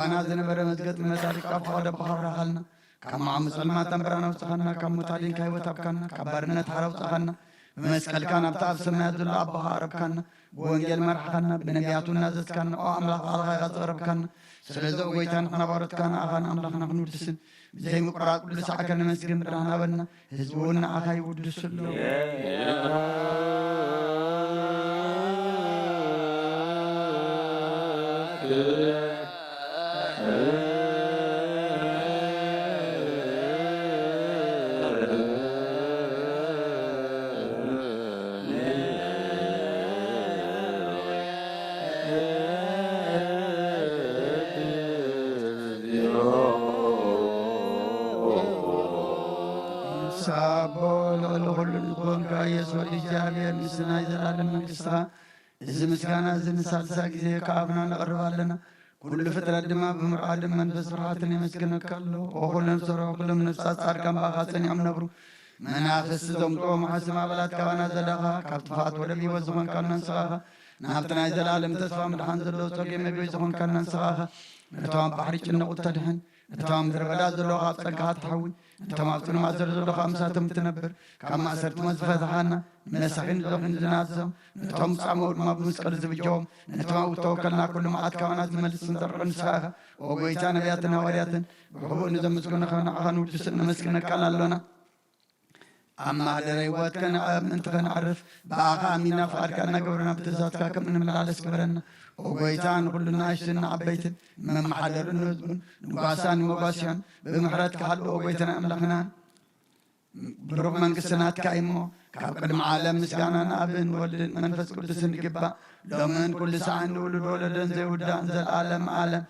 ኣባና ዝነበረ መዝገጥ መታሪቅ ካብ ፈቐደ ኣቦኻ ኣብራኻልና። ካብ መዓሙ ጸልማት ኣንበራና ኣውጽኻና፣ ካብ ሞት ኣዲንካ ህይወት ኣብካና፣ ካብ ባርነት ሓራ ኣውጽኻና። ብመስቀልካ ናብቲ ኣብ ሰማያት ዘሎ ኣቦኻ ኣረብካና። ብወንጌል መርሓኻና፣ ብነቢያቱ እናዘዝካና፣ ኦ ኣምላኽ ባዕልኻ ኢኻ ዘቕረብካና። ስለዚ ኦ ጎይታ ንሕና ባሮትካ ንኣኻ ንኣምላኽና ክንውድስን ብዘይምቁራጽ ቅዱስ ስዓከ ነመስግን ብርሃን ሃበና። ህዝቢ እውን ንዓኻ ይውድሱ ኣለዉ። ንስኻ ኣቦ ልዕሊ ኩሉ ዝኾንካ ኢየሱስ ወዲ እግዚኣብሔር፣ ንስና ናይ ዘላለም መንግስትኻ፣ እዚ ምስጋና እዚ ንሳልሳ ግዜ ካብ ኣብና ነቕርብ ኣለና። ኩሉ ፍጥረት ድማ ብምርኣድን መንፈስ ፍርሃትን የመስግነካ ኣሎ። ወኹሎም ዝሰርሑ ኩሎም ነፍሳት ጻድቃን ብኣኻ ጸኒዖም ነብሩ። መናፍስቲ ዘምጽኦ መሓስም ኣባላት ካባና ዘለኻ፣ ካብ ጥፍኣት ወደብ ህይወት ዝኾንካልና ንስኻ ኢኻ። ናብቲ ናይ ዘላለም ተስፋ ምድሓን ዘለዎ ጸገም መግቢ ዝኾንካልና ንስኻ ኢኻ። ነቶም ኣብ ባሕሪ ጭነቑ እተድሕን፣ ነቶም ኣብ ምድረ በዳ ዘለዉ ካብ ጸጋኻ ትሓዊ፣ ነቶም ኣብ ጽልማት ዘሎ ዘለዉ ካብ ምሳቶም እትነብር፣ ካብ ማእሰርቲ ሞት ዝፈታሓና፣ ንመሳኺን ንደኺን ዝናዘዞም፣ ነቶም ዝጻመኡ ድማ ብመስቀሉ ዝብጀዎም፣ ነቶም ኣብ እተወከልና ኩሉ መዓት ካባና ዝመልስን ዘርሕን ንስኻ ኢኻ። ኦ ጎይታ፣ ነቢያትን ሃዋርያትን ብሕቡእ ንዘመስገኑኻ ንዓኻ ንውድስን ነመስግነካን ኣሎና። ኣብ ማህደረ ህይወት ከነዕብ ምእንቲ ከነዕርፍ፣ ብኣኻ ኣሚና ፍቓድካ እናገበርና ብትእዛዝካ ከም እንመላለስ ግበረና። ኦ ጎይታ፣ ንኹሉ ንኣሽቱን ንዓበይትን፣ መመሓደርን ንህዝቡን፣ ንጓሳን ንመጓስያን፣ ብምሕረትካ ሓልዎ ኦ ጎይታና ኣምላኽና። ብሩኽ መንግስቲ ናትካ እዩ እሞ፣ ካብ ቅድሚ ዓለም ምስጋና ንኣብን ወልድን መንፈስ ቅዱስን ይግባእ፣ ሎምን ኩሉ ሰዓን ንውሉድ ወለደን ዘይውዳእን ዘለዓለም ዓለም።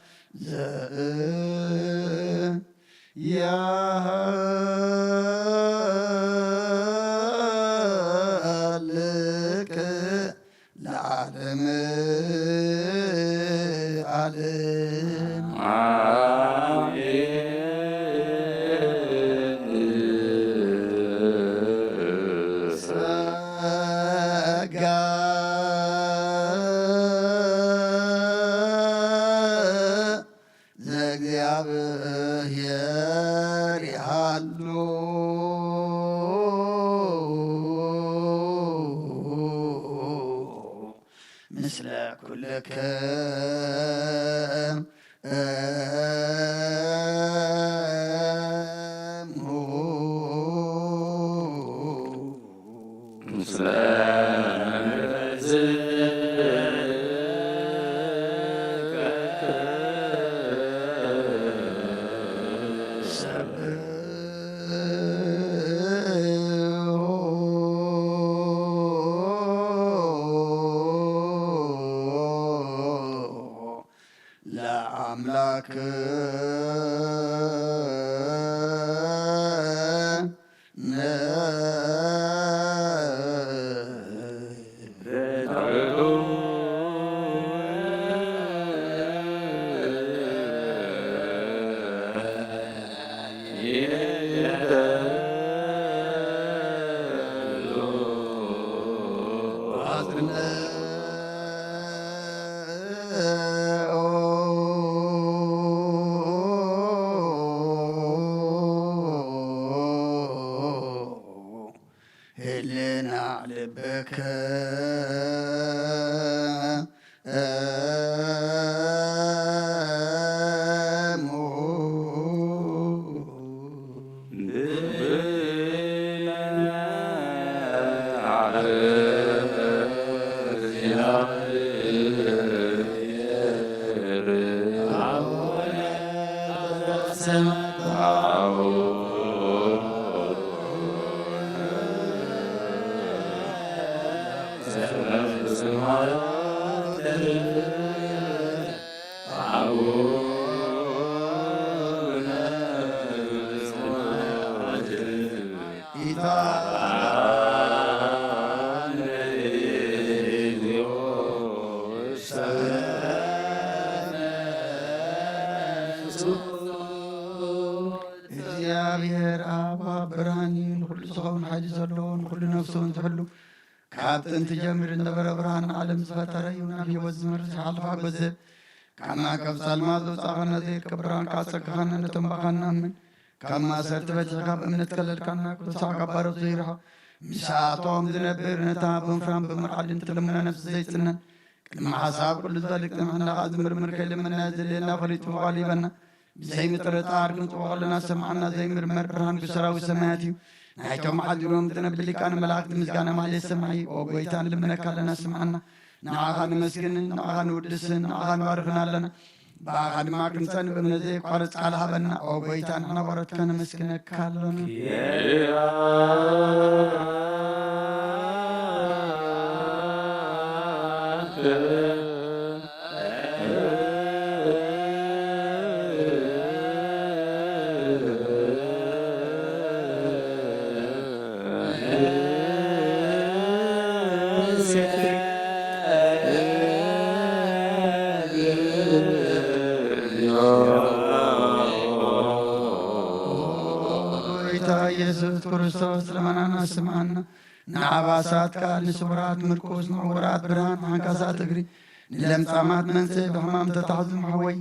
ዘ- ያሃልክ ለዓለም ዓለም። ጸጋ ዘእግዚኣብሔር ይሃሉ ምስለ ኩልክም እሙ። ምስለ ለአምላክ ህልና ልብከ እግዚኣብሔር ኣብ ብርሃን እዩ፣ ንኹሉ ዝኸውን ሓይሊ ዘለዎ፣ ንኹሉ ነፍሱ እውን ዝሕሉ፣ ካብ ጥንቲ ጀሚሩ ዝነበረ ብርሃን ዓለም ዝፈጠረ እዩ። ናብ ህይወት ዝመርሕ ሓልፋ ጎዘብ ካብ ማእከብ ጸልማት ዘውጻእኻና፣ ዘይርከብ ብርሃን ከኣ ኣጸጋኻና፣ ነቶም ብኣኻ ንኣምን። ካብ ማእሰርቲ ፈቲሕካ ብእምነት ከለልካና፣ ቅዱሳን ካብ ባሮት ዘይርሕቕ ምስኣቶም ዝነብር፣ ነታ ብምፍራን ብምርዓድን ትልምና ነፍሲ ዘይጽነን፣ ቅድሚ ሓሳብ ኩሉ ዝፈልጥ፣ ቅድሚ ሕና ከኣ ዝምርምር፣ ከይልመና ዘድልየና ፈሊጡ ፍቓዱ ይበና። ብዘይምጥርጣር ክንጽቦ ከለና ስምዓና፣ ዘይምርመር ብርሃን ብሰራዊት ሰማያት እዩ። ናይቶም ሓዲሮም ዝነብር ሊቃነ መላእክት ምስጋና ማህሌት ሰማዒ፣ ኦ ጎይታ፣ ንልምነካ ኣለና፣ ስምዓና። ንዓኻ ንመስግንን ንዓኻ ንውድስን ንዓኻ ንባርኽን ኣለና። ብኣኻ ድማ ክንጸን ብእምነት ዘየቋርጽ ቃል ሃበና። ኦ ጎይታ፣ ንሕና ባሮትካ ነመስግነካ ኣሎና። ጎይታ ኢየሱስ ክርስቶስ፣ ልመናና ስምዓና። ንዓባሳት ቃል፣ ንስውራት ምርኩስ፣ ንዕውራት ብርሃን፣ ንዓንካሳት እግሪ፣ ንለምጻማት መንጽህ፣ ብሕማም ተታሕዙ መሕወይ፣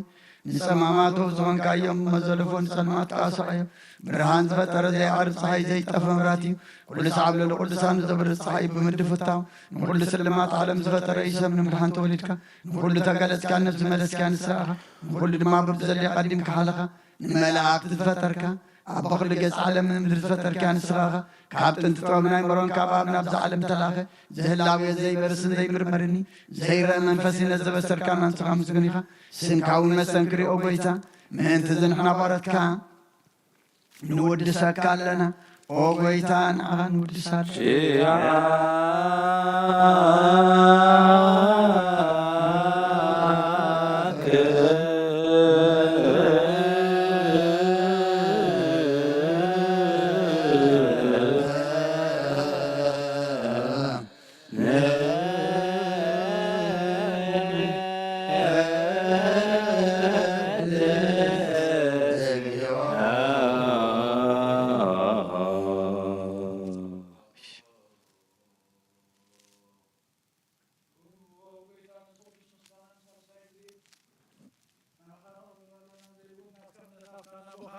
ንጸማማት ኡፍ ዝኾንካዮም መዘለፎ፣ ንጸልማት ከኣ ሰዓዮ። ብርሃን ዝፈጠረ ዘይዓርብ ጸሓይ፣ ዘይጠፍእ መብራህቲ እዩ። ኩሉ ሰዓብ ልዕሊ ቅዱሳኑ ዘብርህ ጸሓይ እዩ ብምድሪ ፍታው። ንኹሉ ስልማት ዓለም ዝፈጠረ እዩ ሰብ ንምድሓን ተወሊድካ። ንኹሉ ተገለጽካ፣ ነፍሲ መለስካ ንስኻ ኢኻ። ንኹሉ ድማ በብዘድልዮ ቀዲምካ ሓለኻ። ንመላእክቲ ዝፈጠርካ፣ ኣቦ ኩሉ ገጽ ዓለም ንምድሪ ዝፈጠርካ ንስኻ ኢኻ። ካብ ጥንቲ ጥበብ ናይ መሮን ካብ ኣብ ናብዛ ዓለም ተላኸ። ዝህላዌ ዘይበርስን ዘይምርመርኒ ዘይረአ መንፈስ ነዚ ዘበሰርካና ንስኻ ምስጉን ኢኻ። ስምካ እውን መስተንክር እዩ፣ ኦ ጎይታ። ምእንቲ እዚ ንሕና ባሮትካ ንውድሰካ ኣለና። ኦ ጎይታ፣ ንዓኻ ንውድስ ኣለና።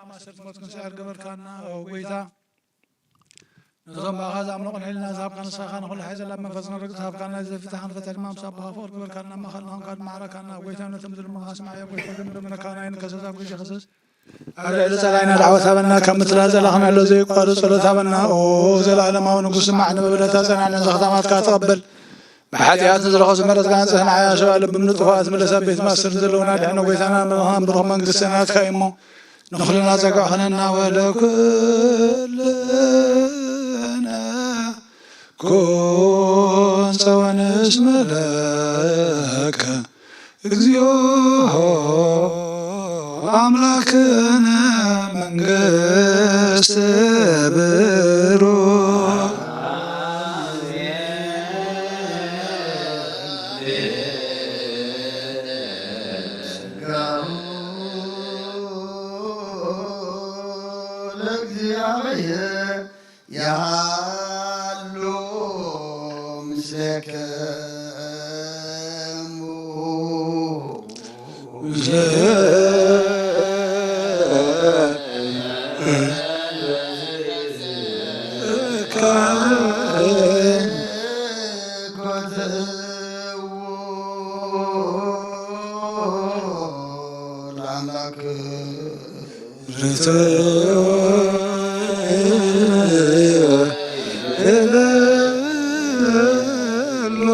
ማእሰርቲ ሞት ክንስዕር ገበርካና፣ ኦ ጎይታ። ነዞም ብኣኻ ዝኣምኑ ቅንዕ ኢልና ዝሃብካ ንስኻ፣ ንኹሉ ሓይሊ ዘላ መንፈስ ንርግጽ ሃብካና፣ ዘፊታኻን ፈተ ድማ ምስ ኣቦኻ ፍቕሪ ግበርካና፣ ማእኸልና ኾንካ ድማ ዓረካና። ጎይታ፣ ነቶም ዝልምኑኻ ስምዓዮ፣ ጎይታ፣ ግን ልምነካ ናይ ንከሰስ ኣብ ግዜ ከሰስ ኣብ ልዕሊ ጸላኢና ዳዕወት ሃበና፣ ካብ ምትላል ዘላኽናሎ ዘይቋርጽ ጸሎት ሃበና። ኦ ዘለዓለማዊ ንጉስ፣ ስማዕ፣ ንመበለታ ጸናዕና፣ ዘኽታማትካ ተቐበል። ብሓጢኣት ንዝረኸሱ ምሕረትካ ንጽህና ዓያሸ ኣለ ብምንጥፋት ምለሳ ቤት ማእሰር ዘለውና ድሕነ ጎይታና ምኻን ብሩኽ መንግስቲ ናትካ እዩ እሞ ንኹልና ጸጋ ኾነና። ወለኩልና ኩን ጸወንስ መለከ እግዚኦ ኣምላክነ መንግስት ብሩክ ጸጋሁ ለእግዚኣብሔር ይሃሉ ምስሌክሙ። ለአምላክ ርትዕ እበሎ።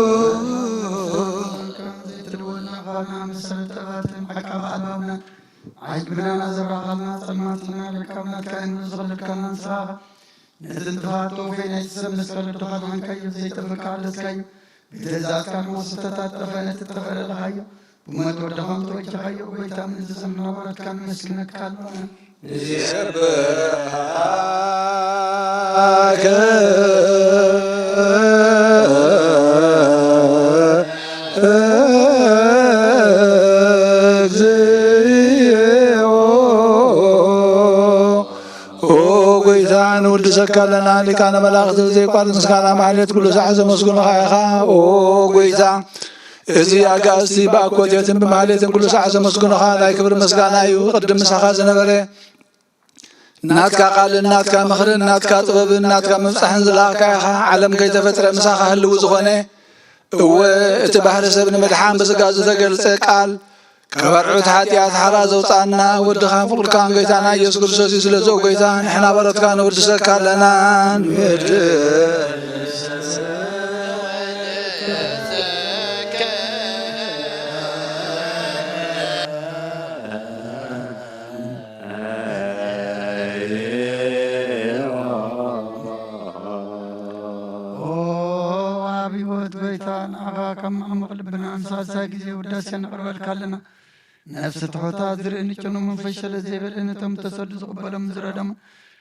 ዘይትልወና ኻና መሰል ጠባትን ዓቃብ ኣልባብና፣ ዓጅብናና ዘብራኻልና፣ ጸልማትና ለካብናትካ እንብሎ ዝኸለልካና ንስኻ ኢኻ። ነቲ ጥፋት ተወፈይ ናይቲ ሰብ መስቀል ወድኻ ኣድሓንካዮ፣ ዘይጠፍእ ከኣ ኣለስካዮ። ብትእዛዝካ ንሞት ዝተታጠፈ ነቲ ጠፈረ ለኻዮ። ብሞት ወድኻ ምተወጀኻዮ፣ ጎይታ፣ ምእንቲ ዘምና ባሮትካ ንመስግነካ ኣሎና። ንሴብሐከ እግዚኦ። ኦ ጎይታ፣ ንውድሰካ ኣለና። ሊቃነ መላእኽቲ ብዘይቋርጽ ምስጋና ማሕሌት ኩሉ ሳዕ ዘመስግኑኻ ኢኻ። ኦ ጎይታ፣ እዚ ኣጋእዝቲ ብኣኮቴትን ብማህሌትን ኩሉ ሰዓት ዘመስግኑኻ ናይ ክብሪ ምስጋና እዩ። ቅድም ምሳኻ ዝነበረ ናትካ ቃልን ናትካ ምኽርን ናትካ ጥበብን ናትካ ምብጻሕን ዝለኣኽካ ኢኻ። ዓለም ከይተፈጥረ ምሳኻ ህልው ዝኾነ፣ እወ፣ እቲ ባህሪ ሰብ ንምድሓን ብስጋ ዝተገልጸ ቃል፣ ካብ ኣርዑት ሓጢኣት ሓራ ዘውጻና ወድኻን ፍቕርካን ጎይታና ኢየሱስ ክርስቶስ እዩ። ስለዚ ኦ ጎይታ፣ ንሕና በረትካ ንውድሰካ ኣለና። ንወድ ኦ ኣብ ህይወት ጎይታ፣ ንዓኻ ካብ መዓሙቕ ልብና ንሳልሳይ ግዜ ውዳሴ ነቕርበልካ ኣለና። ነፍሲ ትሑታት ዝርኢ ንጭኑ መንፈስ ሸለል ዘይበለ፣ ነቶም ተሰዱ ዝቕበሎም ዝረደሙ፣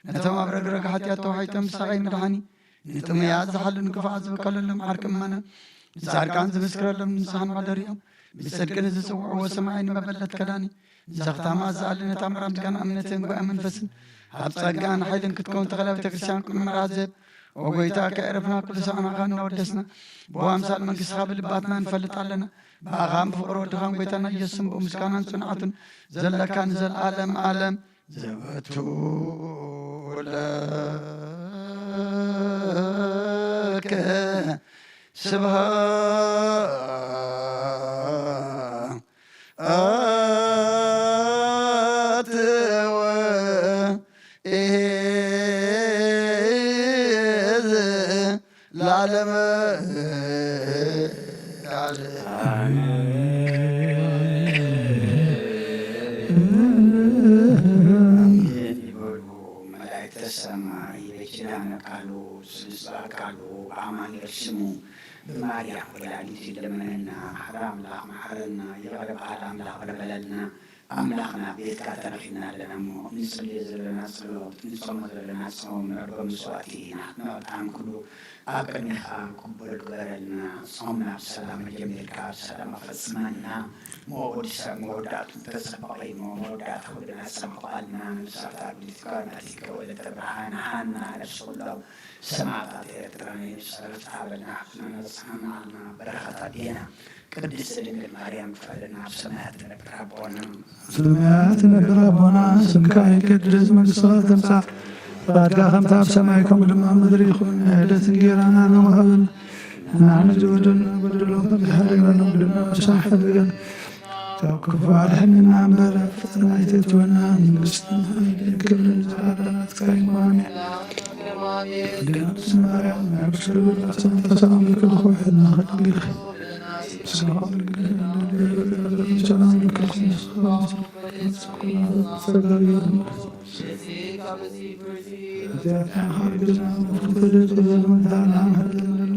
ነቶም ኣብ ረግረግ ሓጢኣት ተዋሒጦም ዝሳቐይ መድሓኒ፣ ንጥሙያት ዝሓሉ ንክፉኣት ዝበቀለሎም ዓርኪ እመነ፣ ንጻድቃን ዝምስክረሎም ንስሓ መሕደሪኦም፣ ብጽድቂ ንዝጽውዕዎ ሰማዒ ንመበለት ከዳኒ፣ ንዘኽታማ ዝኣሊ ነታ መራምቲ ጋና እምነትን ጓያ መንፈስን፣ ኣብ ጸጋን ሓይልን ክትከውን ተኸላ ቤተ ክርስቲያን ቅኑዕ መርሃ ዘብ። ኦ ጎይታ፣ ከየዕረፍና ኩሉ ሰዓናኻ እናወደስና፣ ብኣምሳል መንግስትኻ ብልባትና ንፈልጥ ኣለና። ብኣኻን ብፍቕሪ ወድኻን ጎይታና ኢየሱስን ብኡ ምስጋናን ጽንዓቱን ዘለካ ንዘለዓለም ዓለም ዘወቱ ለከ ስብሃት ወ ኢዝ ለዓለመ ዓለም። ኣሜን ይበሉ መላእክተ ሰማይ በኪዳነ ቃሉ ስሉስ በአካሉ በአማኑኤል ስሙ ብማርያም ወላዲቱ ይለመነና። መሓሪ ኣምላኽ መሓረና፣ ይቕረ በሃል ኣምላኽ ይቕረ በለልና። ኣምላኽና ቤትካ ተረኺብና ኣለና እሞ፣ ንጽልዮ ዘለና ጸሎት፣ ንጾሞ ዘለና ጾም፣ ንዕርጎ መስዋዕቲ ናትና ዕጣን ኩሉ ኣብ ቅድሜኻ ቅቡል ግበረልና። ጾምና ብሰላም ኣጀሚርካ ብሰላም ኣፈጽመና። መወዲ ሰብ መወዳእቱ ተጸበቐ እሞ፣ መወዳእታ ወድና ጸብቐልና። ነብሳት ኣጉዲትካ ናቲከ ወለተ ብርሃን ሃና ነብሲ ኩሎም ሰማዕታት ኤርትራ ናይ ነብሲ ዕረፍቲ ሃበልና። ሓፍትና ነጽሓና ዓልና በረኸት ኣዴና ቅድስት ድንግል ማርያም ክፈለና። ኣብ ሰማያት ትነብር ኣቦና። ሰማያት ትነብር ኣቦና፣ ስምካ ይቀደስ፣ መንግስትኻ ትምጻእ፣ ፍቓድካ ከምታ ኣብ ሰማይ ከምኡ ድማ ኣብ ምድሪ ይኹን። ዕለት እንጌራና ሎሚ ሃበና፣ ንሕና ንዝበደሉና በደሎም ከምዝሓለና ንሕና ድማ ንስሓ ሓድገን፣ ካብ ክፉ ኣድሕነና እምበር፣ ኣብ ፈተና ኣይተእትወና፣ መንግስትን ሓይልን ክብርን ንዘለኣለም ናትካ እዩ። ኣሜን። ቅድስት ማርያም፣ ናይ ብስሉ ሰላም ልክልኹ፣ ሕልና ከድንግልኺ፣ ሰላም ልክልኺ፣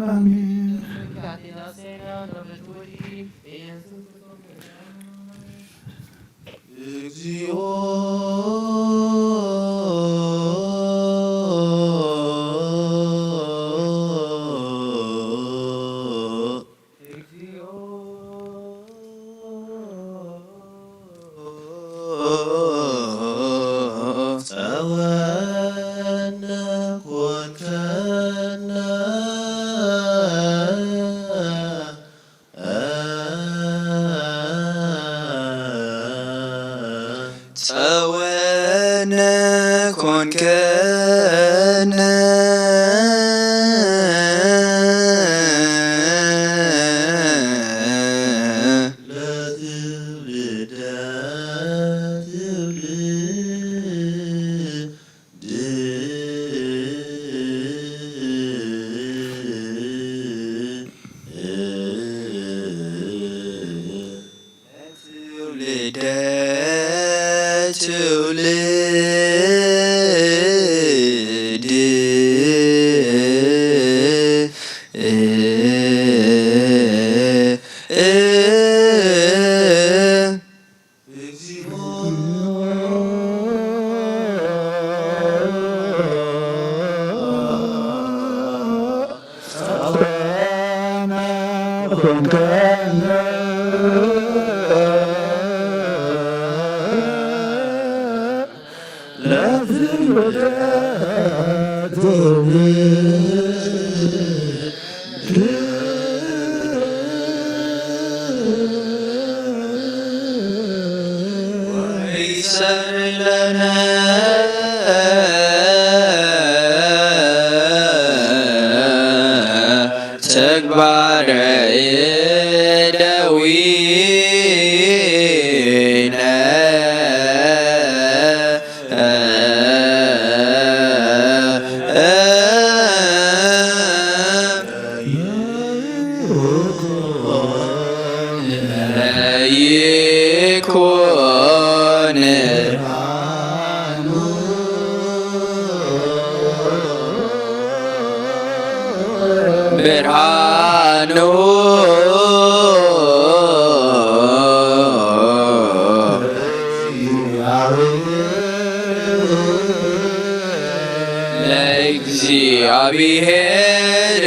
አሜን። እግዚኦ። ጸወነ ኮንከነ። ጸወነ ኮንከነ። ለትውልደ ትውልድ ትውልደ ትውልድ። ተግባረ እደዊነ ይኩን ብርሃኑ ለእግዚአብሔር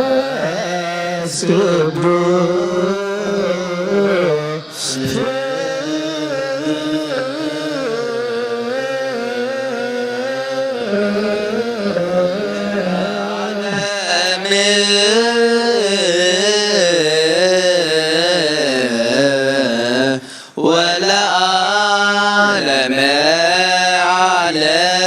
ወመንፈስ ቅዱስ ወለዓለመ ዓለም።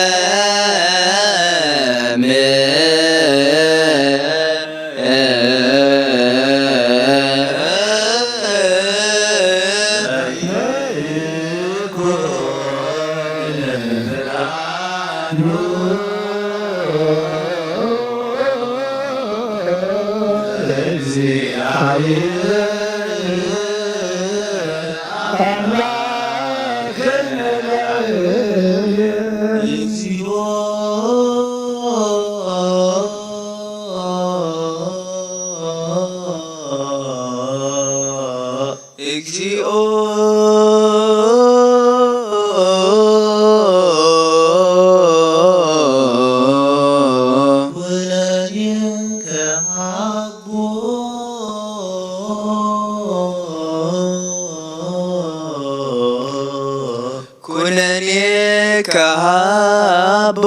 እግዚኦ። ኩነኔ ከሃቦ። ኩነኔ ከሃቦ።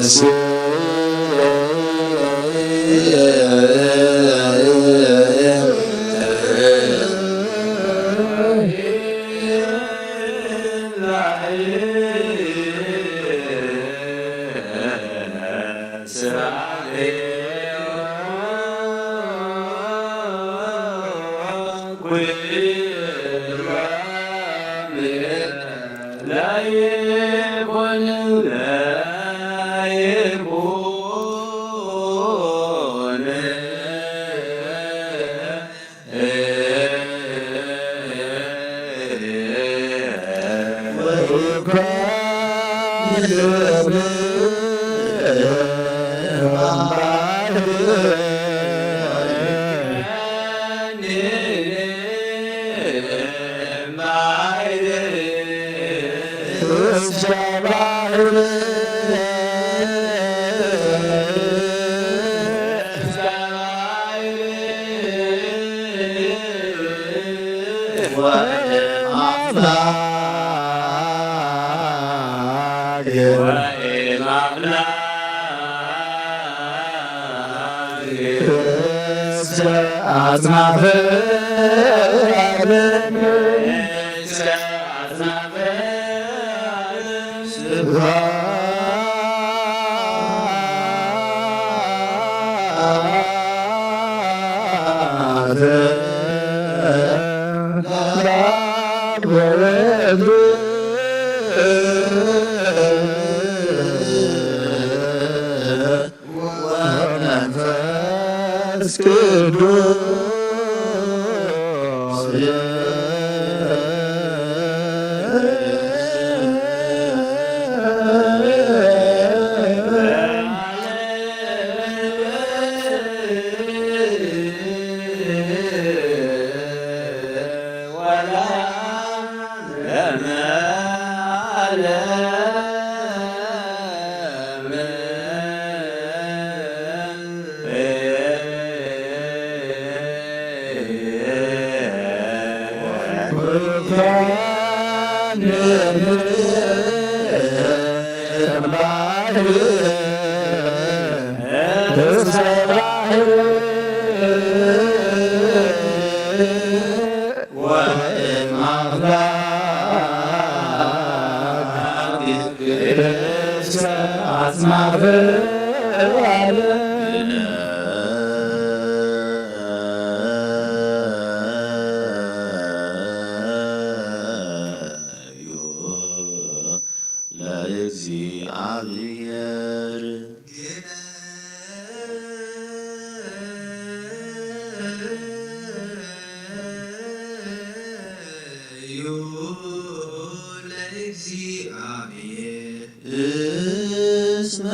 ንጉስ። እስከ አጽናፈ ዓለም፣ እስከ አጽናፈ ዓለም ስብሐት ለአብ ወወልድ ወመንፈስ ቅዱስ። ወእም አምላክ እስከ አጽናፈ ዓለም። ለእግዚአብሔር። ለእግዚአብሔር እስመ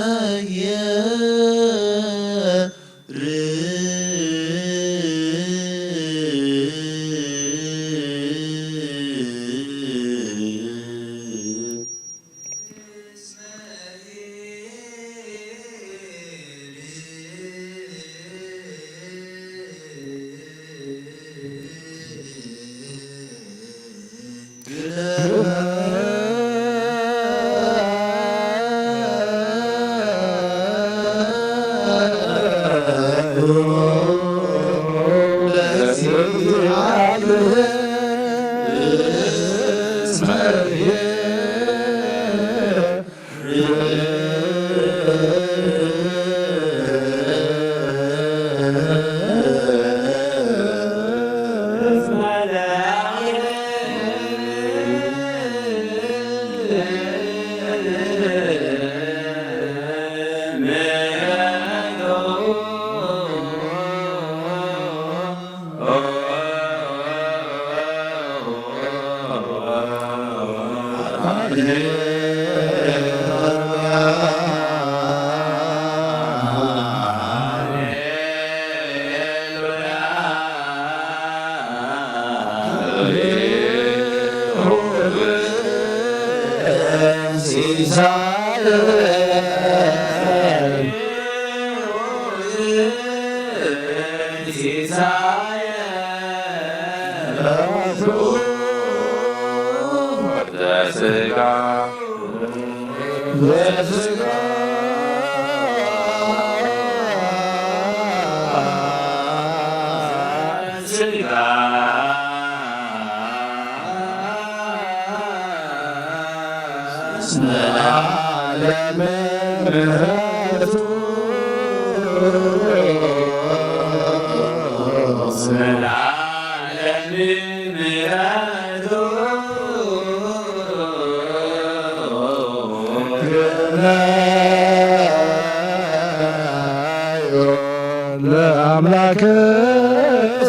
ለአምላክ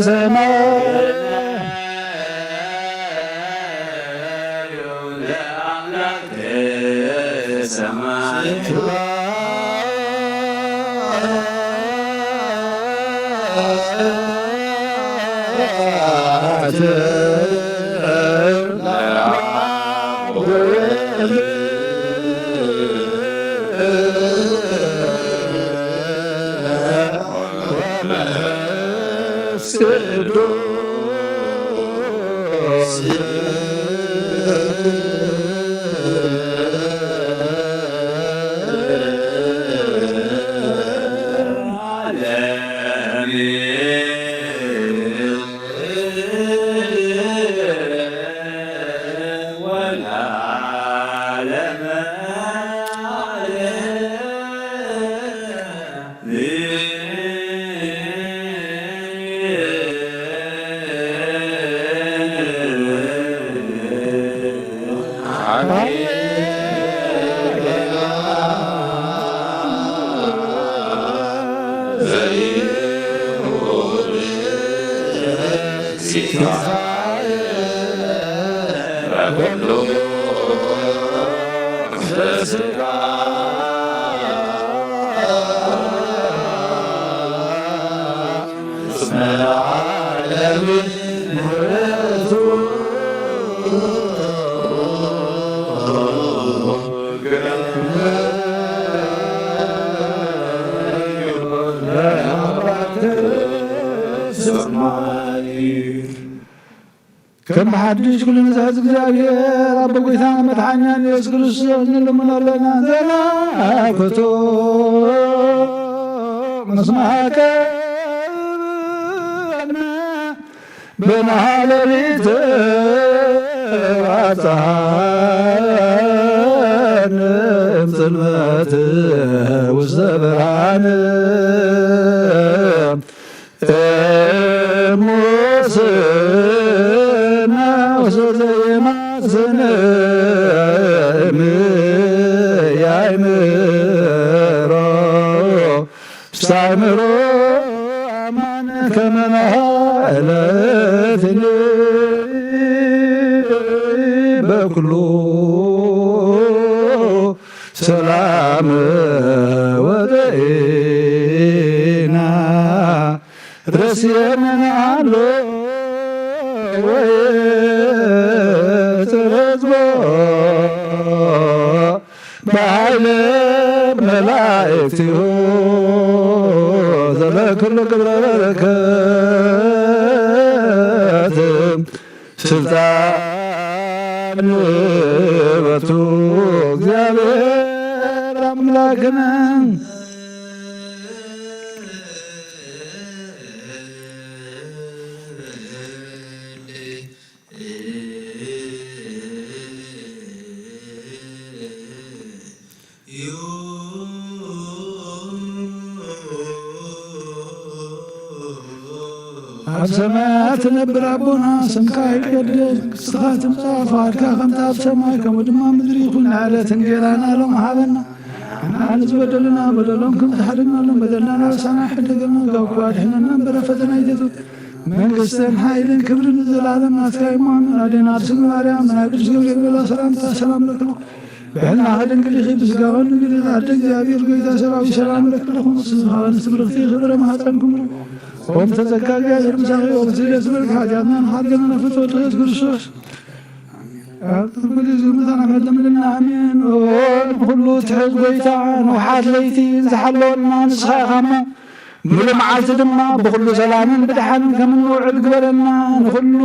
ሰማይ ዘይሁን ሲሳይ ኩሉ ስጋ እስመ ለዓለም ምሕረቱ ከም ብሓድሽ ኩሉ ንዝሕዝ እግዚኣብሔር ኣቦ ጐይታን መድሓኒናን ኢየሱስ ክርስቶስ ንልምኖ ኣለና። ዘናፍቶ ምስማከ በናሃለሊት ኣጽሓን እምጽልመት ውስተ ብርሃን እሙስና ውስተ ዘይማስን እምያይምሮ ሳይምሮ ኣማን ከመ ናህለትኒ በኩሉ ሰላም ወደኢና ረስየነ ንዓሎ ወይ ጽረዝቦ ብሓይለ መላእክቲሁ ዘለኩሉ ግብረ በረከት ስልጣን ውበቱ እግዚኣብሔር ኣምላክነ። ኣብ ሰማያት ትነብር ኣቦና፣ ስምካ ይቀደስ፣ መንግስትኻ ትምጻእ፣ ፍቓድካ ከምቲ ኣብ ሰማይ ከምኡ ድማ ምድሪ ይኹን። ንዕለት እንጌራና ሎም ሃበና። ንዓና ዝበደሉና በደሎም ከም ዝሓደግናሎም በደልና ናሳና ሕደገና፣ ካብ ክፉእ ኣድሕነና እምበር፣ ፈተና ኣይተእትወና። መንግስትን ሓይልን ክብርን ንዘለኣለም ናትካ እዩ። እሞ ኣሜን። ኣዴና ኣርሴማ ማርያም፣ ናይ ቅዱስ ገብርኤል በላ ሰላምታ ሰላም ለክልኩ ብሕልናኺ ድንግል ኢኺ፣ ብስጋኺ ድንግል ኢኺ። ኣደ እግዚኣብሔር፣ ጎይታ ሰራዊት፣ ሰላም ለኪ ለኹን ስብሐ ንስብርኽቲ ክብረ ማህፀንኩም። ኦም ተዘካ እግዚኣብሔር ምሳኺ፣ ኦም ስለ ስብርክ ሓጢኣትና ንሓርገና ፍትወት ኢየሱስ ክርስቶስ። ኣብ ትርጉል ዝምታና ፈለምልና። ኣሜን። ኦ ንኹሉ ትሕዝ ጎይታ፣ ንውሓት ለይቲ ዝሓለወልና ንስኻ ኢኻ እሞ፣ ምሉእ መዓልቲ ድማ ብኹሉ ሰላምን ብድሓንን ከም እንውዕል ግበረና። ንኹሉ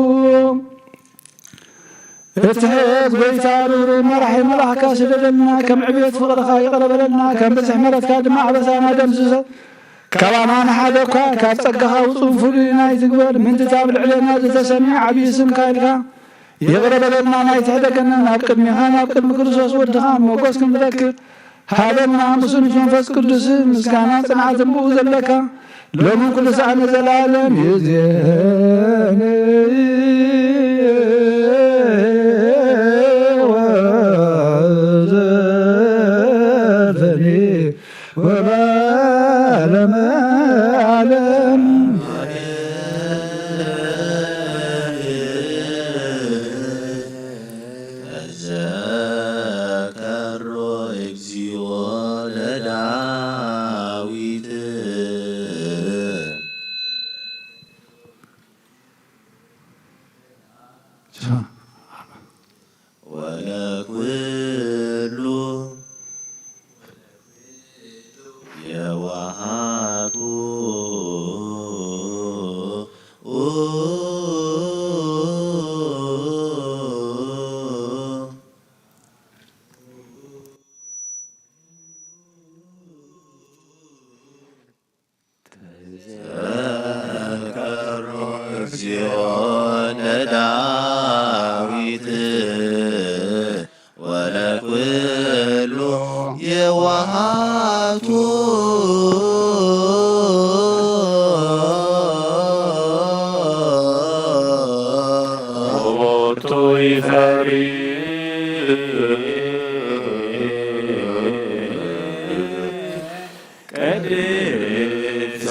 እትሕዝ ጎይታ ርህሩህ መራሒ መልኣኽካ ስደደልና፣ ከም ዕቤት ፍቕርኻ ይቕረ በለልና፣ ከም ብዝሒ ምሕረትካ ድማ ኣበሳና ደምስሰ። ካባና ንሓደ እኳ ካብ ጸጋኻ ውጹእ ፍሉይ ናይ ትግበር ምንትታ ኣብ ልዕሌና ዝተሰምየ ዓብዪ ስምካ ኢልካ ይቕረ በለልና። ናይ ትሕደገና ናብ ቅድሜኻ ናብ ቅድሚ ክርስቶስ ወድኻ ሞገስ ክንረክብ ሃበና። ምስኡ ምስ መንፈስ ቅዱስ ምስጋና ጽንዓትን ብኡ ዘለካ ሎምን ኩሉ ሰዓት ንዘለኣለም ይእዜኒ ወዘልፈኒ ወለዓለመ ዓለም። ተዘከሮ እግዚኦ ለዳዊት። ወለኩሉ የዋሃቱ። ተዘከሮ እግዚኦ ለዳዊት ወለኩሉ የዋሃቱ። ሎቱ ይፈሪ። ቅድስት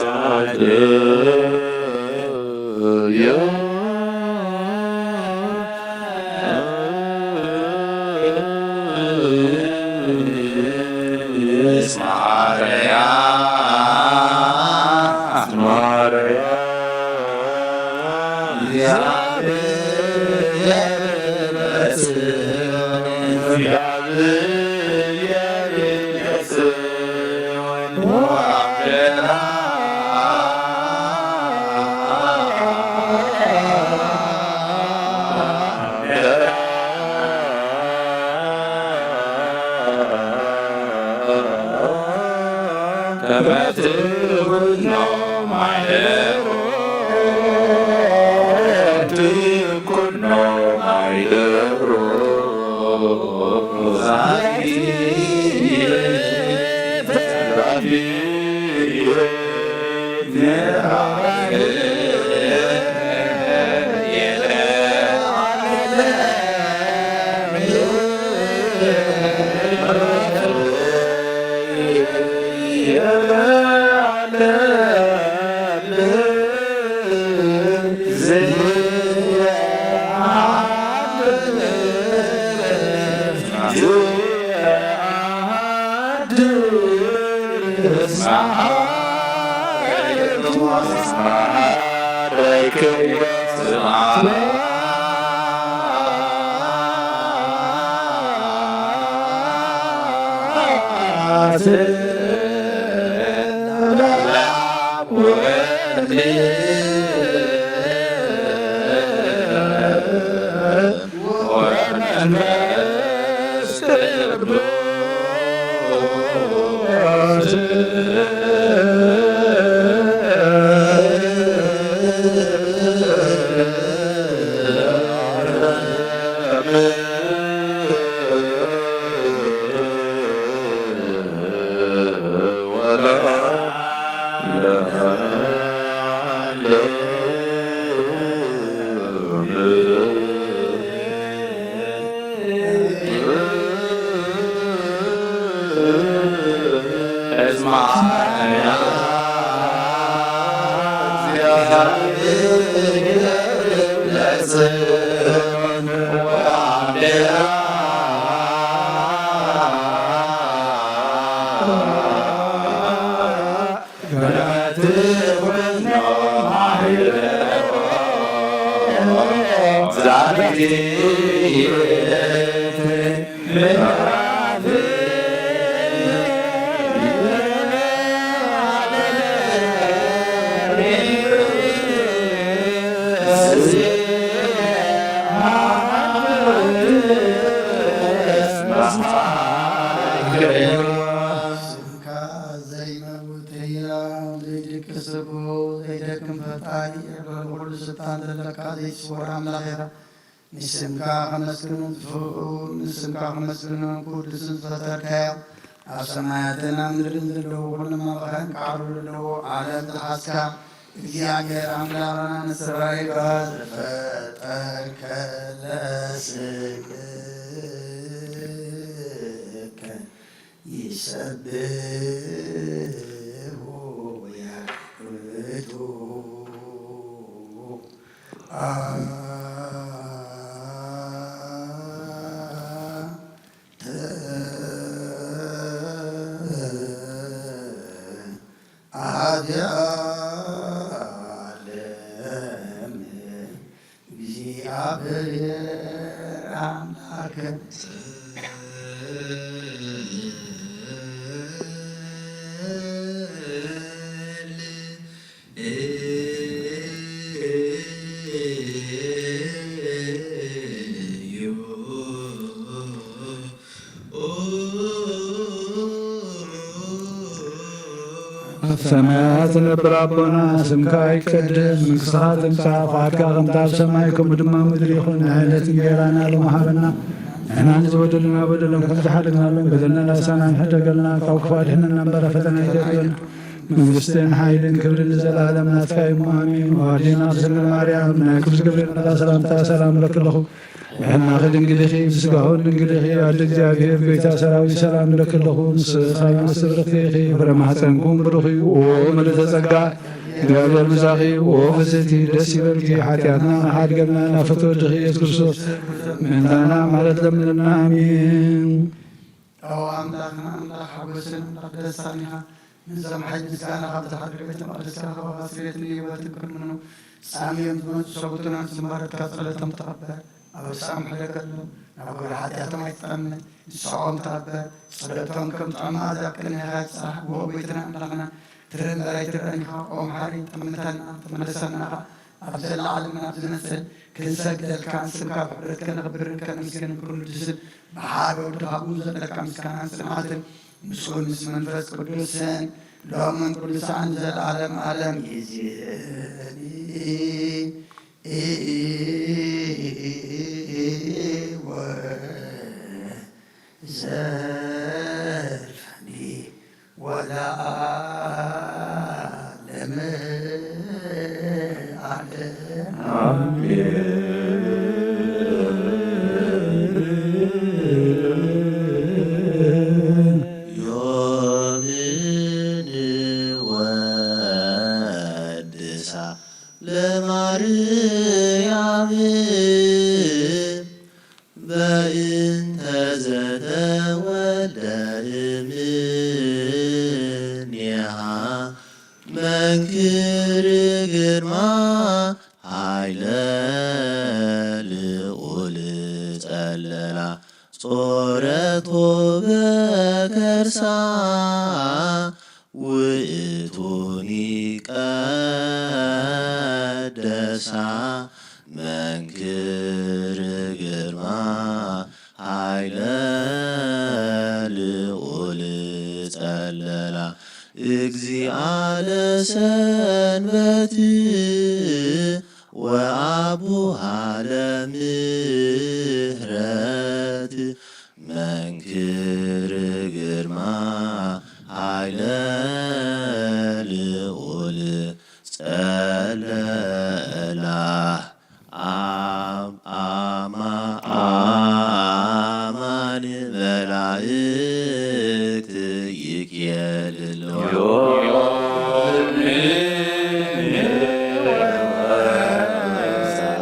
ስምካ ዘይመውት ህያው ዘይድቅስ ስቡሕ ዘይደክም ፈጣሪ ኣብ ልዕሊ ኩሉ ስልጣን ዘለካ ዘይትስወር ኣምላኽ ኢኻ። ንስምካ ከመስግኑ ዝፍኡ ንስምካ ከመስግኑ ቅዱስን ዝፈጠርካዮ ኣብ ሰማያትን ኣብ ምድርን ዘለዉ ኩሎም ኣባኻን ክዓብዱ ኣለዎ። ዓለም ዝሓዝካ እግዚኣብሔር ኣምላኽና ንስራይ ዝፈጠርከ ለስምከ ይሰብሑ ወያክብሩ። ኣብ ሰማያት ዝነብር ኣቦና፣ ስምካ ይቀደስ፣ መንግስትኻ ትምጻእ፣ ፍቓድካ ከምቲ ኣብ ሰማይ ከምኡ ድማ ኣብ ምድሪ ይኹን። ንዕለት እንጌራና ሎሚ ሃበና፣ ንሕና ንዝበደሉና በደሎም ከም ዝሓለናሎም በደልና ንሕሰና ንሕደገልና፣ ካብ ክፉእ ኣድሕነና እምበር ኣብ ፈተና ኣይተእትወና። መንግስትን ሓይልን ክብርን ንዘለኣለም ናትካ እዩ እሞ ኣሜን። ወኣዴና ቅድስት ድንግል ማርያም፣ ናይ ቅዱስ ገብርኤል መልኣክ ሰላምታ ሰላም እብለኪ ኣለኹ። ንሕናኺ ድንግል ኢኺ፣ ብስጋኹን ድንግል ኢኺ። ኣደ እግዚኣብሔር፣ ጎይታ ሰራዊት፣ ሰላም እብለኪ ኣለኹ። ንስኺ ካብ ኣንስቲ ብርኽቲ ኢኺ፣ ፍረ ማሕፀንኩም ብሩኽ እዩ። ኦ ምልዕተ ጸጋ፣ እግዚኣብሔር ምሳኺ፣ ወፍስቲ ደስ ይበልኪ፣ ሓጢኣትና ሓድገልና፣ ናፈቶ ወድኺ ኢየሱስ ክርስቶስ ምእንታና ማለት ለምንና። ኣሜን። ኦ ኣምላኽና፣ ኣምላኽ ሓጎስን ኣምላኽ ደስታን ኢኻ። ነዞም ሓይል ምስጋና ካብ ዝሓድር ቤተ መቕደስካ፣ ካብ ኣባል ስርየትን ህይወትን ክንምኑ ጻምዮም ዝመጹ ሰብኡትናን ዝማረትካ ጸሎቶም ተቐበል። ኣብ ርእሶም ሕደገሎም፣ ናብ ግብሪ ሓጢኣቶም ኣይትጠምት። ንስኻኦም ተቐበል፣ ጸሎቶም ከም ጥዑም መኣዛ ኣብ ቅድሜኻ ይብጻሕ። ዎ ጎይታና ኣምላኽና፣ ትርኢ እምበር ኣይትርአን ኢኻ። ኦ መሓሪ፣ ጠምተና፣ ተመለሰና ኸኣ። ኣብ ዘለዓለምን ኣብ ዝመጽእን ክንሰግደልካን ስምካ ብሕፍረት ከነኽብርን ከነመስግንን ብኩሉ ድስን ብሓደ ወድኻ ብኡ ዘለካ ምስጋናን ጽንዓትን ምስኡን ምስ መንፈስ ቅዱስን ሎምን ኩሉ ሰዓን ዘለዓለም ዓለም ይእዜኒ። ወዘልፈኒ ወለዓለመ ዓለም። ዮብን ወድሳ ለማርያም በእንተ ዘተወልደ እምኔሃ መንክር ግርማ ኃይለ ልዑል ጸለላ ጾረቶ በከርሳ ውእቱኒ ቀደሳ መንክር ግርማ ኃይለ ልዑል ጸለላ እግዚአ ለሰንበት ወአቡሃ ለምህረት መንክር ግርማ ኃይለ ልዑል ጸለላ። አም-፣ አማ-፣ አማን መላእክት ይኬልሎ።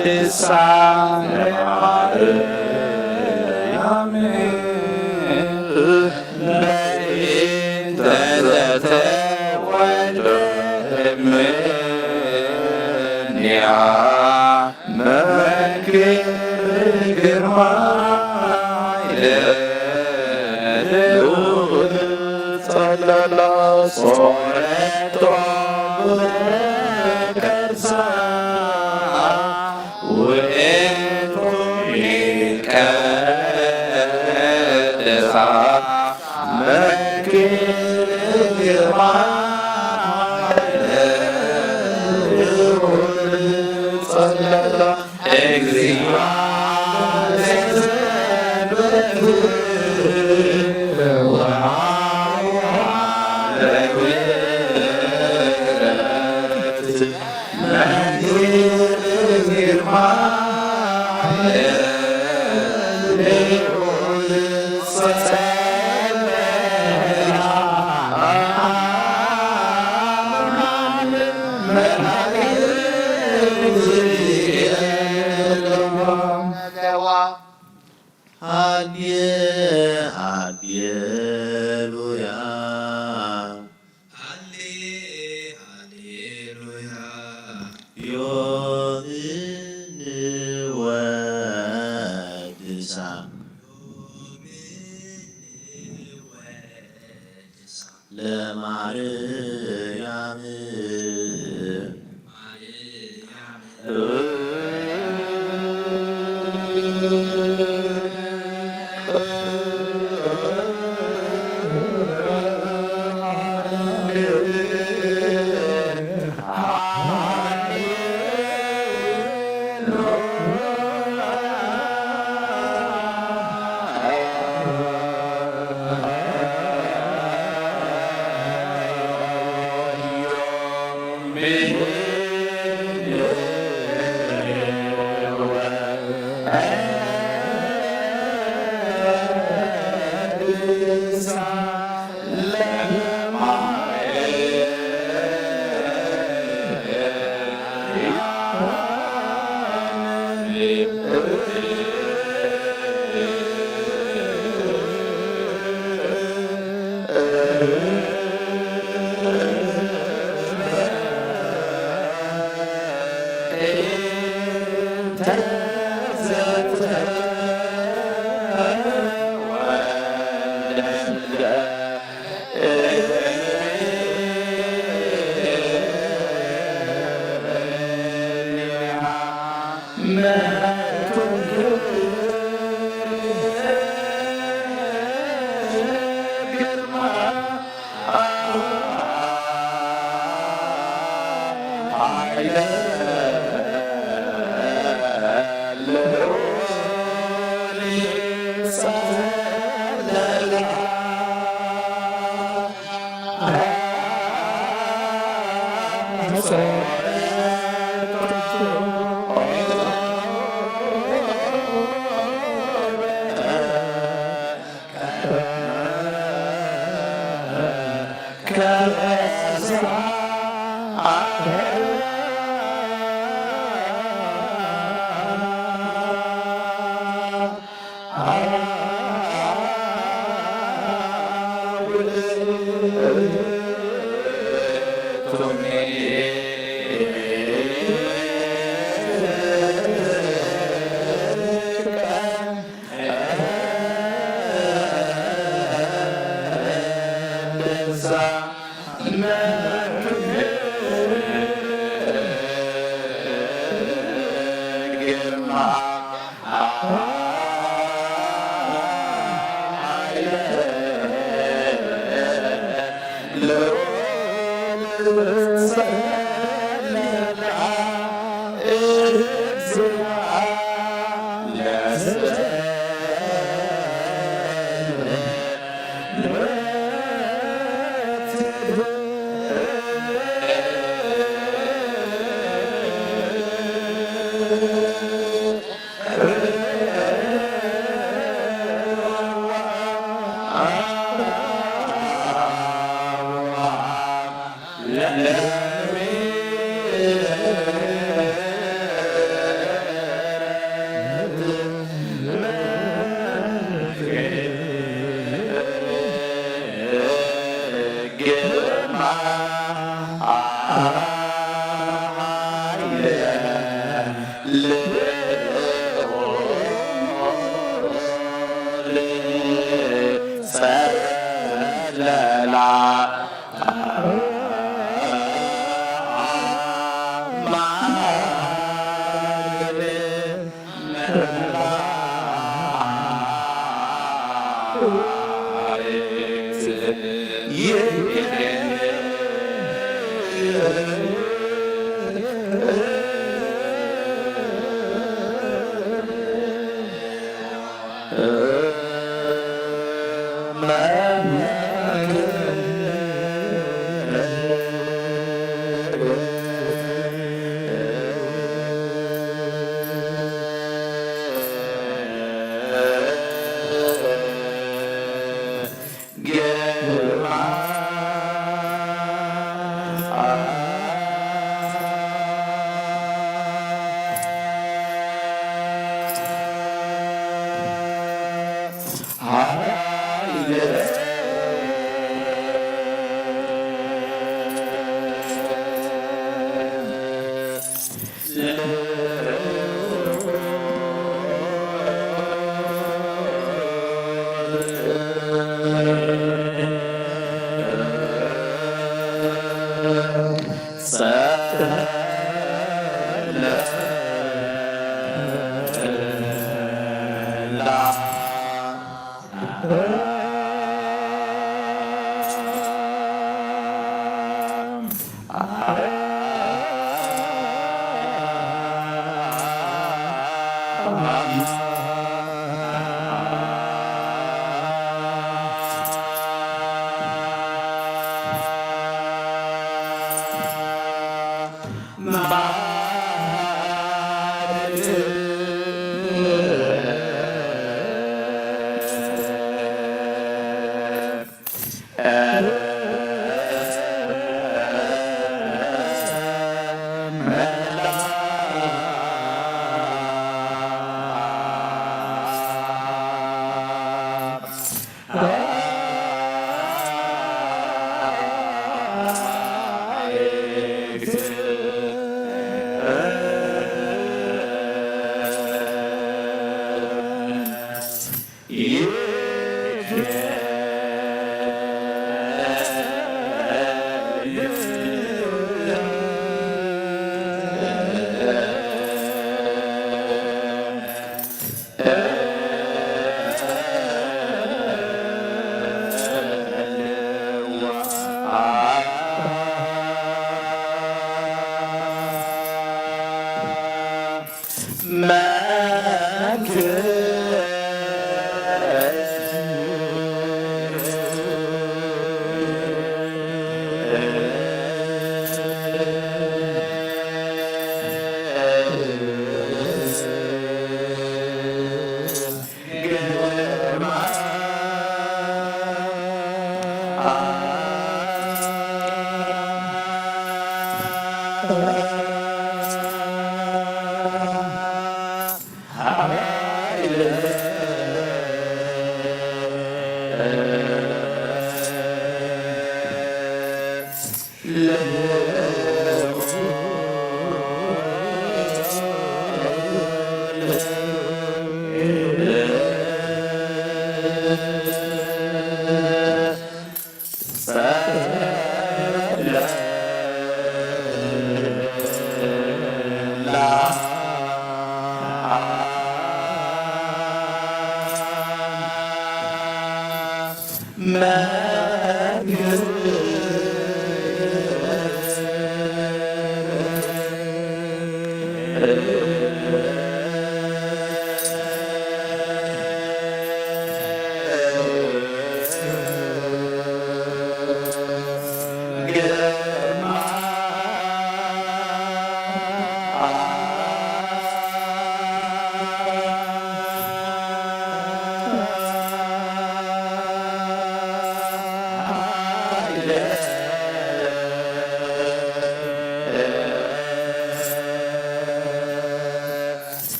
ቅድስት ማርያም በእንተ ዘተወልደ እምኔሃ መንክር ግርማ ለልዑል ጸለላ ጾረቶ በከርሳ ውእቱ ይቀድሳ መንክር ግርማ ጸለላ እግዚአ ለሰንበት ወአቡሃ ለምህረት ሃሌ-፣ ሃሌሉያ። ሃሌ-፣ ሃሌሉያ። ዮም ንወድሳ። ዮም ንወድሳ። ለማርያም።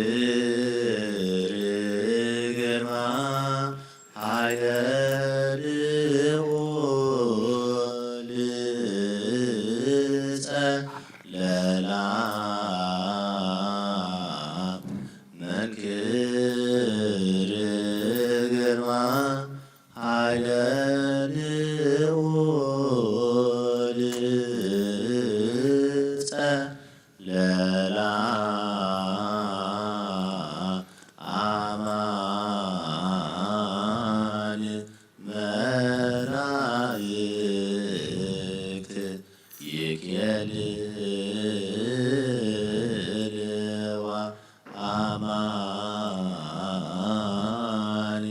መንክር ግርማ ኃይለ ልዑል ጸለላ። መንክር ግርማ ኃይለ ልዑል ጸለላ። አማን መላእክት ይኬልልዋ። አማን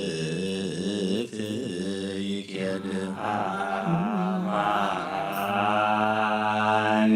መላእክት ይኬልልዋ። አማን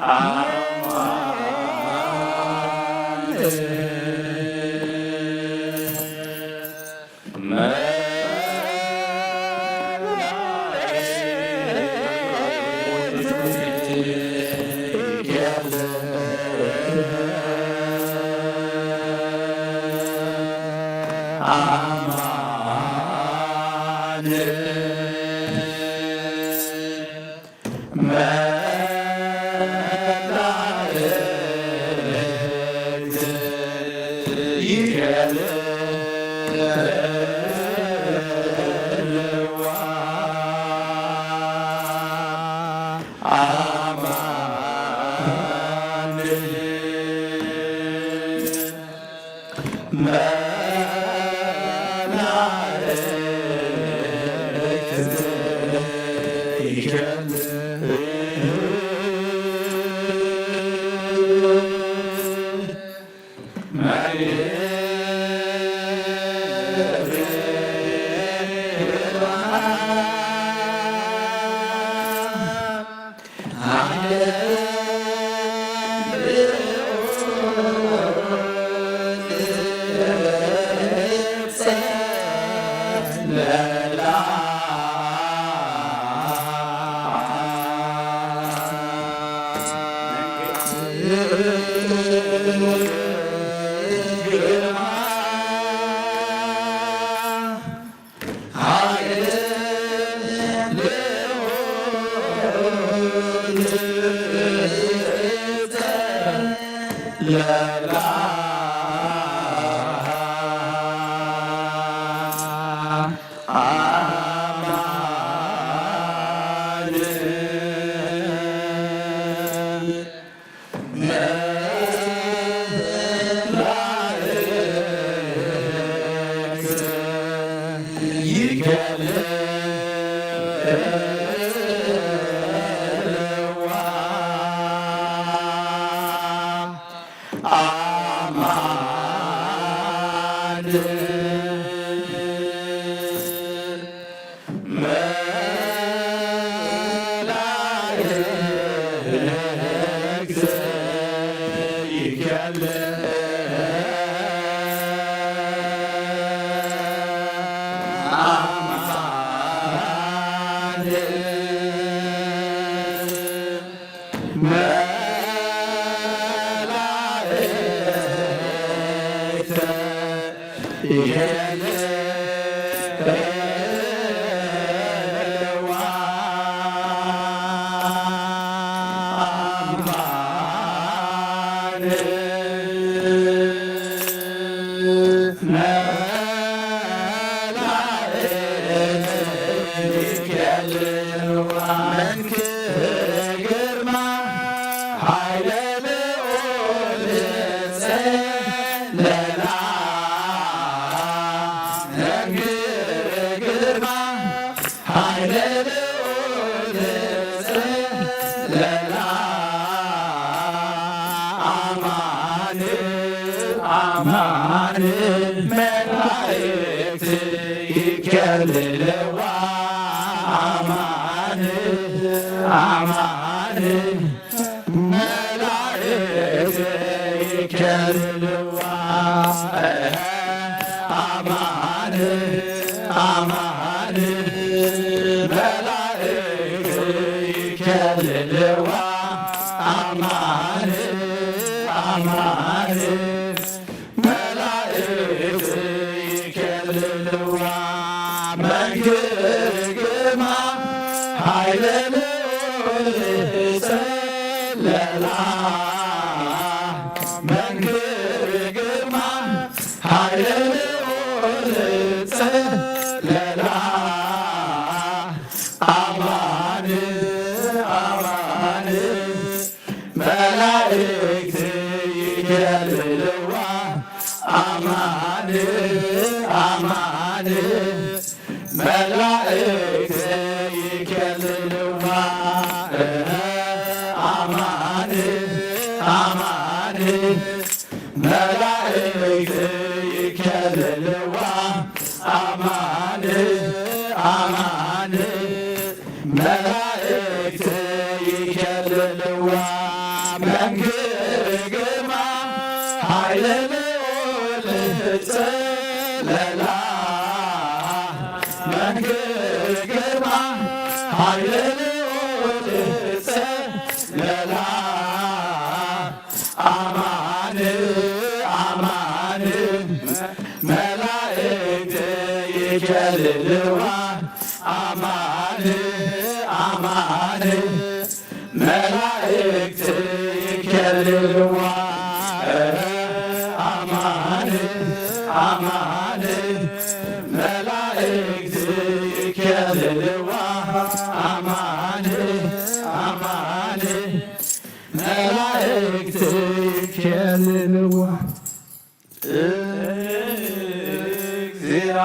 ኣማን መንክር ግርማ ኃይለ ልዑል ጸለላ፣ መንክር ግርማ ኃይለ ልዑል ጸለላ፣ አማን አማን መላእክት ይከልልዋ፣ አማን አማን መላእክት ይከልልዋ፣ አማን አማን መላእክት ይከልልዋ፣ አማን አማን መላእክት ይከልልዋ። እግዚአ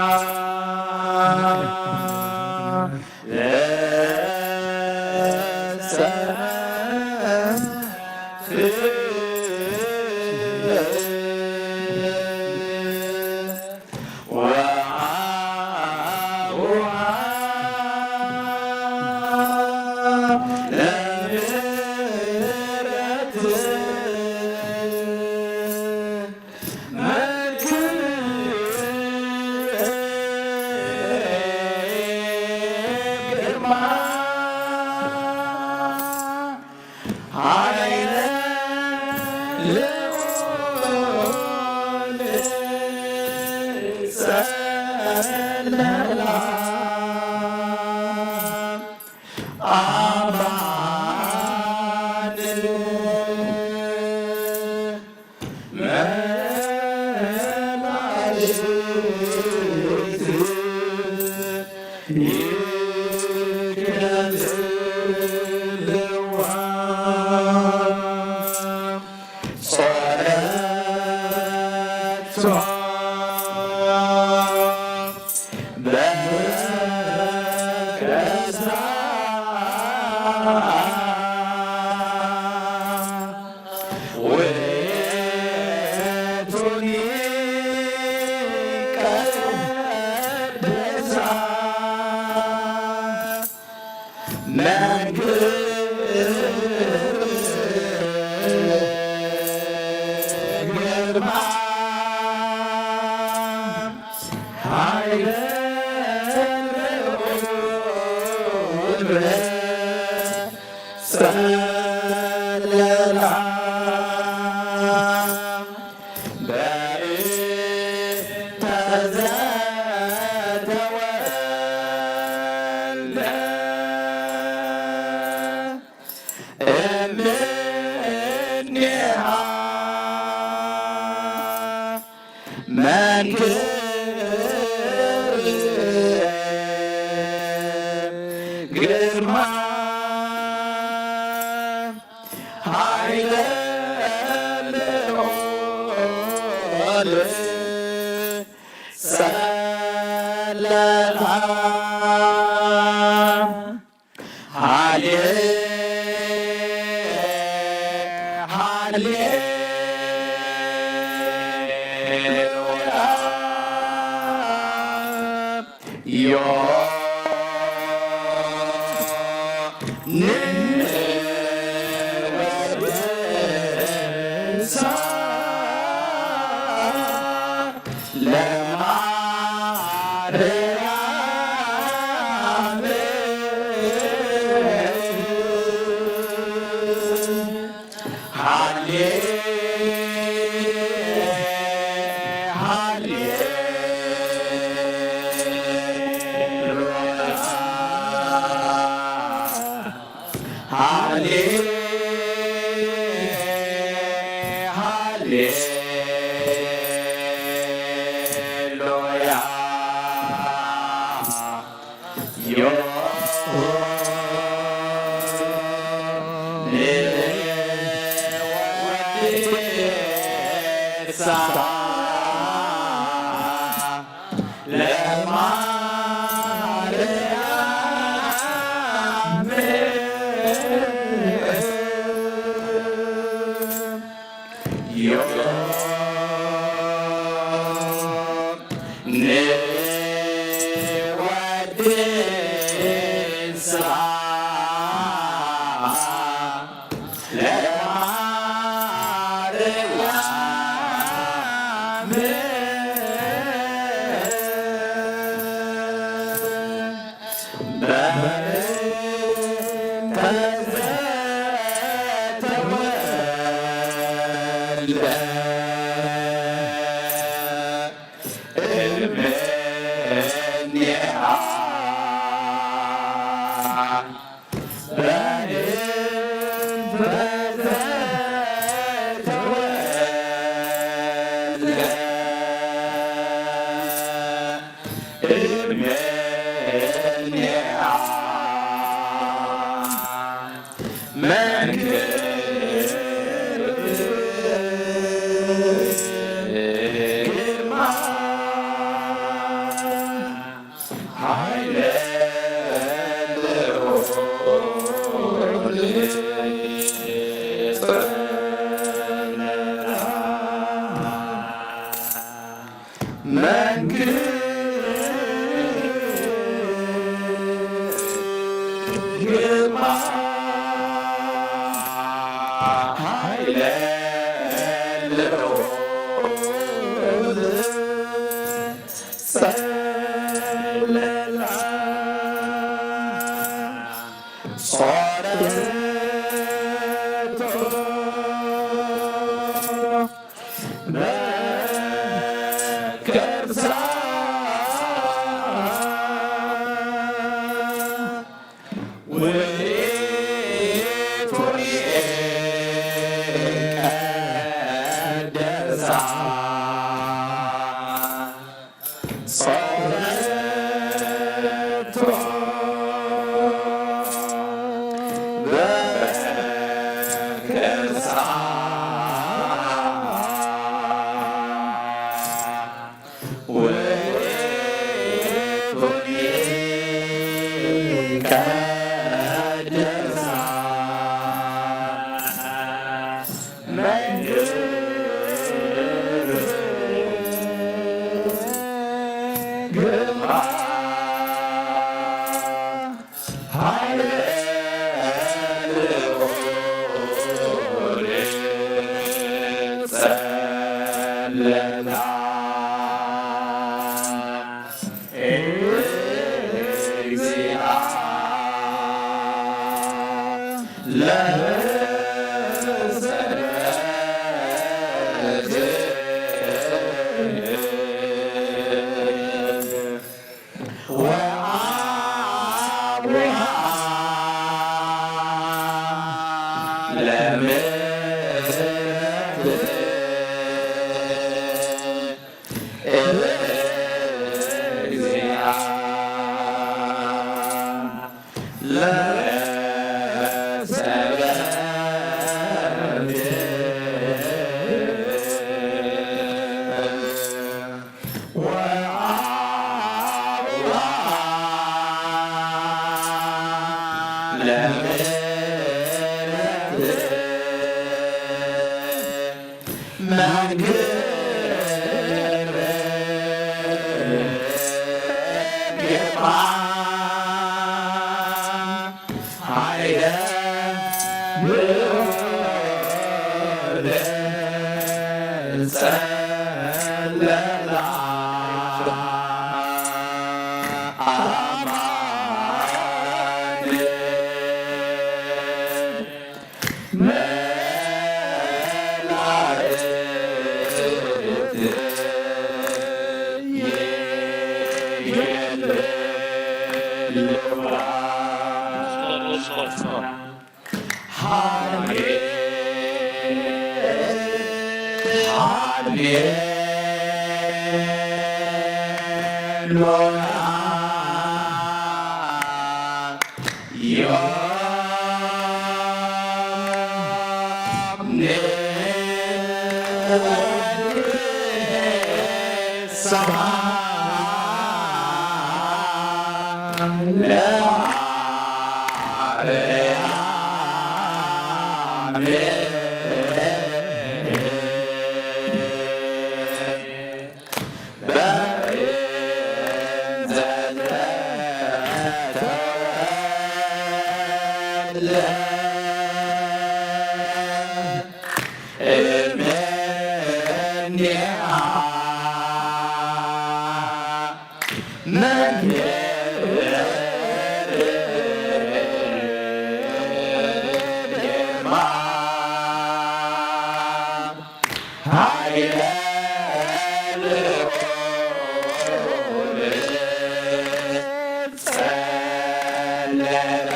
ጸለላ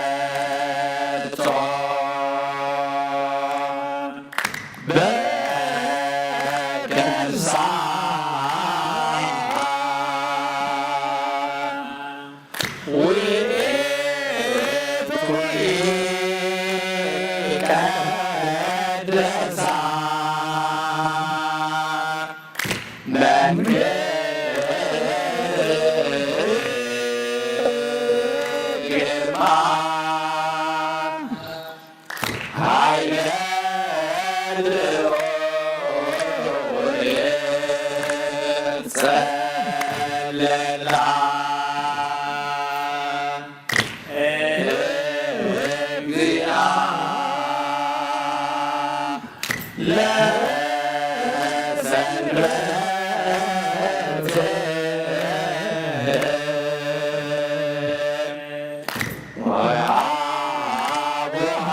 ጾረቶ በገዛ ውእቱ ይቀደሳ መንክር ግርማ ኃይለ ልዑል ጸለላ። እግዚአ ለሰንበት ወአቡሃ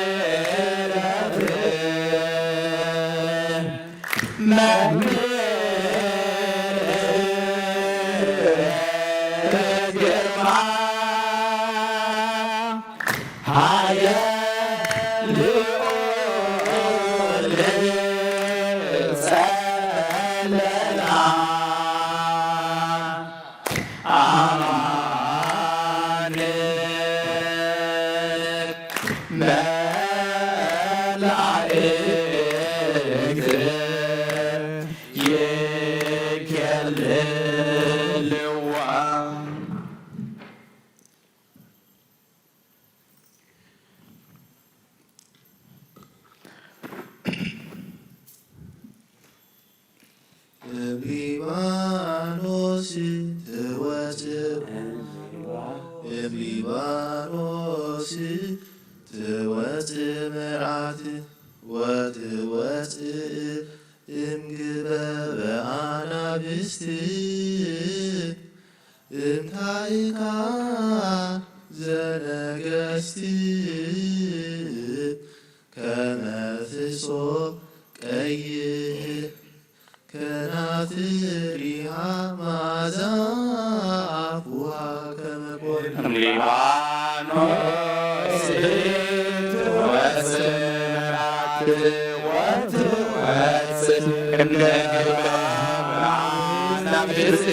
ለምህረት መምህር ግርማ ኃይለ ልዑል ጸለላ አማን መላእክት ይኬልልዋ። እምሊባኖስ ትወፅእ፣ እምሊባኖስ ትወፅእ መርዓት ወትወፅእ እምግበበ ኣናብስት። እምታይካ ዘነገስት ከመ ፍሶ ቀይሕ ከናፍሪሃ መዓዛ አፉሃ ከመ ኮል ሊባኖስ ትወፅእ መርዓት ወትወፅእ እምግበበ ኣናብስት።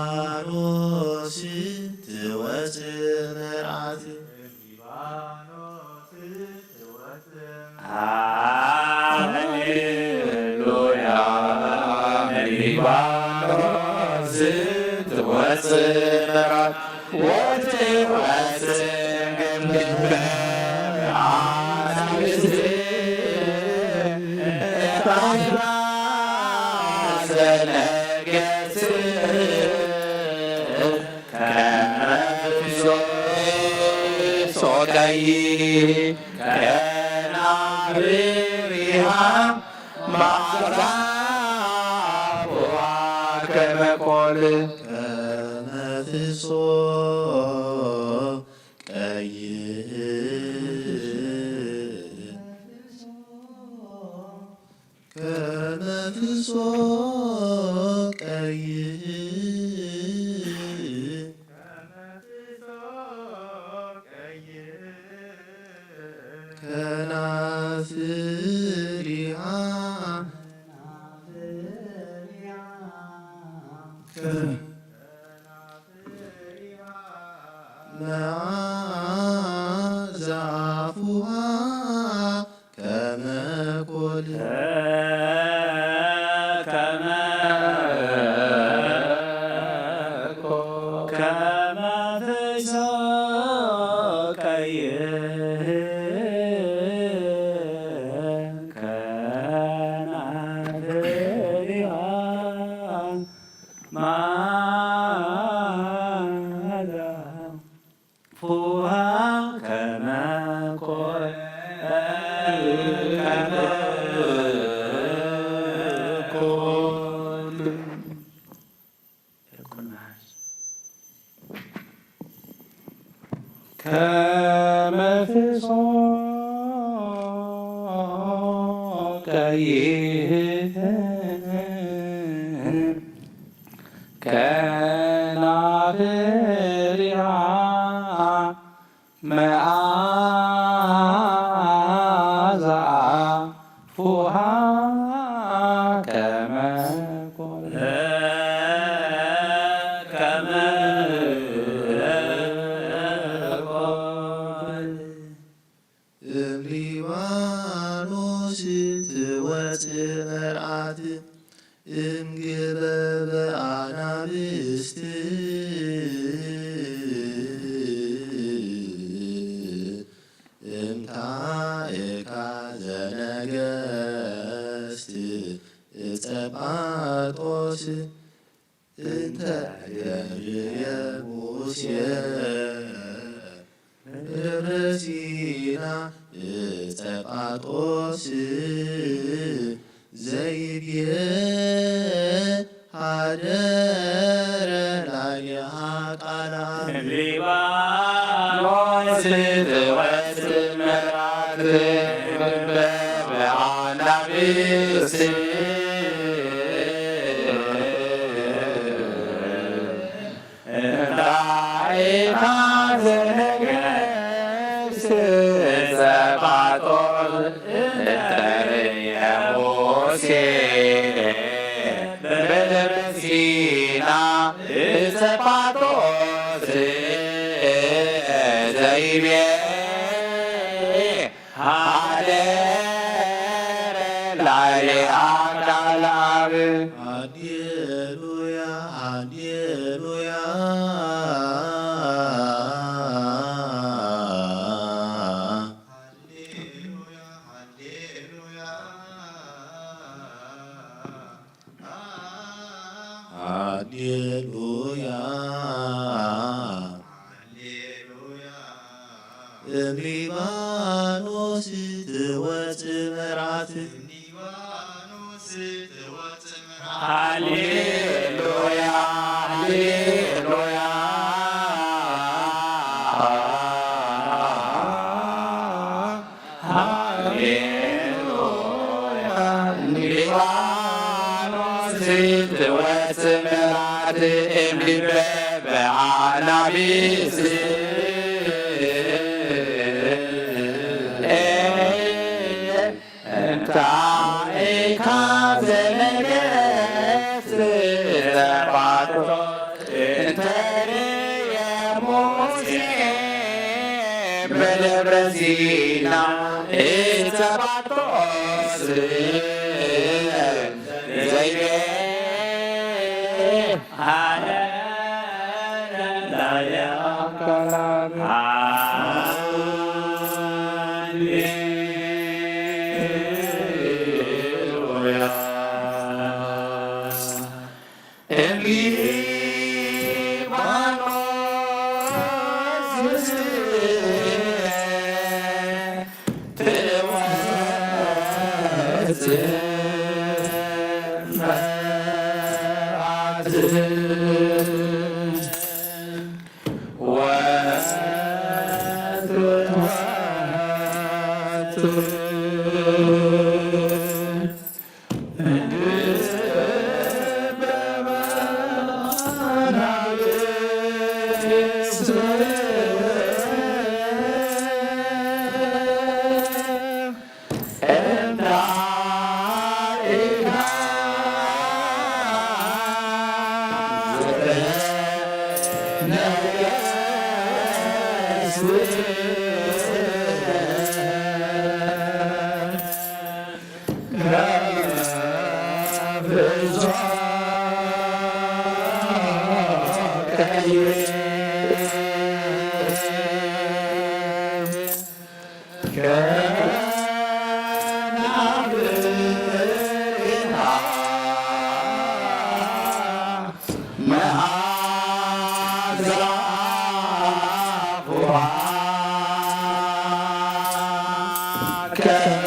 ሊባኖስ ትወፅእ መርዓት። ሃሌሉያ። ሊባኖስ ትወፅእ መርዓት ወትወፅእ እምግበበ ኣናብስት። እምታይካ ዘነገስት ከመ ፍሶ ቀይሕ ከናፍሪሃ መዓዛ አፉሃ ከመ ኮል ከመ ፍሶ ቀይሕ ከመ ፍሶ ቀይሕ ከናፍሪሃ መዓዛ አፉሃ ከመ ኮል ከመ ኮል ከመ መዓዛ ፍውሃ ከመ ኮል ከመ ኮል ከመ ፍስሖ ቀይሕ ከናፍሪሃ መዓዛ ፍውሃ ከመ ኮል ከመ ኮል እምሊባኖስ ትወፅእ መርዓት እምግበበ ኣናብስት እምታእካ ዘነገስት እጸጳጦስ እንተ ገርየ ሙሴ ምድረ ሲና እጸጳጦስ ዘይብየ ሃደረ ላዕሌሃ ቃል ኣብ ሊባኖስ ትወጽእ መርዓት በብዓናብስ እንታይ ኢኻ ዘነገስ ጸጳጦስ እንተርእየ ሙሴ በደብረ ሲና ጸጳጦስ ዘይቤ ሃሌሉያ ላዕሌ ኣካል ኣብ ሃሌሉያ ሃሌሉያ ሃሌሉያ ሃሌሉያ ሃሌሉያ እምሊባኖስ ትወጽእ መርዓት ሃሌሉያ ሃሌሉያ ሃሌሉያ ሊባኖስ ትወጽእ መርዓት እምሊ በብዓናብስ እንታይ ኢኻ ዘነገስ ጸባኦት እንተ ርእየ ሙሴ በደብረ ሲና ጸባኦት ዘይቤ መዓዛ ፍዋ ከመ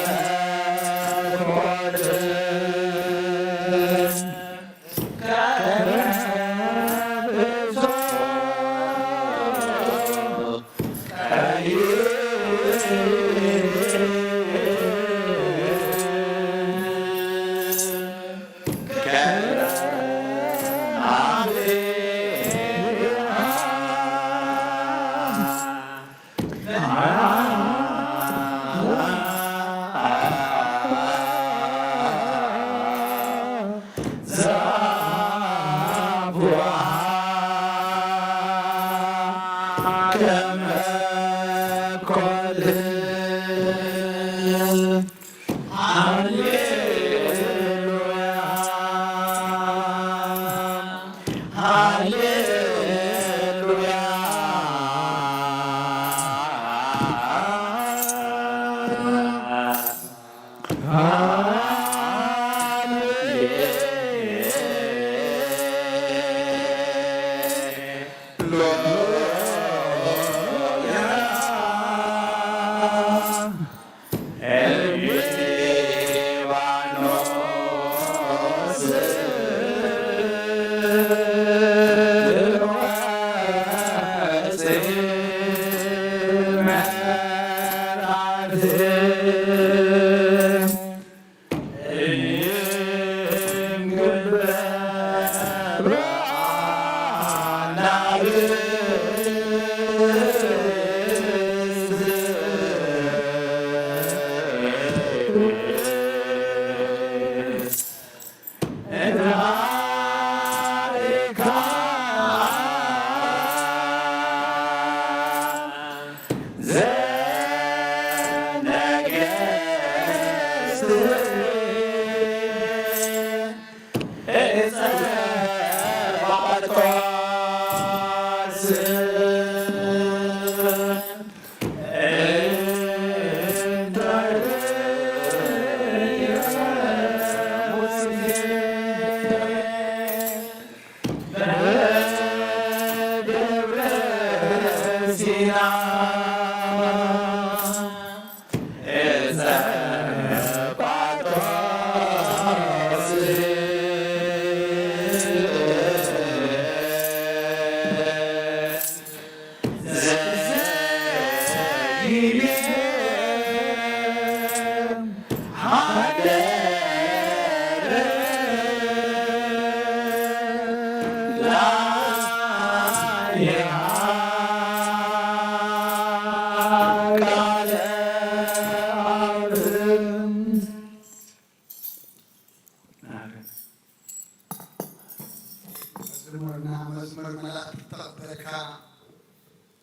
መዝሙርና መዝሙር መላእክቲ ተቐበልካ፣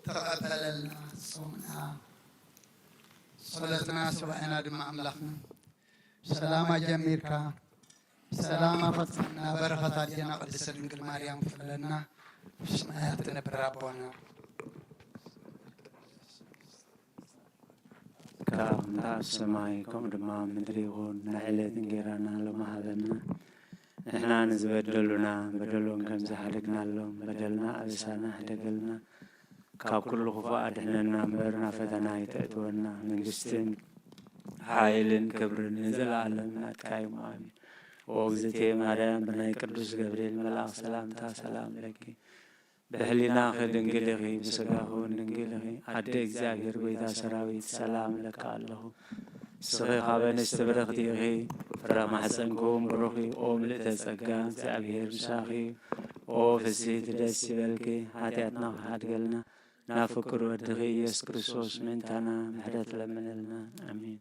ተቐበለልና፣ ጾምና፣ ጸሎትና፣ ሱባኤና ድማ ኣምላኽና ብሰላም ኣጀሚርካ ብሰላም ኣፈጽመና። በረኸት ኣዴና ቅድስት ድንግል ማርያም ክፍለና። ኣብ ሰማያት ትነብር ኣቦና። ካብ እንተ ኣብ ሰማይ ከምኡ ድማ ኣብ ምድሪ ይኹን። ናይ ዕለት እንጌራና ሎሚ ሃበና። ንሕና ንዝበደሉና በደሎም ከም ዝሓደግናሎም በደልና ኣበሳና ሕደገልና። ካብ ኩሉ ክፉእ ኣድሕነና እምበር ናብ ፈተና ኣይተእትወና። መንግስትን ሓይልን ክብርን ንዘለኣለም ናትካ እዩ። ኣሜን። ኦ እግዝእትየ ማርያም፣ ብናይ ቅዱስ ገብርኤል መልኣኽ ሰላምታ ሰላም ለኪ። ብሕሊናኺ ድንግል ኢኺ፣ ብስጋኺ እውን ድንግል ኢኺ። ኣደ እግዚኣብሔር፣ ጐይታ ሰራዊት፣ ሰላም እለኪ ኣለኹ። ንስኺ ካብ ኣንስቲ ብርኽቲ ኢኺ፣ ፍረ ማሕፀንኪ እውን ብሩኽ እዩ። ኦ ምልእተ ጸጋ፣ እግዚኣብሔር ምሳኺ እዩ። ኦ ፍስሕቲ ደስ ይበልኪ፣ ሓጢኣትና ክሓድገልና ናብ ፍቁር ወድኺ ኢየሱስ ክርስቶስ ምእንታና ምሕረት ለምንልና። ኣሜን።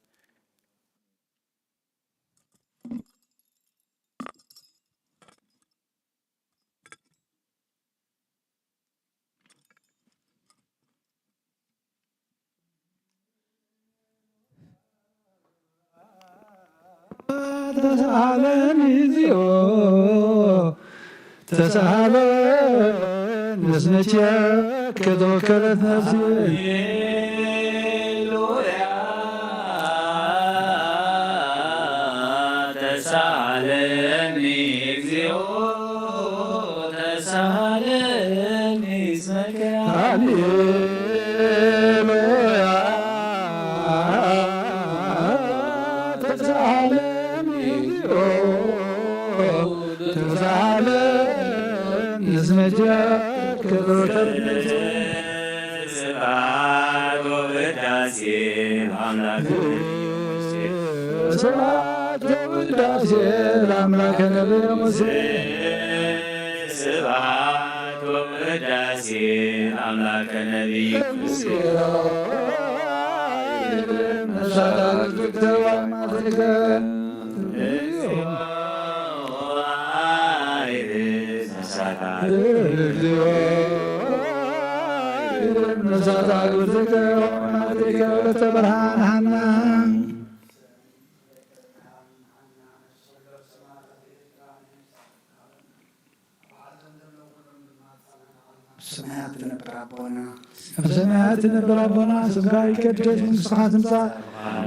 ተሳሃለኒ እግዚኦ ተሳሃለኒ እስመ ኪያከ ተወከለት ነፍሲ። ሃሌሉያ። ተሳሃለኒ እግዚኦ ተሳ ተሳሃለኒ እስመከ። ሃሌሉያ። ተሳሃለኒ እግዚኦ፣ ተሳሃለኒ እስመ ጃከ። ስብሐት ወውዳሴ ለአምላክ። ስብሐት ወውዳሴ ለአምላክ ነቢየ ሙሴ። ስብሐት ወውዳሴ ለአምላከ ነቢይ ሙሴ። ሰማያት ትነብር ኣቦና። ኣብ ሰማያት ትነብር ኣቦና፣ ስምካ ይቀደስ፣ መንግስትኻ ትምጻእ፣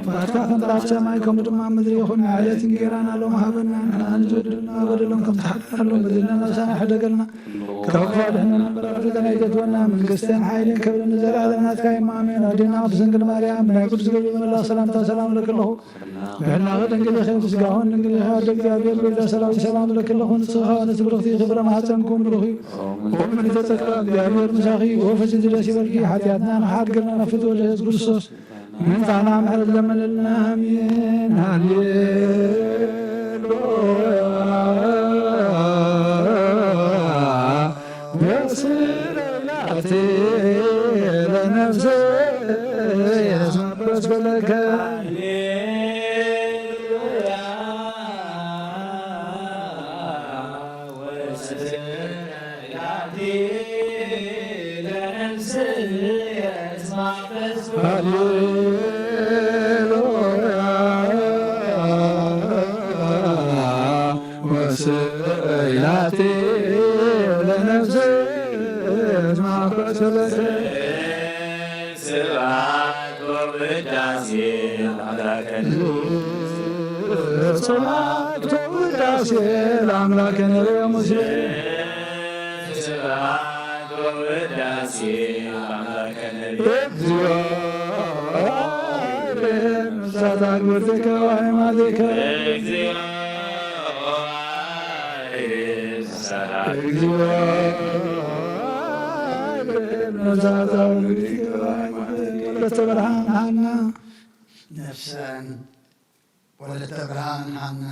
ፍቓድካ ከምቲ ኣብ ሰማይ ከምኡ ድማ ኣብ ምድሪ ይኹን። ንዕለት እንጌራና ሎሚ ሃበና፣ ንሕና ንዘድልና በደሎም ከምቲ ሓጣን በደልና፣ ናብሳና ሕደገልና፣ ካብ ክፉእ ኣድሕነና፣ እምበር ኣብ ፈተና ኣይተእትወና፣ መንግስትን ሓይልን ክብርን ንዘለኣለም ናትካ እዩ፣ ኣሜን። ኣዴና ቅድስት ድንግል ማርያም፣ ብናይ ቅዱስ ገብርኤል መልኣኽ ሰላምታ ሰላም እለኪ ኣለኹ። ብሕልናኺ ድንግል ኢኺ፣ ብስጋኺ እውን ድንግል ኢኺ፣ ኣደ እግዚኣብሔር ልዑል ሰላም ሰላም እለኪ ኣለኹ። ንስኺ ከኣ ንስብርኽቲ ኢኺ፣ ፍረ ማህፀንኪ እውን ብሩኽ እዩ። ኦ ምልዕተ ጸጋ፣ እግዚኣብሔር ምሳኺ፣ ኦ ፍስሕቲ ደስ ይበልኪ፣ ሓጢኣትና ንኽሓድገልና ናብ ፍትወ ኢየሱስ ክርስቶስ ምንጻና ምሕረት ለምንልና፣ ኣሜን። ሃሌሉያ። ወስብሐት ለነፍስየ እስመ በስመከ። ሃሌሉያ። ወስብሐት ለነፍስየ እስመ በስመከ። ስብሐት ወውዳሴ ለአምላከ። ስብሐት ወውዳሴ ለአምላከ ነቢየ ሙሴ። ስብሐት ወውዳሴ ለአምላከ ነቢየ። እግዚኦ። ሳታ ግብርትከ ወአዕማዲከ። እግዚኦ። እግዚኦ። ሳታ ግብርትከ ወአዕማዲከ። ወለተ ብርሃን ሃና። ነፍሰን ወለተ ብርሃን ሃና፣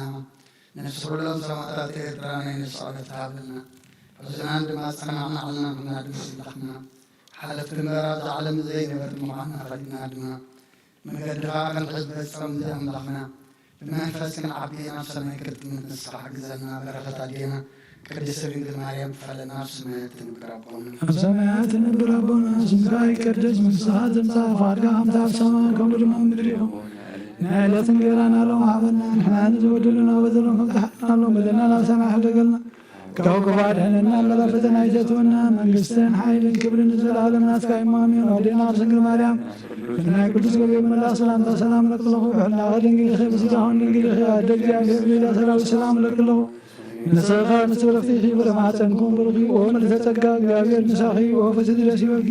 ነፍሲ ኩሎም ሰማእታት ኤርትራ ናይ ነፍሲ ዕረፍቲ ሃብልና። ሕዙናን ድማ ጸናዕናዕልና፣ ንሕና ድማ ኣምላኽና። ሓለፍቲ እምበር ኣብዛ ዓለም ዘይነበርና ምዃንና ፈሊጥና ድማ፣ መገዲ ኸኣ ክንሕዝ በዚ ጾም እዚ ኣምላኽና። ብመንፈስ ክንዓቢ ናብ ሰማይ ክትጥምት ንስኻ ሓግዘና። በረኸት ኣዴና ቅድስቲ ድንግል ማርያም ክፈለና። ኣብ ሰማያት ትነብር ኣቦና። ኣብ ሰማያት ትነብር ኣቦና፣ ስምካ ይቀደስ፣ መንግስትኻ ትምጻእ፣ ፍቓድካ ከምቲ ኣብ ሰማይ ከምኡ ድማ ኣብ ምድሪ ይኹን። ናይ ዕለት እንጌራና ሎሚ ሃበና፣ ንሕና ንዝበደሉና በደሎም ከም ዝሓለና በደልና ናብ ሰማይ ሕደገልና። ካብ ክፉእ ኣድሕነና እምበር ኣብ ፈተና ኣይተእትወና። መንግስትን ሓይልን ክብርን ንዘለኣለም ናትካ እዩ፣ ኣሜን። ኣዴና ቅድስት ድንግል ማርያም፣ ብናይ ቅዱስ ገብርኤል መልኣኽ ሰላምታ ሰላም እለኪ ኣለኹ። ብሕልናኺ ድንግል ኢኺ፣ ብስጋኺ ድንግል ኢኺ። ኣደ እግዚኣብሔር፣ ልዕልቲ ሰራዊት ሰላም እለኪ ኣለኹ። ንስኺ ከኣ ንስብርኽቲ ኢኺ፣ ፍረ ማሕፀንኪ እውን ብሩኽ እዩ። ኦ ምልዕተ ጸጋ፣ እግዚኣብሔር ምሳኺ እዩ። ኦ ፍስሕቲ ደስ ይበልኪ፣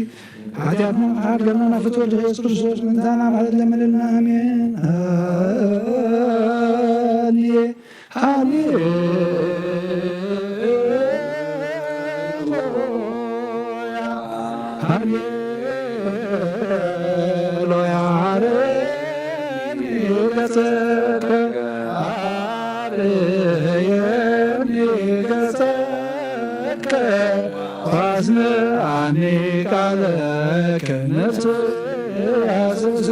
ሓጢኣትና ይሓድገልና፣ ናብ ፍትወ ወልድኺ ኢየሱስ ክርስቶስ ምእንታና ምሕረት ለምንልና። ኣሜን። ሃሌ-፣ ሃሌሉያ። ሃሌሉያ። አርያም ገጸከ፣ አርያም ገጸከ፣ ወአስምዓኒ ቃለከ፣ ነፍስ ያስስ።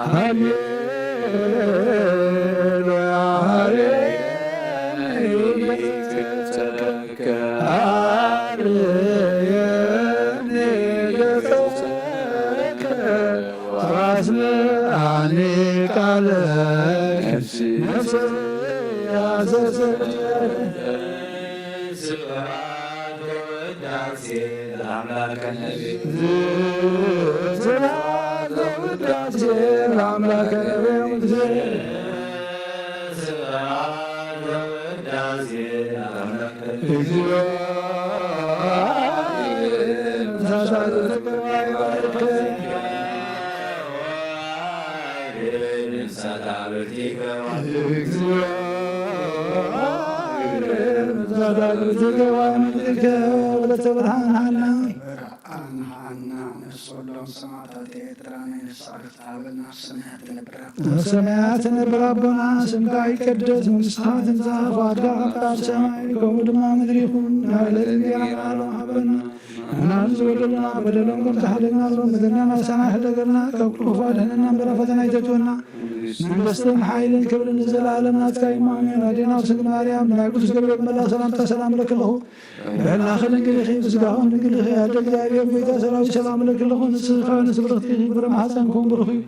ሃሌሉያ፣ ሃሌሉያ፣ አርየኒ ገጸከ ወአስምዓኒ ቃለ ነፍሲ ያዘዘ። ስብሐት ወውዳሴ ለአምላከ ነቢይ። ስብሐት ወውዳሴ ለአምላከ ነቢይ። ስብሐት ወውዳሴ ለአምላከ እግዚኦ። ወለተ ብርሃን ሃና። ብርሃን ሃና ነፍስ ወሎም ሰማዕታት ኤርትራ ናይ ንስኻ ክትሃበና ኣብ ሰማያት ትነብር። ኣብ ሰማያት ትነብር ኣቦና፣ ስምካ ይቀደስ፣ መንግስትኻ ትምጻእ፣ ፍቓድካ ከምቲ ኣብ ሰማይ ከምኡ ድማ ምድሪ ይኹን። ናይ ዕለት እንጀራና ሃበና። ንሕና ዝበደሉና በደሎም ከም ዝሓለና፣ በደልና ናሳና ይሕደገልና፣ ካብ ኩሉ ክፉእ ኣድሕነና እምበር፣ ኣብ ፈተና ኣይተእትወና። መንግስትን ሓይልን ክብርን ንዘለኣለም ናትካ እዩ። ኣሜን። ኣዴና ቅድስት ማርያም፣ ናይ ቅዱስ ገብርኤል መልኣኽ ሰላምታ ሰላም እለኪ ኣለኹ። ብሕልናኺ ድንግል ኢኺ፣ ብስጋኺ ድንግል ኢኺ። ኣደ እግዚኣብሔር ጎይታ ሰራዊት ሰላም እለኪ ኣለኹ። ንስኺ ከበነ ስብርኽቲ ኢኺ፣ ፍረ ማሕፀንኪ እውን ብሩኽ እዩ።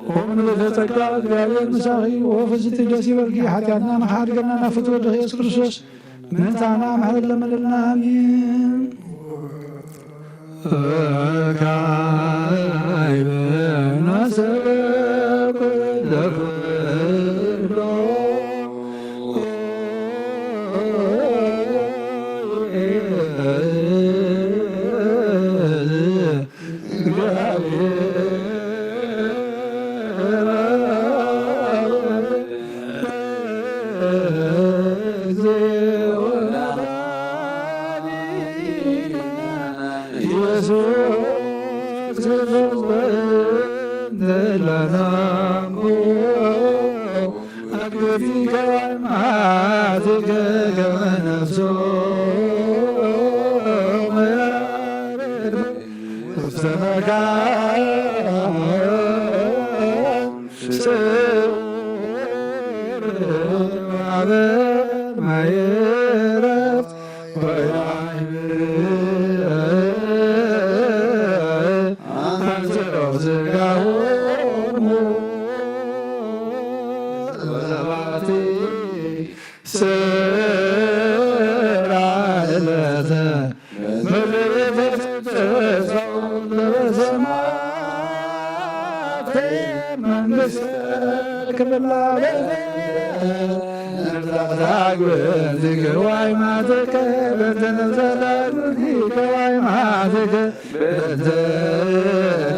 ኦ ምልዕተ ጸጋ፣ እግዚኣብሔር ምሳኺ፣ ኦ ፍስሕቲ ደስ ይበልኪ። ሓጢኣትና ንኽሓድገና ናብ ፍትወ ወድኺ ኢየሱስ ክርስቶስ ምእንታና ምሕረት ለምንልና። ኣሜን። ካይበ ናሰብ ኩለኩሎ ኢየሱስ ክርስቶስ በእንተ ለናሙ አግብቲከ ወመዓትከ ከመ ነፍሶ መያርግ ውስተ መካን ስዑር ሀበ ማየ ዕረፍት ወያዕብር አንስኦ ሥጋሆሙ ወለባቲ ስራ ዕለተ ምድር ተስፋው ለበሰማያት መንግስት ክብላ በለ። ነፍሳት አግብእቲከ ወአይማትከ በእንተ ነፍሳት አግብእቲከ ወአይማትከ በእንተ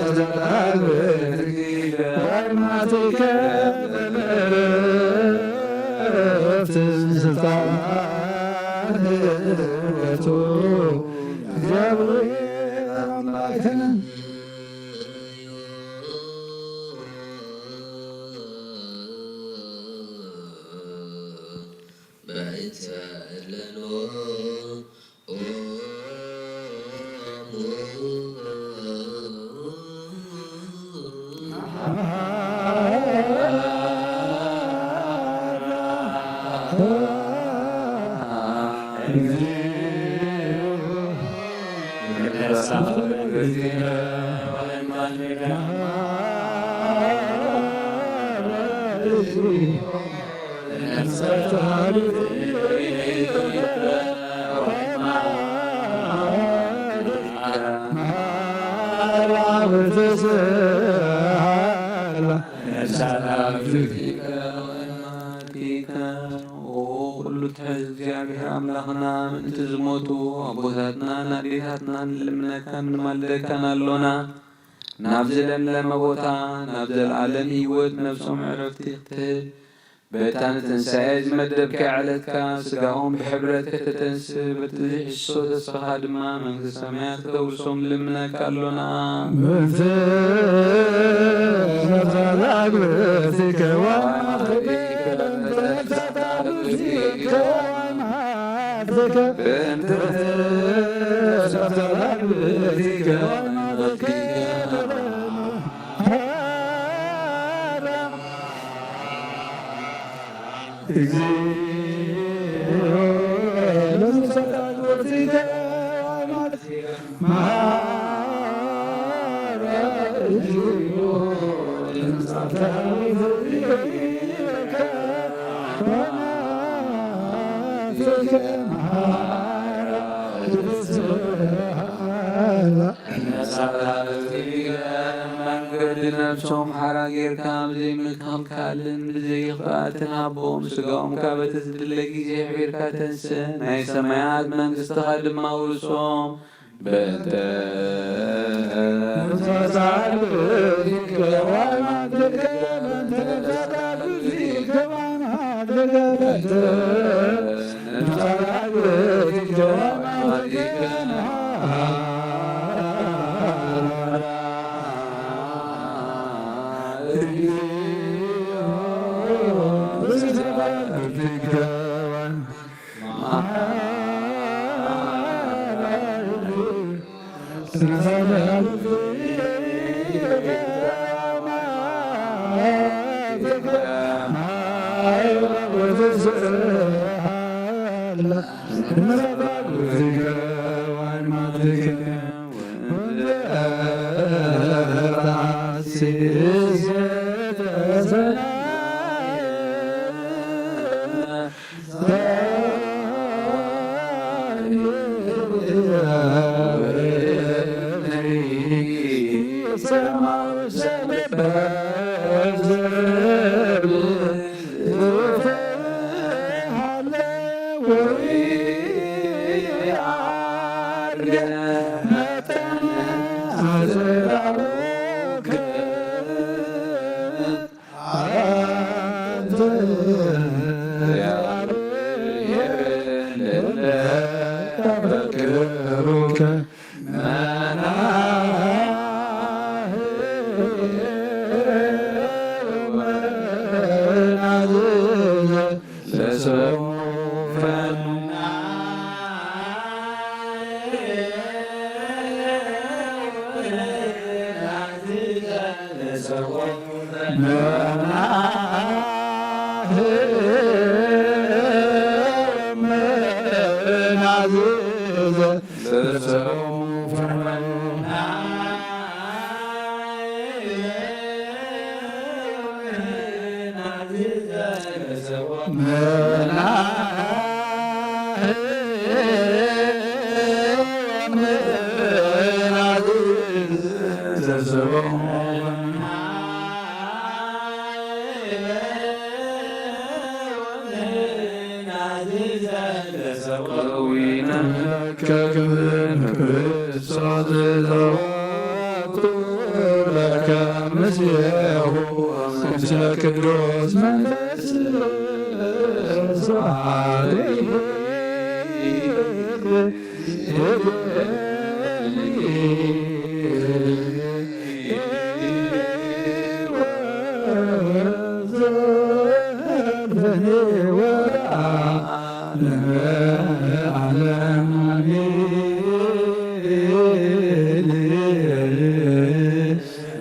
ነፍሳት አግብእቲከ ወአይማትከ በእረፍት ስልጣን ውእቱ እግዚአብሔር አምላክነ። በእንተ እለኖ ኩሉ ትሕዝ እግዚኣብሔር ኣምላኽና፣ ምእንቲ ዝሞቱ ኣቦታትናን ኣዴታትናን ንልምነካን ንማልደካን ኣሎና። ናብ ዝለምለመ ቦታ፣ ናብ ዘለዓለም ህይወት ነፍሶም ዕረፍቲ ክትህብ፣ በታ ንትንሳኤ ዝመደብካያ ዕለትካ፣ ስጋኦም ብሕብረት ከተተንስእ፣ በቲ ዘይሕሶ ተስፋኻ ድማ መንግስተ ሰማያት ከተውርሶም ንልምነካ ኣሎና። ምእንቲ ነፍሳት ኣግብእቲከ ወአይማትከ በእንተ ነፍሳት ኣግብእቲከ ወአይማትከ እግዚኦ ለዘሰቃይ ወትይተ ማረ እግዚኦ ለዘሰቃይ ወትይተ መንገዲ ነብሶም ሓራ ጌርካ ብዘይምክልካልን ብዘይኽፍኣትን ሃቦም። ስጋኦም ካብ በቲ ዝድለ ግዜ ኣሕቢርካ ተንስእ፣ ናይ ሰማያት መንግስትኻ ድማ ውርሶም። በእንተ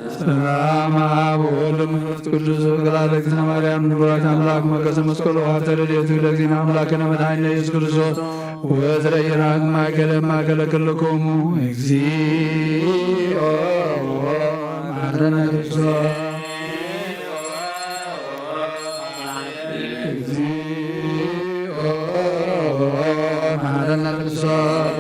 ሰላም አብ ወወልድ ወመንፈስ ቅዱስ ወቅላ ለእግዝእትነ ማርያም ንቡራት አምላክ መቀሰ መስቀሉ ሀብተ ረድኤቱ ለእግዚእነ አምላክነ መድኃኒነ ኢየሱስ ክርስቶስ ወትረይራን ማእከለ ማእከለ ክልክሙ እግዚኦ መሐረነ ክርስቶስ እግዚኦ መሐረነ ክርስቶስ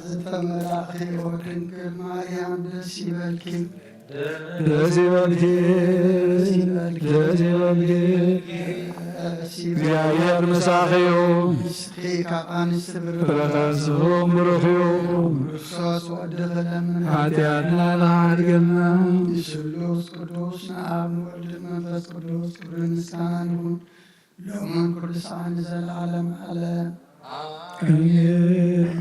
ዝተመላእኪ ኦ ድንግል ማርያም ደስ ይበልኪ። ደስ ይበልኪ፣ ደስ ይበልኪ፣ ደስ ይበልኪ። ደስ ይበልኪ። እግዚኣብሔር ምሳኺ እዩ። ንስኺ ካብ ኣንስቲ ብሩኽ ፍረ ከርስኺ ብሩኽ እዩ። ክርስቶስ ወድኺ ለምን ኃጢኣትና ለሓድገና። ስሉስ ቅዱስ ንኣብ ወልድ መንፈስ ቅዱስ ክብርን ምስጋናን ይኹን። ሎምን ኩሉ ሰዓት ንዘለዓለም ዓለም። ኣሜን።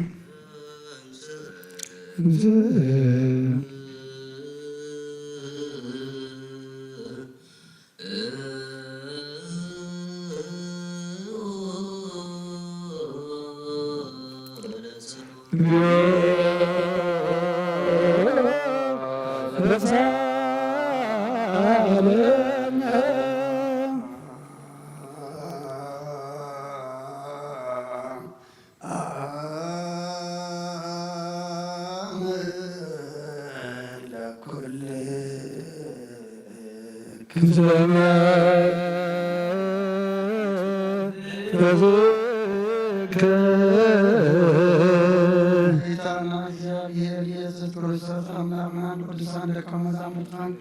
ጌታና እግዚኣብሔር ኢየሱስ ክርስቶስ ኣምላኽናን ቅዱሳን ደቀ መዛሙርትኻን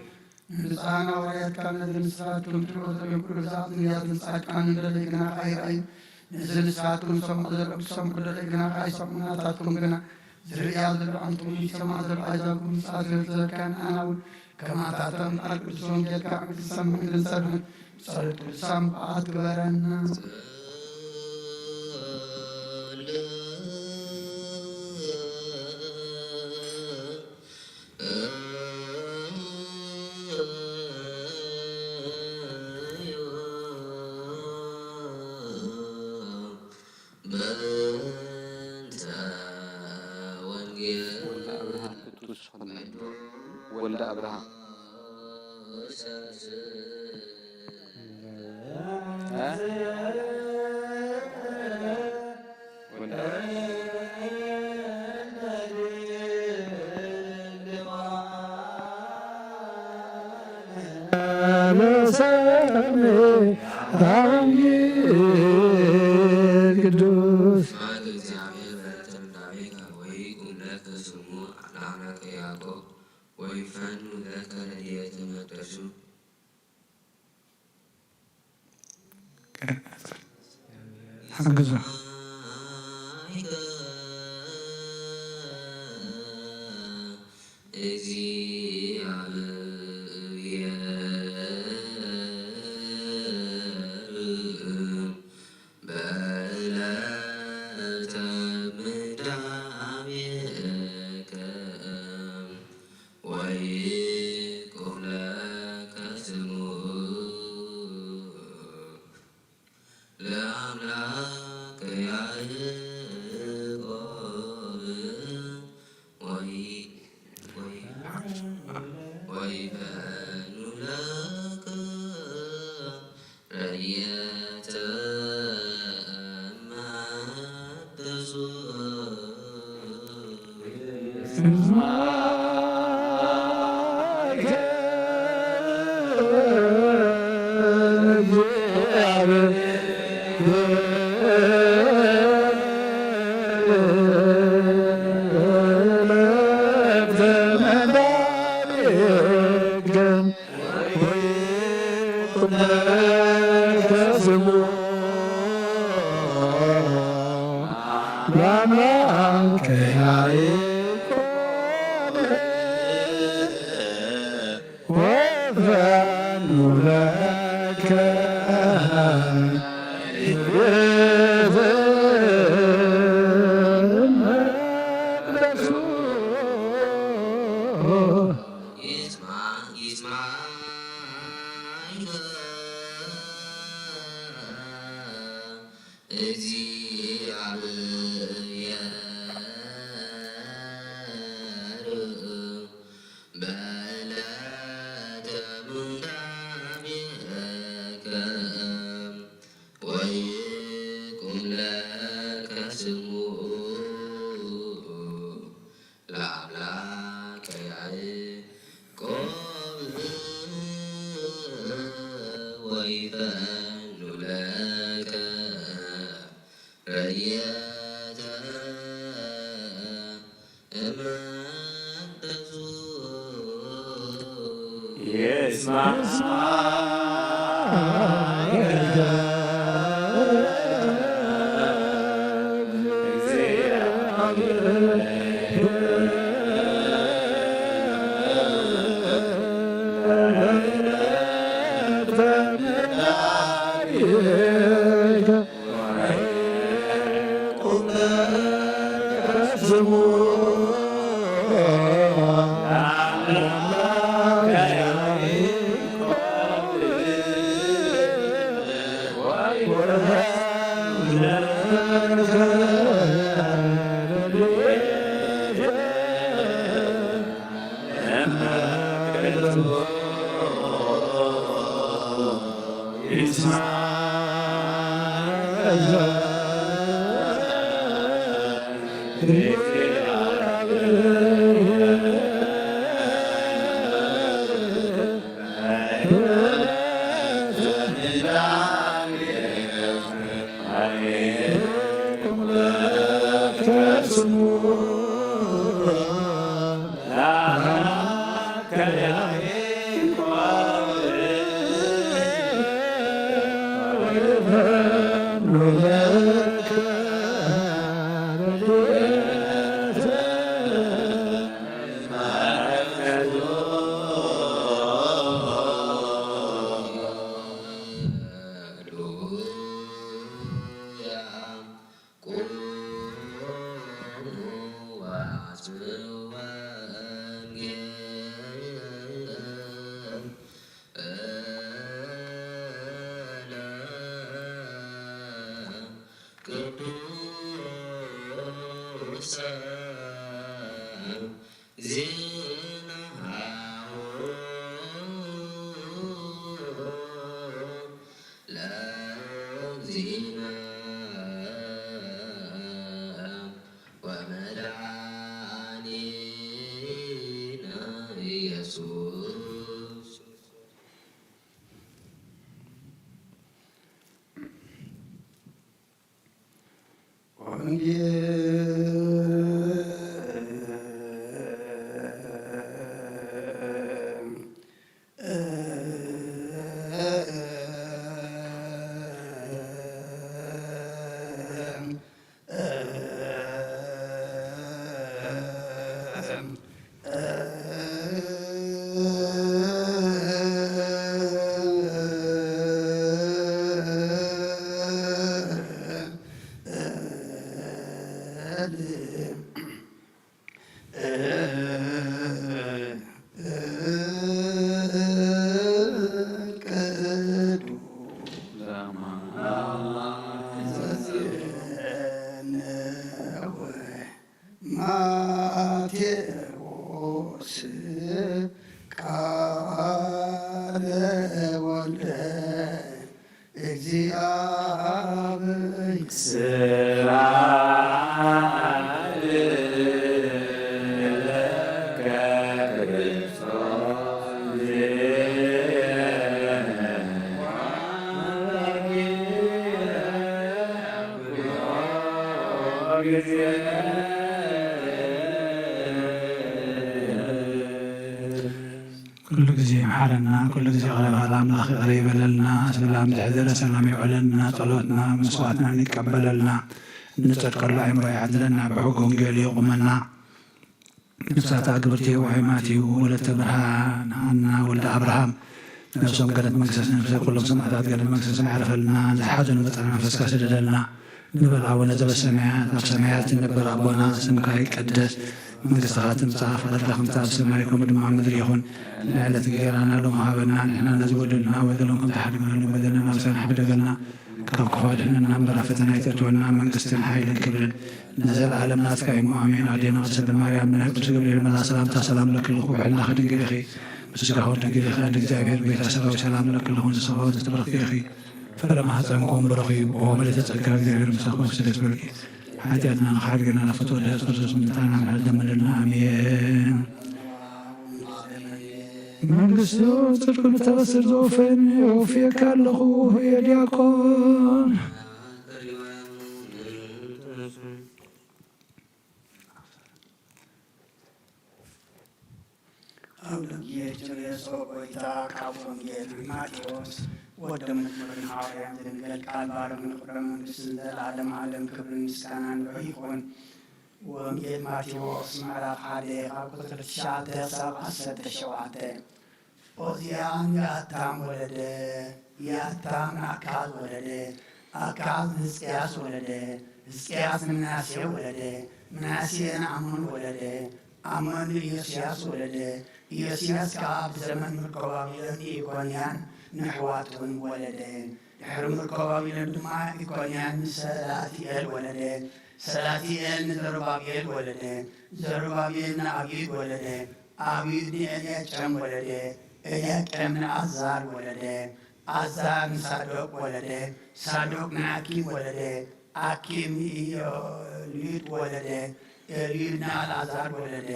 ንብፁዓን ሃዋርያትካ ነዚ ንስኻትኩም ትርእዮ ዘለኹም ኩሉ ብዛዕባ ነቢያትን ጻድቃንን ደለዩ ግና ከኣ ኣይረኣዩን። ነዚ ንስኻትኩም ትሰምዑ ዘለኹም ክሰምዑ ደለዩ ግና ከኣ ኣይሰምዑን። ናታትኩም ግና ዝርእያ ዘለዋ ዓንትኹም ይሰምዓ ዘለዋ ኣእዛንኩም ምጽኣት ዝብል ዘበልካዮ ንኣና እውን ከማታቶም ቃል ቅዱስ ወንጌልካ ክንሰምዕን ክንሰብሕን ብጸሎት ቅዱሳን ብዓት ግበረና። ቅዱስ ሆነ ወልደ አብርሃ። እ? ወልደ አብርሃ። ለሰሜ አምጊ ቅዱስ። ስብሐት ለእግዚአብሔር በዕለተ ምንዳቤከ ወይኩን ለከ ስሙ ለአምላከ ያዕቆብ ወይፈኑ ለከ ረድኤተ መቅደሱ። ሓግዞ። ለአምላከ ያዕቆብ ወይ-፣ ወይ-፣ ወይፈኑ ለከ ረድኤተ እመ ቅዱስ። እግዚአብሔር በዕለተ ምንዳቤከ ወይኩን ለከ ስሙ ለአምላከ ያዕቆብ ወይፈኑ ለከ ረድኤተ እመቅደሱ። ይስማ ለእግዚእነ ወመድኃኒነ ኢየሱስ። ማቴዎስ ቃለ ወልደ እግዚአብሔር። ስብሐት ለከ ክርስቶስ። ኩሉ ግዜ ይምሓረና፣ ኩሉ ግዜ ይቕረ በል። ኣምላኽ ይቕረ ይበለልና፣ ሰላም ዘሕደረ ሰላም የውዕለልና፣ ጸሎትና መስዋዕትና ይቀበለልና፣ እንጸድቀሉ ኣእምሮ ይዓድለና፣ ብሕጊ ወንጌሉ የቑመና። ነፍሳታ ክብርቲ የዋህ ማቴዎ ወለተ ብርሃን ሃና ወልደ ኣብርሃም፣ ነፍሶም ገነት መንግስተ ነፍሰ፣ ኩሎም ሰማዕታት ገነት መንግስተ ሰማይ ያዕርፈልና፣ ንዝሓዘኑ መጽናዕቲ መንፈስካ ስደደልና። ንበል ኣቡነ ዘበሰማያት፣ ኣብ ሰማያት ዝነብር ኣቦና፣ ስምካ ይቀደስ፣ መንግስትኻ ትምጻእ፣ ፈቃድካ ከምቲ ኣብ ሰማይ ከምኡ ድማ ኣብ ምድሪ ይኹን። ንዕለት እንጌራና ሎሚ ሃበና፣ ንሕና ነዚ በደልና በደሎም ከምቲ ሓድግና ንበደልና፣ ናብሳና ሕደገልና፣ ካብ ክፉ ኣድሕነና እምበር፣ ኣብ ፈተና ኣይተእትወና፣ መንግስትን ሓይልን ክብርን ንዘለኣለም ናትካ እዩ፣ ኣሜን። ኣዴና ቅድስት ድንግል ማርያም፣ ናይ ቅዱስ ገብርኤል መልኣክ ሰላምታ ሰላም ለኪ፣ ኩሉ ሕልናኺ ድንግል ኢኺ፣ ብስጋኺ እውን ድንግል ኢኺ፣ ኣደ እግዚኣብሔር ቤታ ሰራዊት ሰላም ለኪ፣ ኩሉ ንስኻ ዝተባረኽኪ ኢኺ፣ ፍረ ማህፀንኩም ብሩኽ እዩ። ኦ ምልዕተ ጸጋ፣ እግዚኣብሔር ምሳኹም፣ ስደት በልኪ። ሓጢኣትና ንኽሓድገና ናብ ፍትወት ኢየሱስ ክርስቶስ ምምጻእና ምሕረት ለምንልና። ኣሜን። መንግስቱ ጽድቁ ንተበስር ዘወፈን የውፍየካ ኣለኹ። የዲያቆን ኣብ ደንጌ ጭሬሶ ጎይታ ካብ ወንጌል ማቴዎስ ወደ ምክብርን ሃዋርያን ዝንገል ቃል ባርም ንክብረ መንግስትን ዘላለም ዓለም ክብርን ምስጋናን ንዑ ይኹን። ወንጌል ማቴዎስ ምዕራፍ ሓደ ካብ ቁጽሪ ትሽዓተ ክሳብ ዓሰርተ ሸውዓተ። ኦዝያን የኣታም ወለደ፣ የኣታም ንኣካዝ ወለደ፣ ኣካዝ ንሕዝቅያስ ወለደ፣ ሕዝቅያስ ንምናሴ ወለደ፣ ምናሴ ንኣሞን ወለደ፣ ኣሞን ንኢዮስያስ ወለደ፣ ኢዮስያስ ከኣ ኣብ ዘመን ምርኮ ባቢሎን ንኢኮንያን ንኣሕዋቱን ወለደ። ድሕሪ ምርኮ ባቢሎን ድማ ኢኮንያን ንሰላትኤል ወለደ፣ ሰላትኤል ንዘሩባቤል ወለደ፣ ዘሩባቤል ንኣብዩድ ወለደ፣ ኣብዩድ ንኤልያቄም ወለደ፣ ኤልያቄም ንኣዛር ወለደ፣ ኣዛር ንሳዶቅ ወለደ፣ ሳዶቅ ንኣኪም ወለደ፣ ኣኪም ንኢዮልዩድ ወለደ፣ ኤልዩድ ንኣልኣዛር ወለደ፣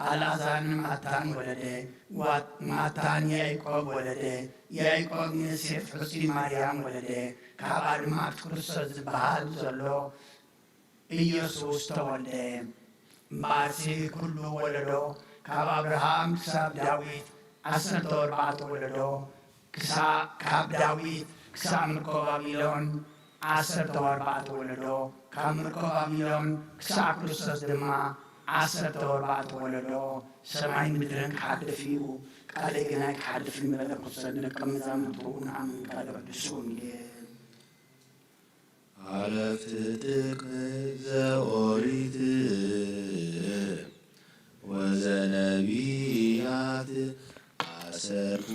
ኣልኣዛር ንማታን ወለደ፣ ዋ-፣ ማታን ያዕቆብ ወለደ፣ ያዕቆብ ንዮሴፍ ሕጹይ ማርያም ወለደ፣ ካብኣ ድማ ኣብቲ ክርስቶስ ዝበሃል ዘሎ ኢየሱስ ተወልደ። እምበኣርሲ ኩሉ ወለዶ ካብ ኣብርሃም ክሳብ ዳዊት ዓሰርተ ኣርባዕተ ወለዶ፣ ክሳ-፣ ካብ ዳዊት ክሳብ ምርኮ ባቢሎን ዓሰርተ ኣርባዕተ ወለዶ፣ ካብ ምርኮ ባቢሎን ክሳብ ክርስቶስ ድማ ዓሰርተ ኣርባዕተ ወለዶ። ሰማይን ምድርን ክሓልፍ እዩ፣ ቃለይ ግን ኣይክሓልፍን በለ ክርስቶስ ንደቀ መዛሙርቱ። ንኣምን ቃለ ቅዱስ ወንጌል። ዓረፍቲ ጥቅምት ዘኦሪት ወዘነቢያት ዓሰርቱ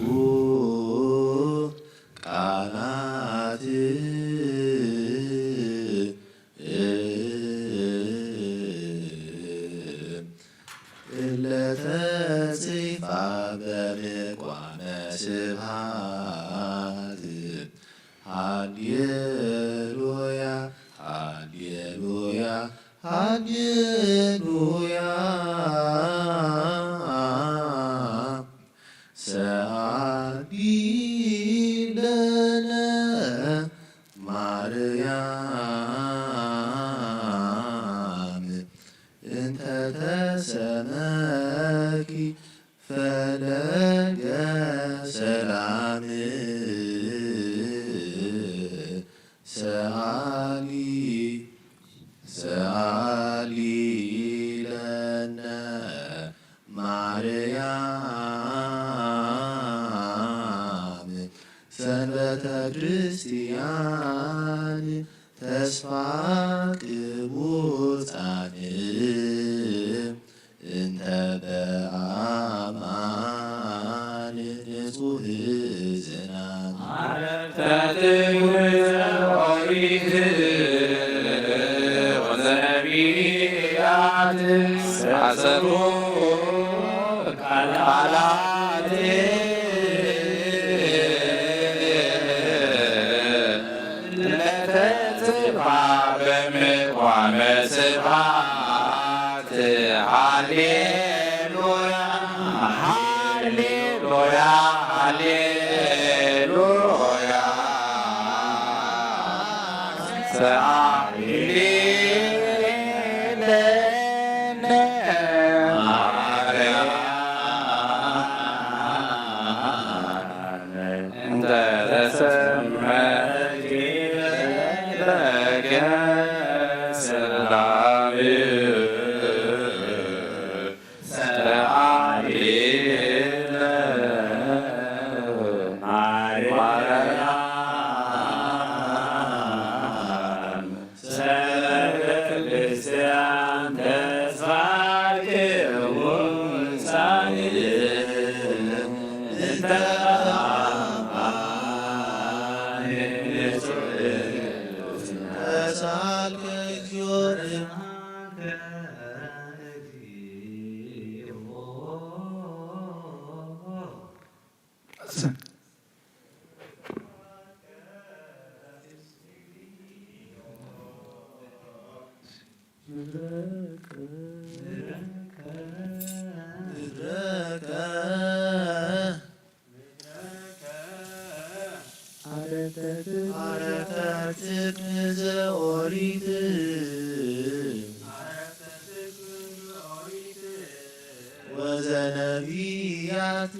ቃላት እለ ቤተ ክርስቲያን ተስፋ ቅቡጻን እንተ በአማን ንጹሕ ዝናን። ተትምህር ኦሪት ወዘነቢያት አሰሩ ቃላት ለተጽፋ በምቋመ ስብሐት ሃሌሉያ ሃሌሉያ ሃሌሉያ ሰአሊ ለነ ማርያም። እንተ ተሰመኪ ለኪ ሰላም ሰአሊ ለነ ማርያም። ሰበከ ክርስቲያን ተስፋ ቅቡጻን እንተ ተሳልከ እግዚኦ አረፍተ ትክል ዘኦሪት ወዘነቢያት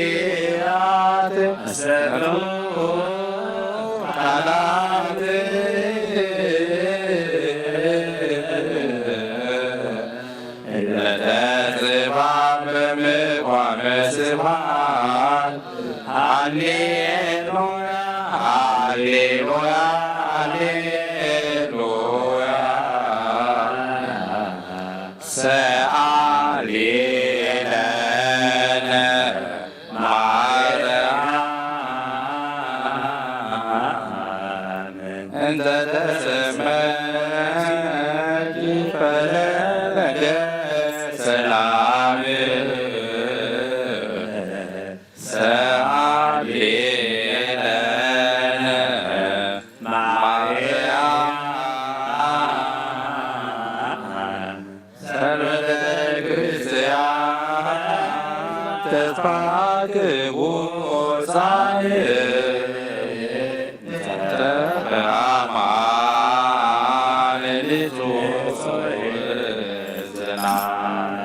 ወዘነቢያት አሰሩ ቃላት ለተጽፋ በምቋመ ስብሐት ሃሌሉያ ሃሌሉያ ሃሌሉያ ሰአሊ ለነ ማርያም እንተ ተሰመኪ ፈለገ ሰላም ሰአሊ ለነ ማርያም ሰንበተ ክርስቲያን ተስፋ ቅቡጻን ተፈአማን ንጹሕ ጽናን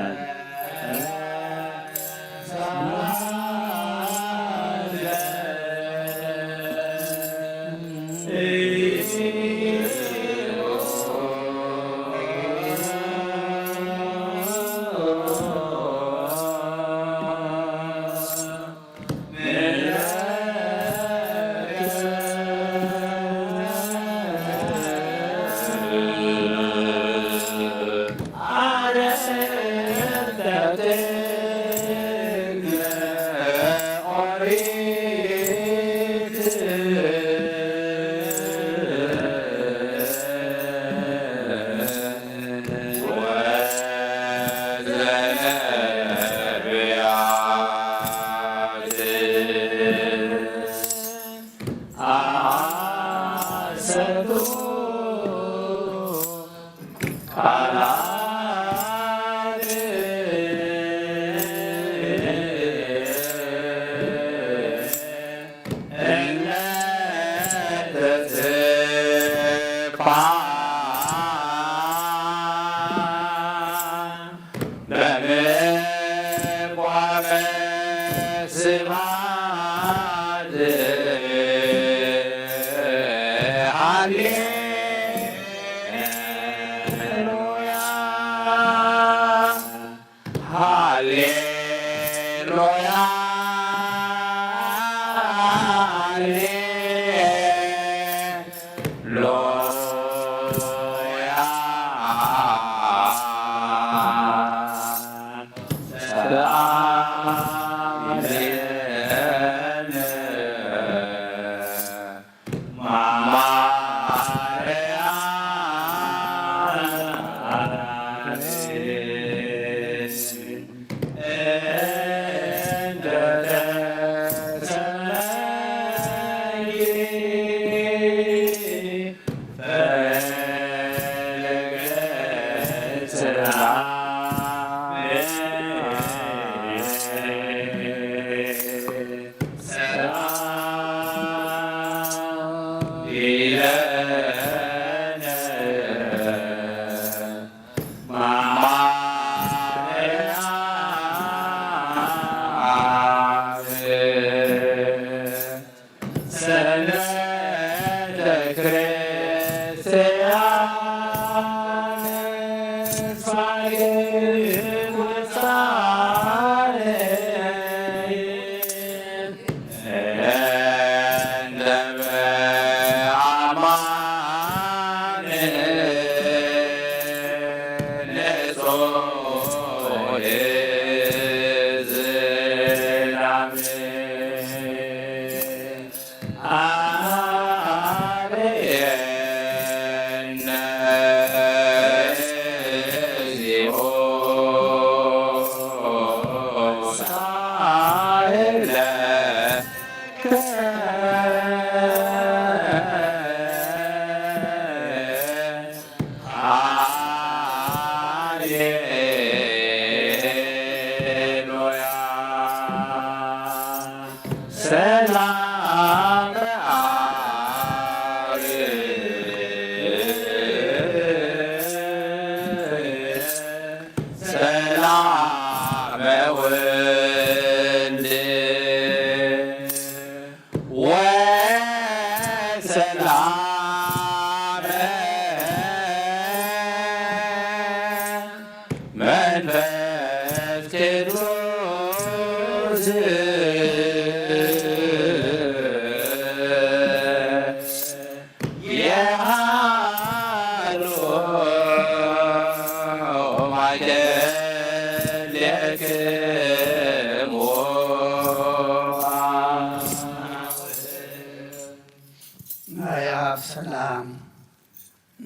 ናይ ኣብ ሰላም፣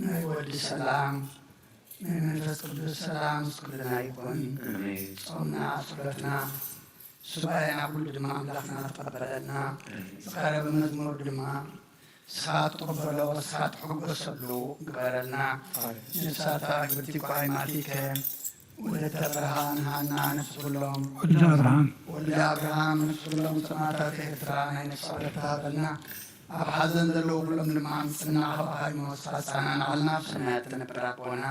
ናይ ወዲ ሰላም፣ ናይ መንፈስ ቅዱስ ሰላም ምስ ኩልና ይኹን። ጾምና፣ ጸሎትና፣ ሱባኤና ኩሉ ድማ ኣምላኽና ተቐበለልና። ዝቐረበ መዝሙር ድማ ንስኻ ትቕበሎ፣ ንስኻ ትሕጎሰሉ ግበረልና። ነፍሳታ ግብርቲ ቋይማቲከ ወለተ ብርሃን ሃና ነፍሲ ኩሎም ወልደ ኣብርሃም። ወልደ ኣብርሃም ነፍሲ ኩሎም ሰማእታት ኤርትራ ናይ ነፍሲ ዕረፍቲ ሃበልና። ኣብ ሓዘን ዘለዉ ኩሎም ድማ ኣምጽና፣ ካብ ሃይማኖት ኣጻናንዓልና፣ ኣብ ሰማያት ትነብር ኣቦና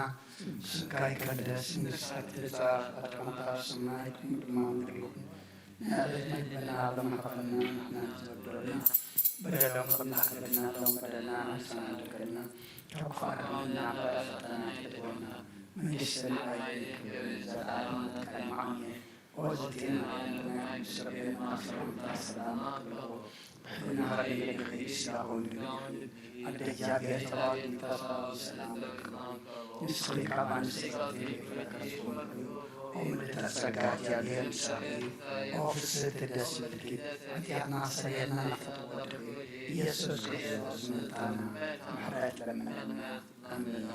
ስምካ ይቀደስ፣ መንግስትካ ትምጻእ፣ ፈቃድካ ኣብ ሰማይ ከምኡ ድማ ምድሪ ይኹን። ንዕለትና መግብና ሎሚ ሃበና፣ ንሕና ንዝበደሉና በደሎም ከም ንሓለና ሎም በደልና ንሕና ንበደልና፣ ካብ ክፉእ ኣድሕነና፣ ካብ ፈተና ኣይተእትወና፣ መንግስትን ሓይልን ክብርን ንዘለኣለም ናትካ እዩ። ኣሜን። ኦ ዝቴና ናይ ቅዱስ ገብርኤል መልኣክ ሰላምታ ሰላም እብለኪ፣ ብሕልና ሀሌ ጌታዬ ሥጋ ወንጌል አደጃ ቤተዋል ሰላም ለኪ፣ ንስኺ ካብ ኣንስቲ ፍሬ ከርሥኪ ቡሩክ እዩ። ኦ ምልዕተ ጸጋ፣ እግዚኣብሔር ምሳኺ፣ ኦ ፍስሕቲ ደስ ይበልኪ፣ ኃጢአትና ስተሰርየልና ናፍቆት ወድኺ፣ ኢየሱስ ክርስቶስ ምሕረትና ምሕረት ለምነልና። ኣሜን።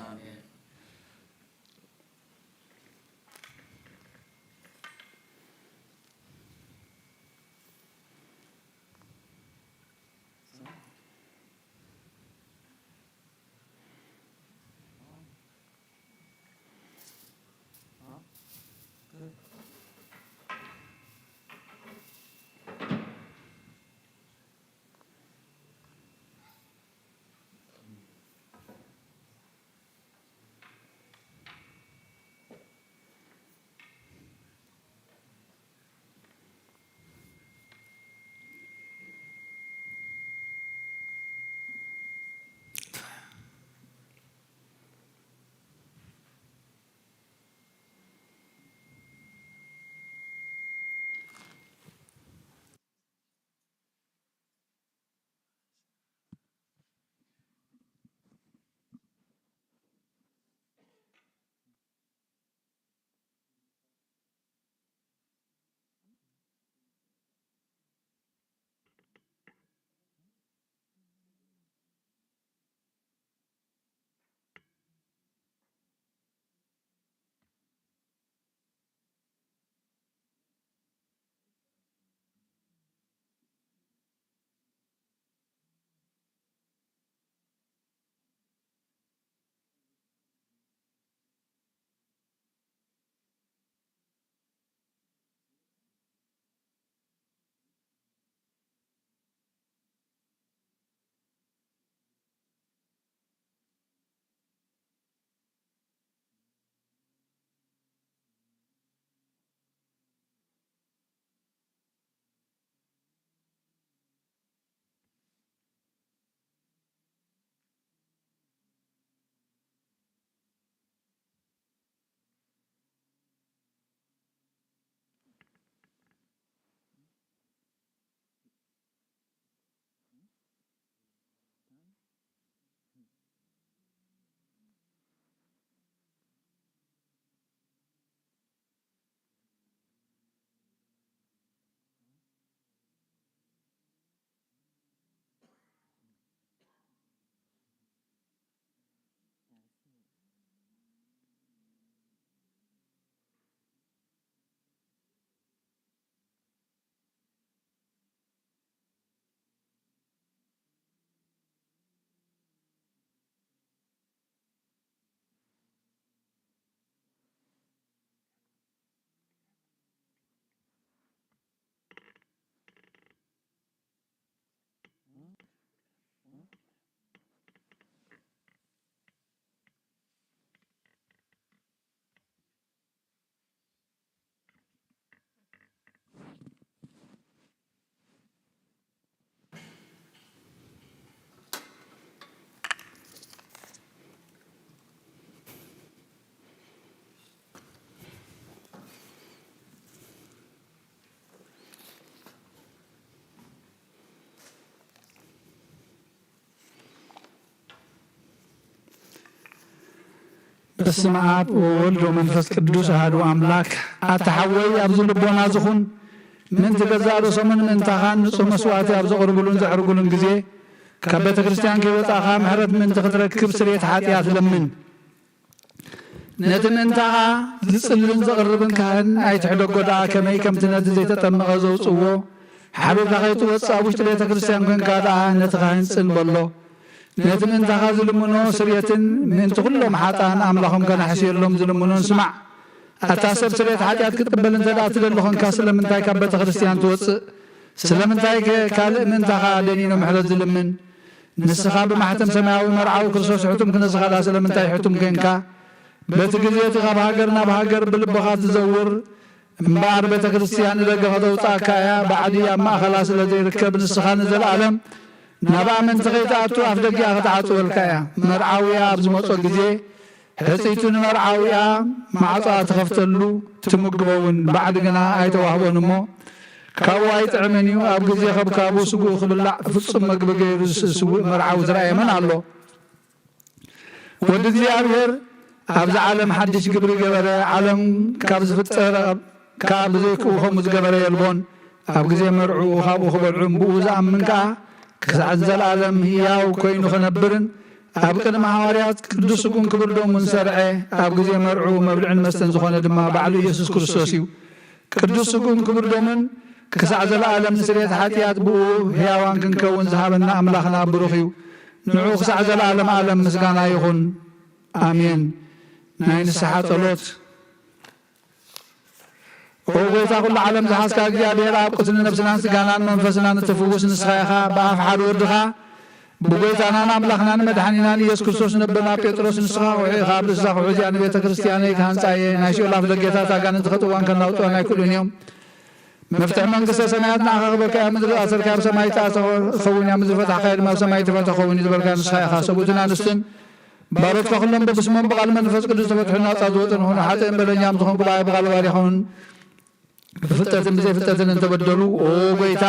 በስመ አብ ወወልድ ወመንፈስ ቅዱስ አሐዱ አምላክ። ኣታ ሓወይ፣ ኣብዚ ልቦና ዝኹን ምእንቲ ገዛእ ርእሶምን ምእንታኻን ንጹህ መስዋዕቲ ኣብ ዘቕርብሉን ዘዕርጉሉን ግዜ፣ ካብ ቤተ ክርስቲያን ከይወጻእኻ ምሕረት ምእንቲ ክትረክብ ስርየት ሓጢኣት ለምን። ነቲ ምእንታኻ ዝጽልን ዘቕርብን ካህን ኣይትሕደጎ ደኣ፣ ከመይ ከምቲ ነቲ ዘይተጠመቐ ዘውጽእዎ ሓቢርካ ከይትወጽእ ኣብ ውሽጢ ቤተ ክርስቲያን ኮንካ ደኣ ነቲ ካህን ጽን በሎ። ነቲ ምእንታኻ ዝልምኖ ስርየትን ምእንቲ ኩሎም ሓጥኣን ኣምላኾም ከናሕስየሎም ዝልምኖን ስማዕ። ኣታ ሰብ ስርየት ሓጢኣት ክትቅበል እንተ ደኣ ትደሊ ኾንካ ስለምንታይ ካብ ቤተ ክርስቲያን ትወጽእ? ስለምንታይ ከ ካልእ ምእንታኻ ደኒኑ ምሕረት ዝልምን? ንስኻ ብማሕተም ሰማያዊ መርዓዊ ክርስቶስ ሕቱም ክነስኻ ደኣ ስለምንታይ ሕቱም ኮንካ? በቲ ግዜ እቲ ካብ ሃገር ናብ ሃገር ብልብኻ ትዘውር እምበኣር ቤተ ክርስቲያን ንደገ ከተውጽኣካ እያ። ባዕዲ ኣብ ማእኸላ ስለ ዘይርከብ ንስኻ ንዘለኣለም ናብ ኣመንቲ ከይትኣቱ ኣፍ ደጊኣ ክትዓጽወልካ እያ። መርዓውያ ኣብ ዝመጾ ግዜ ሕጽይቱ ንመርዓውያ ማዕጾኣ ትኸፍተሉ ትምግቦ እውን ባዕዲ ግና ኣይተዋህቦን እሞ ካብኡ ኣይጥዕምን እዩ። ኣብ ግዜ ከብካቡ ስግኡ ክብላዕ ፍጹም መግቢ ገይሩ ዝስውእ መርዓዊ ዝረኣየ መን ኣሎ? ወዲ እግዚኣብሔር ኣብዚ ዓለም ሓድሽ ግብሪ ገበረ። ዓለም ካብ ዝፍጠር ካብ ብዘይክኡ ከምኡ ዝገበረ የልቦን። ኣብ ግዜ መርዕኡ ካብኡ ክበልዑን ብኡ ዝኣምን ከኣ ክሳዕ ንዘለኣለም ህያው ኮይኑ ክነብርን ኣብ ቅድሚ ሃዋርያት ቅዱስ ስጉን ክብር ደሙን ሰርዐ። ኣብ ግዜ መርዕኡ መብልዕን መስተን ዝኾነ ድማ ባዕሉ ኢየሱስ ክርስቶስ እዩ። ቅዱስ ስጉን ክብር ደሙን ክሳዕ ዘለኣለም ንስርየት ሓጢኣት ብኡ ህያዋን ክንከውን ዝሃበና ኣምላኽና ብሩኽ እዩ። ንዑ ክሳዕ ዘለኣለም ኣለም ምስጋና ይኹን። ኣሜን። ናይ ንስሓ ጸሎት። ኦ ጎይታ ኩሉ ዓለም ዝሓዝካ እግዚኣብሔር ኣብ ቅትኒ ነብስናን ስጋናን መንፈስናን እትፍውስ ንስኻ ኢኻ። ብኣፍ ሓደ ወድኻ ብጎይታናን ኣምላኽናን መድሓኒናን ኢየሱስ ክርስቶስ ነበና ጴጥሮስ ንስኻ ኩሒ ኢኻ፣ ኣብ ርእስኻ ኩሒ እዚኣ ንቤተ ክርስቲያነይ ክሃንጻ እየ። ናይ ሲኦል ኣፍ ደገታት ኣጋንንቲ ከጥዋን ከናውጥዋን ኣይክእሉን እዮም። መፍትሒ መንግስተ ሰማያት ንዓኻ ክበካ እያ። ምድሪ ዝኣሰርካያ ኣብ ሰማይ ትኣሰር ክኸውን እያ፣ ምድሪ ዝፈታሕካያ ድማ ኣብ ሰማይ ትፈትሕ ክኸውን እዩ ዝበልካ ንስኻ ኢኻ። ሰብኡትን ኣንስትን ባሮትካ ኩሎም በብስሞም ብቓል መንፈስ ቅዱስ ተፈትሑ ናጻ ዝወጡ ንኹኑ። ሓጥእን በደኛም ዝኾንኩ ብኣይ ብቓል ባሪኻ እውን ብፍልጠትን ብዘይፍልጠትን እንተበደሉ፣ ኦ ጎይታ፣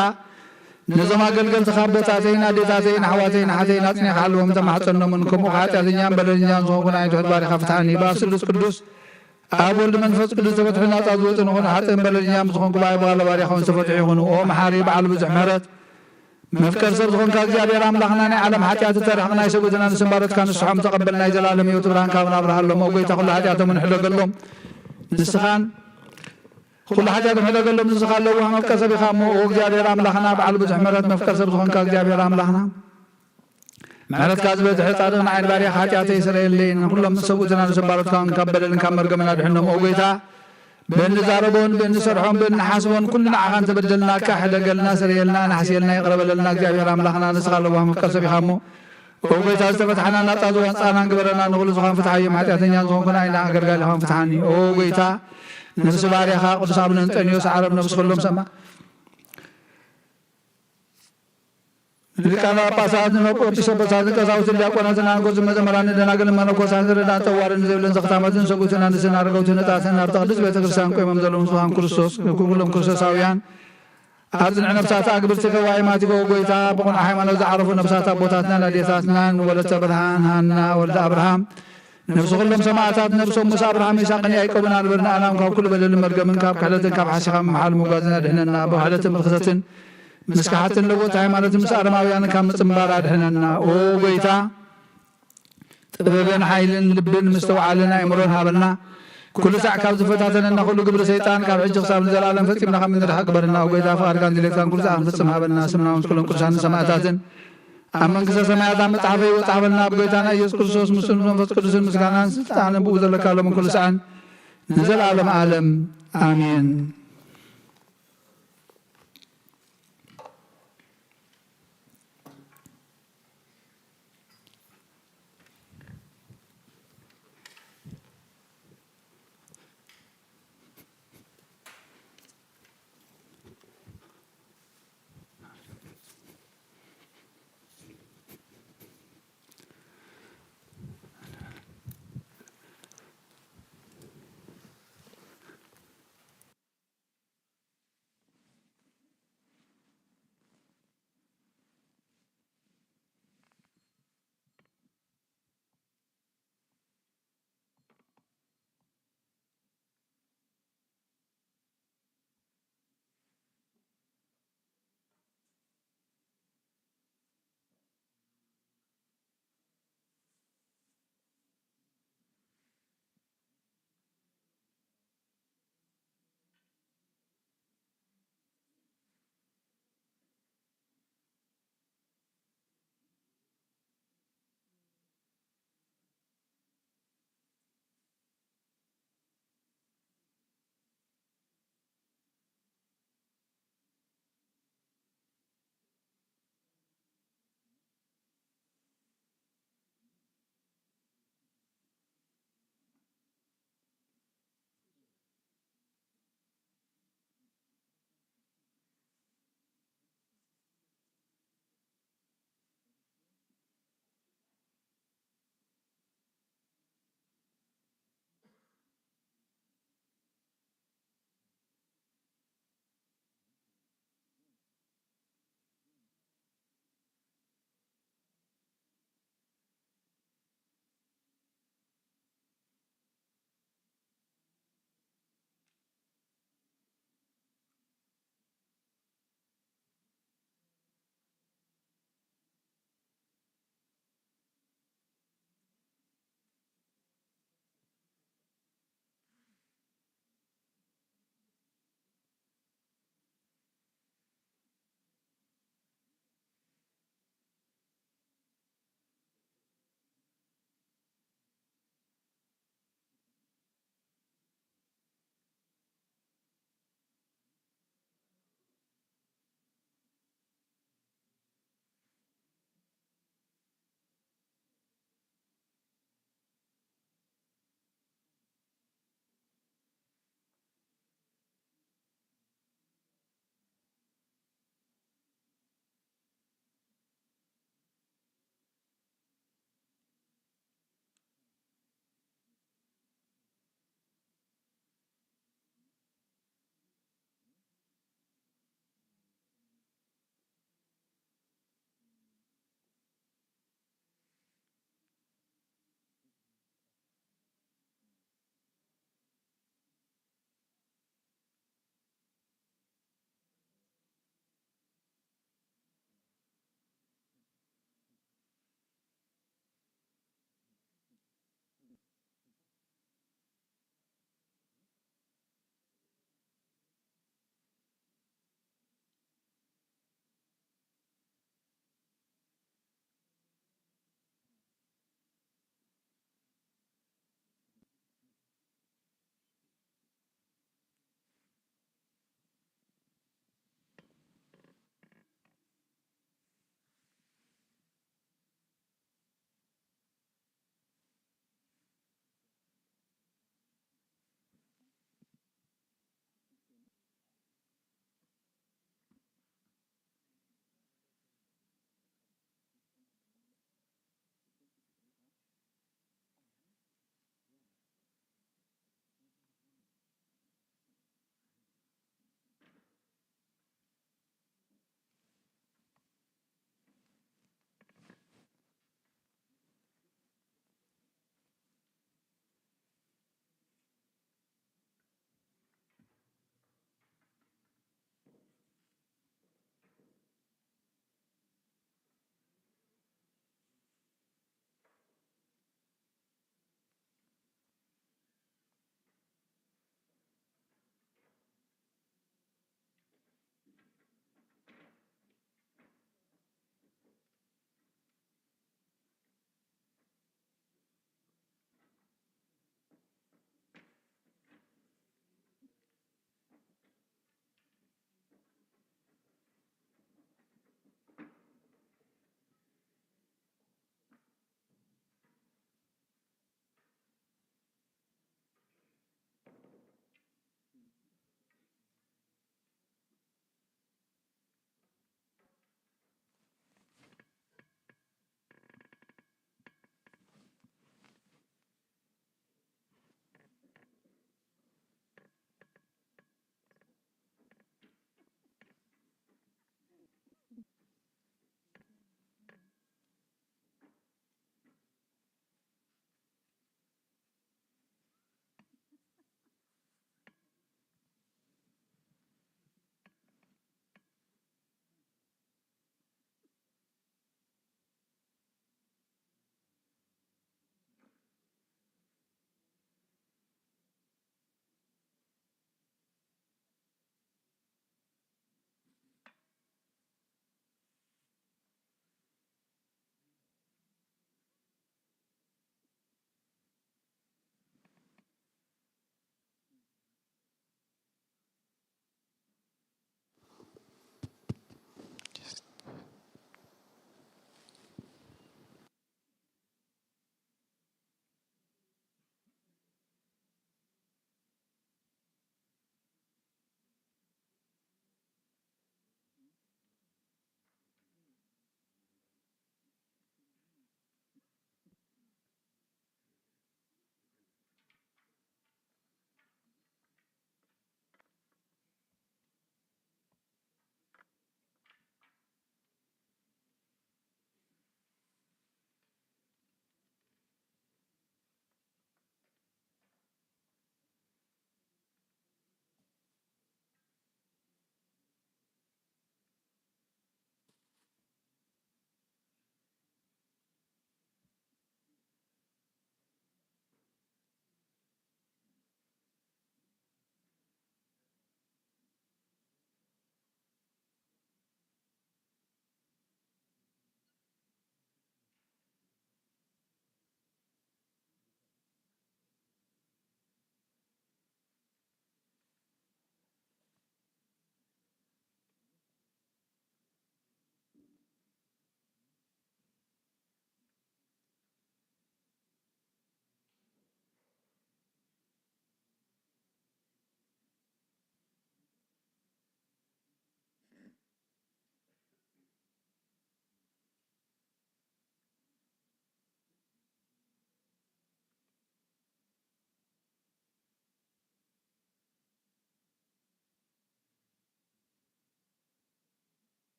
ነዞም ኣገልገልትኻ ኣቦታተይን ኣዴታተይን ኣሕዋተይን ኣሓተይን ኣጽኒኻ ሓልዎም ተማሕጸኖምን፣ ከምኡ ሓጢኣተኛን በደለኛን ዝኾንኩ ንዓይ ትሑት ባሪኻ ፍትሓኒ። ብኣብ ስሉስ ቅዱስ ኣብ ወልድ መንፈስ ቅዱስ ተፈትሑ ናጻ ዝወጡ ንኹኑ። ሓጥእን በደለኛን ዝኾንኩ ብኣይ ብቓል ባሪኻ እውን ዝተፈትሑ ይኹኑ። ኦ መሓሪ በዓል ብዙሕ ምሕረት፣ መፍቀር ሰብ ዝኾንካ እግዚኣብሔር ኣምላኽና፣ ናይ ዓለም ሓጢኣት እተርሕቕ ናይ ሰብኡትን ኣንስትን ባሮትካ ንስሖም ተቐበል፣ ናይ ዘላለም ህይወት ብርሃን ካብና ኣብርሃሎም። ኦ ጎይታ፣ ኩሉ ሓጢኣቶም ንሕደገሎም ንስኻን ኩሉ ሓጢኣቶም ሕደገሎም ንስኻ ኣለዋ መፍቀር ሰብ ኢኻ እሞ። ኦ እግዚኣብሔር ኣምላኽና፣ በዓል ብዙሕ ምሕረት፣ መፍቀር ሰብ ዝኾንካ እግዚኣብሔር ኣምላኽና፣ ምሕረትካ ዝበዝሐ ጻድቕ ንዓይ ንባርያኻ ሓጢኣተይ ስረየለይ፣ ንኹሎም ሰብኡትን ኣንስትን ባሮትካ እውን ካብ በደልን ካብ መርገምን ኣድሕኖም። ኦ ጎይታ፣ ብእንዛረቦን ብእንሰርሖን ብእንሓስቦን ኩሉ ንዓኻ እንተበደልናካ ሕደገልና፣ ስረየልና፣ ኣናሕስየልና፣ ይቕረ በለልና። እግዚኣብሔር ኣምላኽና ንስኻ ለዋህ መፍቀር ሰብ ኢኻ እሞ፣ ኦ ጎይታ፣ ዝተፈትሓና ናጻ ዝወንጻናን ግበረና። ንኹሉ ዝኾን ፍትሓዮም፣ ሓጢኣተኛን ዝኾንኩ ንዓይ ንኣገልጋሊኻን ፍትሓኒ። ኦ ጎይታ፣ ነፍሲ ባርያኻ ቅዱስ ኣቡነ እንጠንዮስ ዓረብ ነፍሲ ኩሎም ሰማ ሊቃነ ጳጳሳት ንኤጲስቆጶሳትን ቀሳውስትን ዲያቆናትን ኣንጎዝን መዘምራንን ደናግልን መነኮሳትን ረዳእን ጠዋርን ዘይብለን ዘኽታማትን ሰብኡትን ኣንስትን ኣረገውትን ህጻናትን ኣብታ ቅድስት ቤተ ክርስቲያን ቆይሞም ዘለዉ ንጹሃን ክርስቶስ ኩሎም ክርስቶሳውያን ኣብ ጽንሒ ነፍሳት ኣግብርቲ ከዋይማቲጎ ጎይታ ብቕኑዕ ሃይማኖት ዝዓረፉ ነፍሳት ኣቦታትናን ኣዴታትናን ወለተ ብርሃን ሃና ወልደ ኣብርሃም ነፍሲ ኩሎም ሰማዕታት ነፍሶም ምስ ኣብርሃም ይስሐቅን ያዕቆብን ኣንበርን ኣላም ካብ ኩሉ በደልን መርገምን ካብ ክሕደትን ካብ ሓሲኻ ምምሓል ምጓዝን ኣድሕነና። ብክሕደትን ብርክሰትን ምስ ከሓድትን ለወጥቲ ሃይማኖትን ምስ ኣረማውያንን ካብ ምጽንባር ኣድሕነና። ኦ ጎይታ፣ ጥበብን ሓይልን ልብን ምስትውዓልን ኣእምሮን ሃበና። ኩሉ ሳዕ ካብ ዝፈታተነና ኩሉ ግብሪ ሰይጣን ካብ ሕጂ ክሳብ ንዘለኣለም ፈጺምና ከም እንድሓቅ ግበረና። ኦ ጎይታ፣ ፍቓድካን ድሌትካን ኩሉ ሳዕ ክንፍጽም ሃበና። ስምና እውን ምስ ኩሎም ቅዱሳንን ሰማዕታትን ኣብ መንግስተ ሰማያት ኣብ መጽሓፈ ህይወት ጻሕፈልና። ኣብ ጎይታና ኢየሱስ ክርስቶስ ምስኡ ምስ መንፈስ ቅዱስን ምስጋናን ስልጣንን ብኡ ዘለካ ሎምን ኩሉ ሳዕን ንዘለኣለም ኣለም ኣሜን።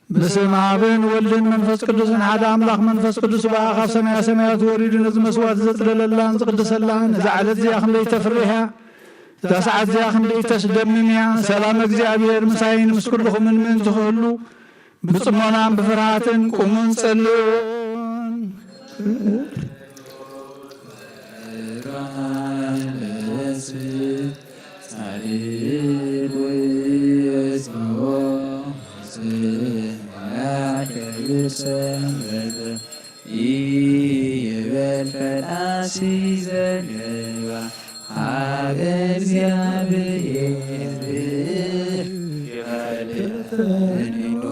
በስመ ኣብን ወልድን መንፈስ ቅዱስን ሓደ ኣምላኽ መንፈስ ቅዱስ በኣ ካብ ሰማያ ሰማያት ወሪዱ ነዚ መስዋዕት ዘጽለለላን ዝቕድሰላን እዛ ዕለት እዚኣ ክንደይ ተፍርህ እያ። እዛ ሰዓት እዚኣ ክንደይ ተስደምም እያ። ሰላም እግዚኣብሔር ምሳይን ምስ ኩልኹምን ምእንቲ ክህሉ ብጽሞናን ብፍርሃትን ቁሙን ጸልዩን። ይበል ፈላሲ ዘገባ ኣብ እግዚኣብሔር ይፈልጠኒ ዶ?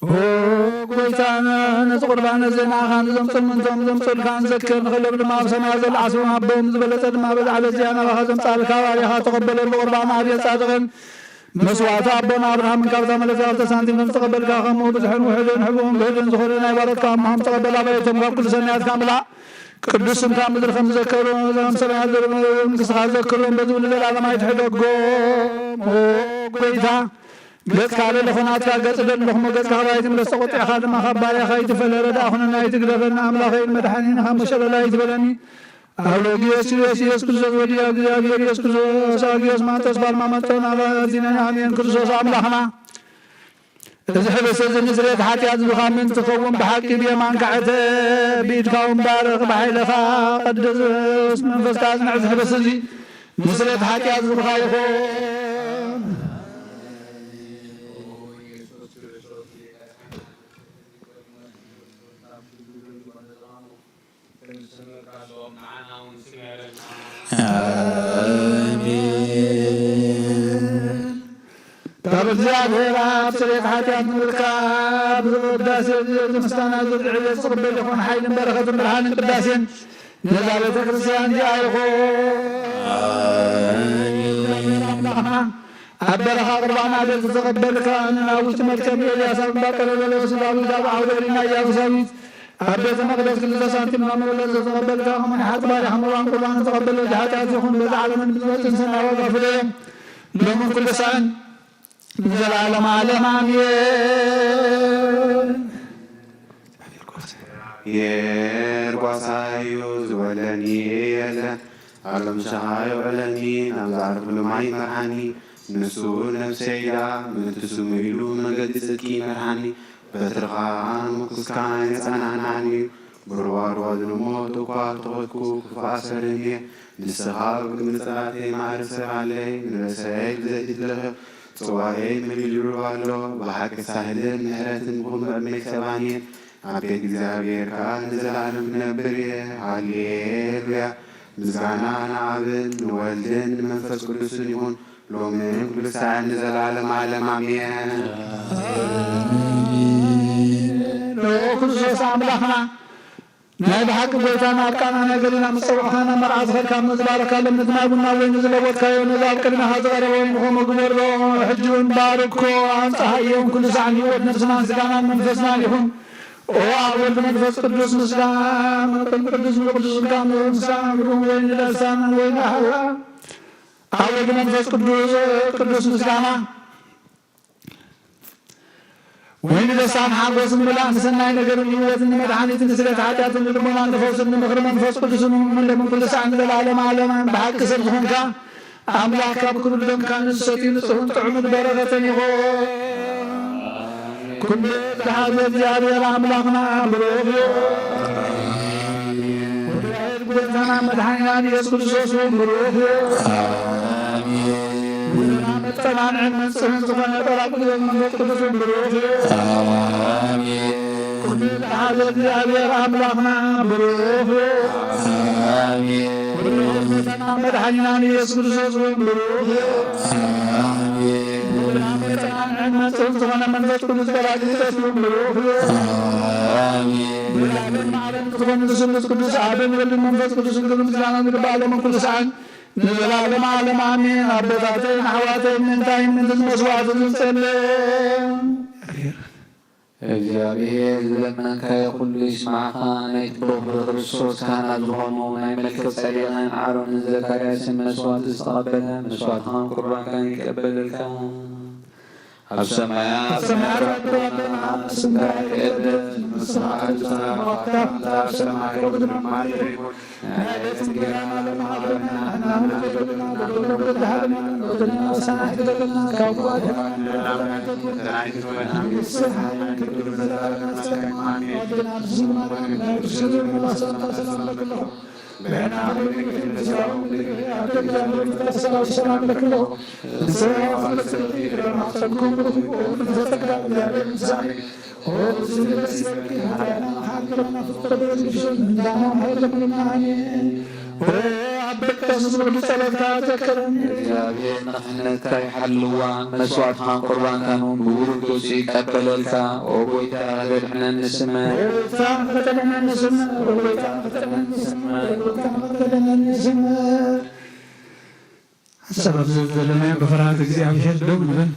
ኦ ጎይታና፣ ነዚ ቁርባን እዚ ንኣኻ ንዘምጽኡን ምእንቶም ዘምጽኡልካ ንዘክር፣ ንኽሎም ድማ ኣብ ሰማያት ዘሎ ዓስቦም ኣቦም ዝበለጸ ድማ በዛ ዕለት እዚኣ ናባኻ ዘምጻልካ ባሪኻ ተቐበለሉ። ቁርባን ኣብየ ጻድቕን መስዋዕቲ ኣቦና ኣብርሃምን ካብታ መለዛ ክልተ ሳንቲም ከም ዝተቐበልካ፣ ከምኡ ብዙሕን ውሑድን ሕቡእን ግህድን ዝኾነ ናይ ባሮትካ እሞ ከም ዝተቐበላ በየቶም ካብ ኩሉ ሰናያትካ ምላእ። ቅዱስ ስምካ ምድሪ ከም ዝዘከሩ፣ እዞም ሰማያት ዘለዉ መንግስትኻ ዘክሮም፣ በዚ እውን ንዘለኣለም ኣይትሕደጎም። ኦ ጎይታ፣ ገጽካ ለለኹ ናትካ ገጽ ደለኹ፣ ገጽካ ካባይ ትምለስ፣ ተቖጢዕካ ድማ ካብ ባርያኻ ኣይትፈለ። ረዳእ ኩነና ኣይትግደፈና፣ ኣምላኸይን መድሓኒን ካብ መሸለላ ኣይትበለኒ። ኣብ ሎጊዮስ ኢየሱስ ክርስቶስ ወዲ እግዚኣብሔር ኢየሱስ ክርስቶስ ኣጊዮስ ማንጦስ ባልማ መርጦን ኣባዚነን ኣሜን። ክርስቶስ ኣምላኽና፣ እዚ ሕብስቲ እዚ ንስርየት ሓጢኣት ዝብኻ ምእንቲ ክኸውን ብሓቂ ብየማንካ ዕተብ፣ ብኢድካ እውን ባርኽ፣ ብሓይልኻ ቀድስ፣ መንፈስካ ኣጽንዕ። እዚ ሕብስቲ እዚ ንስርየት ሓጢኣት ዝብኻ ይኹን። ኣሜን። ካብ እግዚኣብሔር ኣብ ስርየት ሓጢኣት ንምርካብ ዝቕዳሴ እዚ ምስጋና ዝድዕል ዝቕበል ይኹን። ሓይልን በረኸትን ብርሃንን ቅዳሴን ነዛ ቤተ ክርስቲያን እዚኣ ይኹን። ኣሜን። ኣምላኽና ኣብ በረኻ ቁርባን ኣቤል ዝተቐበልካ፣ ንናቡቲ መልከም ኤልያስ ኣብ እምባ ቀርሜሎስ፣ ዳዊት ኣብ ዓውደ ሪና ኢያቡሳዊት ኣብ ቤተ መቕደስ ክልተ ሳንቲም ካብ መበለት ዝተቐበልካ፣ ከምኡ ንሓቂ ባርያኻ መባን ቁርባን ዝተቐበለ ወዲ ሓጢኣት ይኹን። በዛ ዓለምን ብዝመጽእ ንሰናይ ዋጋ ፍደዮም፣ ሎምን ኩሉ ሳዕን ንዘለዓለመ ዓለም ኣሜን። የር ጓሳዩ ዝበለኒ የለን፣ ኣብ ሎም ሸኻ የውዕለኒ፣ ናብ ዛዕሪ ኩሉ ማይ መርሓኒ። ንሱ ነፍሰይ ኢላ ምእንቲ ስሙ ኢሉ መገዲ ጽድቂ ይመርሓኒ። በትርኻ ምርኩስካ የጸናንዓኒ እዩ። ብሩባሩባ ዝንሞት እኳ ተኾትኩ ክፉእ ኣሰርኒ እየ። ንስኻ ኣብ ቅድሚ ጸላእተይ ማዕረ ሰብ ኣለይ፣ ንርእሰይ ብዘይትለኸ ጽዋኤይ መሊኡ ይሩብ ኣሎ። ብሓቂ ሳህልን ምሕረትን ብኹሉ እመይ ሰባን እየ። ኣብ ቤት እግዚኣብሔር ከኣ ንዘለኣለም ክነብር እየ። ሃሌሉያ። ምስጋና ንኣብን ንወልድን ንመንፈስ ቅዱስን ይኹን፣ ሎምን ኩሉ ሳዕን ንዘለኣለም ዓለም ኣሜን። ንኦ ክርስቶስ ኣምላኽና፣ ናይ ብሓቂ ጐይታና፣ ኣብ ቃና ናይ ገሊላ ምስ ጸውዕኻና፣ መርዓ ዝኸድካ እሞ ዝባረካ ለምንቲ ማይ ቡና ወይኒ ዝለወጥካዮ፣ ነዚ ኣብ ቅድሜኻ ዝቐረበ ወይኒ ከምኡ ግበሮ። ሕጂ እውን ባርኮ፣ ኣንጽሃዮም፣ ኩሉ ሳዕን ህይወት ነፍስናን ስጋናን መንፈስናን ይኹን። ኦ ኣብ ወልድ መንፈስ ቅዱስ ምስጋና፣ መጠን ቅዱስ ንቅዱስ ስጋ ምስጋና ግሩም ወይኒ ደስታን ወይኒ ኣህዋ። ኣብ ወልድ መንፈስ ቅዱስ፣ ቅዱስ ምስጋና፣ ወይኒ ደስታን ሓጎስን ምልኣት ንሰናይ ነገርን ህይወትን ንመድሓኒትን ንስለት ሓጢኣትን ንልቦናን ንፈውስን ንምኽሪ መንፈስ ቅዱስን ንምለምን ኩሉ ሳዕ ንዘለዓለመ ዓለምን ብሓቂ ሰብ ዝኾንካ ኣምላኽ ካብ ክቡር ደምካ ንዝሰትዩ ንጽህን ጥዑምን በረኸትን ይኹን። ኩሉ ዝሓዘ እግዚኣብሔር ኣምላኽና ብሩኽ እዩ። ወድሕር ጐይታና መድሓኒናን ኢየሱስ ክርስቶስ እውን ብሩኽ እዩ። ኣሜን። መጸናንዕን መንጽህን ዝኾነ ጳራቅሊጦስ መንፈስ ቅዱስ እውን ብሩኽ እዩ። ኣሜን። ኩሉ ዝሓዘ እግዚኣብሔር ኣምላኽና ብሩኽ እዩ። ኣሜን። ወድሕር ጐይታና መድሓኒናን ኢየሱስ ክርስቶስ እውን ብሩኽ እዩ። ኣሜን። መጽን ዝኾነ መንፈስ ቅዱስ ጳራቅሊጦስ ይኹን ብሩኽ እዩ። ኣሜን። ብላዕልን ማዕረን ዝኾነ ስሉስ ቅዱስ ኣብን ወልድን መንፈስ ቅዱስን ክብርን ምስጋናን ይግባእ፣ ሎምን ኩሉ ሰዓትን ንዘለዓለመ ዓለም ኣሜን። ኣቦታተይን ኣሕዋተይን ምእንታይን ምእንቲ መስዋዕቲ ዝጸልእ እግዚኣብሔር ዝለመንካዮ ኩሉ ይስማዕኻ። ናይቲ ብኽብሪ ክርስቶስ ካህናት ዝኾኑ ናይ መልከ ጸዴቅን ኣሮንን ዘካርያስን መስዋዕቲ ዝተቐበለ መስዋዕትኻን ቁርባንካን ይቀበለልካ። ኣብ ሰማያት ኣብ ሰማያት ኣቦና ስምካ ይትቀደስ፣ ትምጻእ መንግስትኻ፣ ኣብ ሰማይ ከምኡ ድማ ይኹን። ናይ ዕለት እንጀራና ሎሚ ሃበና፣ ንሕና ንበደለና በደልና በደልና በደልና ሰናይ ትበደልና፣ ካብ ክፉ ኣድሕነና። ኦ ኣብ በቃ ዝዝርጉ ጸሎትካ ዘክረኒ። እግዚኣብሔር ንክሕነትካ ይሓልዋ፣ መስዋዕትኻን ቁርባንካን እውን ብብሩህ ገጹ ይቀበለልካ። ኦ ጎይታ፣ ከተድሕነኒ ስመር። ኦ ጎይታ፣ ከተድሕነኒ ስመር። ኦ ጎይታ፣ ከተድሕነኒ ስመር። ኦ ጎይታ፣ ከተድሕነኒ ስመር። ሓሳብ ኣብ ዘለናዮ ብፍርሃት እግዚኣብሔር ደው ንበል።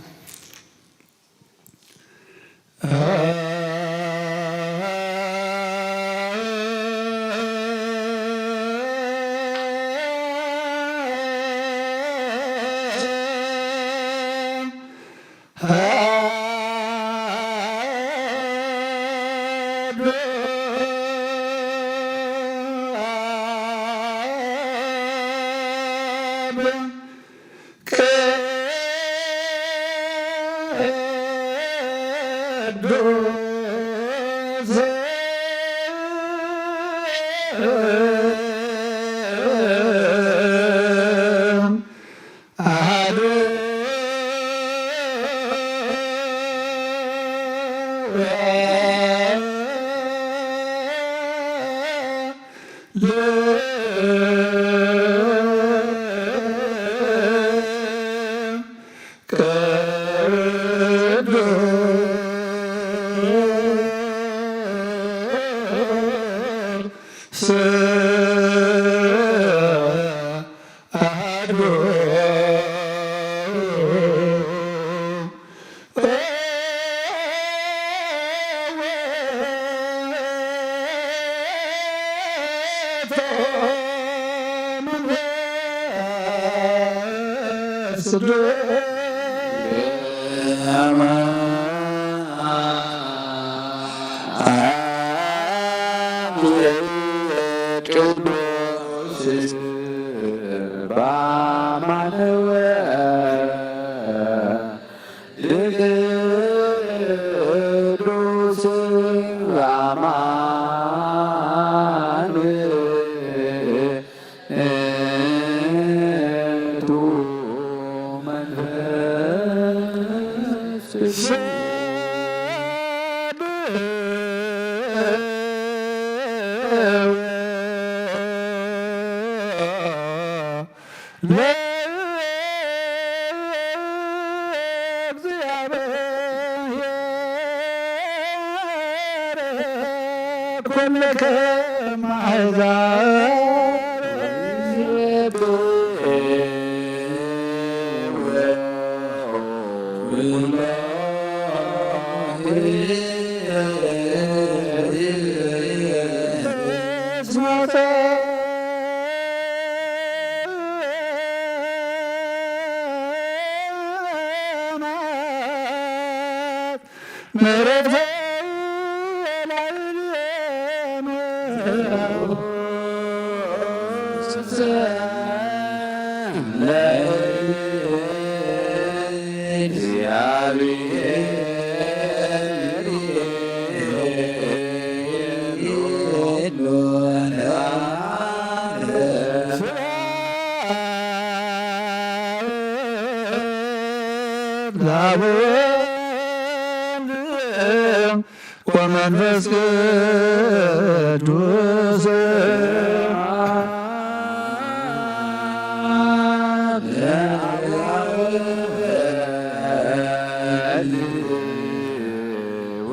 ወመንፈስ ቅዱስ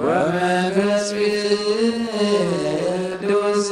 ወመንፈስ ቅዱስ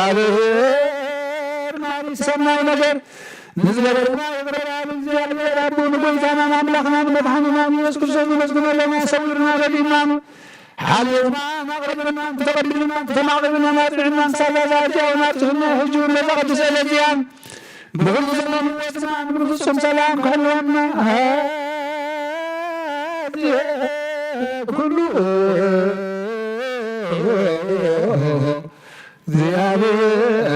እግዚኣብሔር ማሪ ሰናይ ነገር ንዝገበረና ይቕረ በል። እግዚኣብሔር ኣቦ ንጎይታናን ኣምላኽናን መድሓኒናን ኢየሱስ ክርስቶስ ነመስግነሉ ኣለና። ሰዊርና ረዲእናን ሓሊዮናን ኣቕሪብናን ተቐቢልናን ተማቒብናን ኣጽኒዕናን ሳላ ዛእቲኣውን ኣብጽሑና ሕጂ እውን ነዛ ቅድስተ ዕለት እዚኣን ብኹሉ ዘመን ህይወትና ብፍጹም ሰላም ክሕልወና ኩሉ እግዚኣብሔር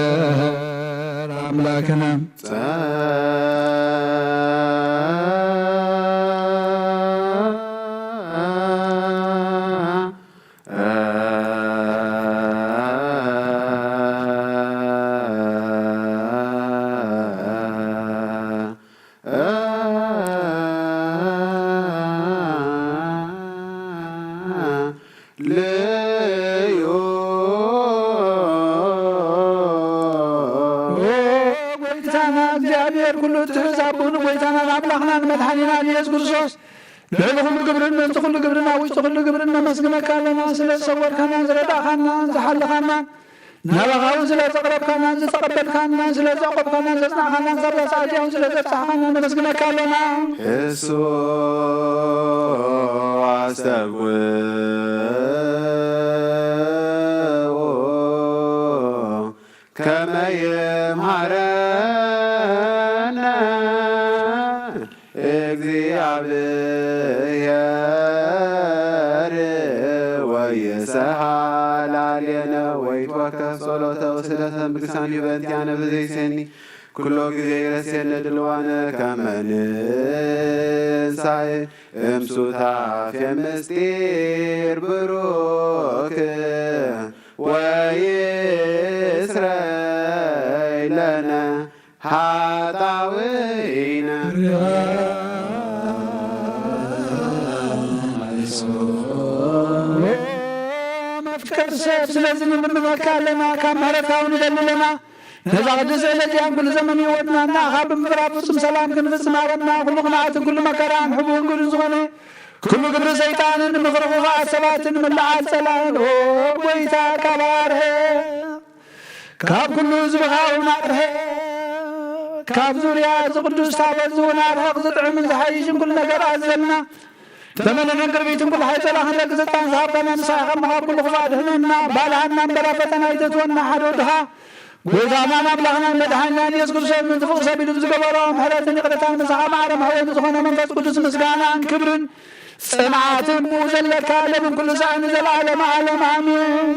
ኣምላክና። ለዮ። ኦ ጎይታና እግዚኣብሔር ኩሉ እትሕዝ ኣቦን ጎይታናን ኣምላኽናን መድሓኒናን ኢየሱስ ክርስቶስ ልዕሊ ኩሉ ግብርን ምእንቲ ኩሉ ግብርን ኣብ ውሽጢ ኩሉ ግብርን ነመስግነካ ኣለና። ስለ ዝሰወርካናን ዝረዳእካናን ዝሓለኻናን ናባኻ እውን ስለ ዘቕረብካናን ዝተቐበልካናን ስለ ዘዕቆብካናን ዘጽናዕካናን ካብዛ ሰዓት እውን ስለ ዘብጻሕካና ነመስግነካ ኣለና። እሱ ኣስተብቅዑ ከመ ይምሃረነ እግዚአብሔር ወይሰሃል አሌነ ወይትወከፍ ጸሎተ ወስእለተ እምቅሳን ይበንቲያነ በዘይሴኒ ኩሎ ጊዜ ይረሴነ ድልዋነ ከመ ንንሳእ እምሱታፌ ምስጢር ብሩክ ወይስረይ ለነ ሓጣውኢነ። መፍቀር ሰብ ስለዚ ንምንመካ ኣለና ካብ ምሕረትካ እውን ንደሊ ኣለና። ነዛ ቅድስቲ ዕለት እዚኣን ኩሉ ዘመን ህይወትና እናኻ ብምፍራድ ፍጹም ሰላም ክንፍጽም ሃበና። ኩሉ ቅንዓትን ኩሉ መከራን ሕቡን ግዱን ዝኾነ ኩሉ ግብሪ ሰይጣንን ምኽሪ ክፉኣት ሰባትን ምልዓል ጸላእን ኦ ጎይታ ካብ ኣርሄ ካብ ኩሉ ህዝብኻ እውን ኣርሄ ካብ ዙርያ እዚ ቅዱስ ታቦት እዚ እውን ኣርሕቕ ዝጥዕምን ዝሓይሽን ኩሉ ነገር ኣዘልና። ተመለነን ቅርቢትን ኩሉ ሓይጸላ ክንደቂ ስልጣን ዝሃብካና ንስኻ ኢኻ እሞ ካብ ኩሉ ክፉእ ኣድሕነና። ባልሃና እምበር ኣብ ፈተና ኣይተእትወና ሓደ ወድኻ ጎይታናን ኣምላኽናን መድሓኒናን ኢየሱስ ክርስቶስ ምእንቲ ፍቕሪ ሰብ ኢሉ ብዝገበሮ ምሕረትን ይቕረታን ምሳኻ ማዕረ መሕወኒ ዝኾነ መንፈስ ቅዱስ ምስጋናን ክብርን ጽንዓትን ብኡ ዘለካ ለምን ኩሉ ሳዕ ንዘለዓለመ ዓለም ኣሜን።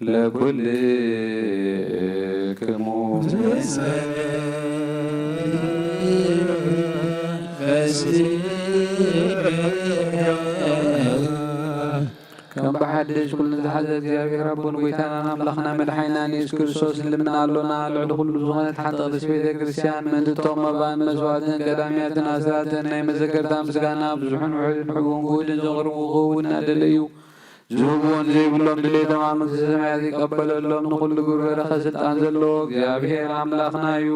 ለኩልክሙ ከም ብሓድሽ ኩሉ ዝሓዘ እግዚኣብሔር ኣቦን ጎይታናን ኣምላኽና መድሓኒናን የሱስ ክርስቶስ ንልምን ኣሎና። ልዕሊ ኩሉ ዝኾነት ሓንቲ ቅድስቲ ቤተ ክርስቲያን ምእንቲ እቶም መባእን መስዋዕትን ቀዳምያትን ኣስራትን ናይ መዘከርታ ምስጋና ብዙሕን ውሑድን ሕቡን ግሁድን ዘቕርቡ ክህቡ እናደለዩ ዝህብዎን ዘይብሎም ድሌቶም ኣብ መንግስተ ሰማያት ይቀበለሎም። ንኹሉ ግብሪ በረኸት ስልጣን ዘለዎ እግዚኣብሔር ኣምላኽና እዩ።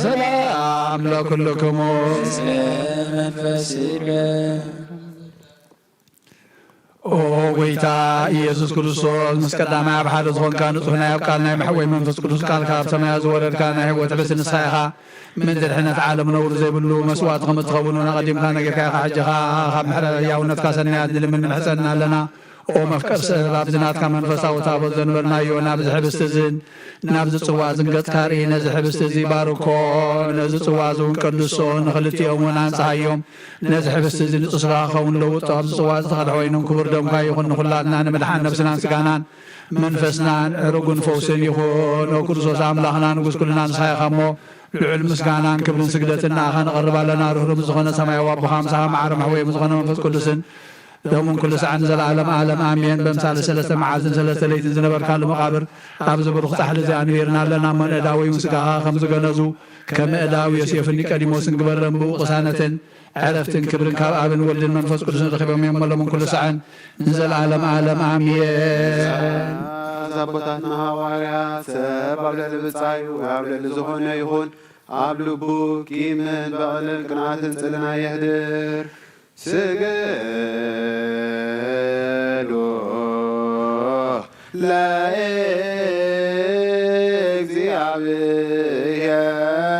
ሰላም ለኩልክሙ። ኦ ጎይታ ኢየሱስ ክርስቶስ፣ ምስ ቀዳማይ ኣብ ሓደ ዝኾንካ ንጹሕ ናይ ኣብ ቃል ናይ መሕወይ መንፈስ ቅዱስ ቃልካ ኣብ ሰማያት ዝወረድካ ናይ ህይወት ሕብስቲ ንስኻ ኢኻ። ምእንቲ ድሕነት ዓለም ነውሪ ዘይብሉ መስዋእቲ ከም እትኸውን እውን ኣቐዲምካ ነጊርካ ኢኻ። ሕጂ ኸኣ ካብ ምሕረት ህያውነትካ ሰናያት ንልምን ንምሕጸን ኣለና። ኦ መፍቀር ሰብ፣ ኣብዚ ናትካ መንፈሳዊ ታቦት ዘንበርናዮ ናብዚ ሕብስቲ እዝን ናብዚ ጽዋ እዝን ገጽካ ርኢ። ነዚ ሕብስቲ እዚ ባርኮ፣ ነዚ ጽዋ እዚ እውን ቀድሶ፣ ንኽልቲኦም እውን ኣንጽሃዮም። ነዚ ሕብስቲ እዚ ንጹህ ስጋኻ ክኸውን ለውጦ፣ ኣብዚ ጽዋ እዚ ተኸድሐ ወይንን ክቡር ደምካ ይኹን። ንኹላትና ንምድሓን ነብስናን ስጋናን መንፈስናን ዕርጉን ፈውስን ይኹን። ኦ ክርስቶስ ኣምላኽና ንጉስ ኩልና ንስኻ ኢኻ እሞ፣ ልዑል ምስጋናን ክብርን ስግደትን ንኣኻ ነቐርብ ኣለና። ርህሩም ዝኾነ ሰማያዊ ኣቦኻ፣ ምሳኻ ማዕረ መሕወዮም ዝኾነ መንፈስ ቅዱስን፣ ሎምን ኩሉ ሰዓት ንዘለዓለም ዓለም ኣሜን። በምሳሌ ሰለስተ መዓልትን ሰለስተ ለይትን ዝነበርካሉ መቓብር፣ ኣብዚ ብሩኽ ጻሕሊ እዚ ኣንቢርና ኣለና። እሞ ንእዳወይ ምስጋኻ ከም ዝገነዙ፣ ከም እዳው ዮሴፍን ኒቆዲሞስን ግበረን። ብኡ ቅሳነትን ዕረፍትን ክብርን ካብ ኣብን ወልድን መንፈስ ቅዱስን ረኺቦም እዮም። እሞ ሎምን ኩሉ ሰዓት ንዘለዓለም ዓለም ኣሜን። ኣቦታትና ሃዋርያት፣ ሰብ ኣብ ልዕሊ ብጻዩ ኣብ ልዕሊ ዝኾነ ይኹን፣ ኣብ ልቡ ቂምን በቐልን ቅንኣትን ጽልና የሕድር። ስግዱ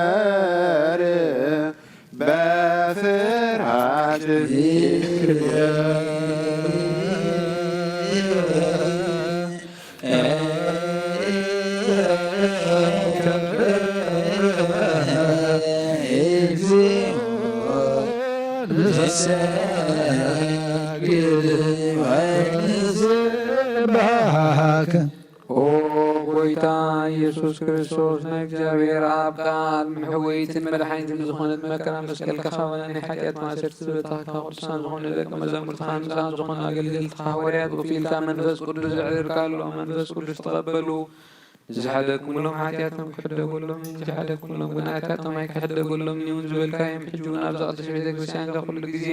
ለእግዚኣብሔር በፍርሃት ኦ ጎይታ ኢየሱስ ክርስቶስ፣ ናይ እግዚኣብሔር ኣብ ቃል መሕወይትን መድሓኒትን ዝኾነት መከራ መስቀልካ ካባና ናይ ሓጢኣት ማእሰርቲ ዝበታህካ፣ ቅዱሳን ዝኾኑ ደቂ መዛሙርትኻ፣ ንጹሃን ዝኾኑ ኣገልገልትኻ ሃዋርያት ወኪልካ መንፈስ ቅዱስ ዘዕለልካሉ መንፈስ ቅዱስ ተቐበሉ። ንዝሓደግኩምሎም ሓጢኣቶም ክሕደገሎም፣ ንዝሓደግኩምሎም ግን ሓጢኣቶም ኣይክሕደገሎም እውን ዝበልካዮም፣ ሕጂ እውን ኣብዛ ቅድስቲ ቤተ ክርስቲያንካ ኩሉ ግዜ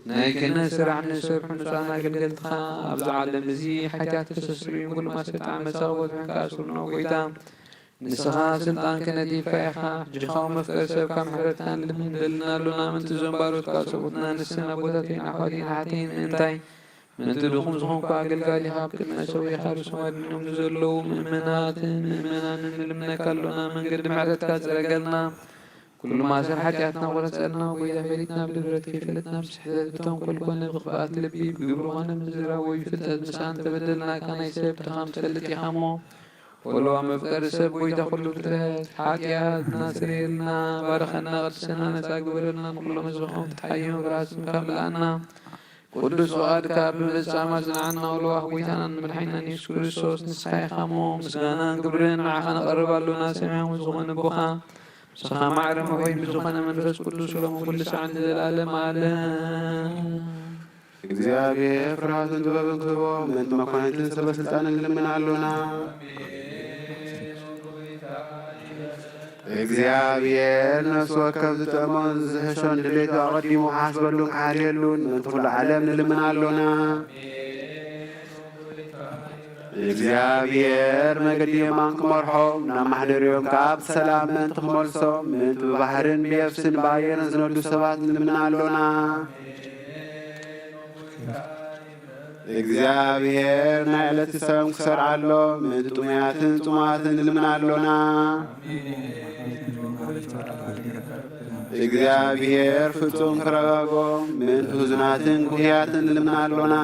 ናይ ክህነት ስራሕ ንዝሰርሑ ንጹሃን ኣገልገልትኻ፣ ኣብዚ ዓለም እዚ ሓጢኣት ከሰስርዩን ጎልማሰ ጣዕመ ጻወት ከኣስሩን፣ ኦ ጎይታ፣ ንስኻ ስልጣን ክህነት ሂብካ ኢኻ። ሕጂ ኻብ መፍቀሪ ሰብካ ምሕረትካ ንልምን ደልና ኣሎና። ምእንቲ እዞም ባሮትካ ሰብኡትና ንስን ኣቦታተይን ኣሕዋተይን ኣሓተይን ምእንታይ፣ ምእንቲ ድኹም ዝኾንኩ ኣገልጋሊኻ ኣብ ቅድሚ ሰዊኻ ርእሶም ኣድኒኖም ንዘለዉ ምእመናትን ምእመናንን ንልምነካ ኣሎና። መንገዲ ምሕረትካ ጽረገልና። ኩሉ ማእሰር ሓጢኣትና ቁረጸልና። ጎይታ፣ ፈሊጥና ብድፍረት ከይፈለጥና ብስሕተት ብተንኮል ኮነ ብኽፍኣት ልቢ ብግብሪ ኮነ ብምዝራብ ወይ ፍልጠት ምሳን ተበደልናካ፣ ናይ ሰብ ድኻም ትፈልጥ ኢኻ እሞ፣ ወለዋ መፍቀሪ ሰብ ጎይታ ኩሉ ፍጥረት፣ ሓጢኣትና ስረየልና፣ ባርኸና፣ ቀድሰና፣ ነጻ ግበረልና፣ ንኩሎም ህዝብኻ እውን ፍትሓዮም፣ ፍርሃት ስምካ ምልኣና። ቅዱስ ፍቓድካ ብምፍጻም ኣጽንዓና። ወለዋ ጎይታናን መድሓኒናን የሱስ ክርስቶስ፣ ንስኻ ኢኻ እሞ፣ ምስጋናን ክብርን ንዓኻ ነቐርብ ኣሎና። ሰማያዊ ዝኾነ ኣቦኻ፣ ምሳኻ ማዕረ መኾይ ብዝኾነ መንፈስ ቅዱስ፣ ሎሚ ኩሉ ሰዓት ንዘለኣለም ዓለም። እግዚኣብሔር ፍርሃትን ጥበብን ክህቦ፣ ምእንቲ መኳንንትን ሰበ ስልጣንን ንልምን ኣሎና። እግዚኣብሔር ነፍሲ ወከፍ ዝጥዕሞን ዝሕሾን ድሌቱ ኣቐዲሙ ክሓስበሉን ክሓልየሉን፣ ምእንቲ ኩሉ ዓለም ንልምን ኣሎና። እግዚኣብሔር መገዲ የማን ክመርሖም፣ ናብ ማሕደሪኦም ከኣ ብሰላም ምእንቲ ክመልሶም፣ ምእንቲ ብባሕርን ብየብስን ብኣየርን ዝነዱ ሰባት ንልምን ኣሎና። እግዚኣብሔር ናይ ዕለት ክሳዮም ክሰርዓሎም፣ ምእንቲ ጥሙያትን ጽሙኣትን ንልምን ኣሎና። እግዚኣብሔር ፍጹም ክረጋግኦም፣ ምእንቲ ህዙናትን ጉህያትን ንልምን ኣሎና።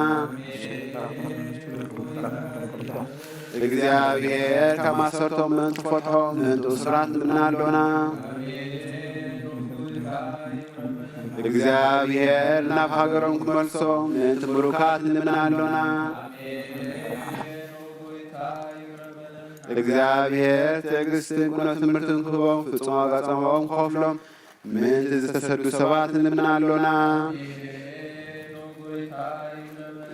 እግዚኣብሔር ካብ ማሰርቶም ምእንቲ ክፈትሖም፣ ምእንቲ እሱራት ንልምን ኣሎና። እግዚኣብሔር ናብ ሃገሮም ክመልሶም፣ ምእንቲ ምሩካት ንልምን ኣሎና። እግዚኣብሔር ትዕግስትን ቅኑዕ ትምህርትን ክህቦም፣ ፍጹም ዋጋ ጻማኦም ክኸፍሎም፣ ምእንቲ ዝተሰዱ ሰባት ንልምን ኣሎና።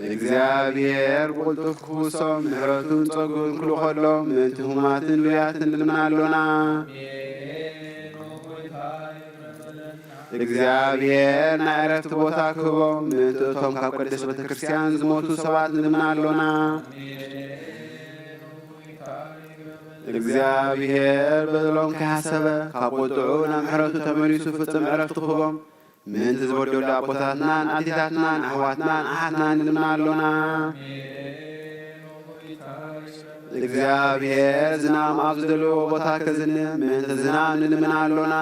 እግዚኣብሔር ብቕልጡፍ ክፍውሶም፣ ምሕረቱን ጸግኡን ክልእኸሎም፣ ምእንቲ ህሙማትን ድውያትን ንልምን ኣሎና። እግዚኣብሔር ናይ ዕረፍቲ ቦታ ክህቦም፣ ምእንቲ እቶም ካብ ቅድስት ቤተ ክርስቲያን ዝሞቱ ሰባት ንልምን ኣሎና። እግዚኣብሔር በደሎም ከይሓሰበ፣ ካብ ቁጥዑ ናብ ምሕረቱ ተመሊሱ ፍጽም ዕረፍቲ ክህቦም፣ ምእንቲ ዝበደሉ ኣቦታትናን ኣዴታትናን ኣሕዋትናን ኣሓትናን ንልምን ኣሎና። እግዚኣብሔር ዝናም ኣብ ዝደለዎ ቦታ ከዝንብ፣ ምእንቲ ዝናም ንልምን ኣሎና።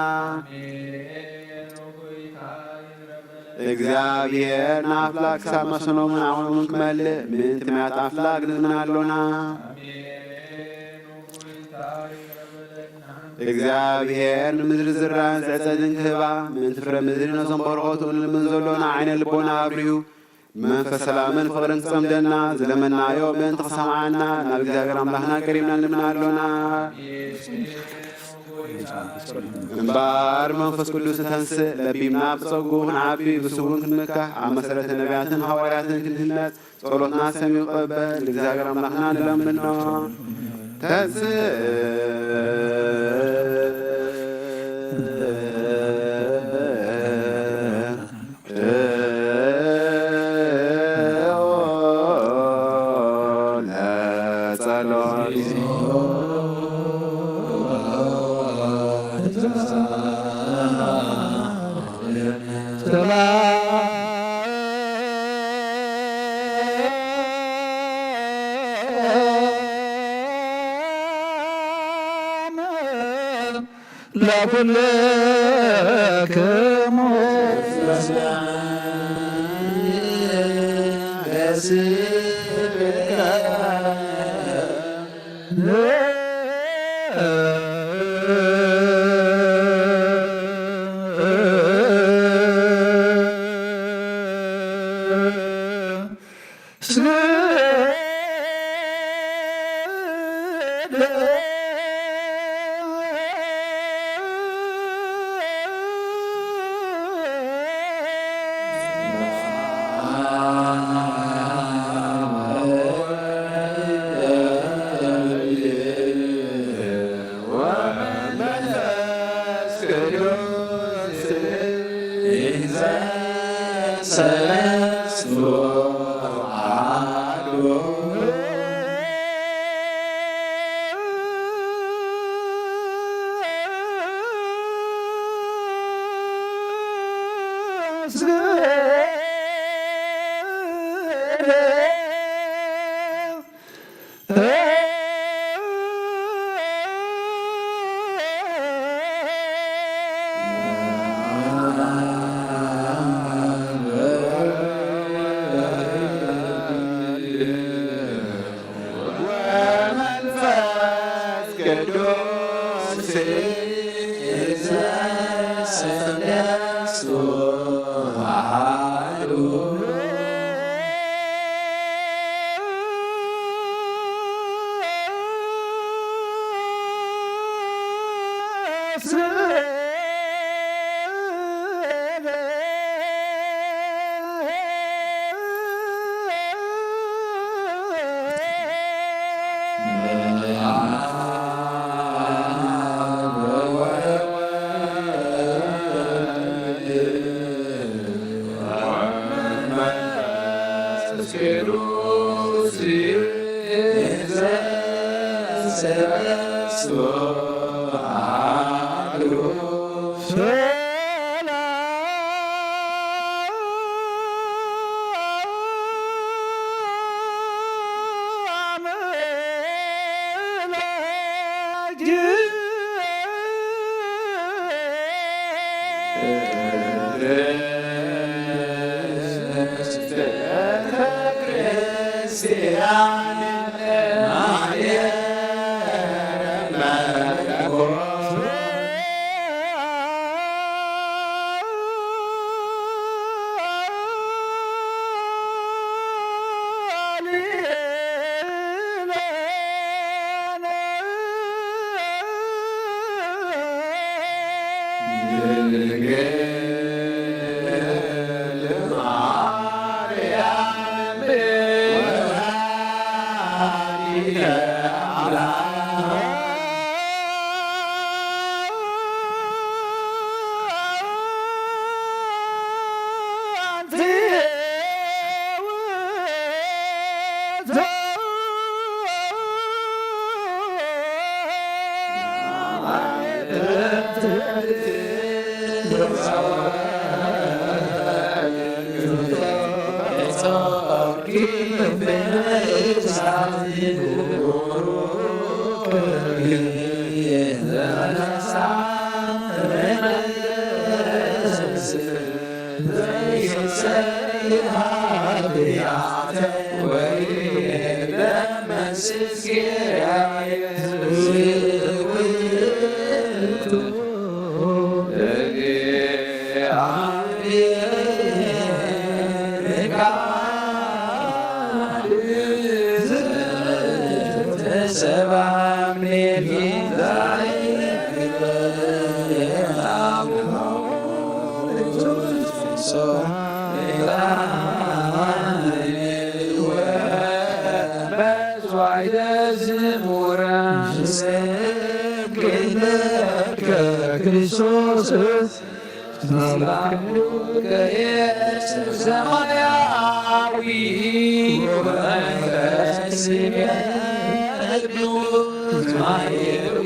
እግዚኣብሔር ንኣፍላግ ክሳብ መስኖምን ዓቕሞምን ክመልእ፣ ምእንቲ ማያት ኣፍላግ ንልምን ኣሎና። እግዚኣብሔር ንምድሪ ዝራእን ዝዕጸድን ክህባ፣ ምእንቲ ፍረ ምድሪ ነዞም በረኸቱ ንልምን ዘሎና ዓይነ ልቦና ኣብሪሁ፣ መንፈስ ሰላምን ፍቕርን ክጸምደና፣ ዝለመናዮ ምእንቲ ክሰምዓና፣ ናብ እግዚኣብሔር ኣምላኽና ቀሪብና ንልምን ኣሎና። እምበኣር መንፈስ ቅዱስ ተንስእ፣ ለቢምና ብጸጉ ክንዓቢ፣ ብስውን ክንምካሕ፣ ኣብ መሰረተ ነቢያትን ሃዋርያትን ክንህነጽ፣ ጸሎትና ሰሚዑ ይቀበል፣ ንእግዚኣብሔር ኣምላኽና ንለምኖ። ተንስእ። ለኩልክሙ ወመንፈስ ቅዱስ ሰለስቱ ኣሐዱ። መስዋዕተ ዝሙራ ንሰግድ ለከ ክርስቶስ ሰማያዊ ወመንፈስ ቅዱስ ማየዊ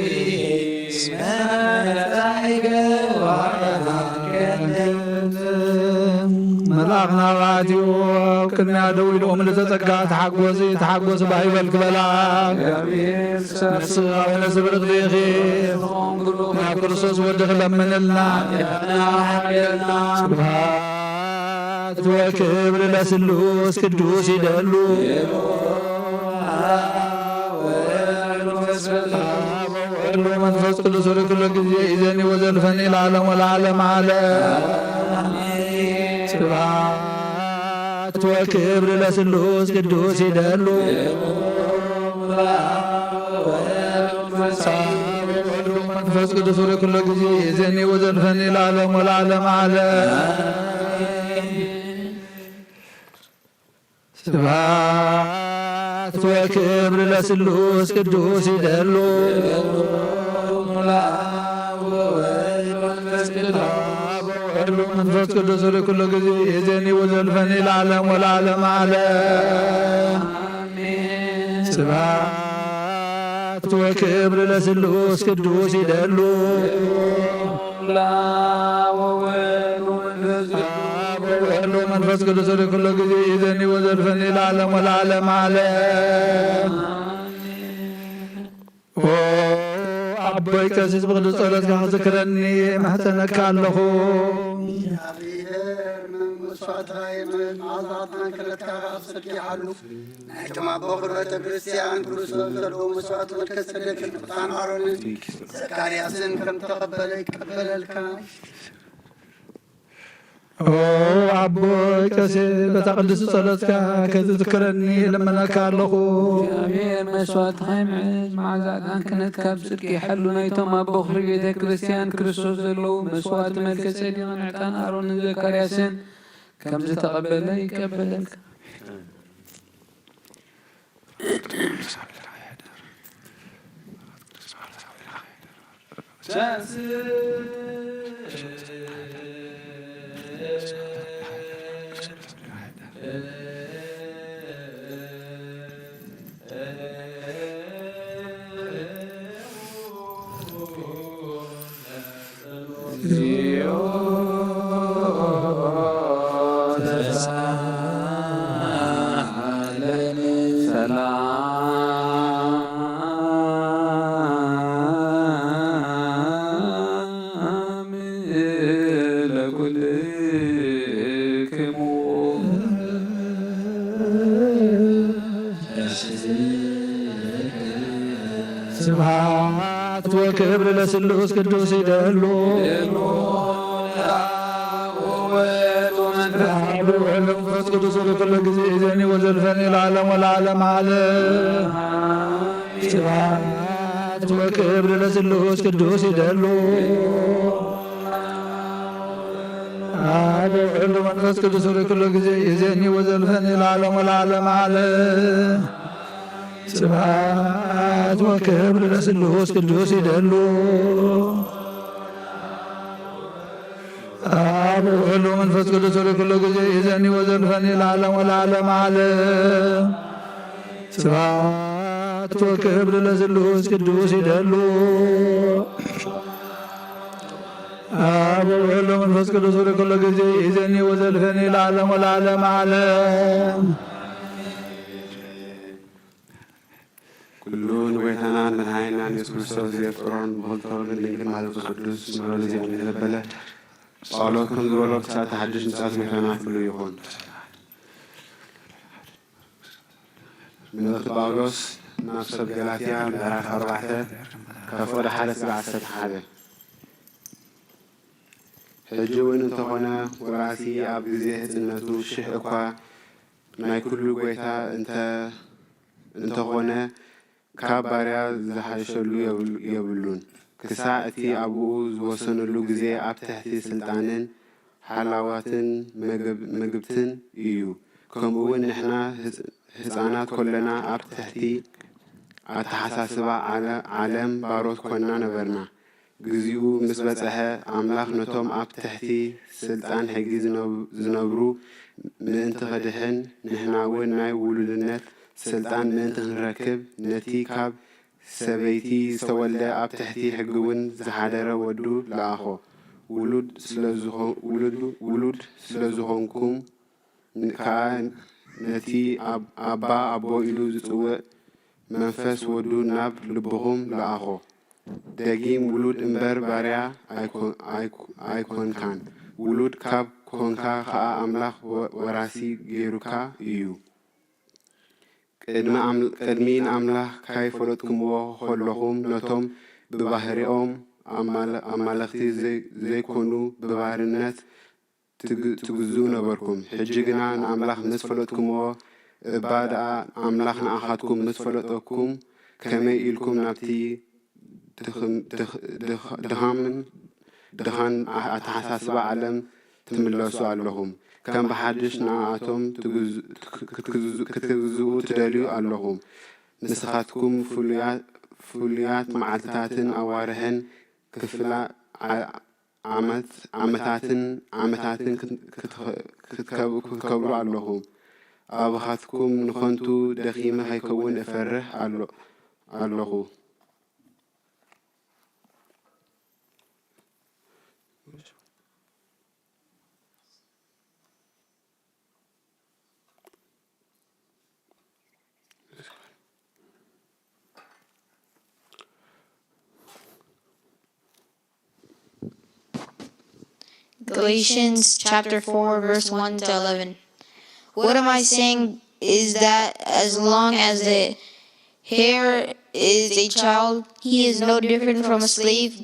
መልኣኽ ናባትዮ ቅድሚያ ደው ኢሉ ምልእተ ጸጋ ተሓጎሲ ተሓጎሲ ባህ ይበል ክበላ። ንስኻ ፍነ ስብርት ዲኺ ናብ ክርስቶስ ወድኺ ለምንልና። ስብሐት ወክብር ለስሉስ ቅዱስ ይደሉ። ወወልድ ወመንፈስ ቅዱስ ወደ ኩሉ ጊዜ ይእዜኒ ወዘልፈኒ ለዓለም ወለዓለም ዓለም። ስብሐት ወክብር ለስሉስ ቅዱስ ይደሉ። መንፈስ ቅዱስ ወደ ኩሉ ጊዜ ይእዜኒ ወዘልፈኒ ለዓለም ወለዓለም ዓለም። ስብሐት ወክብር ለስሉስ ቅዱስ ይደሉ። አብ ወወልድ ወመንፈስ ቅዱስ ወወልድ ወመንፈስ ቅዱስ ወደ ኩሉ ጊዜ ይእዜኒ ወዘልፈኒ ለዓለም ወለዓለም ዓለም። ስብሐት ወክብር ለስሉስ ቅዱስ ይደሉ። አብ ወወልድ ወመንፈስ ቅዱስ ወደ ኩሉ ጊዜ ይእዜኒ ወዘልፈኒ ለዓለም ወለዓለም ዓለም። ኦ ኣቦይ ቀሲስ ብቕዱስ ጸሎትካ ክዝክረኒ እምሕጸነካ ኣለኹ። እግዚኣብሔር መስዋዕትኻ ይምዕድ፣ መዓዛ ዕጣን ክህነትካ ኣብ ጽድቂ ይሓሉ። ናይቶም ኣቦ ክብረ ቤተ ክርስቲያን ክርስቶስ ዘለዉ መስዋዕቲ መልከ ጸደቅን ዕጣን ኣሮንን ዘካርያስን ከም ተቐበለ ይቀበለልካ። ኦ ኣቦይ ቀሲስ በታ ቅድስቲ ጸሎትካ ከዝዝክረኒ እለምነካ ኣለኹ። እግዚኣብሔር መስዋዕትኻ ይምዕድ፣ መዓዛ ዕጣን ክህነትካ ኣብ ጽድቂ ይሓሉ። ናይቶም ኣቦ ክብረ ቤተ ክርስቲያን ክርስቶስ ዘለዉ መስዋዕቲ መልከ ጸዴቅን ዕጣን ኣሮንን ዘካርያስን ከም ዝተቐበለ ይቀበለልካ። ስብሐት ወክብር ለስሉስ ቅዱስ ይደሉ። መንፈስ ቅዱስ ወደ ኩሉ ጊዜ ይእዜኒ ወዘልፈኒ ለዓለም ወለዓለም ዓለም። ስብሐት ወክብር ለስሉስ ቅዱስ ይደሉ። አብ ወወልድ መንፈስ ቅዱስ ወደ ኩሉ ጊዜ ይእዜኒ ወዘልፈኒ ለዓለም ወለዓለም ዓለም። ስብሐት ወክብር ለስሉስ ቅዱስ ይደሉ። አብ ወወልድ ወመንፈስ ቅዱስ ወደ ኩሉ ጊዜ ይእዜኒ ወዘልፈኒ ለዓለም ወለዓለም ዓለም። ስብሐት ወክብር ለስሉስ ቅዱስ ይደሉ። አብ ወወልድ ወመንፈስ ቅዱስ ወደ ኩሉ ጊዜ ይእዜኒ ወዘልፈኒ ለዓለም ወለዓለም ዓለም። ኩሉ ንጎይታናን መድኃኒናን ኢየሱስ ክርስቶስ ዘየፍቅሮን ብኽልተ ወገን ድንግል ማርያም ቅዱስ መረሉ ዚኣምን ዘበለ ጳውሎስ ከም ዝበሎ ክሳብ ተሓድሽ ምጽኣት ጎይታና ኩሉ ይኹን። መልእኽቲ ጳውሎስ ናብ ሰብ ገላትያ ምዕራፍ ኣርባዕተ ካብ ፍቕዲ ሓደ ስጋዕ ዓሰርተ ሓደ። ሕጂ እውን እንተኾነ ወራሲ ኣብ ግዜ ህጽነቱ ሽሕ እኳ ናይ ኩሉ ጎይታ እንተ እንተኾነ ካብ ባርያ ዝሓሸሉ የብሉን። ክሳዕ እቲ ኣብኡ ዝወሰነሉ ግዜ ኣብ ትሕቲ ስልጣንን ሓላዋትን መግብ-፣ መግብትን እዩ። ከምኡውን ንሕና ህጽ-፣ ህጻናት ኮለና ኣብ ትሕቲ ኣተሓሳስባ ዓለ-፣ ዓለም ባሮት ኮና ነበርና። ግዚኡ ምስ በጽሐ፣ ኣምላኽ ነቶም ኣብ ትሕቲ ስልጣን ሕጊ ዝነብ-፣ ዝነብሩ ምእንቲ ኸድሕን፣ ንሕና እውን ናይ ውሉድነት ስልጣን ምእንቲ ክንረክብ፣ ነቲ ካብ ሰበይቲ ዝተወልደ ኣብ ትሕቲ ሕጊ እውን ዝሓደረ ወዱ ለኣኾ። ውሉድ ስለ ዝኾ-፣ ውሉድ፣ ውሉድ ስለ ዝኾንኩም ን-፣ ከኣ ነቲ ኣብ-፣ ኣባ ኣቦ ኢሉ ዝጽውዕ መንፈስ ወዱ ናብ ልብኹም ለኣኾ። ደጊም ውሉድ እምበር ባርያ ኣይኮ-፣ ኣይኮ-፣ ኣይኮንካን። ውሉድ ካብ ኮንካ ከኣ ኣምላኽ ወ-፣ ወራሲ ገይሩካ እዩ። ቅድሚ ኣም-፣ ቅድሚ ንኣምላኽ ካይፈለጥኩምዎ ኸለኹም፣ ነቶም ብባህሪኦም ኣማለ-፣ ኣማለኽቲ ዘይ-፣ ዘይኮኑ ብባርነት ትግ-፣ ትግዝኡ ነበርኩም። ሕጂ ግና ንኣምላኽ ምስ ፈለጥኩምዎ፣ እባ ደኣ ኣምላኽ ንኣኻትኩም ምስ ፈለጠኩም፣ ከመይ ኢልኩም ናብቲ ድኽም-፣ ድኽ-፣ ድኽ-፣ ድኻምን ድኻን ኣተሓሳስባ ዓለም ትምለሱ ኣለኹም። ከም ብሓድሽ ንኣኣቶም ትግዝ-፣ ክትግዝ-፣ ክትግዝኡ ትደልዩ ኣለኹም። ንስኻትኩም ፍሉያት፣ ፍሉያት መዓልትታትን ኣዋርሕን ክፍላ ዓ-፣ ዓመት፣ ዓመታትን፣ ዓመታትን ክት-፣ ክትኸ-፣ ክትከብ-፣ ክትከብሩ ኣለኹም። ኣባኻትኩም ንኸንቱ ደኺመ ከይከውን እፈርህ ኣሎ-፣ ኣለኹ። Galatians chapter four, verse one to eleven. What am I saying is that as long as the heir is a child, he is no different from a slave,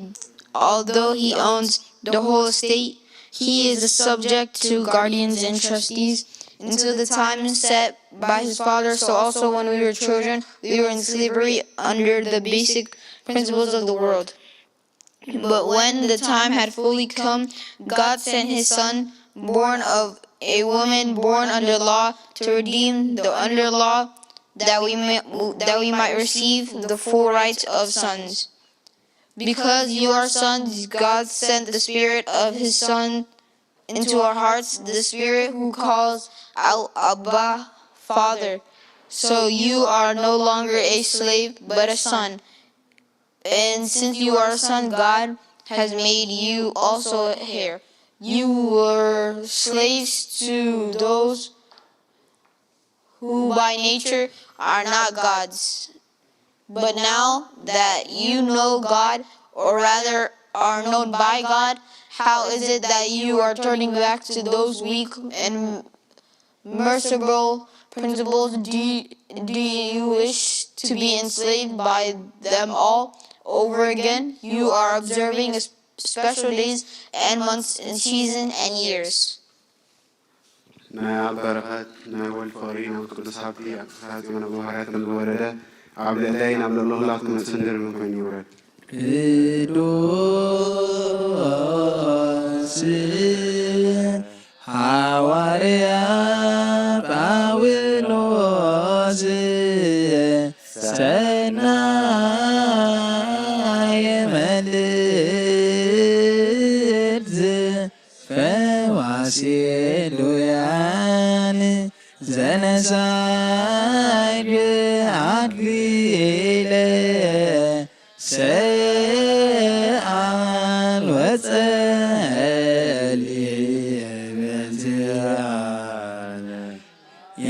although he owns the whole estate. He is a subject to guardians and trustees until the time set by his father. So also when we were children, we were in slavery under the basic principles of the world. But when the time had fully come, God sent his son, born of a woman born under law, to redeem the under law, that we may, that we might receive the full rights of sons. Because you are sons, God sent the spirit of his son into our hearts, the spirit who calls out, "Abba, Father." So you are no longer a slave, but a son. And since you are a son, God has made you also an heir. You were slaves to those who by nature are not gods. But now that you know God, or rather are known by God, how is it that you are turning back to those weak and merciful principles? Do you, do you wish to be enslaved by them all over again? You are observing a s-, special days and months and season and years. ናይ ኣብ በረኸት ናይ ወልድ ፍቕሪ ናብ ቅዱስ ሃብቲ ኣብ ቅዱሳት ዜና ብባህርያት ከም ዝወረደ ኣብ ልዕለይ ናብ ልዕሊ ኩላትኩም ርእስን ድርብን ኮይኑ ይውረድ። ቅዱስ ሃዋርያ ጳውሎስ ሰናይ መልእክት ፈዋሲ ዱያን ዘነሳይ ብኣክሊለ ሰኣል ወጸሊ በዚኣነ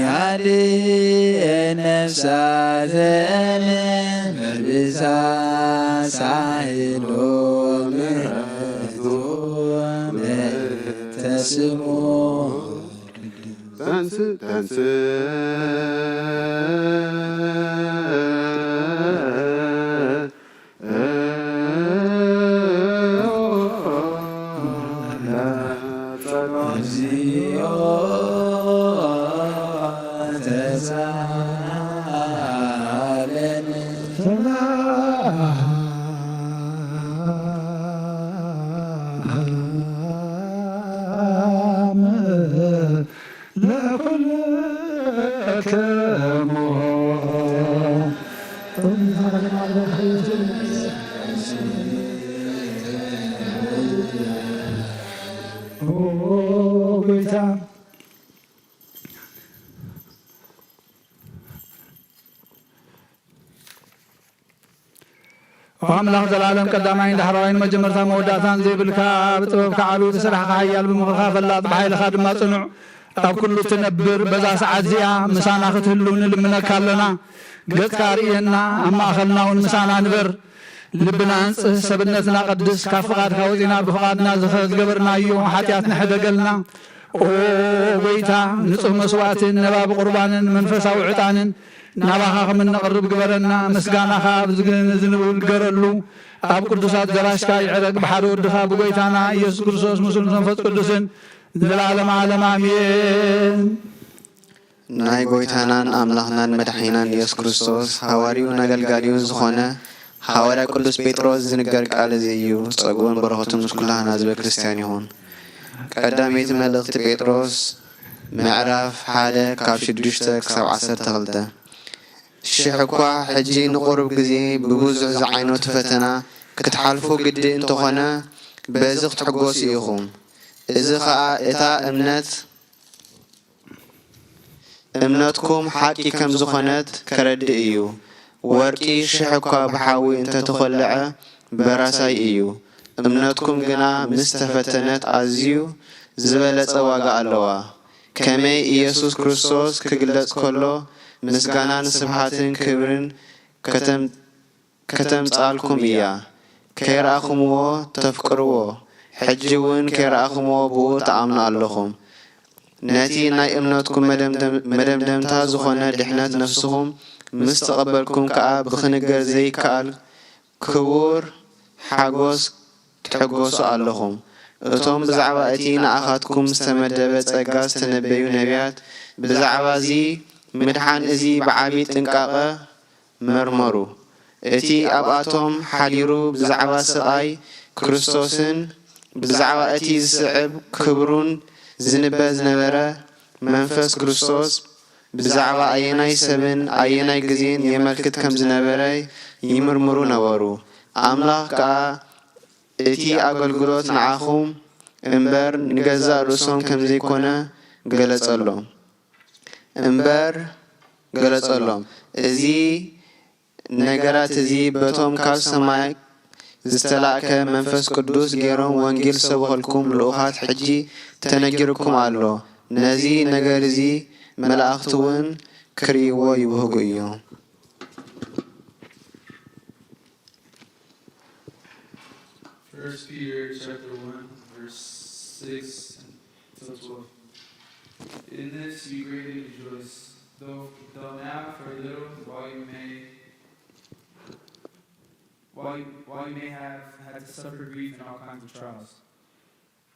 ያድን ነፍሳተን በብዛ ሳይሎ ምሕረቱ በተስሞ ተንስ-፣ ተንስ-፣ ኦ ጎይታ፣ ኦ ኣምላኽ ዘላለም ቀዳማይን ዳሕረዋይን መጀመርታ መወዳእታን ዘይብልካ፣ ብጥበብካ ዓቢ ዝስራሕኻ ሓያል ብምኽርኻ ፈላጥ ብሓይልኻ ድማ ጽኑዕ ኣብ ኩሉ ትነብር፣ በዛ ሰዓት እዚኣ ምሳና ክትህሉ ንልምነካ ኣለና። ገጽካ ኣርእየና፣ ኣብ ማእኸልና እውን ምሳና ንበር። ልብና ኣንጽህ፣ ሰብነትና ቀድስ፣ ካብ ፍቓድካ ወጺና ብፍቓድና ዝኸ-፣ ዝገበርናዮ ሓጢኣት ንሕደገልና። ኦ ጎይታ፣ ንጹህ መስዋእትን ነባቢ ቁርባንን መንፈሳዊ ዕጣንን ናባኻ ከም እነቕርብ ግበረና። ምስጋናኻ ኣብ ዝግ-፣ ዝንገረሉ ኣብ ቅዱሳት ኣዳራሽካ ይዕረግ፣ ብሓደ ወድኻ ብጎይታና ኢየሱስ ክርስቶስ ምስሉ መንፈስ ቅዱስን ንለዓለመ ዓለም ኣሜን። ናይ ጎይታናን ኣምላኽናን መድሓኒናን ኢየሱስ ክርስቶስ ሃዋርዩን ኣገልጋሊውን ዝኾነ ሃዋርያ ቅዱስ ጴጥሮስ ዝንገር ቃል እዚ እዩ። ጸግኡን በረኸቱን ምስ ኩላህና ህዝበ ክርስቲያን ይኹን። ቀዳመይቲ መልእኽቲ ጴጥሮስ ምዕራፍ ሓደ ካብ ሽዱሽተ ክሳብ ዓሰርተ ክልተ። ሽሕ እኳ ሕጂ ንቑሩብ ግዜ ብብዙሕ ዝዓይነቱ ፈተና ክትሓልፉ ግዲ እንተኾነ፣ በዚ ክትሕጎሱ ኢኹም። እዚ ኸኣ እታ እምነት፣ እምነትኩም ሓቂ ከም ዝኾነት ከረድእ እዩ። ወርቂ ሽሕ እኳ ብሓዊ እንተተኾልዐ በራሳይ እዩ። እምነትኩም ግና ምስ ተፈተነት ኣዝዩ ዝበለጸ ዋጋ ኣለዋ። ከመይ ኢየሱስ ክርስቶስ ክግለጽ ከሎ፣ ምስጋናን ስብሃትን ክብርን ከተም-፣ ከተምጻልኩም እያ። ከይረኣኹምዎ ተፍቅርዎ፣ ሕጂ እውን ከይረኣኹምዎ ብኡ ትኣምኑ ኣለኹም። ነቲ ናይ እምነትኩም መደምደም-፣ መደምደምታ ዝኾነ ድሕነት ነፍስኹም ምስ ተቐበልኩም ከኣ ብኽንገር ዘይከኣል ክቡር ሓጎስ ትሕጎሱ ኣለኹም። እቶም ብዛዕባ እቲ ንኣኻትኩም ዝተመደበ ጸጋ ዝተነበዩ ነቢያት፣ ብዛዕባ እዚ ምድሓን እዚ ብዓቢ ጥንቃቐ መርመሩ። እቲ ኣብኣቶም ሓዲሩ ብዛዕባ ስቓይ ክርስቶስን ብዛዕባ እቲ ዝስዕብ ክብሩን ዝንበ ዝነበረ መንፈስ ክርስቶስ፣ ብዛዕባ ኣየናይ ሰብን ኣየናይ ግዜን የመልክት ከም ዝነበረ ይምርምሩ ነበሩ። ኣምላኽ ከኣ እቲ ኣገልግሎት ንዓኹም እምበር ንገዛእ ርእሶም ከም ዘይኮነ ገለጸሎም፣ እምበር ገለጸሎም። እዚ ነገራት እዚ በቶም ካብ ሰማይ ዝተላእከ መንፈስ ቅዱስ ገይሮም ወንጌል ዝሰበኹልኩም ልኡኻት ሕጂ ተነጊርኩም ኣሎ። ነዚ ነገር እዚ መላእኽቲ እውን ክርእይዎ ይብህጉ እዮም። First Peter chapter one, verse six to twelve. In this you greatly rejoice, though, though now for a little while you may, while you, while you may have had to suffer grief in all kinds of trials.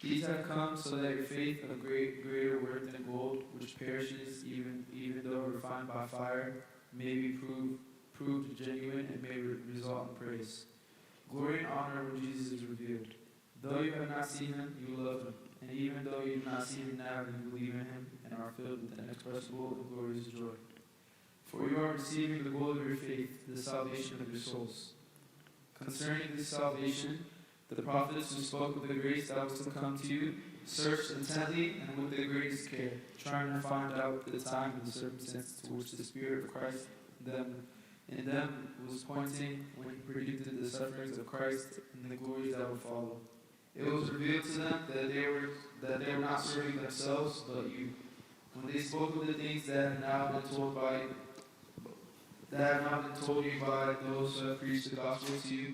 These have come so that your faith, of great, greater worth than gold, which perishes even, even though refined by fire, may be proved, proved genuine and may re-, result in praise, glory, and honor when Jesus is revealed. Though you have not seen him, you love him. And even though you do not see him now, you believe in him and are filled with inexpressible and glorious joy. For you are receiving the goal of your faith, the salvation of your souls. Concerning this salvation, the prophets who spoke of the grace that was to come to you searched intently and with the greatest care, trying to find out the time and the circumstances to which the Spirit of Christ in them, in them was pointing when he predicted the sufferings of Christ and the glories that would follow. It was revealed to them that they were, that they were not serving themselves, but you. When they spoke of the things that have now been told by, that have now been told you by those who have preached the gospel to you,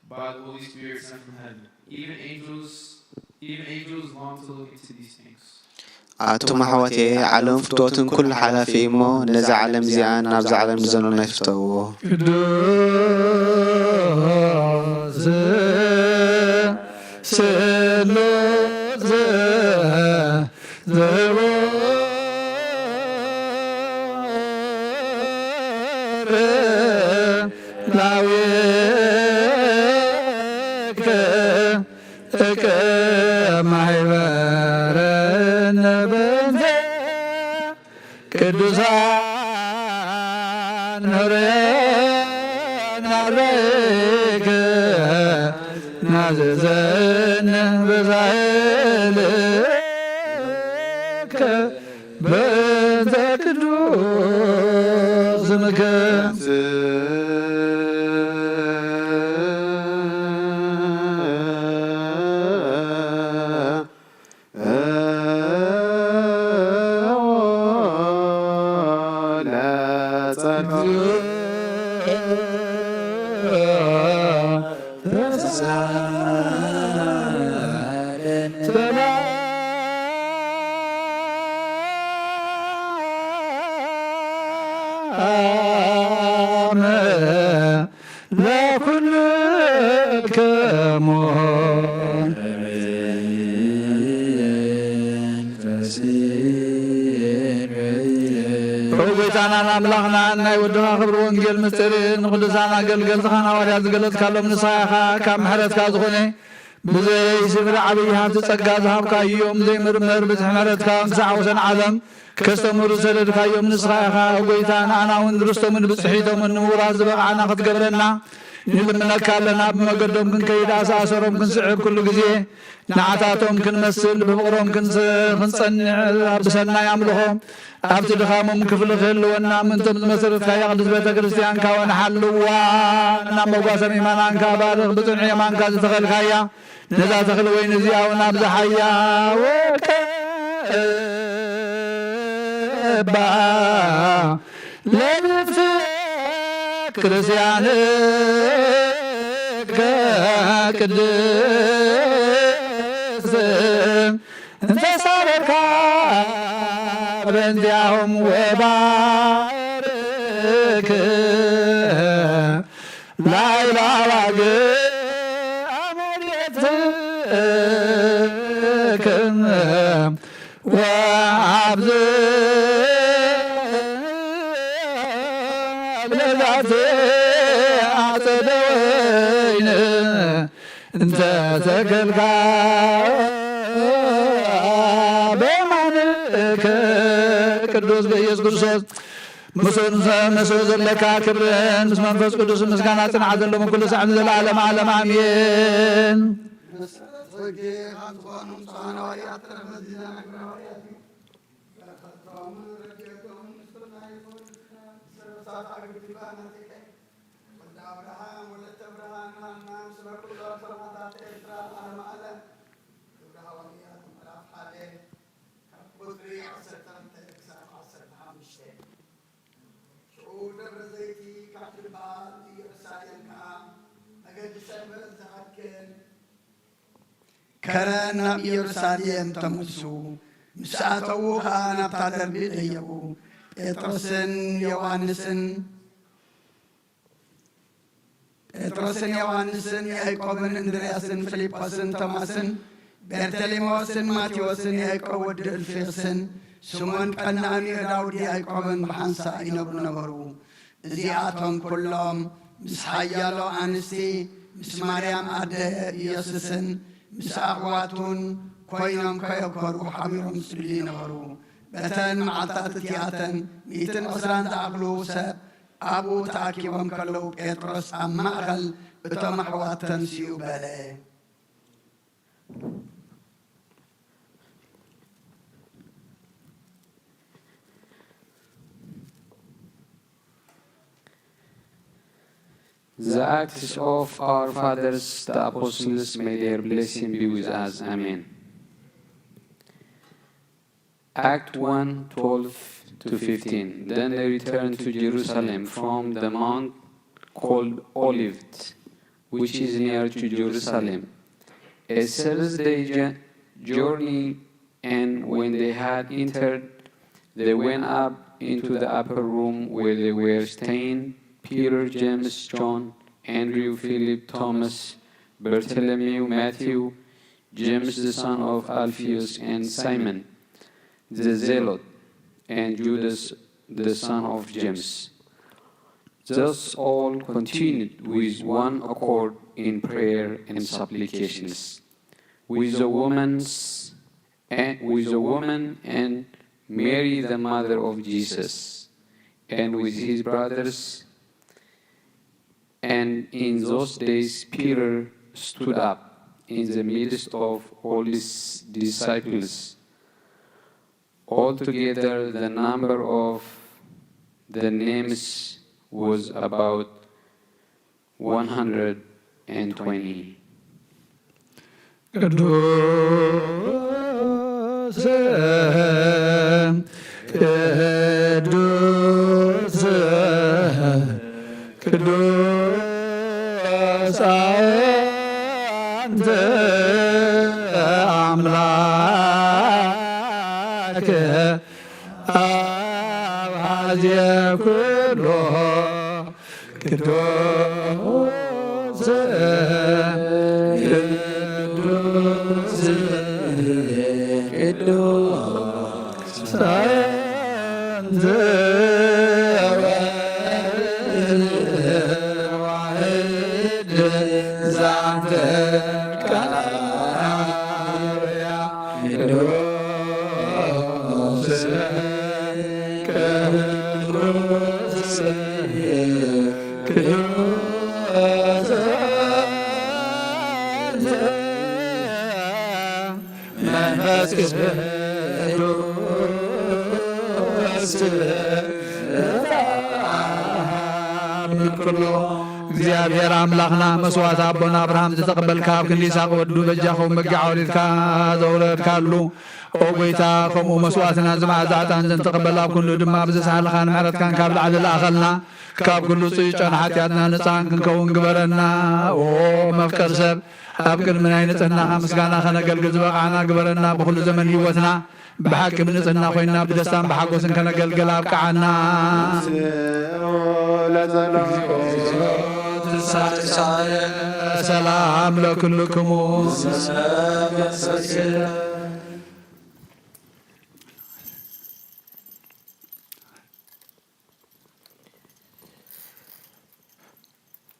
by the Holy Spirit sent from heaven. Even angels, even angels long to look into these things. ኣቱም ኣሕዋተየ፣ ዓለም ፍትወትን ኩሉ ሓላፊ እዩ እሞ፣ ነዛ ዓለም እዚኣን ናብዛ ዓለም ንዘሎ ናይ ፍተውዎ። ቅዱስ ስሉስ ዘወር ላዊከ እከ ማሕበረነ በንተ ቅዱሳን ኖረ ናረይከ እዘዘነ በዛልከ በእንተ ቅዱስ ስምከ። ለኩልክሙ። ኦ ጎይታናን ኣምላኽናን፣ ናይ ወድኻ ክብሪ ወንጌል ምስጢር ንቅዱሳን ኣገልገልትኻን ሃዋርያት ዝገለጽካሎም ንስኻ ኢኻ። ካብ ምሕረትካ ዝኾነ ብዘይ ስፍሪ ዓብዪ ሃብቲ ጸጋ ዝሃብካዮም ዘይምርመር ብዝሒ ምሕረትካ ክሳዕ ወሰን ዓለም ከስተምህሩ ዝሰደድካዮም ንስኻ ኢኻ። ኦ ጎይታ፣ ንኣና እውን ርስቶምን ብጽሒቶምን ንምውራስ ዝበቕዓና ክትገብረና ንልምነካ ኣለና። ብመገዶም ክንከይድ፣ ኣሰኣሰሮም ክንስዕብ፣ ኩሉ ግዜ ንዓታቶም ክንመስል፣ ብፍቕሮም ክንስ-፣ ክንጸንዕ፣ ኣብ ሰናይ ኣምልኾ ኣብቲ ድኻሞም ክፍሊ ክህልወና፣ ምእንቶም ዝመሰረትካያ ቅድስት ቤተ ክርስቲያንካ ወንሓልዋ፣ ናብ መጓሰ ምእመናንካ ባርኽ፣ ብጽኑዕ የማንካ ዝተኸልካያ ነዛ ተኽሊ ወይኒ እዚኣ እውን ኣብዝሓያ። ወቀባ ለብትከ ክርስቲያንከ ቅድስት እንተ ሳረርካ በእንቲኣሆም ወባርክ ላዕለ ኣባግዕ ኣመሬትክም ወኣብዝ ለዛቲ ኣጸደ ወይን እንተ ተከልካ በየማንከ ቅዱስ በኢየሱስ ክርስቶስ ምስኡ ዘለካ ክብርን ምስ መንፈስ ቅዱስ ምስጋና ጽንዓት ዘለዎም ኩሉ ሳዕ ንዘለዓለም ዓለም ኣሜን። ወልደ ኣብርሃም፣ ወለተ ብርሃን፣ ሃና፣ ምስለ ኩሎም ሰማዕታት ኤርትራ፣ ዓለም ዓለም። ግብረ ሃዋርያት ምዕራፍ ሓደ፣ ካብ ቁጽሪ ዓሰርተ ክልተ ክሳብ ዓሰርተ ሓሙሽተ። ሽዑ ደብረ ዘይቲ ካብ ትበሃል ኢየሩሳሌም ከኣ መገዲ ሰንበት ዝኣክል ከረን ናብ ኢየሩሳሌም ተመልሱ። ምስ ኣተዉ ኸኣ ናብታ ደርቢ ደየቡ። ጴጥሮስን ዮሃንስን ጴጥሮስን ዮሃንስን ያዕቆብን እንድርያስን ፊልጶስን ቶማስን በርተሌሜዎስን ማቴዎስን ያዕቆብ ወዲ እልፍዮስን ስምዖን ቀናእን ዮዳ ወዲ ያዕቆብን ብሓንሳእ ይነብሩ ነበሩ። እዚኣቶም ኩሎም ምስ ሓያሎ ኣንስቲ ምስ ማርያም ኣደ ኢየሱስን ምስ ኣሕዋቱን ኮይኖም ከየብከሩ ሓቢሮም ይጽልዩ ነበሩ። በተን መዓልታት እቲኣተን ሚእትን ዕስራን ዝኣኽሉ ሰብ ኣብኡ ተኣኪቦም ከለዉ፣ ጴጥሮስ ኣብ ማእከል እቶም ኣሕዋት ተንሲኡ በለ። The Acts of Our Fathers, the Apostles, may their blessing be with us. Amen. Act one, twelve to fifteen. Then they returned to Jerusalem from the mount called Olivet, which is near to Jerusalem, a Sabbath day jour-, journey. And when they had entered, they went up into the upper room where they were staying, Peter, James, John, Andrew, Philip, Thomas, Bartholomew, Matthew, James the son of Alphaeus, and Simon the Zealot, and Judas the son of James. Thus all continued with one accord in prayer and supplications. With the woman's, and with the woman and Mary the mother of Jesus, and with his brothers. And in those days Peter stood up in the midst of all his disciples. Altogether, the number of the names was about one hundred and twenty. ቅዱስ ቅዱስ ቅዱስ አንተ አምላክ አብአዜ ኩሎ ቅዱስ ቅዱስ ቅዱስ አንተ ወልድ ዋሕድ ዛንተ ቃል ቅዱስ ቅዱስ ቅዱስ መንፈስ ቅዱስ ኩሎ። እግዚኣብሔር ኣምላኽና መስዋዕቲ ኣቦና ኣብርሃም ዝተቐበልካ ኣብ ክንዲ ይስሐቅ ወዱ በጃኹም መጊዓ ወሊድካ ዘውረድካሉ ኦ ጐይታ፣ ከምኡ መስዋዕትና እዚ መዓዛ ዕጣን ዘንተቐበል ኣብ ክንዱ ድማ ብዘስሓልኻን ምሕረትካን ካብ ላዕሊ ለኣኸልና። ካብ ኩሉ ጽይጨን ሓጢኣትና ንጽሃን ክንከውን ግበረና። ኦ መፍቀር ሰብ፣ ኣብ ቅድሚ ናይ ንጽህናኻ ምስጋና ከነገልግል ዝበቓዕና ግበረና። ብኹሉ ዘመን ህይወትና ብሓቂ ብንጽህና ኮይንና ብደስታን ብሓጎስን ከነገልግል ኣብቅዓና። ስምዑ ለጸሎት። ሰላም ለኩልክሙ።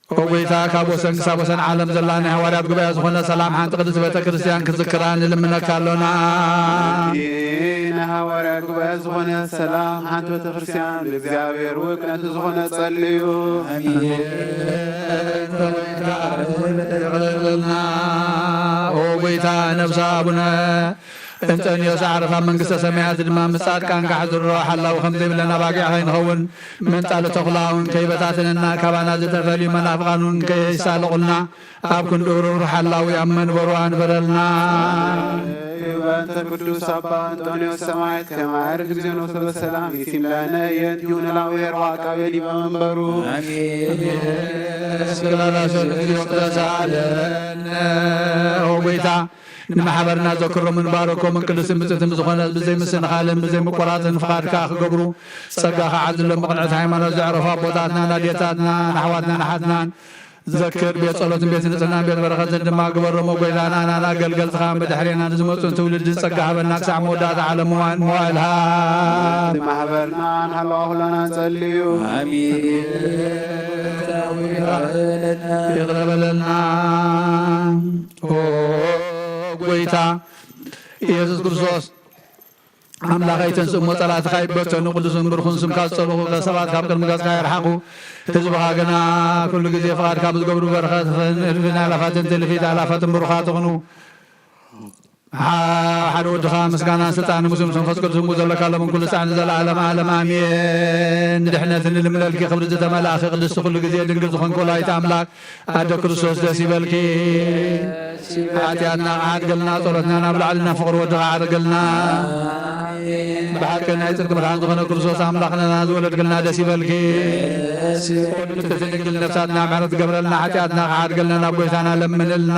ኦ ጐይታ፣ ካብ ወሰን ክሳብ ወሰን ዓለም ዘላ ናይ ሃዋርያት ጉባኤ ዝኾነ ሰላም ሓንቲ ቅድስት ቤተ ክርስቲያን ክዝክራ ንልምነካ ኣሎና። ንሃዋርያት ጉባኤ ዝኾነ ሰላም ሓንቲ ቤተ ክርስቲያን ብእግዚኣብሔር ውቅ ነቲ ዝኾነ ጸልዩ። ኣሜን። ኦ ጐይታ፣ ነብሲ ኣቡነ እንጠንዮስ ዓረፋ መንግስተ ሰማያት ድማ ምስ ጻድቃን ካሕድሮ ሓላዊ ከም ዘይብለን ኣባጊዕ ከይንኸውን፣ መንጻሊ ተኹላ እውን ከይበታተነና፣ ካባና ዝተፈልዩ መናፍቓን እውን ከይሳለቑልና፣ ኣብ ክንዲ ርሩህ ሓላዊ ኣብ መንበሩ ኣንበረልና። በእንተ ቅዱስ ኣባ እንጦንዮስ ሰማዕት ከማዕርግ ጊዜ ነው ሰበ ሰላም ይሲምለነ የንቲሁ ነላዊ ርዋ ቃቤ ዲበ መንበሩ። ኣሜን። ስላላሶን እግዚኦ ተሳለነ። ኦ ጐይታ፣ ንማሕበርና ዘክሮምን ባረኮምን ቅዱስን ብጽእትን ዝኾነ ብዘይ ምስንኻልን ብዘይ ምቁራጽን ፍቓድካ ክገብሩ ጸጋ ክዓዝሎም ብቕንዕቲ ሃይማኖት ዘዕረፉ ኣቦታትናን ኣዴታትናን ኣሕዋትናን ኣሓትናን ዘክር። ቤት ጸሎትን ቤት ንጽህናን ቤት በረኸትን ድማ ግበሮም። ኦ ጐይታና፣ ናና ኣገልገልትኻ ብድሕሬና ንዝመጹን ትውልድን ጸጋ ሃበና ክሳዕ መወዳእታ ዓለም እዋን መዋእልሃ። ማሕበርናን ሃለዋ ኩላና ጸልዩ። ኣሜን። ይቕረ በለልና። ኦ ጐይታ ኢየሱስ ክርስቶስ፣ ኣምላኸይ ተንስእ እሞ ጸላእትኻ ይበተኑ፣ ቅዱስን ብሩኽን ስምካ ዝጸልኡ ሰባት ካብ ቅድሚ ገጽካ ይርሓቑ። ህዝብኻ ግና ኩሉ ግዜ ፍቓድካ ብዝገብሩ በረኸትን እልፍን ኣእላፋትን ትልፊት ኣእላፋትን ብሩኻት ይኹኑ። ሓ-፣ ሓደ ወድኻ ምስጋናን ስልጣንን ምስሉም መንፈስ ቅዱስን ዘለካ ሎምን ኩሉ ሳዕ ንዘለዓለም ዓለም ኣሜን። ንድሕነት ንልምነልኪ ክብሪ ዝተመልኣኺ ቅድስቲ ኩሉ ግዜ ድንግል ዝኾንኪ ወላዲተ ኣምላክ ኣደ ክርስቶስ ደስ ይበልኪ። ሓጢኣትና ክሓድገልና ጸሎትና ናብ ላዕሊ ናብ ፍቕሪ ወድኻ ዓርገልና። ብሓቂ ናይ ጽድቂ ብርሃን ዝኾነ ክርስቶስ ኣምላኽና ዝወለድክልና ደስ ይበልኪ። ቅድስቲ ድንግል ነፍሳትና ምሕረት ትገብረልና፣ ሓጢኣትና ክሓድገልና ናብ ጐይታና ለምንልና።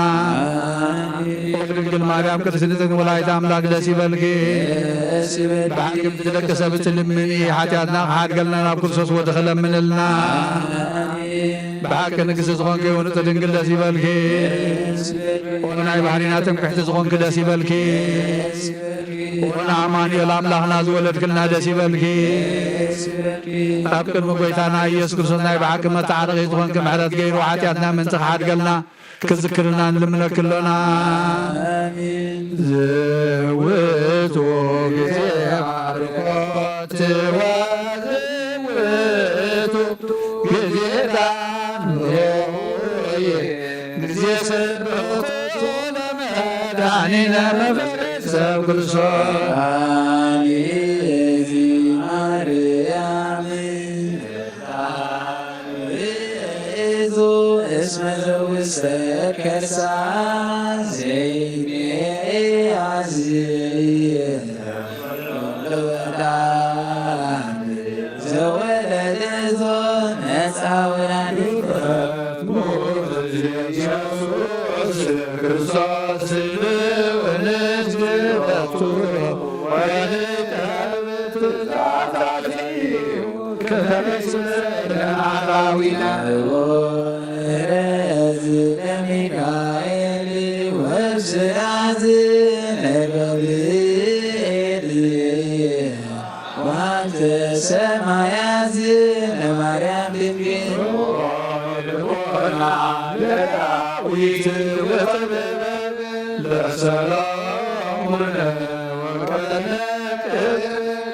ድንግል ማርያም ቅድስቲ ንጽሕቲ ወላዲተ ኣምላክ ደስ ይበልኪ። ብሓቂ ብቲ ደቂ ሰብ እትልምኒ ሓጢኣትና ክሓድገልና ናብ ክርስቶስ ወድኺ ለምንልና። ብሓቂ ንግስቲ ዝኾንኪ ወንጽ ድንግል ደስ ይበልኪ። ወናይ ባህሪና ትምክሕቲ ዝኾንኪ ደስ ይበልኪ። ወና ኣማኑኤል ኣምላኽና ዝወለድክልና ደስ ይበልኪ። ኣብ ቅድሚ ጐይታና ኢየሱስ ክርስቶስ ናይ ብሓቂ መተዓረቒ ዝኾንኪ ምሕረት ገይሩ ሓጢኣትና ምእንቲ ክሓድገልና ክዝክርና ንልምነኪ ኣሎና። ኣሜን። ዝውቱ ግዜ ባርኮት ወዝውቱ ግዜ ዳንሮየ ግዜ ሰንበት መድኃኒነ መፍቅሬ ሰብ ክርስቶስ። አሚዚ ማርያም ርኢቱ እስመ ዘውስተ ከርሳ ዘይኔ አዝየ ዘወለደቶ መጻ ወላዲተ። ኢየሱስ ክርስቶስ ስብእ ወንስግድ ሎቱ ወንቀርብ ትእዛዛቲሁ ከመ ይስምዕ ለአራዊነ። ወረዝ ለሚካኤል ወስራዝ ለገብርኤል ወአንተ ሰማያዝ ለማርያም ድንግል። ልቦና ለዳዊት ወጥበብ ለሰሎሞን ወቀነቅ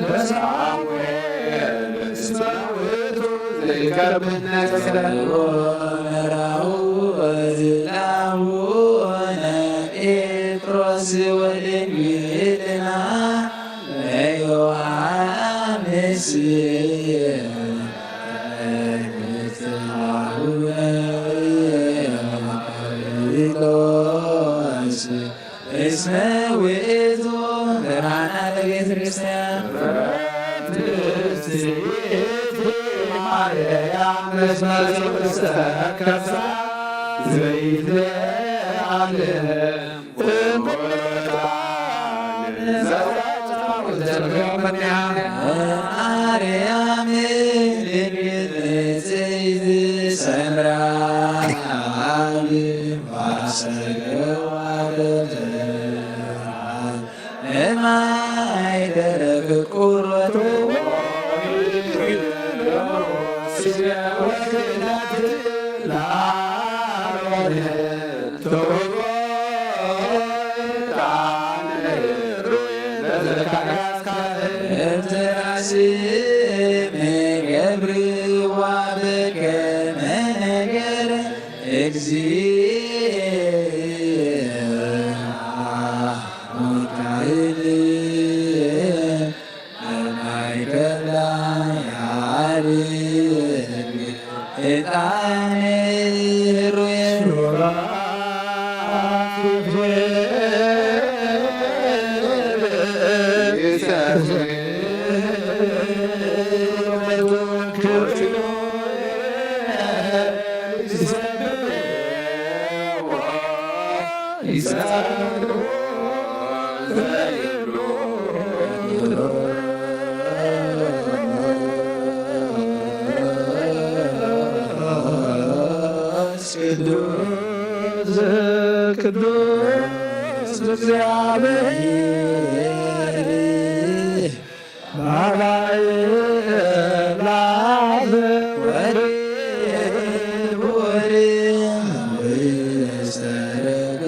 ለሳሙኤል እስመ ውእቱ ዘይከብድ ነገር። ወመራሁ ወዝላቡ ጴጥሮስ ወድንግልና ለዮሐንስ። እስመ ውእቱ ብርሃና ለቤተ ክርስቲያን። ቅድስት ማርያም እስመ ውስተ ከርሳ ዘይትለዓል አርያም ድንግል ንጽሕት ሰምራ አብ ማሰገዋ ለማይ ደረቅ ቁርበቱ ገብርዋ በከመ ነገር እግዚእ ሚካኤል። ማእከላ ያዕርግ ዕጣን ሩየ። ቅዱስ ቅዱስ እግዚአብሔር ባባይ ላፍ ወሪ ወሪ ወሰረገ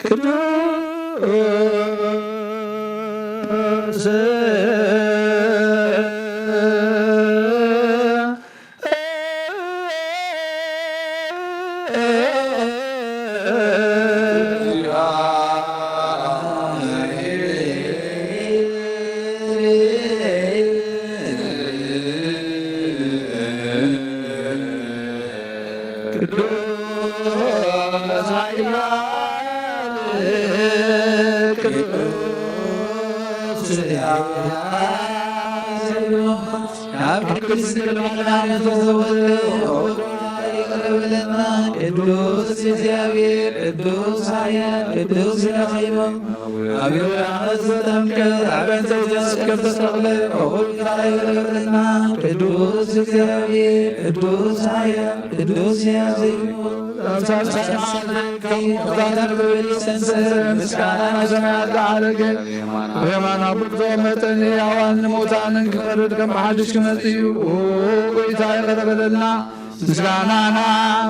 ቅዱስ ቅዱስ ኃያል ቅዱስ ያዕቆብ ካብ ቅድስት ድንግል ማርያም ተዘወረ። በለና። ቅዱስ እግዚኣብሔር፣ ቅዱስ ኃያል፣ ቅዱስ ኢነ ኸይኑ፣ ኣብ ዮርዳኖስ ዘጠምቀ፣ ኣብ በእንተ ኢየሱስ ክርስቶስ ተተኽለ፣ እኹል ካልኣይ በለና። ቅዱስ እግዚኣብሔር፣ ቅዱስ ኃያል፣ ቅዱስ ኢነ ኸይኑ፣ ኣብ ሳልሳይ መዓልቲ፣ ምስጋና ናብ ሰማያት ዝዓረገ፣ ኣብ የማን ኣቦ ዝተቐመጠ፣ ንሕያዋን ንሙታንን ክፈርድ ከም ብሓድሽ ክመጽእ እዩ። ኦ ጎይታ፣ ይቕረ በለልና። ምስጋናና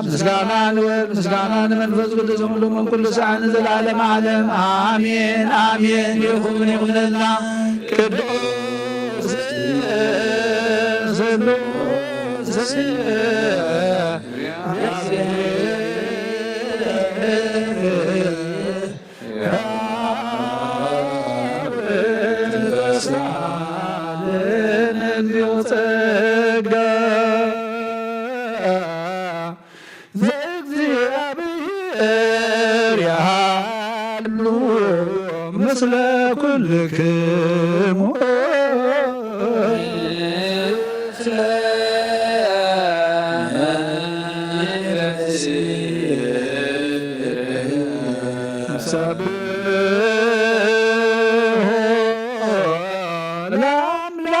ምስጋና ንወልድ፣ ምስጋና ንመንፈስ ቅዱስ፣ ኩሉ እም ኩሉ ሳዕ ንዘለዓለመ ዓለም ኣሜን፣ ኣሜን። ይኹን ይኹነልና። ቅዱስ ስሉስ ዘእግዚኣብሔር ያሉ ምስለ ኩልክሙ። ሰብሖ ለአምላክነ።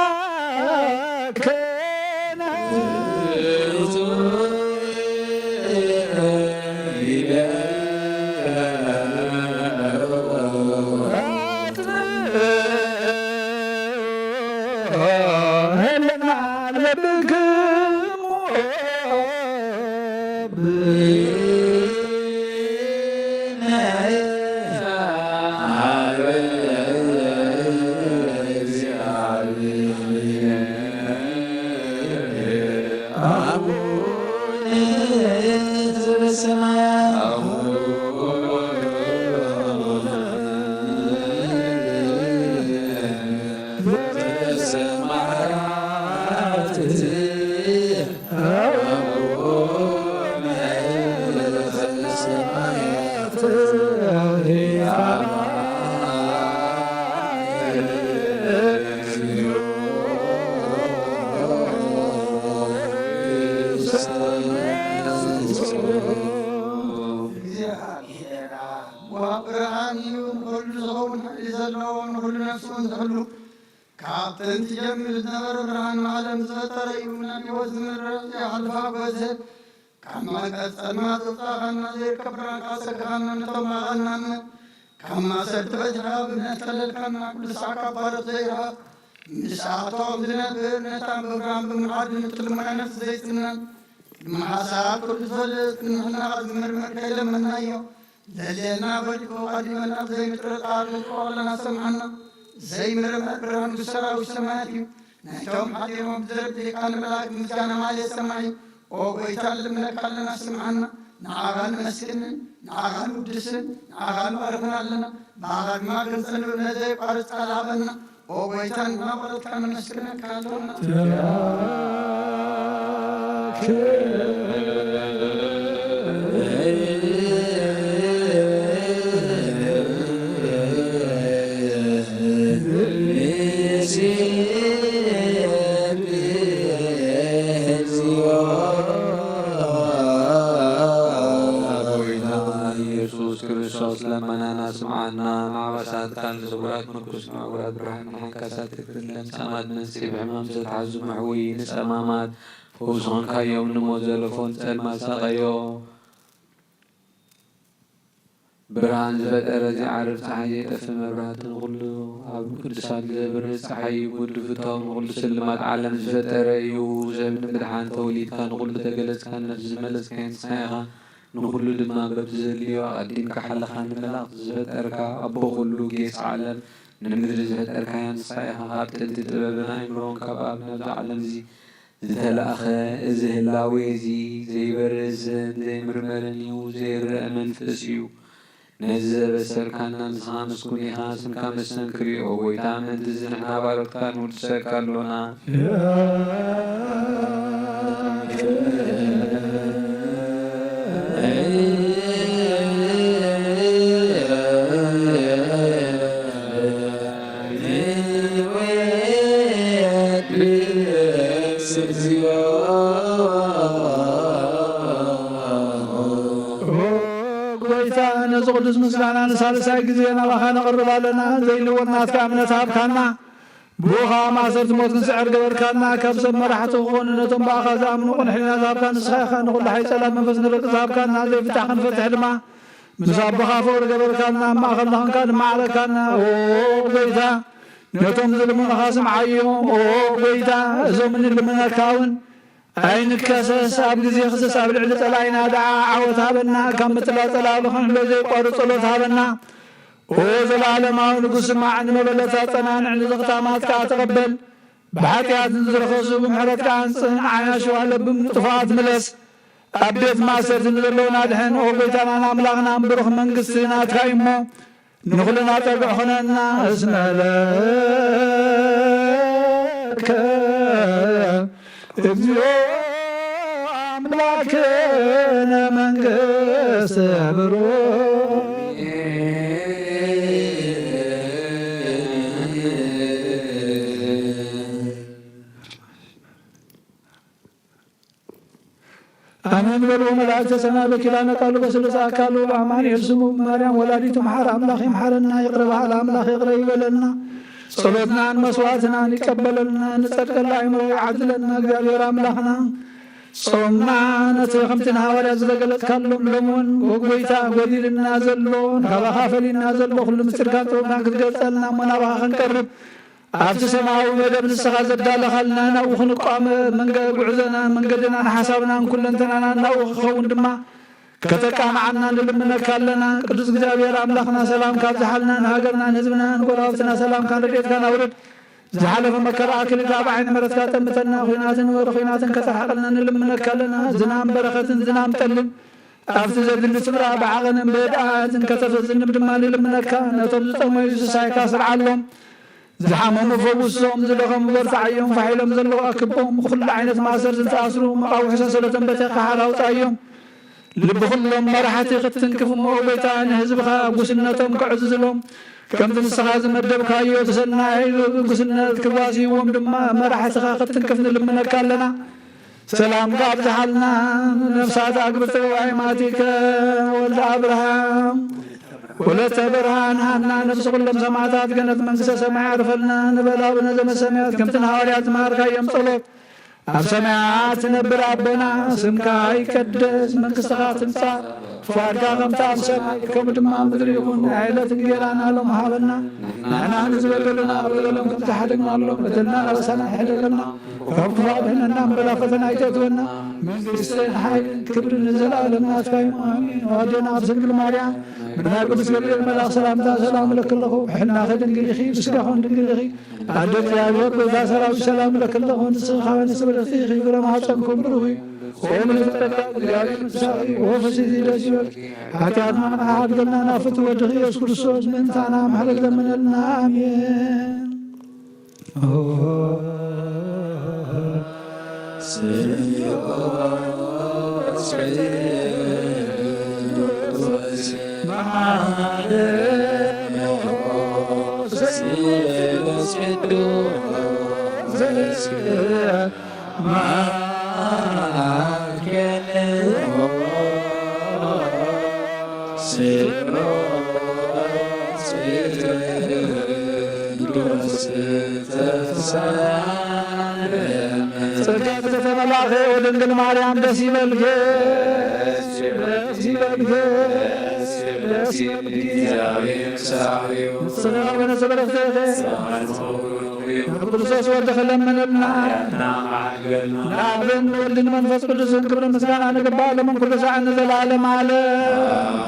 እግዚኣብሔር ኣብ ብርሃን እዩ፣ ንኹሉ ዝኸውን ሓይሊ ዘለዎ፣ ንኹሉ ነፍሱ እውን ዝሕሉ፣ ካብ ጥንቲ ጀሚሩ ዝነበረ፣ ብርሃን ዓለም ዝፈጠረ እዩ። ናብ ህይወት ዝመርሕ ዘይሓልፍ ኣቦ፣ ካብ መቐት ጸልማት ዘውጻእኻና፣ ዘይርከብ ብርሃን ኣሰግኻና፣ ነቶም ማቐናና ካብ ማእሰርቲ በዚሕኻ ብእምነት ከለልካና፣ ኩሉ ሳዕ ካብ ባሮት ዘይረሓቕ፣ ምስኣቶም ዝነብር፣ ነታ ብብርሃን ብምሓድን ትልማይ ነፍሲ ዘይጽነን፣ ቅድሚ ሓሳብ ኩሉ ዝፈልጥ፣ ቅድሚ ሕልናኻ ዝምርምር ከይለመናዮ፣ ዘድልየና በሊኹ ቀዲመና ብዘይምጥርጣር ንዝቆለና ሰምዓና። ዘይምርመር ብርሃን ሰራዊት ሰማያት እዩ። ናይቶም ሓጢኦም ብዘረብ ሊቃነ መላእክት ምስጋና ማህሌት ሰማይ። ኦ ጎይታ፣ ንልምነካ ኣለና፣ ስምዓና። ንዓኻ ንመስግንን ንዓኻ ንውድስን ንዓኻ ንባርኽን ኣለና። ብኣኻ ድማ ክንጸንብ ነዘይቋርጽ ቃል ሃበና። ኦ ጎይታ፣ ንማቆለትካ ነመስግነካ ኣሎና። ኢየሱስ ክርስቶስ ለመናና ስምዓና። ማዕበሳት ቃል ንስውራት ምርኩስ ምዕቡራት ብርሃን ንሓንካሳት ትክፍል ለምጻማት መንጽሂ ብሕማም ዝተሓዙ መሕውይ ንጸማማት ፈውሲ ኾንካዮም። ንሞት ዘለፎን ጸልማት ሳቀዮ። ብርሃን ዝፈጠረ ዘይዓርብ ጸሓይ፣ ዘይጠፍእ መብራህቲ ንኹሉ፣ ኣብ ቅዱሳን ዘብርህ ጸሓይ፣ ጉድ ፍታው ንኹሉ ስልማት ዓለም ዝፈጠረ እዩ። ሰብ ንምድሓን ተወሊድካ፣ ንኹሉ ተገለጽካ፣ ነፍሲ ዝመለስካዮ ንስኻ ኢኻ። ንኹሉ ድማ በብዘድልዮ ኣቐዲምካ ሓለኻ። ንመላእኽቲ ዝፈጠርካ ኣቦ ኩሉ ጌጽ ዓለም፣ ንምድሪ ዝፈጠርካያ ንስኻ ኢኻ። ካብ ጥንቲ ጥበብን ኣእምሮን ካብ ኣብ ናብዚ ዓለም እዚ ዝተላእኸ፣ እዚ ህላዌ እዚ ዘይበርስን ዘይምርመርን እዩ፣ ዘይረአ መንፈስ እዩ። ነዚ ዘበሰርካና ንስኻ ምስጉን ኢኻ፣ ስምካ መስተንክር እዩ። ኦ ጎይታ፣ ምእንቲ እዚ ንሕና ባሮትካ ንውድሰካ ኣሎና። ቅዱስ ምስጋና ንሳልሳይ ግዜ ናባኻ ነቕርብ ኣለና። ዘይልወጥ ናትካ እምነት ሃብካና። ብኡ ኸኣ ማእሰርቲ ሞት ክንስዕር ገበርካና። ካብ ሰብ መራሕቲ ክኾኑ ነቶም ብኣኻ ዝኣምኑ ቅኑዕ ሕሊና ዝሃብካ ንስኻ ኢኻ። ንኹሉ ሓይ ጸላም መንፈስ ንረቂ ዝሃብካና ዘይፍታሕ ክንፈትሕ ድማ ምስ ኣቦኻ ፍቕሪ ገበርካና። ኣብ ማእኸልና ኾንካ ድማ ዓረካና። ኦ ጎይታ፣ ነቶም ዝልምኑኻ ስምዓዮም። ኦ ጎይታ፣ እዞም እንልምነካ እውን ኣይንከሰስ። ኣብ ግዜ ክሰስ ኣብ ልዕሊ ጸላኢና ደኣ ዓወት ሃበና። ካብ ምጽላእ ጸላእሉ ክንሕሎ ዘይቋርጽ ጸሎት ሃበና። ኦ ዘለዓለማዊ ንጉስ፣ ስማዕ፣ ንመበለታት ጸናንዕ፣ ንዘኽታማት ከኣ ተቐበል። ብሓጢኣት ንዝረኸሱ ብምሕረትካ ኣንጽህን፣ ዓያሹ ኣለብም ንጥፉኣት ምለስ። ኣብ ቤት ማእሰርቲ ንዘለዉና ድሕን። ኦ ጎይታናን ኣምላኽናን፣ ብሩኽ መንግስቲ ናትካ እዩ እሞ፣ ንኹልና ጸግዒ ኹነና። እስመ ለከ እግዚኦ ኣምላክነ መንግስት ብሩክ። ኣሜን በሉ መላእክተ ሰማይ በኪላነ ቃሉ በስሉስ ኣካሉ ኣማኑኤል ስሙ ማርያም ወላዲቱ መሓር ኣምላኽ ይምሓረና። ይቕረ በሃል ኣምላኽ ይቕረ ይበለልና። ጸሎትናን መስዋዕትናን ይቀበለልና። ንጸድቀላ ኣእምሮ ይዓድለና እግዚኣብሔር ኣምላኽና። ጾምና ነቲ ከምቲ ንሃዋርያት ዝተገለጽካሎም ሎምውን ጎይታ ጎዲልና ዘሎ ናባኻ ፈሊና ዘሎ ኩሉ ምስጢርካን ጥበብካን ክትገልጸልና እሞ ናባኻ ክንቀርብ ኣብቲ ሰማያዊ መደብ ንስኻ ዘዳለኻልና ናብኡ ክንቋመ መንገ-፣ ጉዕዞና መንገድና ንሓሳብናን ኩለንተናና ናብኡ ክኸውን ድማ ከተቃምዓና ንልምነካ ኣለና። ቅዱስ እግዚኣብሔር ኣምላኽና ሰላምካ ኣብዝሓልና፣ ንሃገርና ንህዝብና ንጎረባብትና ሰላምካን ረድኤትካን ኣውርድ። ዝሓለፈ መከራ ኣክሊል ኣብ ዓይኒ ምሕረትካ ጠምተና፣ ኹናትን ወረ ኹናትን ከተርሕቐልና ንልምነካ ኣለና። ዝናም በረኸትን ዝናም ጠልን ኣብቲ ዘድሊ ስፍራ ብዓቐንን ብህድኣትን ከተፈዝንብ ድማ ንልምነካ። ነቶም ዝጠመዩ ስሳይካ ስርዓሎም፣ ዝሓመሙ ፈውሶም፣ ዝደኸሙ በርትዓዮም፣ ፋሕ ኢሎም ዘለዉ ኣክቦም፣ ብኹሉ ዓይነት ማእሰርቲ ዝተኣስሩ መቓውሒ ሰንሰለቶም በቲኽካ ሓራ ኣውፅኣዮም። ልቢ ኩሎም መራሕቲ ክትትንክፍ እሞ ጎይታ ንህዝብኻ ጉስነቶም ከዕዝዝሎም፣ ከምቲ ንስኻ ዝመደብካዮ እቲ ሰናይ ጉስነት ክዋስይዎም ድማ መራሕትኻ ክትትንክፍ ንልምነካ ኣለና። ሰላምካ ኣብዝሓልና። ነፍሳት ኣግብርተ ወኣይማቲከ ወልደ ኣብርሃም ወለተ ብርሃን ሃና ነፍሲ ኩሎም ሰማዕታት ገነት መንግስተ ሰማይ ኣዕርፈልና። ንበል ኣቡነ ዘመሰማያት ከምቲ ንሃዋርያት ዝመሃርካዮም ጸሎት ኣብ ሰማያት ትነብር ኣቦና፣ ስምካ ይቀደስ፣ መንግስትኻ ትምጻእ፣ ፍቓድካ ከምቲ ኣብ ሰማይ ከምኡ ድማ ኣብ ምድሪ ይኹን። ናይ ዕለት እንጌራና ሎም ሃበና። ንሕና ንዝበደሉና በደሎም ከም ዝሓደግናሎም በደልና ናበሳና ይሕደገልና። ካብ ክፉእ ኣድሕነና እምበር ኣብ ፈተና ኣይተእትወና። መንግስትን ሓይልን ክብርን ንዘለኣለም ናትካ እዩ። ኣሜን። ኣዴና ቅድስት ድንግል ማርያም ብናይ ቅዱስ ገብርኤል መልኣኽ ሰላምታ ሰላም እለኪ ኣለኹ። ብሕልናኺ ድንግል ኢኺ፣ ብስጋኹን ድንግል ኢኺ። ኣደ እግዚኣብሔር ጎይታ ሰራዊት ሰላም እለኪ ኣለኹ። ንስኺ ከበ ንስብርኽቲ ኢኺ፣ ፍረ ማህፀንኩም ብሩኽ እዩ። ኦም ንጸጋ እግዚኣብሔር ምሳኺ፣ ወፍስቲ ደስ ይበልኪ። ሓጢኣትና ሓድገልና ናብ ፍትወ ወድኺ ኢየሱስ ክርስቶስ ምእንታና ምሕረት ለምነልና። ኣሜን። ጸጋ ዝተመላእኸ ወድንግል ማርያም ደስ ይበልኪ፣ ደስ ይበልኪ፣ ደስ ይበልኪ። ንስኻ በነሰ በረኽተኸ ናብ ክርስቶስ ወድኺ ለምንልና። ንኣብን ንወልድን መንፈስ ቅዱስን ክብርን ምስጋና ንግባእ ሎምን ኩሉ ሰዓት ንዘለዓለም ዓለም።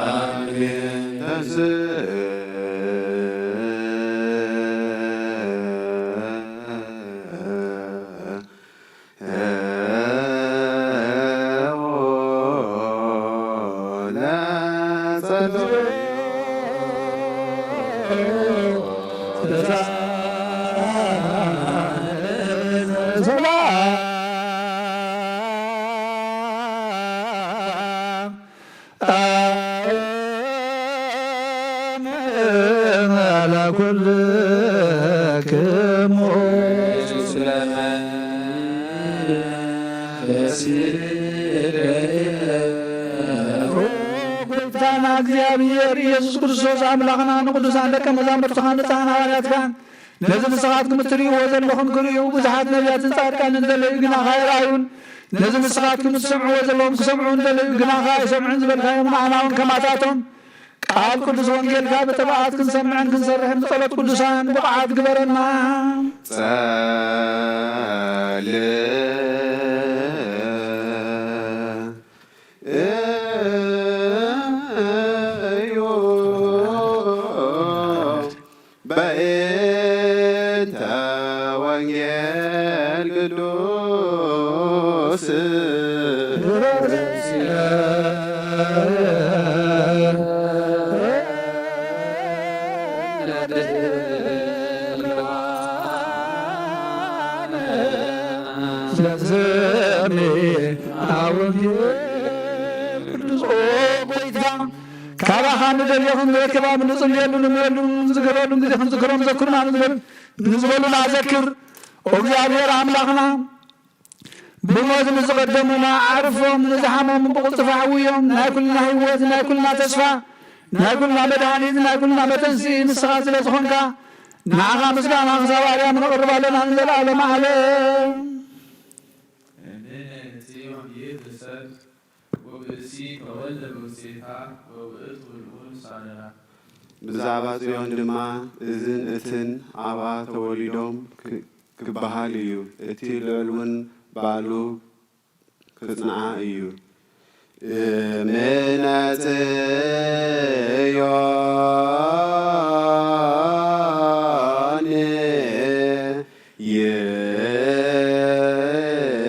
ጎይታና እግዚኣብሔር ኢየሱስ ክርስቶስ ኣምላኽና ንቅዱሳን ደቀ መዛሙርትኻ ንጽሓን ሃዋርያትካን ነዚ ንስኻትኩም እትርእይዎ ዘለኹም ክርእዩ ብዙሓት ነቢያትን ጻድቃንን ዘለዩ ግናኻ ኣይረኣዩን። ነዚ ንስኻትኩም እትሰምዕዎ ዘለኹም ክሰምዑ እንደለዩ ግናኻ ኣይሰምዑን ዝበልካዮም ንዓና እውን ከማታቶም ቃል ቅዱስ ወንጌልካ ብትብዓት ክንሰምዕን ክንሰርሕን ብጸሎት ቅዱሳን ብቕዓት ግበረና። ጸልእ እዩ በእንተ ወንጌል ቅዱስ ስለስሜ አወንጌል ቅዱስ ኦ ጎይታ ካባኻ ንደልዮ ክንረክብ ኣብ ንጽልየሉ ንምለሉ ዝገበሉ ግዜ ክንዝክሮም ዘክሩና ንዝበሉ ንዝበሉና ዘክር። ኦ እግዚኣብሔር ኣምላኽና ብሞት ንዝቐደሙና ኣዕርፎም፣ ንዝሓመሙ ብቕልጡፍ ኣሕውዮም። ናይ ኩልና ህይወት፣ ናይ ኩልና ተስፋ፣ ናይ ኩልና መድሃኒት፣ ናይ ኩልና መተንስኢ ንስኻ ስለ ዝኾንካ ንዓኻ ምስጋና ክሳብ ኣርያም ነቕርብ ኣለና ንዘለኣለመ ዓለም። እምነ ጽዮን ይትሰል ወብእሲ ተወልደ በውስቴታ ወውእቱ ልዑል ሳረራ። ብዛዕባ ጽዮን ድማ እዝን እትን ኣብኣ ተወሊዶም ክ-፣ ክበሃል እዩ። እቲ ልዑል እውን ባዕሉ ክጽንዓ እዩ። እምነ ጽዮን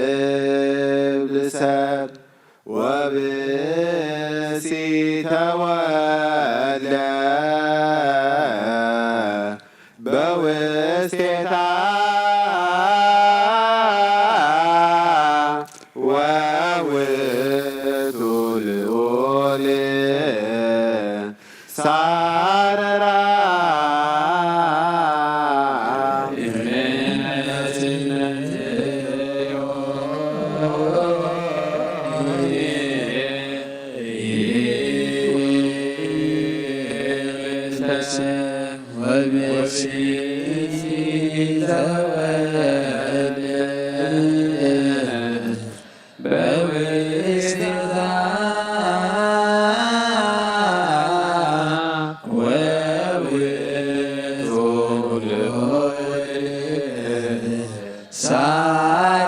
ይብል ሰብ ወብእሲ ተወልደ በውስቴታ ወውእቱ ልዑል ሳረራ። ሳረራ።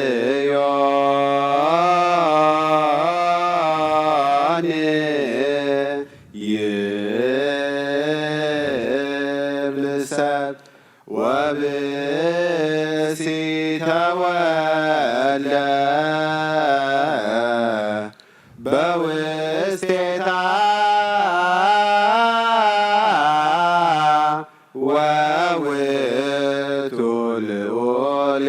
እምነ ጽዮን ይብል ሰብ ወብእሲ ተወልደ በውስቴታ ወውእቱ ልዑል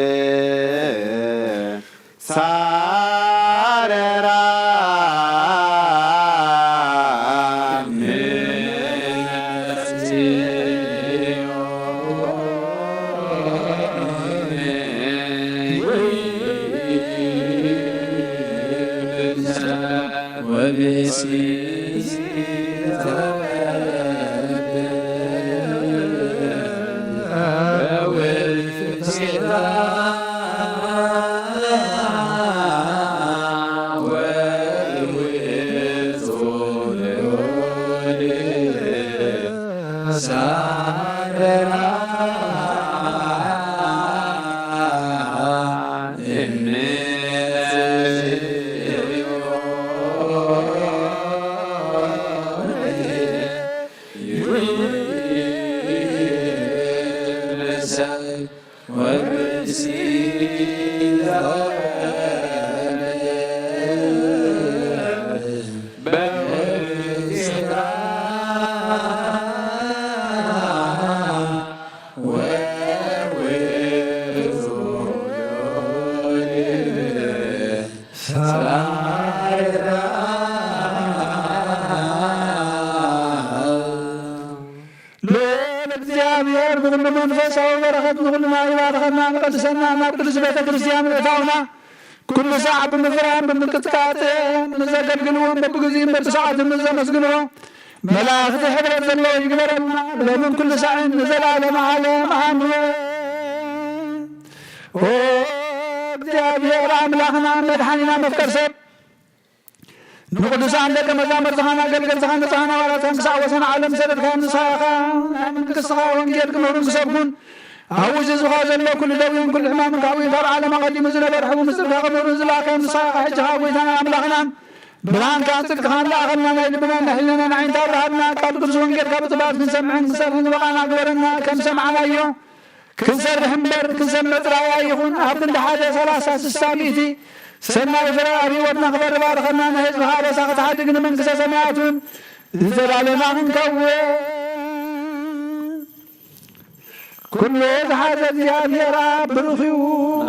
ሳረራ። ብኹሉ መንፈሳዊ በረኸት ንኹልና ይባርኸና፣ ንቀድሰና፣ ናብ ቅድስት ቤተ ክርስቲያን ምእታውና፣ ኩሉ ሳዕ ብምፍራን ብምቅጥቃጥ ንዘገልግልዎም በብግዚኡን በብሰዓቱን ንዘመስግንዎ መላእኽቲ ሕብረት ዘለዎ ይግበረልና፣ ሎምን ኩሉ ሳዕን ንዘለዓለመ ዓለም ኣሜን። ኦ እግዚኣብሔር ኣምላኽና መድሓኒና መፍቀር ሰብ፣ ንቅዱሳን ደቀ መዛሙርትኻን ኣገልገልትኻን ንጽሃን ሃዋርያትካን ክሳዕ ወሰን ዓለም ዝሰደድካዮም ንስኻ ኢኻ። ናይ መንግስትኻ ወንጌል ክምህሩን ክሰብኩን፣ ኣብ ውሽጢ ህዝብኻ ዘሎ ኩሉ ደዌን ኩሉ ሕማምን ክሓውዩን፣ ካብ ዓለም ኣቐዲሙ ዝነበረ ሕቡእ ምስጢርካ ክምህሩን ዝለኣኽካዮም ንስኻ ኢኻ። ሕጂ ኸኣ ጐይታናን ኣምላኽናን ብርሃንካን ጽድቅኻን ለኣኸልና፣ ናይ ልብናን ናይ ሕልናናን ኣዒንቲ ኣብርሃልና። ቃል ቅዱስ ወንጌልካ ብጽባሕ ክንሰምዕን ክንሰርሕን ዝበቓና ግበረና። ከም ሰማዕናዮ ክንሰርሕ እምበር ክንሰምዕ ጥራይ ኣይኹን። ኣብ ክንዲ ሓደ ሰላሳ ስሳ ሚእቲ ሰናይ ፍረ ኣብ ህይወትና ክፈሪ ባርኸና። ንህዝብኻ ኣበሳ ክትሓድግ ንመንግስተ ሰማያት እውን ንዘላለማ ክንከውን። ኩሉ ዝሓዘ እግዚኣብሔር ኣብ ብሩኽ እዩ።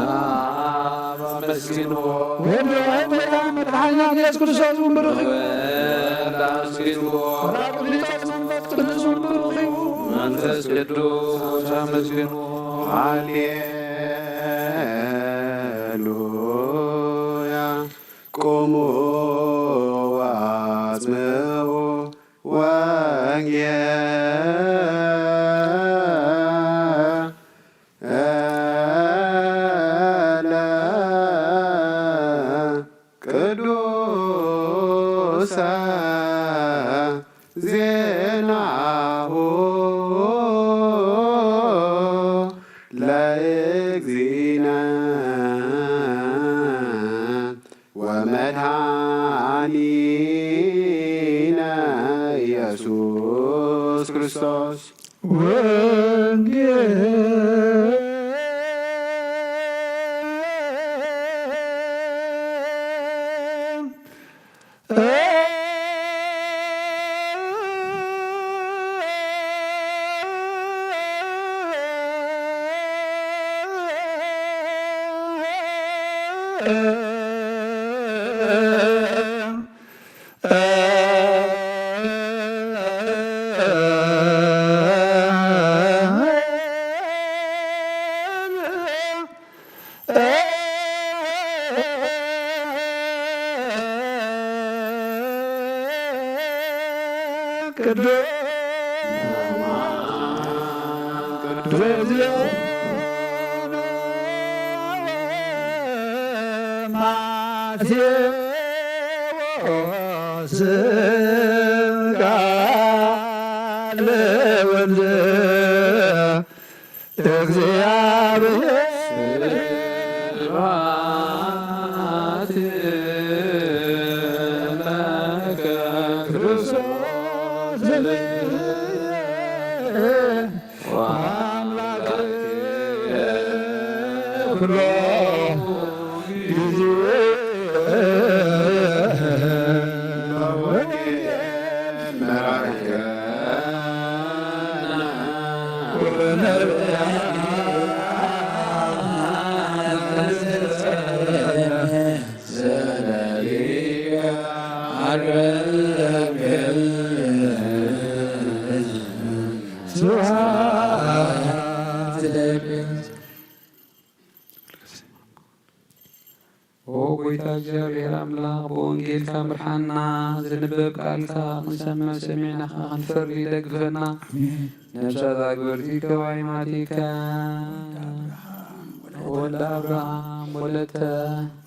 ኣብ ኣመስግንዎ። ወልድ ዋሕድ ጐይታ መድሓኒና ኢየሱስ ክርስቶስ እውን ብሩኽ እዩ። ወልድ ኣመስግንዎ። ራቅሊጦስ መንፈስ ቅዱስ እውን ብሩኽ እዩ። መንፈስ ቅዱስ ኣመስግንዎ። ሃሌሉያ። ቁሙ ወአጽምዑ ወንጌለ ቅዱሰ ዜናሁ ለእግዚእነ ወመድኃኒነ ኢየሱስ ክርስቶስ ወንጌል። ቅዱስ ማቴዎስ ቃለ ወልድ እግዚአብሔር ስብሐት ለከ ክርስቶስ ወአምላክ ኩሎ ጊዜ ኦ ጎይታ እግዚኣብሔር ኣምላኽ፣ ብወንጌልካ ምርሓና፣ ዝንበብ ቃልካ ክንሰምዕ፣ ሰሚዕና ኸዓ ክንፈሪ ደግፈና። ኣሜን። ነፍሳት ኣግበርቲ ከዋይማቲከ፣ ወልደ ኣብርሃም፣ ወለተ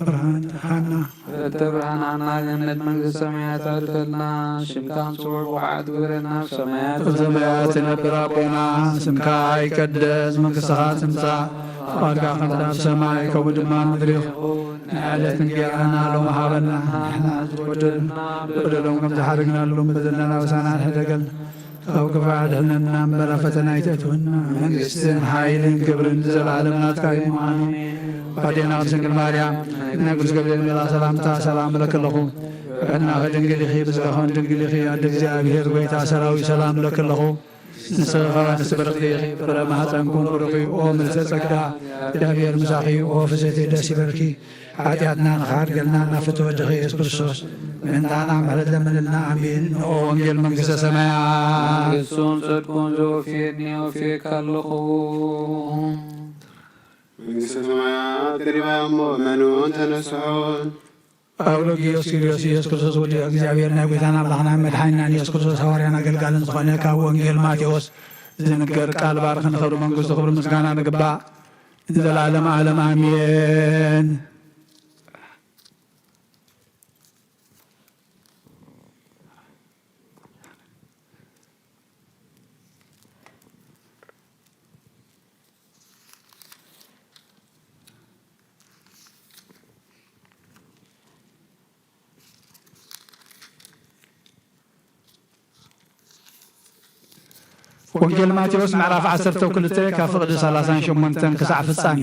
ብርሃን ሓና። ወለተ ብርሃን ሓና፣ ገነት መንግስተ ሰማያት ኣድፈልና። ሽምካ ንጽውዕ ብቑዓት ግበረና፣ ኣብ ሰማያት ሰማያት ትነብር ኣቦና፣ ስምካ ይቀደስ፣ መንግስትኻ ትምጻእ፣ ፍቓድካ ከምቲ ኣብ ሰማይ ከምኡ ድማ ምድሪ ይኹን። ናይ ዕለት እንጌራና ሎሚ ሃበና፣ ንሕና ዝበደሉና በደሎም ከም ዝሓረግናሎም በደልና ኣበሳና ኣይትሕደገልና፣ ካብ ክፉእ ኣድሕነና እምበር ኣብ ፈተና ኣይተእትወና። መንግስትን ሓይልን ክብርን ንዘለኣለም ናትካ እዩ። ኣሜን። ኣዴና ቅድስት ድንግል ማርያም፣ ናይ ቅዱስ ገብርኤል መልኣኽ ሰላምታ ሰላም እብለኪ ኣለኹ። ብሕልናኺ ድንግል ኢኺ፣ ብስጋኺ እውን ድንግል ኢኺ። ኣደ እግዚኣብሔር፣ ጎይታ ሰራዊት፣ ሰላም እብለኪ ኣለኹ። ንስኺ ኸኣ ንስብርኽቲ ኢኺ፣ ፍረ ማህፀንኩም ብሩኽ እዩ። ኦ ምልዕተ ጸጋ፣ እግዚኣብሔር ምሳኺ እዩ። ኦ ፍስሕቲ ደስ ይበልኪ፣ ሓጢኣትና ንኽሓድገልና ናብ ፍትወ ወድኺ ኢየሱስ ክርስቶስ ምእንታና ምሕረት ለምንልና። ኣሜን። ንኦ ወንጌል መንግስተ ሰማያት። መንግስቱን ጽድቁን ዘወፍየኒ ኣውፍየካ ኣለኹ። መንግስተ ሰማያት ቅሪባ እሞ እመኑን ተነስሑን። ኣውሎጊዮስ ኪርዮስ ኢየሱስ ክርስቶስ ወዲ እግዚኣብሔር ናይ ጐይታና ኣምላኽና መድሓኒናን ኢየሱስ ክርስቶስ ሃዋርያን ኣገልጋልን ዝኾነ ካብ ወንጌል ማቴዎስ ዝንገር ቃል ባርኽ ንኽብሪ መንግስቱ ክብሪ ምስጋና ንግባእ ንዘለዓለም ዓለም ኣሜን። ወንጌል ማቴዎስ ምዕራፍ ዓሰርተ ክልተ ካብ ፍቕዲ ሰላሳን ሸሞንተን ክሳዕ ፍጻሜ።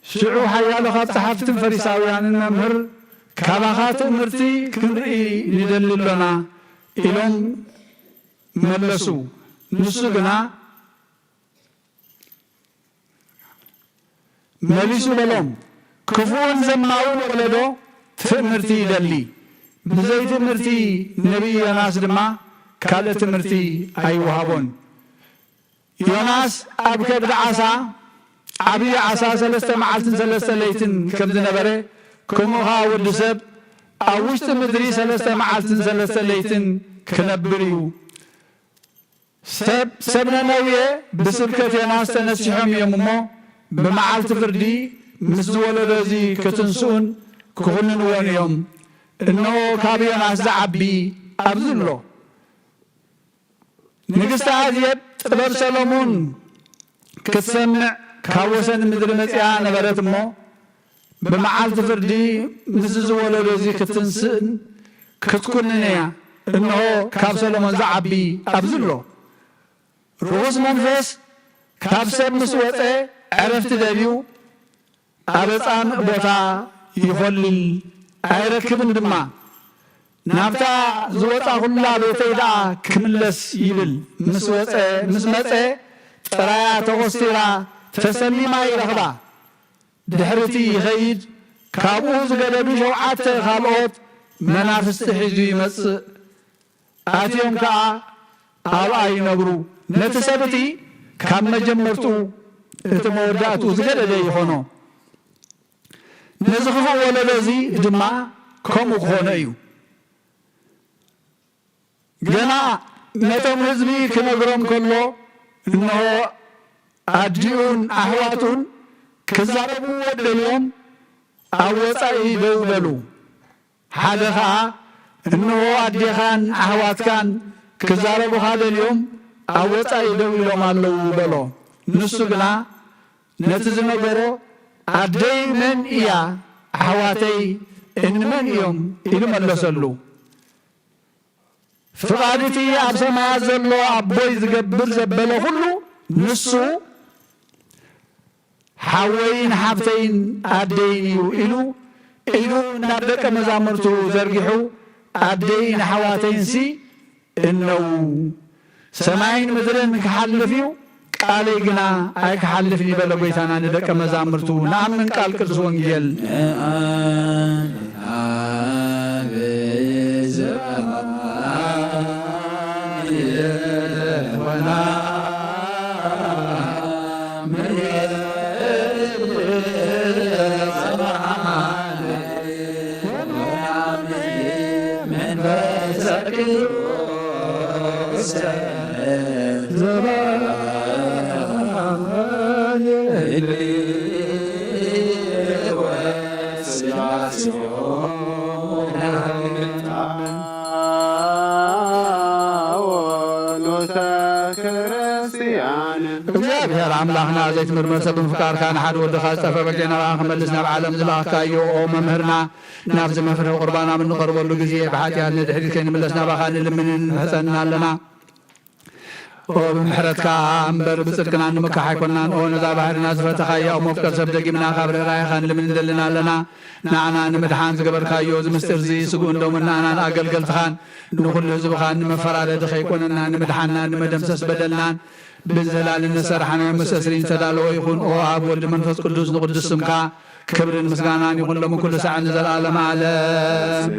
ሽዑ ሓያሎ ካብ ጸሓፍትን ፈሪሳውያንን፣ "መምህር፣ ካባኻ ትእምርቲ ክንርኢ ንደሊ ኣሎና" ኢሎም መለሱ። ንሱ ግና መሊሱ በሎም፣ "ክፉእን ዘማውን ወለዶ ትእምርቲ ይደሊ። ብዘይ ትእምርቲ ነቢይ ዮናስ ድማ ካልእ ትእምርቲ ኣይወሃቦን። ዮናስ ኣብ ከብዲ ዓሳ፣ ዓብዪ ዓሳ ሰለስተ መዓልትን ሰለስተ ለይትን ከም ዝነበረ፣ ከምኡ ኸኣ ወዲ ሰብ ኣብ ውሽጢ ምድሪ ሰለስተ መዓልትን ሰለስተ ለይትን ክነብር እዩ። ሰብ፣ ሰብ ነነዌ ብስብከት ዮናስ ተነሲሖም እዮም እሞ፣ ብመዓልቲ ፍርዲ ምስ ዝወለዶ እዚ ክትንስኡን ክኹንንዎን እዮም። እንሆ፣ ካብ ዮናስ ዝዓቢ ኣብዚ ኣሎ። ንግስቲ ኣዜብ ጥበብ ሰሎሞን ክትሰምዕ ካብ ወሰን ምድሪ መጺኣ ነበረት እሞ፣ ብመዓልቲ ፍርዲ ምስዚ ዝወለዶ እዚ ክትንስእን ክትኩንን እያ። እንሆ፣ ካብ ሰሎሞን ዝዓቢ ኣብዚ ኣሎ። ርኹስ መንፈስ ካብ ሰብ ምስ ወጸ፣ ዕረፍቲ ደልዩ ኣብ ጻምእ ቦታ ይኾልል፣ ኣይረክብን ድማ። ናብታ ዝወጻኹላ ቤተይ ደኣ ክምለስ ይብል። ምስ ወጸ፣ ምስ መጸ፣ ጥራያ ተኾስቲራ ተሰሊማ ይረኽባ። ድሕርቲ ይኸይድ፣ ካብኡ ዝገደዱ ሸውዓተ ካልኦት መናፍስቲ ሒዙ ይመጽእ። ኣትዮም ከኣ ኣብኣ ይነብሩ። ነቲ ሰብ እቲ ካብ መጀመርትኡ እቲ መወዳእትኡ ዝገደደ ይኾኖ። ነዚ ክፉእ ወለዶ እዚ ድማ ከምኡ ክኾኖ እዩ። ገና ነቶም ህዝቢ ክነግሮም ከሎ፣ እንሆ ኣዲኡን ኣሕዋቱን ክዛረብዎ ደልዮም ኣብ ወጻኢ ደው በሉ። ሓደ ኸኣ፣ "እንሆ ኣዴኻን ኣሕዋትካን ክዛረቡኻ ደልዮም ኣብ ወጻኢ ደው ኢሎም ኣለዉ" በሎ። ንሱ ግና ነቲ ዝነገሮ፣ "ኣደይ መን እያ? ኣሕዋተይ እንመን እዮም?" ኢሉ መለሰሉ። ፍቓድ እቲ ኣብ ሰማያት ዘሎ ኣቦይ ዝገብር ዘበለ ኩሉ ንሱ ሓወይን ሓብተይን ኣደይን እዩ ኢሉ ኢዱ ናብ ደቀ መዛሙርቱ ዘርጊሑ፣ ኣደይን ኣሕዋተይንሲ እነዉ፣ ሰማይን ምድርን ክሓልፍ እዩ፣ ቃለይ ግና ኣይክሓልፍን እዩ በለ ጐይታና ንደቀ መዛሙርቱ። ንኣምን ቃል ቅዱስ ወንጌል። እግዚኣብሔር ኣምላኽና ዘይትምርመር ሰብ ብምፍቃርካ ንሓደ ወድኻ ዝጠፍአ በጊዕ ናባኻ ክመልስ ናብ ዓለም ዝለኣኽካዮ ኦ መምህርና ናብዚ መፍርሒ ቁርባን ኣብ እንቐርበሉ ግዜ ብሓጢኣት ንድሕሪት ከይንምለስ ናባኻ ንልምንን ንምሕጸንን ኣለና። ኦ ብምሕረትካ እምበር ብጽድቅና ንምካሕ ኣይኮንናን። ኦ ነዛ ባህርና ዝፈተኻያ እሞ ፍቅር ሰብ ደጊምና ካብ ርህራሄኻ ንልምን እንደልን ኣለና። ንዓና ንምድሓን ዝገበርካዮ እዚ ምስጢር እዚ ስግኡን ደሙን ንኣናን ኣገልገልትኻን ንኹሉ ህዝብኻን ንመፈራረዲ ከይኮነና ንምድሓንና ንመደምሰስ በደልናን ብዘላሊ ንሰርሓናዮ መስተስሪን ዝተዳለወ ይኹን። ኦ ኣብ ወልድ መንፈስ ቅዱስ ንቅዱስ ስምካ ክብርን ምስጋናን ይኹን ሎሚ ኩሉ ሳዕ ንዘለዓለም ዓለም።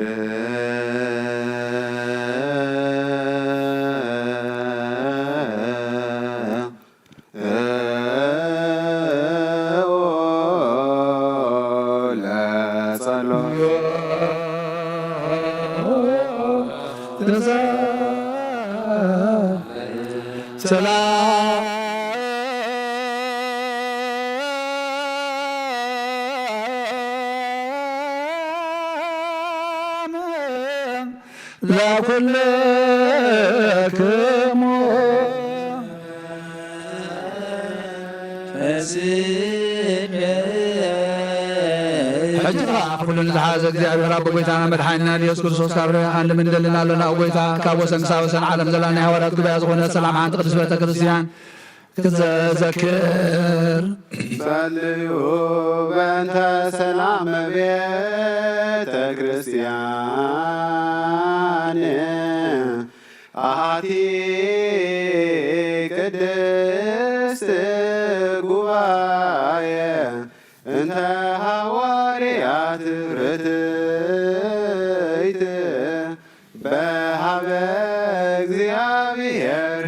ሰላም ለኩልክሙ። ሕጂ ኸዓ ኩሉ ንዝሓዘ እግዚኣብሔር ኣቦ ጎይታና መድሓኒና ኢየሱስ ክርስቶስ ካብ ርህራሄኻ ንልምን እንደልን ኣለና። ኦ ጎይታ፣ ካብ ወሰን ክሳብ ወሰን ዓለም ዘላ ናይ ሃዋርያት ጉባኤ ዝኾነት ሰላም ሓንቲ ቅድስት ቤተ ክርስቲያን ክትዘክር። ጸልዩ በእንተ ሰላም ቤተ ክርስቲያን ኣሃቲ ቅድስት ጉባኤ እንተ ሃዋርያት ርትዕት በሃበ እግዚኣብሔር።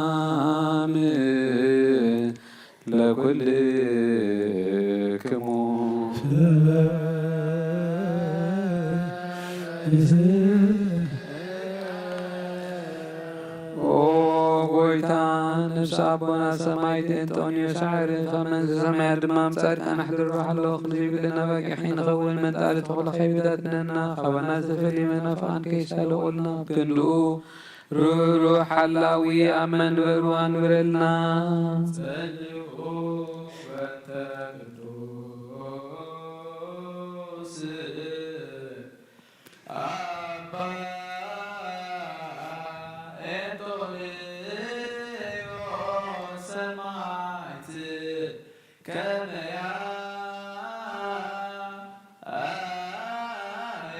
ሰላም ለኩልክሙ። ኦ ጎይታ፣ ነፍሲ ኣቦና ሰማዕት እንጦንዮስ ዓሪ፣ ከም መንዚ ሰማያት ድማ ምስ ጻድቃን ኣሕድሮ። ሓለዎ ክንዘይብልና ባጊዕ ከይንኸውን፣ መንጣሊ ተኹላ ከይበታትነና፣ ካባና ዝተፈልዩ መናፍቓን ከይሳለቑልና፣ ብክንድኡ ርህሩህ ሓላዊ ኣብ መንበሩ ኣንብረልና። ጸልዩ በእንተ ቅዱስ ኣባ ኤንጦንዮስ ሰማዕት ከመያ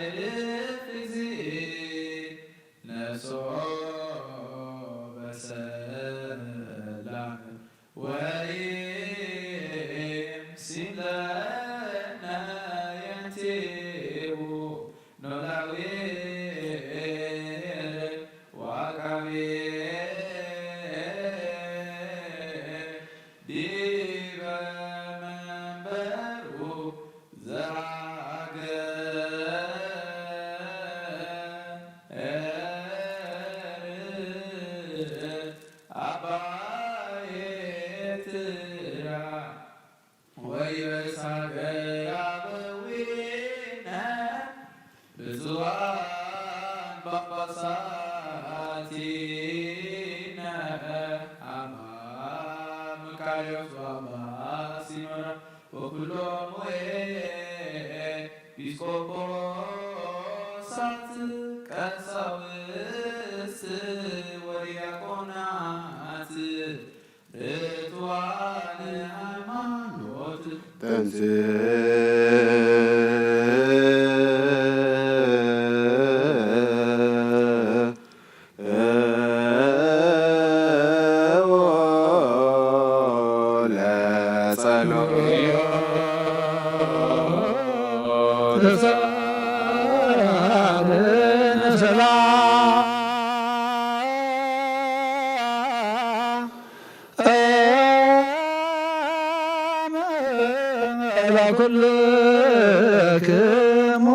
እልፍ ጊዜ ነስኦ በሰላም ወይም ሲለነ የንቴው ኖላዊ ዋቃቤ ዲበ መንበሩ ዘአገር አባይ ኤርትራ ወይበሳገር አበዊነ ብፁዓን ጳጳሳቲነ አባ መቃርዮስ ወአባ ሲኖዳ ወኩሎሙ ኤጲስቆጶሳት ቀሳውስት ወዲያቆናት ርቱዓነ ሃይማኖት ተንሥእ ለጸሎት ተሳለነ ሰላም ለኩልክሙ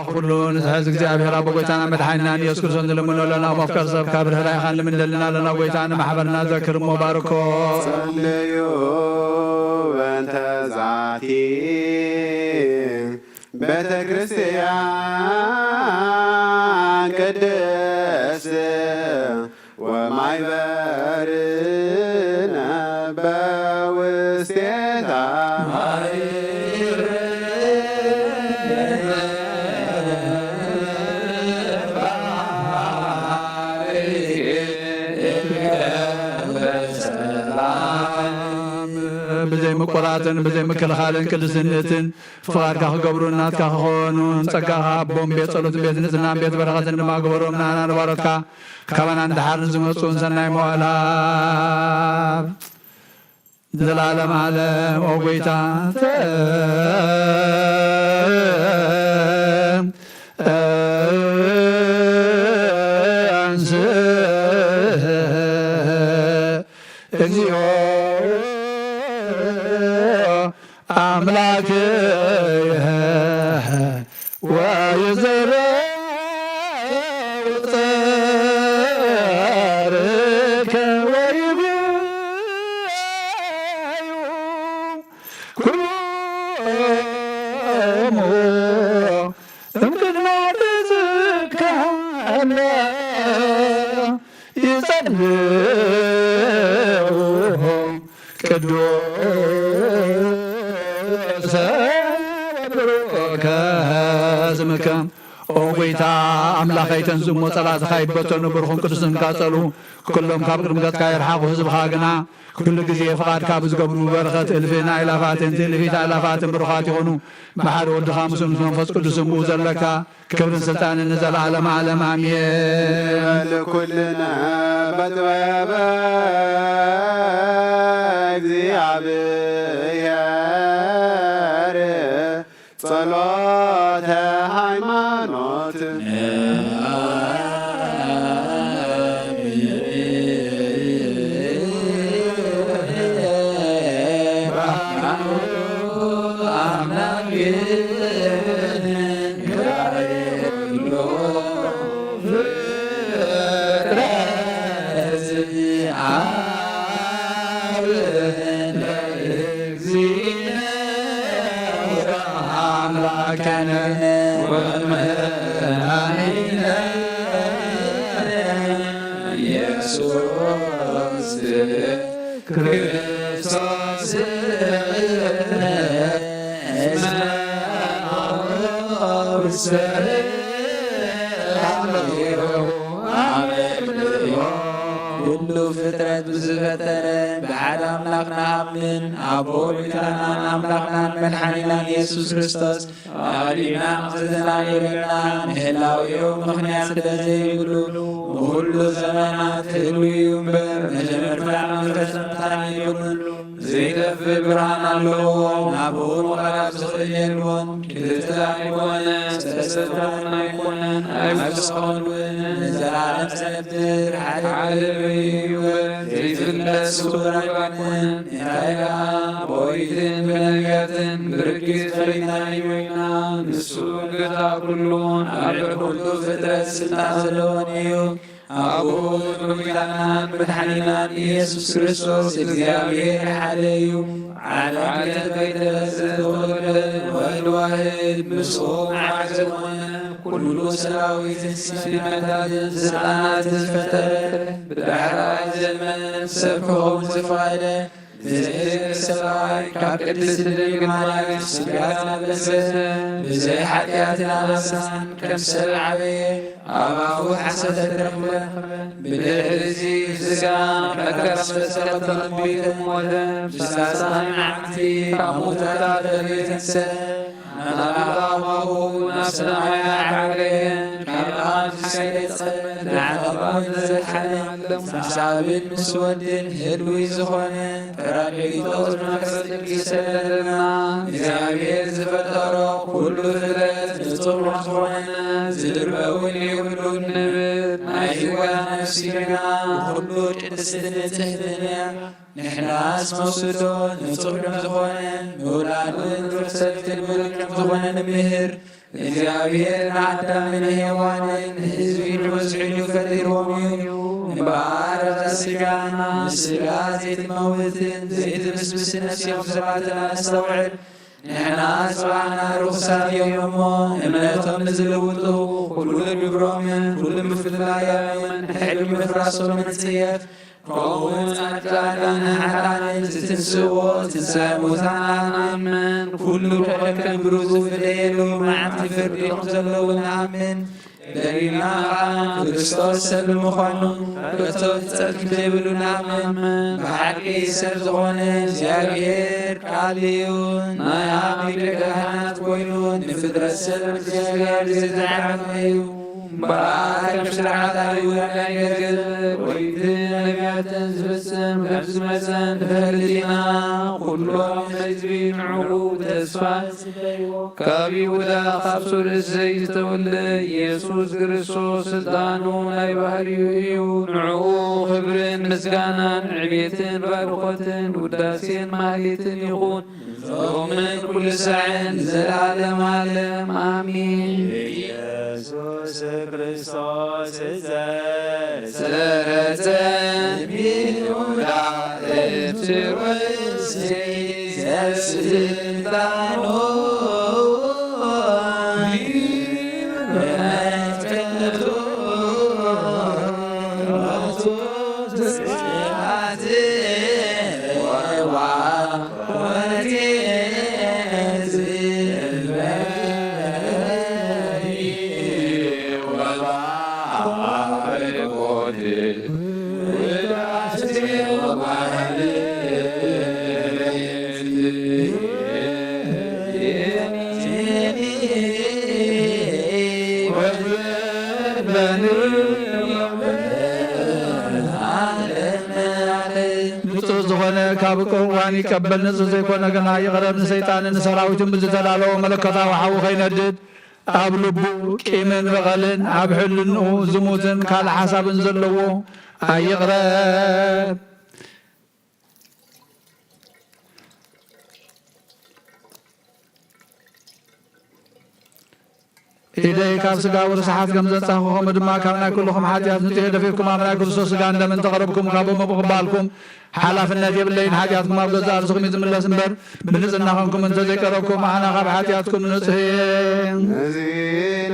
ኩሉ ንትሕዝ እግዚኣብሔር ኣቦ ጎይታና መድሓኒናን ኢየሱስ ክርስቶስ ንልምኖ ኣለና። መፍቀር ሰብ ካብ ርህራይኻን ልምንደልና ኣለና። ጎይታ ንማሕበርና ዘክር እሞ ባርኮ። ጸልዩ በእንተ ዛቲ ቤተ ክርስቲያን ቅድስት ወማይበርነ በውስቴታ። ብዘይ ምቁራጽን ብዘይ ምክልኻልን ቅድስነትን ፍቓድካ ክገብሩ ናትካ ክኾኑ ጸጋኻ ኣቦም ቤት ጸሎትን ቤት ንጽህናን ቤት በረኸትን ድማ ግበሮም። ንኣና ንባሮትካ ካባና ንድሓር ንዝመጹን ሰናይ መዋእላ ዘላለም ዓለም ኦ ጎይታ ተ-፣ አንስእ እግዚኦ አምላክ ወይዘረው ጸርከ ወይጉዩ ኩሎሙ እምቅድመ ገጽከ ይጸልዉ ቅዱሰ ወብሩከ ስምከ። ኦ ጎይታ ኣምላኸይ፣ ተንዝሞ ጸላእትኻ ይበተኑ፣ ብሩኽን ቅዱስን ስምካ ጸልዉ። ኩሎም ካብ ቅድሚ ገጽካ ይርሓቑ፣ ህዝብኻ ግና ኩሉ ግዜ ፍቓድካ ብዝገብሩ በረኸት እልፍን ኣእላፋትን ትእልፊት ኣእላፋትን ብሩኻት ይኹኑ። ብሓደ ወድኻ ምስኡ ምስ መንፈስ ቅዱስን ብኡ ዘለካ ክብርን ስልጣንን ንዘለዓለመ ዓለም ኣሜን። በል ኩልነ በጥበበ እግዚኣብሔር ጸሎተ ሃይማኖት። አምላከነ ወመድኃኒነ ኢየሱስ ክርስቶስ እስመ አብሰረ አምላኬሁ አመክንዮ። ኩሉ ፍጥረት ብዝፈጠረ ብሓደ ኣምላኽ ንኣምን፣ ኣቦ ጎይታናን ኣምላኽናን መድሓኒናን ኢየሱስ ክርስቶስ ኣቐዲምና ንኽትላልየና ምህላውዮ ምኽንያት ስለ ዘይብሉ፣ ብኹሉ ዘመናት ህልው እዩ እምበር፣ መጀመርታን መፈጸምታን የብሉን። ዘይጠፍእ ብርሃን ኣለዎ፣ ናብኡ ምቕራብ ዝኽእል የልቦን። ክልተ ኣይኮነን፣ ሰለስተ እውን ኣይኮነን፣ ኣይወሰኸሉን። ንዘለዓለም ዝነብር ሓደ ሓደ እዩ እምበር፣ ዘይፍለጥ ስውር ኣይኮነን። እንታይ ደኣ ብኦሪትን ብነቢያትን ብርግጽ ፈሊጥናዮ ኢና። ንሱ ጌታ ኩሉን ኣብ ልዕሊ ኩሉ ፍጥረት ስልጣን ዘለዎን እዩ። ኣብኡ ጎይታናን መድሓኒናን ኢየሱስ ክርስቶስ እግዚኣብሔር ሓደ እዩ። ዓለም ከይተፈጥረ ዝተወልደ ወልድ ዋሕድ ምስኡ ማዕረ ዝኾነ ኩሉ ሰራዊትን ሲስተማትን ስልጣናትን ዝፈጠረ ብዳሕራይ ዘመን ሰብ ክኸውን ዝፈቐደ ብዘይ ሰብኣይ ካብ ቅድስት ድንግል ማርያም ስጋ ዝለበሰ ብዘይ ሓጢኣትን ኣበሳን ከም ሰብ ዓበየ። ኣብ ኣፉ ሓሰት ኣይተረኽበን። ብድሕሪ እዚ ስጋ መከራ ዝተቐበለ ሞይተ ሞተ። ብሳልሳይ መዓልቲ ካብ ሙታን ተለይዩ ተንስአ። ናብ ኣባኡ ናብ ሰማይ ዓረገ። ካብ ኣብ ዝሰለጸ ንዓለማት ዘድሓነ ምስ ኣብን ምስ ወድን ህልዊ ዝኾነ ጳራቅሊጦስ መንፈስ ቅዱስ ይሰደደልና። እግዚኣብሔር ዝፈጠሮ ኩሉ ፍጥረት ንጹር ዝኾነ ዝድርበ እውን የብሉን ንብል። ህይወት ነፍሲ ግና ብኹሉ ቅድስትን ንጽሕትን እያ። ንሕናስ መውስዶ ንጹሕ ከም ዝኾነ፣ ምውላዱ ንሩር ሰብ ትልምድ ከም ዝኾነ ንምህር። እግዚኣብሔር ንኣዳምን ንሄዋንን ንህዝቢ ንብዝሒ ኢሉ ፈጢርዎም እዩ። እምበኣር እዛ ስጋ ምስ ስጋ ዘይትመውትን ዘይትብስብስን ነፍሲ ወከፍ ሰባትና ነስተውዕል። ንሕና ጽባሕና ርኹሳት እዮም እሞ፣ እምነቶም ንዝልውጡ፣ ኩሉ ግብሮምን ኩሉ ምፍላዮምን ንሕጊ ምፍራሶምን ንጽየፍ። ከምኡውን ጻድቃንን ሓጥኣንን ዝትንስእዎ ትንሳኤ ሙታን ኣምን። ኩሉ ከከም ግብሩ ዝፍለየሉ መዓልቲ ፍርዲ ከም ዘለዉ ንኣምን። ደጊምና ኸዓ ክርስቶስ ሰብ ብምዃኑ ከቶ ሕጸት ከም ዘይብሉ ንኣምን። ብሓቂ ሰብ ዝኾነ እግዚኣብሔር ቃል እዩ። ናይ ኣብ ሊቀ ካህናት ኮይኑ ንፍጥረት ሰብ እግዚኣብሔር ዝተዓለመ እዩ። እምበኣር ከም ስርዓት ኣይሁድ ኣይገርግር ወይትን ነቢያትን ዝፍጽም ከም ዝመጸ ንፈልጥ ኢና። ኩሎም ህዝቢ ንዕኡ ብተስፋ ካብ ይሁዳ ካብ ሱር እሴይ ዝተወልደ ኢየሱስ ክርስቶስ ስልጣኑ ናይ ባህሪኡ እዩ። ንዕኡ ክብርን ምስጋናን ዕቤትን ባርኾትን ውዳሴን ማህሌትን ይኹን ሎምን ኩሉ ሳዕን ንዘለዓለም ዓለም ኣሜን። ኢየሱስ ክርስቶስ ዘሰረጸ ይሁዳ እቲ ርእሲ ዘስልጣኑ ንጹህ ዝኾነ ካብ ቅዋን ይቀበል፣ ንጹህ ዘይኮነ ግና ይቕረብ። ንሰይጣንን ንሰራዊቱን ብዝተዳለወ መለኮታዊ ሓዊ ከይነድድ፣ ኣብ ልቡ ቂምን በቐልን፣ ኣብ ሕልንኡ ዝሙትን ካልእ ሓሳብን ዘለዎ ኣይቕረብ። ኢደይ ካብ ስጋዊ ርስሓት ከም ዘንጻኹ፣ ከምኡ ድማ ካብ ናይ ኩልኹም ሓጢኣት ንጹሕ እየ። ደፊርኩም ኣብ ናይ ክርስቶስ ስጋን ደምን ተቐረብኩም፣ ካብኡ ምቕባልኩም ሓላፍነት የብለይን። ሓጢኣትኩም ኣብ ገዛእ ርእስኹም እዩ ዝምለስ እምበር፣ ብንጽህና ኾንኩም እንተ ዘይቀረብኩም፣ ኣነ ካብ ሓጢኣትኩም ንጹሕ እየ። ነዚ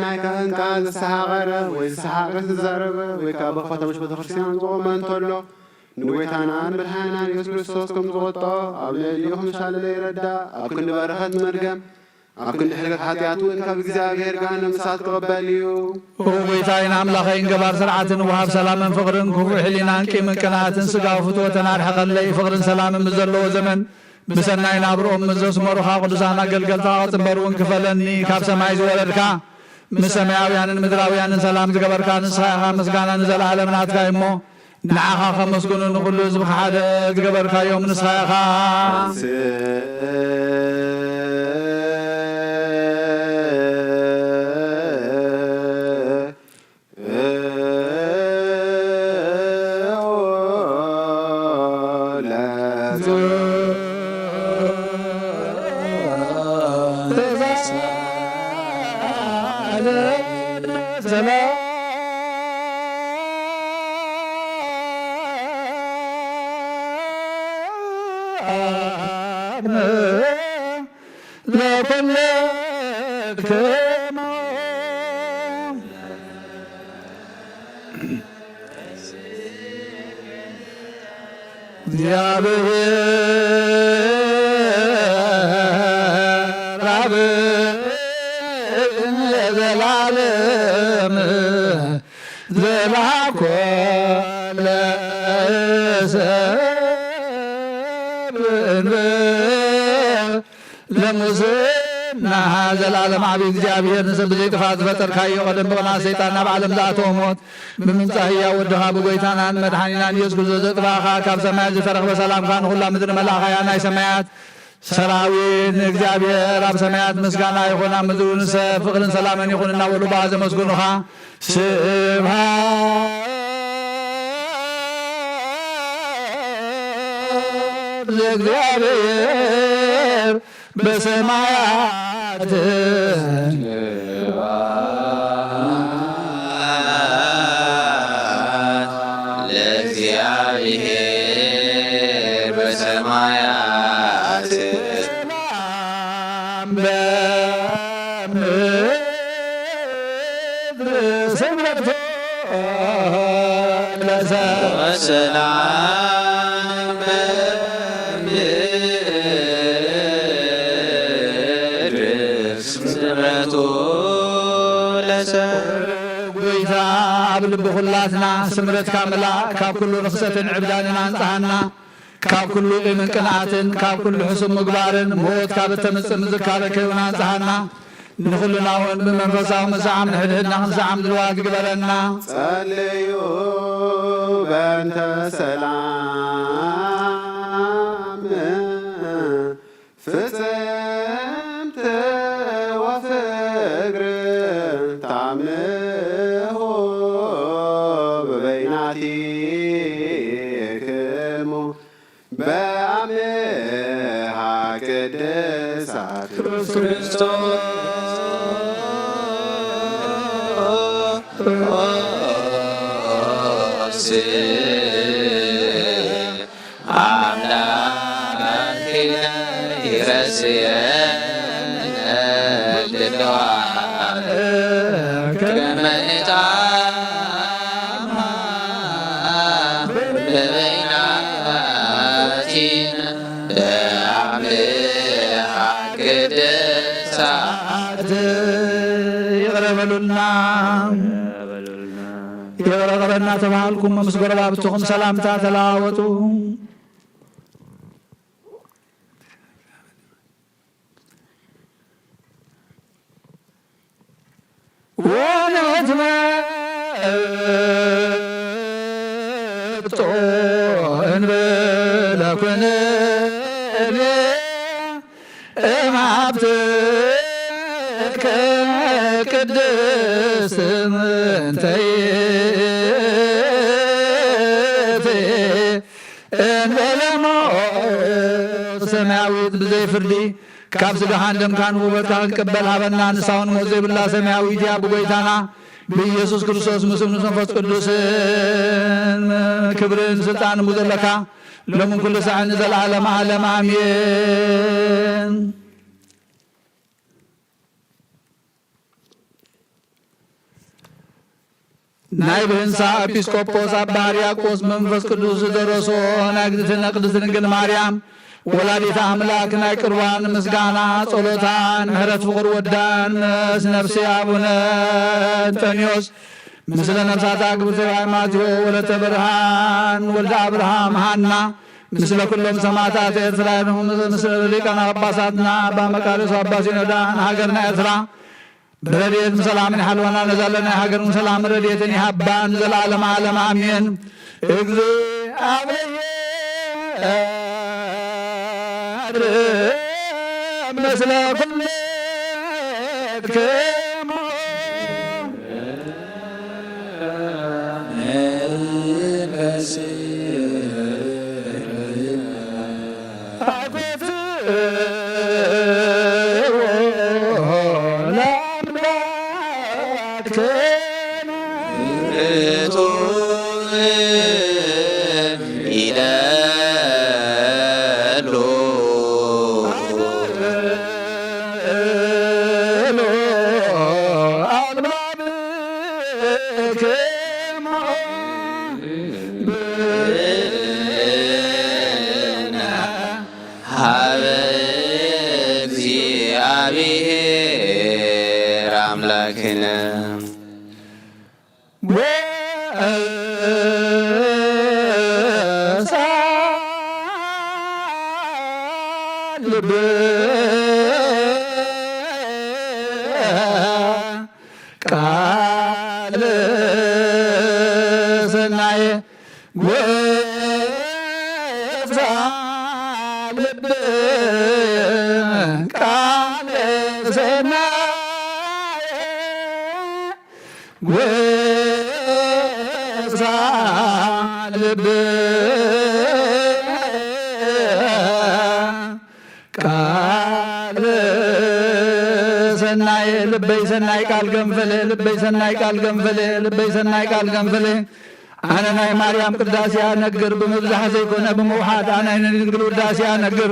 ናይ ካህን ቃል ዝሰሓቐረ ወይ ዝሰሓቐ ዝተዛረበ ወይ ከኣ ብኸተሞች ቤተክርስትያን ዝቖመ እንተሎ፣ ንጎይታናን መድሓኒናን ኢየሱስ ክርስቶስ ከም ዝቖጥዖ ኣብ ልዕሊኡ ከም ዝሻለለ ይረዳእ። ኣብ ክንዲ በረኸት መርገም፣ ኣብ ክንዲ ሕርገት ሓጢኣት እውን ካብ እግዚኣብሔር ገሃነም እሳት ክቕበል እዩ። ኦ ጎይታይን ኣምላኸይን፣ ገባር ስርዓትን ወሃብ ሰላምን ፍቕርን፣ ክፉእ ሕሊናን ቂምን ቅንኣትን ስጋዊ ፍትወትን ኣርሕቐለይ። ፍቕርን ሰላምን ምስ ዘለዎ ዘመን ብሰናይ ናብርኦም ምስ ዘስመሩኻ ቅዱሳን ኣገልገልትኻ ቅጽበርውን ክፈለኒ። ካብ ሰማይ ዝወረድካ፣ ምስ ሰማያውያንን ምድራውያንን ሰላም ዝገበርካ ንስኻ ኢኻ። ምስጋና ንዘለኣለም ናትካ እዩ እሞ፣ ንዓኻ ከመስግኑ ንኹሉ ህዝብኻ ሓደ ዝገበርካዮም ንስኻ ኢኻ። እግዚአብሔር አብ ለዘላለም ዘላኮ ለሰብ ለሙስና ዘላለም ዓቢ እግዚኣብሔር ንሰብ ብዘይ ጥፋት ዝፈጠርካዮ ቀደም ብቕንኣት ሰይጣን ናብ ዓለም ዝኣተወ ሞት ብምምጻእ ህያው ወድኻ ብጎይታናን መድሓኒናን ኢየሱስ ክርስቶስ ዘጥፋእኻ ካብ ሰማያት ዝተረኽበ ሰላምካ ንኹላ ምድሪ መላእኻ እያ። ናይ ሰማያት ሰራዊት ንእግዚኣብሔር ኣብ ሰማያት ምስጋና ይኹን፣ ኣብ ምድሪ ንሰብ ፍቕርን ሰላምን ይኹን እናበሉ ብኣ ዘመስግኑኻ። ስብሐት ለእግዚአብሔር በሰማያት። ለእግዚአብሔር በሰማያት። ሰላም በምድር ስምረቱ ለሰ- ሰላም በምድር ስምረቱ ለሰ- ጎይታ ኣብ ልቢ ኩላትና ስምረትካ ምላእ፣ ካብ ኩሉ ርኽሰትን ዕብዳንን ኣንጽሃና፣ ካብ ኩሉ ቂምን ቅንኣትን፣ ካብ ኩሉ ሕሱም ምግባርን ሞት ካብ እተምጽእ ምዝካረ ከይውን ኣንጽሃና። ንኹልና እውን ብመንፈሳዊ ምስዓም ንሕድሕድና ክንስዓም ድልዋት ግበረና። ጸልዩ በእንተ ሰላም ፍጽምት ወፍግር ታምሁ በበይናቲክሙ በአምሃ ቅድሳት ክርስቶስ አምላክነ ይረስየነ ድልዋነ ከመ ኢታማ በበይናቲነ በአምሃ ቅድሳት። ይቕረ በሉልና። ይቕረ ይቕረ እናተባሃልኩም ምስ ጎረባብትኹም ሰላምታ ተለዋወጡ። ወንትመጦ እንበለ ኩነኔ እምሃብትከ ቅድስት ምንተይእቲ እንበለ ሞት ሰማያዊት ብዘይ ፍርዲ ካብ ስጋኻን ደምካን ውበትካ ክንቅበል ሃበና። ንሳውን ሞት ዘይብላ ሰማያዊት እያ። ብጎይታና ብኢየሱስ ክርስቶስ ምስሉ ምስ መንፈስ ቅዱስን ክብርን ስልጣንን ዘለካ ሎምን ኩሉ ሳዕን ንዘለዓለመ ዓለም ኣሜን። ናይ ብህንሳ ኤጲስቆጶስ ኣባ ሕርያቆስ መንፈስ ቅዱስ ዝደረሶ ናይ እግዝእትነ ቅድስት ድንግል ማርያም ወላዲተ ኣምላክ ናይ ቅርባን ምስጋና ጸሎታን ምሕረት ፍቕር ወዳን ምስ ነፍሲ ኣቡነ እንጠንዮስ ምስለ ነፍሳታ ግብርተ ማቴዎ ወለተ ብርሃን ወልደ ኣብርሃም ሃና ምስለ ኩሎም ሰማዕታት ኤርትራ ምስለ ሊቃነ ጳጳሳትና ኣባ መቃርዮስ ኣባ ሲኖዳ ንሃገርና ኤርትራ ብረድኤትን ሰላምን ይሓልወና። ነዛ ለናይ ሃገርን ሰላምን ረድኤትን ይሃባ ንዘለዓለመ ዓለም ኣሜን። እግዚኣብሔር ምስለ ኩልክሙ። ሀበ እግዚአብሔር አምላክነ ወእሳልብ ቃለ ሰናየ ወእሳልብ ቃለ ሰናየ ቃል ሰናይ ልበይ ሰናይ ቃል ገንፈለ ልበይ ሰናይ ቃል ገንፈለ ልበይ ሰናይ ቃል ገንፈለ ኣነ ናይ ማርያም ቅዳሴ ኣነግር ብምብዛሕ ዘይኮነ ብምውሓድ ኣነ ንድንግል ውዳሴ ኣነግር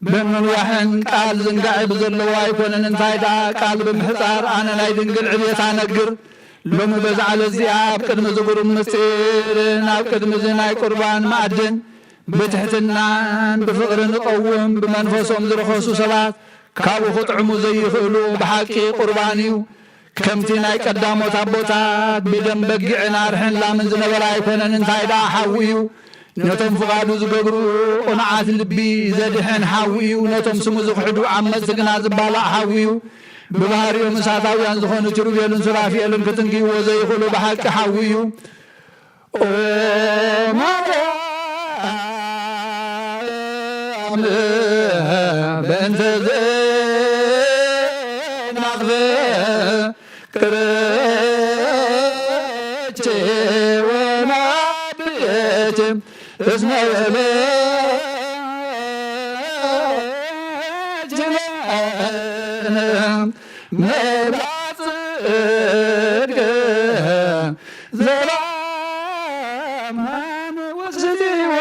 ብምንዋሕን ቃል ዝንጋዒ ብዘለዎ ኣይኮነን እንታይ ደኣ ቃል ብምሕጻር ኣነ ናይ ድንግል ዕቤት ኣነግር ሎሚ በዛ ዕለት እዚኣ ኣብ ቅድሚ ዝጉሩም ምስጢርን ኣብ ቅድሚ እዚ ናይ ቁርባን ማዕድን ብትሕትናን ብፍቕርን እቐውም ብመንፈሶም ዝረኸሱ ሰባት ካብኡ ክጥዕሙ ዘይኽእሉ ብሓቂ ቁርባን እዩ። ከምቲ ናይ ቀዳሞት ኣቦታት ብደም በጊዕን ኣርሕን ላምን ዝነበረ ኣይኮነን እንታይ ደኣ ሓዊ እዩ። ነቶም ፍቓዱ ዝገብሩ ቁኑዓት ልቢ ዘድሕን ሓዊ እዩ። ነቶም ስሙ ዝኽሕዱ ዓመፅቲ ግና ዝባላዕ ሓዊ እዩ። ብባህሪኦም እሳታውያን ዝኾኑ ኪሩቤልን ሱራፊኤልን ክትንክይዎ ዘይኽእሉ ብሓቂ ሓዊ እዩ። ኦ ማርያም በእንተ ዘናኽፈ ቅረቼ ወናብቼ እስመ ወለጅለነ መብራት ጽድቅ ዘበአማን ወስቲወ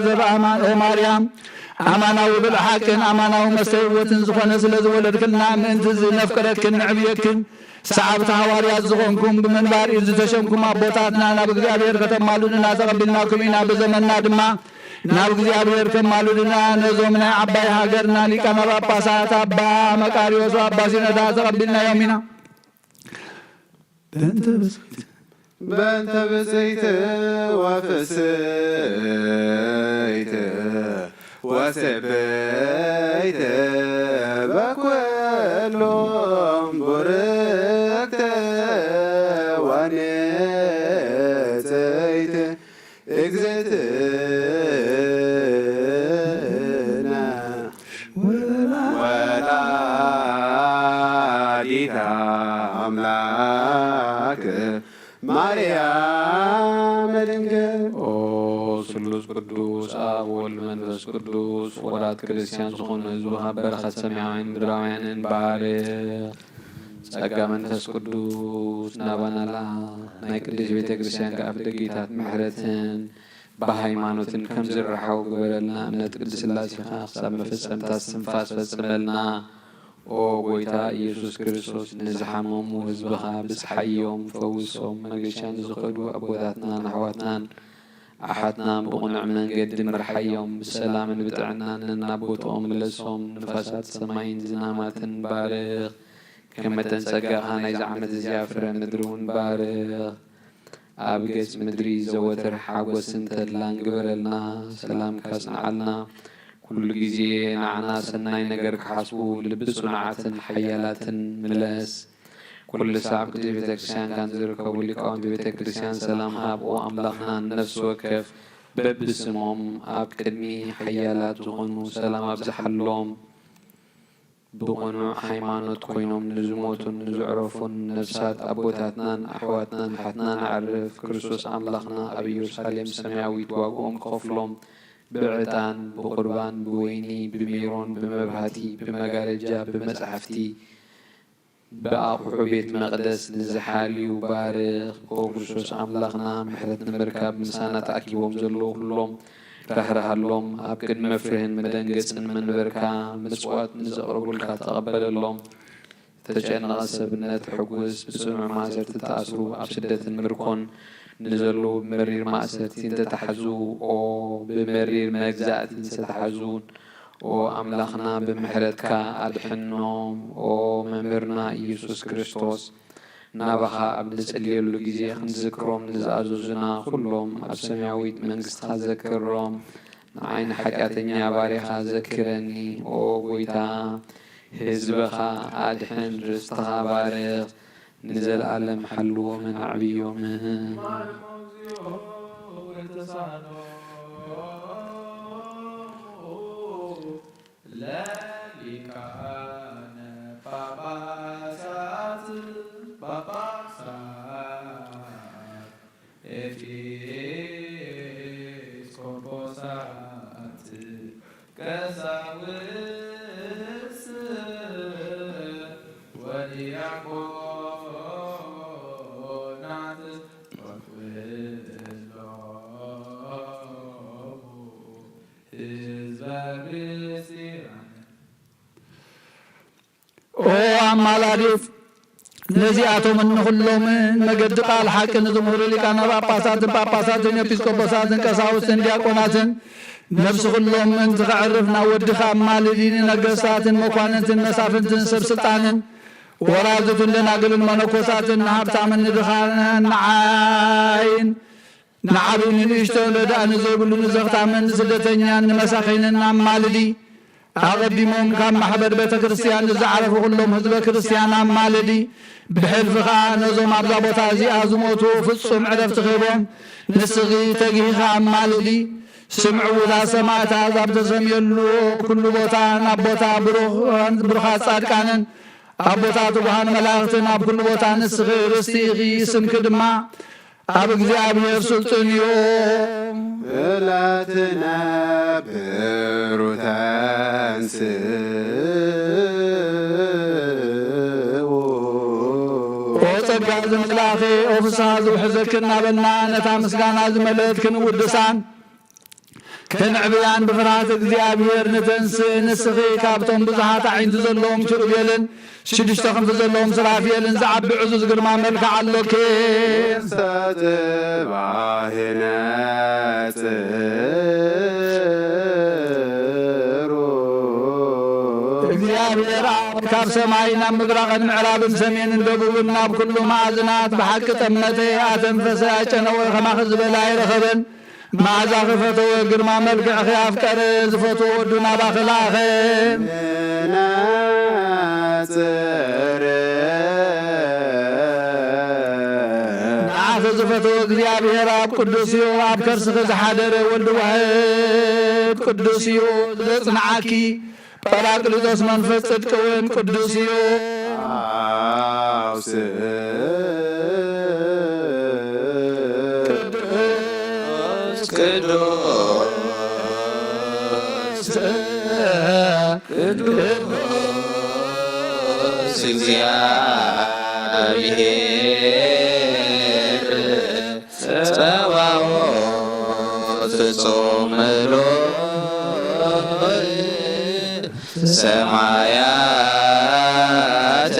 ዘበአማን ኦ ማርያም ኣማናዊ ብልዕ ሓቅን ኣማናዊ መስተ ህይወትን ዝኾነ ስለ ዝወለድክልና ምእንቲ እዚ ነፍቅረክን ንዕብየክን ሰዓብቲ ሃዋርያት ዝኾንኩም ብምንባር ኢድ ዝተሸምኩም ኣቦታትና ናብ እግዚኣብሔር ከተማሉድና ተቐቢልናኩም ኢና። ብዘመንና ድማ ናብ እግዚኣብሔር ከማሉድና ነዞም ናይ ዓባይ ሃገርና ሊቃነ ጳጳሳት ኣባ መቃርዮስ ኣባ ሲኖዳ ተቐቢልናዮም ኢና። በእንተ ብፅዕት በእንተ ብፅዕት ወፍስሕት ወስብሕት በኩሎም ቡርክት ወንጽሕት እግዝእትነ ወላዲተ ኣምላክ ማርያም ድንግል። ኦ ስሉስ ቅዱስ ኣብ ወልድ መንፈስ ቅዱስ ፍቑራት ክርስቲያን ዝኾኑ ህዝብኻ በረኸት ሰማያውያን ምድራውያንን ባርኽ። ጸጋ መንፈስ ቅዱስ ናባና ለኣኽ። ናይ ቅድስት ቤተ ክርስቲያን ከኣ ፍደጌታት ምሕረትን ብሃይማኖትን ከም ዝረሓው ግበረልና። እምነት ቅድስት ሥላሴኻ ክሳብ መፈጸምታ እስትንፋስ ፈጽመልና። ኦ ጐይታ ኢየሱስ ክርስቶስ፣ ንዝሓመሙ ህዝብኻ ብጽሓዮም፣ ፈውሶም። መገሻ ንዝኸዱ ኣቦታትናን ኣሕዋትናን ኣሓትናን ብቕኑዕ መንገዲ ምርሓዮም። ብሰላምን ብጥዕናን ነናብ ቦትኦም ምለሶም። ንፋሳት ሰማይን ዝናማትን ባርኽ። ከም መጠን ጸጋኻ ናይዚ ዓመት እዚኣ ፍረ ምድሪ እውን ባርኽ። ኣብ ገጽ ምድሪ ዘወትር ሓጎስን ተድላን ግበረልና። ሰላምካ ኣጽንዓልና። ኩሉ ግዜ ንዓና ሰናይ ነገር ክሓስቡ ልቢ ጽኑዓትን ሓያላትን ምለስ። ኩሉ ሳዕ ኣብ ቅድስት ቤተ ክርስቲያንካን ዝርከቡ ሊቃውንቲ ቤተ ክርስቲያን ሰላም ሃብ። ኦ ኣምላኽና፣ ንነፍሲ ወከፍ በብስሞም ኣብ ቅድሚ ሓያላት ዝኾኑ ሰላም ኣብዝሓሎም። ብቕኑዕ ሃይማኖት ኮይኖም ንዝሞቱን ንዝዕረፉን ነፍሳት ኣቦታትናን ኣሕዋትናን ኣሓትናን ኣዕርፍ። ክርስቶስ ኣምላኽና ኣብ ኢየሩሳሌም ሰማያዊት ዋግኦም ክኸፍሎም ብዕጣን፣ ብቑርባን፣ ብወይኒ፣ ብሜሮን፣ ብመብራህቲ፣ ብመጋረጃ፣ ብመጻሕፍቲ፣ ብኣቑሑ ቤት መቕደስ ንዝሓልዩ ባርኽ። ኦ ክርስቶስ ኣምላኽና፣ ምሕረት ንምርካብ ምሳና ተኣኪቦም ዘለዉ ኩሎም ራህርሃሎም። ኣብ ቅድሚ መፍርህን መደንገጽን መንበርካ ምጽዋት ንዘቕርቡልካ ተቐበለሎም። ዝተጨነቐ ሰብነት ሕጉስ፣ ብጽኑዕ ማእሰርቲ ተኣስሩ፣ ኣብ ስደትን ምርኮን ንዘለዉ ብመሪር ማእሰርቲ እንተተሓዙ፣ ኦ ብመሪር መግዛእቲ ዝተተሓዙን፣ ኦ ኣምላኽና ብምሕረትካ ኣድሕኖም። ኦ መምህርና ኢየሱስ ክርስቶስ፣ ናባኻ ኣብ ንጽልየሉ ግዜ ክንዝክሮም ንዝኣዘዙና ኩሎም ኣብ ሰማያዊት መንግስትኻ ዘክሮም። ንዓይ ንሓጢኣተኛ ባሪኻ ዘክረኒ። ኦ ጐይታ፣ ህዝብኻ ኣድሕን፣ ርስትኻ ባርኽ፣ ንዘለኣለም ሓልዎምን ኣዕብዮምን። ለሊቃነ ጳጳሳት ጳጳሳት ኤፊ ቀሳውስት ወዲያቆናት ወኩሎሙ ህዝበ ክርስቲያን። ኦ ኣማላዲት፣ ነዚኣቶምን ንኹሎምን መገዲ ቃል ሓቂ ንዝምህሩ ሊቃነ ጳጳሳትን ጳጳሳትን ኤጲስቆጶሳትን ቀሳውስትን ዲያቆናትን፣ ነፍሲ ኩሎምን ትኸዕርፍ ናብ ወድኻ ኣማልዲ፣ ንነገስታትን መኳንንትን መሳፍንትን ሰብ ስልጣንን ወራዙትን ደናግልን መነኮሳትን ንሃብታምን ንድኻን ንዓይን ንዓብን ንንእሽቶን ረዳእ ንዘይብሉ ንዘኽታምን ንስደተኛን ንመሳኺንን ኣማልዲ። ኣቐዲሞም ካብ ማሕበር ቤተ ክርስቲያን ንዝዓረፉ ኩሎም ህዝበ ክርስቲያን ኣማልዲ። ብሕልፊ ኸኣ ነዞም ኣብዛ ቦታ እዚኣ ዝሞቱ ፍጹም ዕረፍቲ ክህቦም ንስኺ ተጊሂኻ ኣማልዲ። ስም ዕዉታት ሰማዕታት ኣብ ተሰምየሉ ኩሉ ቦታ ናብ ቦታ ብሩኽ-፣ ብሩኻት ጻድቃንን ኣቦታት ትጉሃን መላእኽትን ኣብ ኩሉ ቦታ ንስኺ ርስቲ ኢኺ፣ ስምኪ ድማ ኣብ እግዚኣብሔር ስልጡን እዩ። እላትና ብሩታን ስኡ። ኦ ጸጋ ዝመላእኺ፣ ኦ ፍስሃ ዝውሕዘኪ እናበልና ነታ ምስጋና ዝመልአትኪ ንውድሳን ክንዕብያን ብፍርሃት እግዚኣብሔር ንተንስእ። ንስኺ ካብቶም ብዙሓት ኣዒንቲ ዘለዎም ኪሩቤልን ሽዱሽተ ክንፊ ዘለዎም ሱራፌልን ዝዓቢ ዕዙዝ ግርማ መልክዕ ኣሎኪ። ተጽባሂ ነጽሩ። እግዚኣብሔር ኣብ ካብ ሰማይ ናብ ምብራቕን ምዕራብን ሰሜንን ደቡብን ናብ ኩሉ መኣዝናት ብሓቂ ጠመተ፣ ኣተንፈሰ፣ ኣጨነወ፣ ከማኺ ዝበለ ኣይረኸበን። መዓዛኺ ፈተወ፣ ግርማ መልክዕኺ ኣፍቀረ፣ ዝፈትዎ ወዱ ናባኺ ለኣኸ። ነጽር። ንዓኺ ዝፈተወ እግዚኣብሔር ኣብ ቅዱስ እዩ፣ ኣብ ከርስኺ ዝሓደረ ወልድ ዋህድ ቅዱስ እዩ፣ ዘጽንዓኪ ጳራቅሊጦስ መንፈስ ጽድቂ እውን ቅዱስ እዩ። ኣውስእ። ቅዱስ፣ ቅዱስ፣ ቅዱስ እግዚኣብሔር ጸባኦት ፍጹም ምሉእ ሰማያተ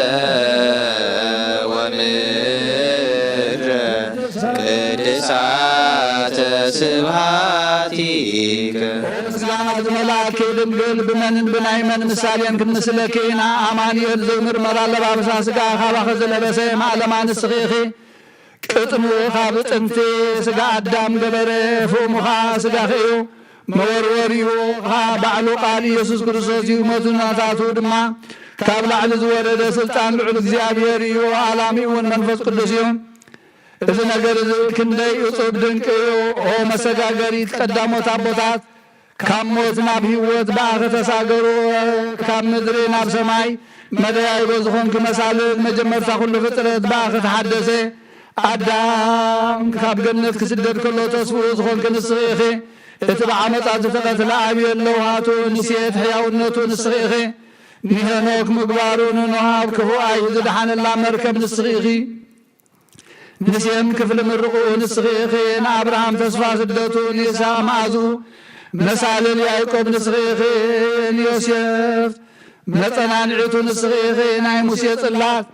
ወምድረ ቅድሳተ ስብሐቲከ። ምስጋና ዝመልኣኪ ድንግል፣ ብመንን ብናይ መን ምሳሌን ክንምስለኪ ኢና? ኣማኑኤል ዘይምርመር ኣለባብሳ ሥጋ ካባኺ ዝለበሰ ማእለማ ንስኺ ኢኺ። ቅጥኑ ካብ ጥንቲ ሥጋ ኣዳም ገበረ፣ ፍእሙኻ ሥጋኺ እዩ። መወርወሪኡ ኸኣ ባዕሉ ቃል ኢየሱስ ክርስቶስ እዩ። ሞቱ ናታቱ ድማ ካብ ላዕሊ ዝወረደ ሥልጣን ልዑል እግዚኣብሔር እዩ። ኣላሚኡ እውን መንፈስ ቅዱስ እዩ። እዚ ነገር እዚ ክንደይ እጹብ ድንቂ እዩ። ኦ መሰጋገሪት ቀዳሞት ኣቦታት፣ ካብ ሞት ናብ ህይወት ብኣኺ ተሳገሩ፣ ካብ ምድሪ ናብ ሰማይ መደያይቦ ዝኾንኪ መሳልል መጀመርታ ኩሉ ፍጥረት ብኣኺ ተሓደሰ። ኣዳም ካብ ገነት ክስደድ ከሎ ተስፍኡ ዝኾንኪ ንስኺ ኢኺ። እቲ ብዓመጻ ዝተቐትለ ኣብየሎ ውሃቱ ንሴት ሕያውነቱ ንስኺ ኢኺ። ንሄኖክ ምግባሩ ንኖህ ኣብ ክፉእ ኣይሂ ዝደሓነላ መርከብ ንስኺ ኢኺ። ንሴም ክፍሊ ምርቑ ንስኺ ኢኺ፣ ንኣብርሃም ተስፋ ስደቱ፣ ንይስሐቅ መኣዝኡ፣ መሳልል ያዕቆብ ንስኺ ኢኺ፣ ንዮሴፍ መጸናንዒቱ ንስኺ ኢኺ፣ ናይ ሙሴ ጽላት፣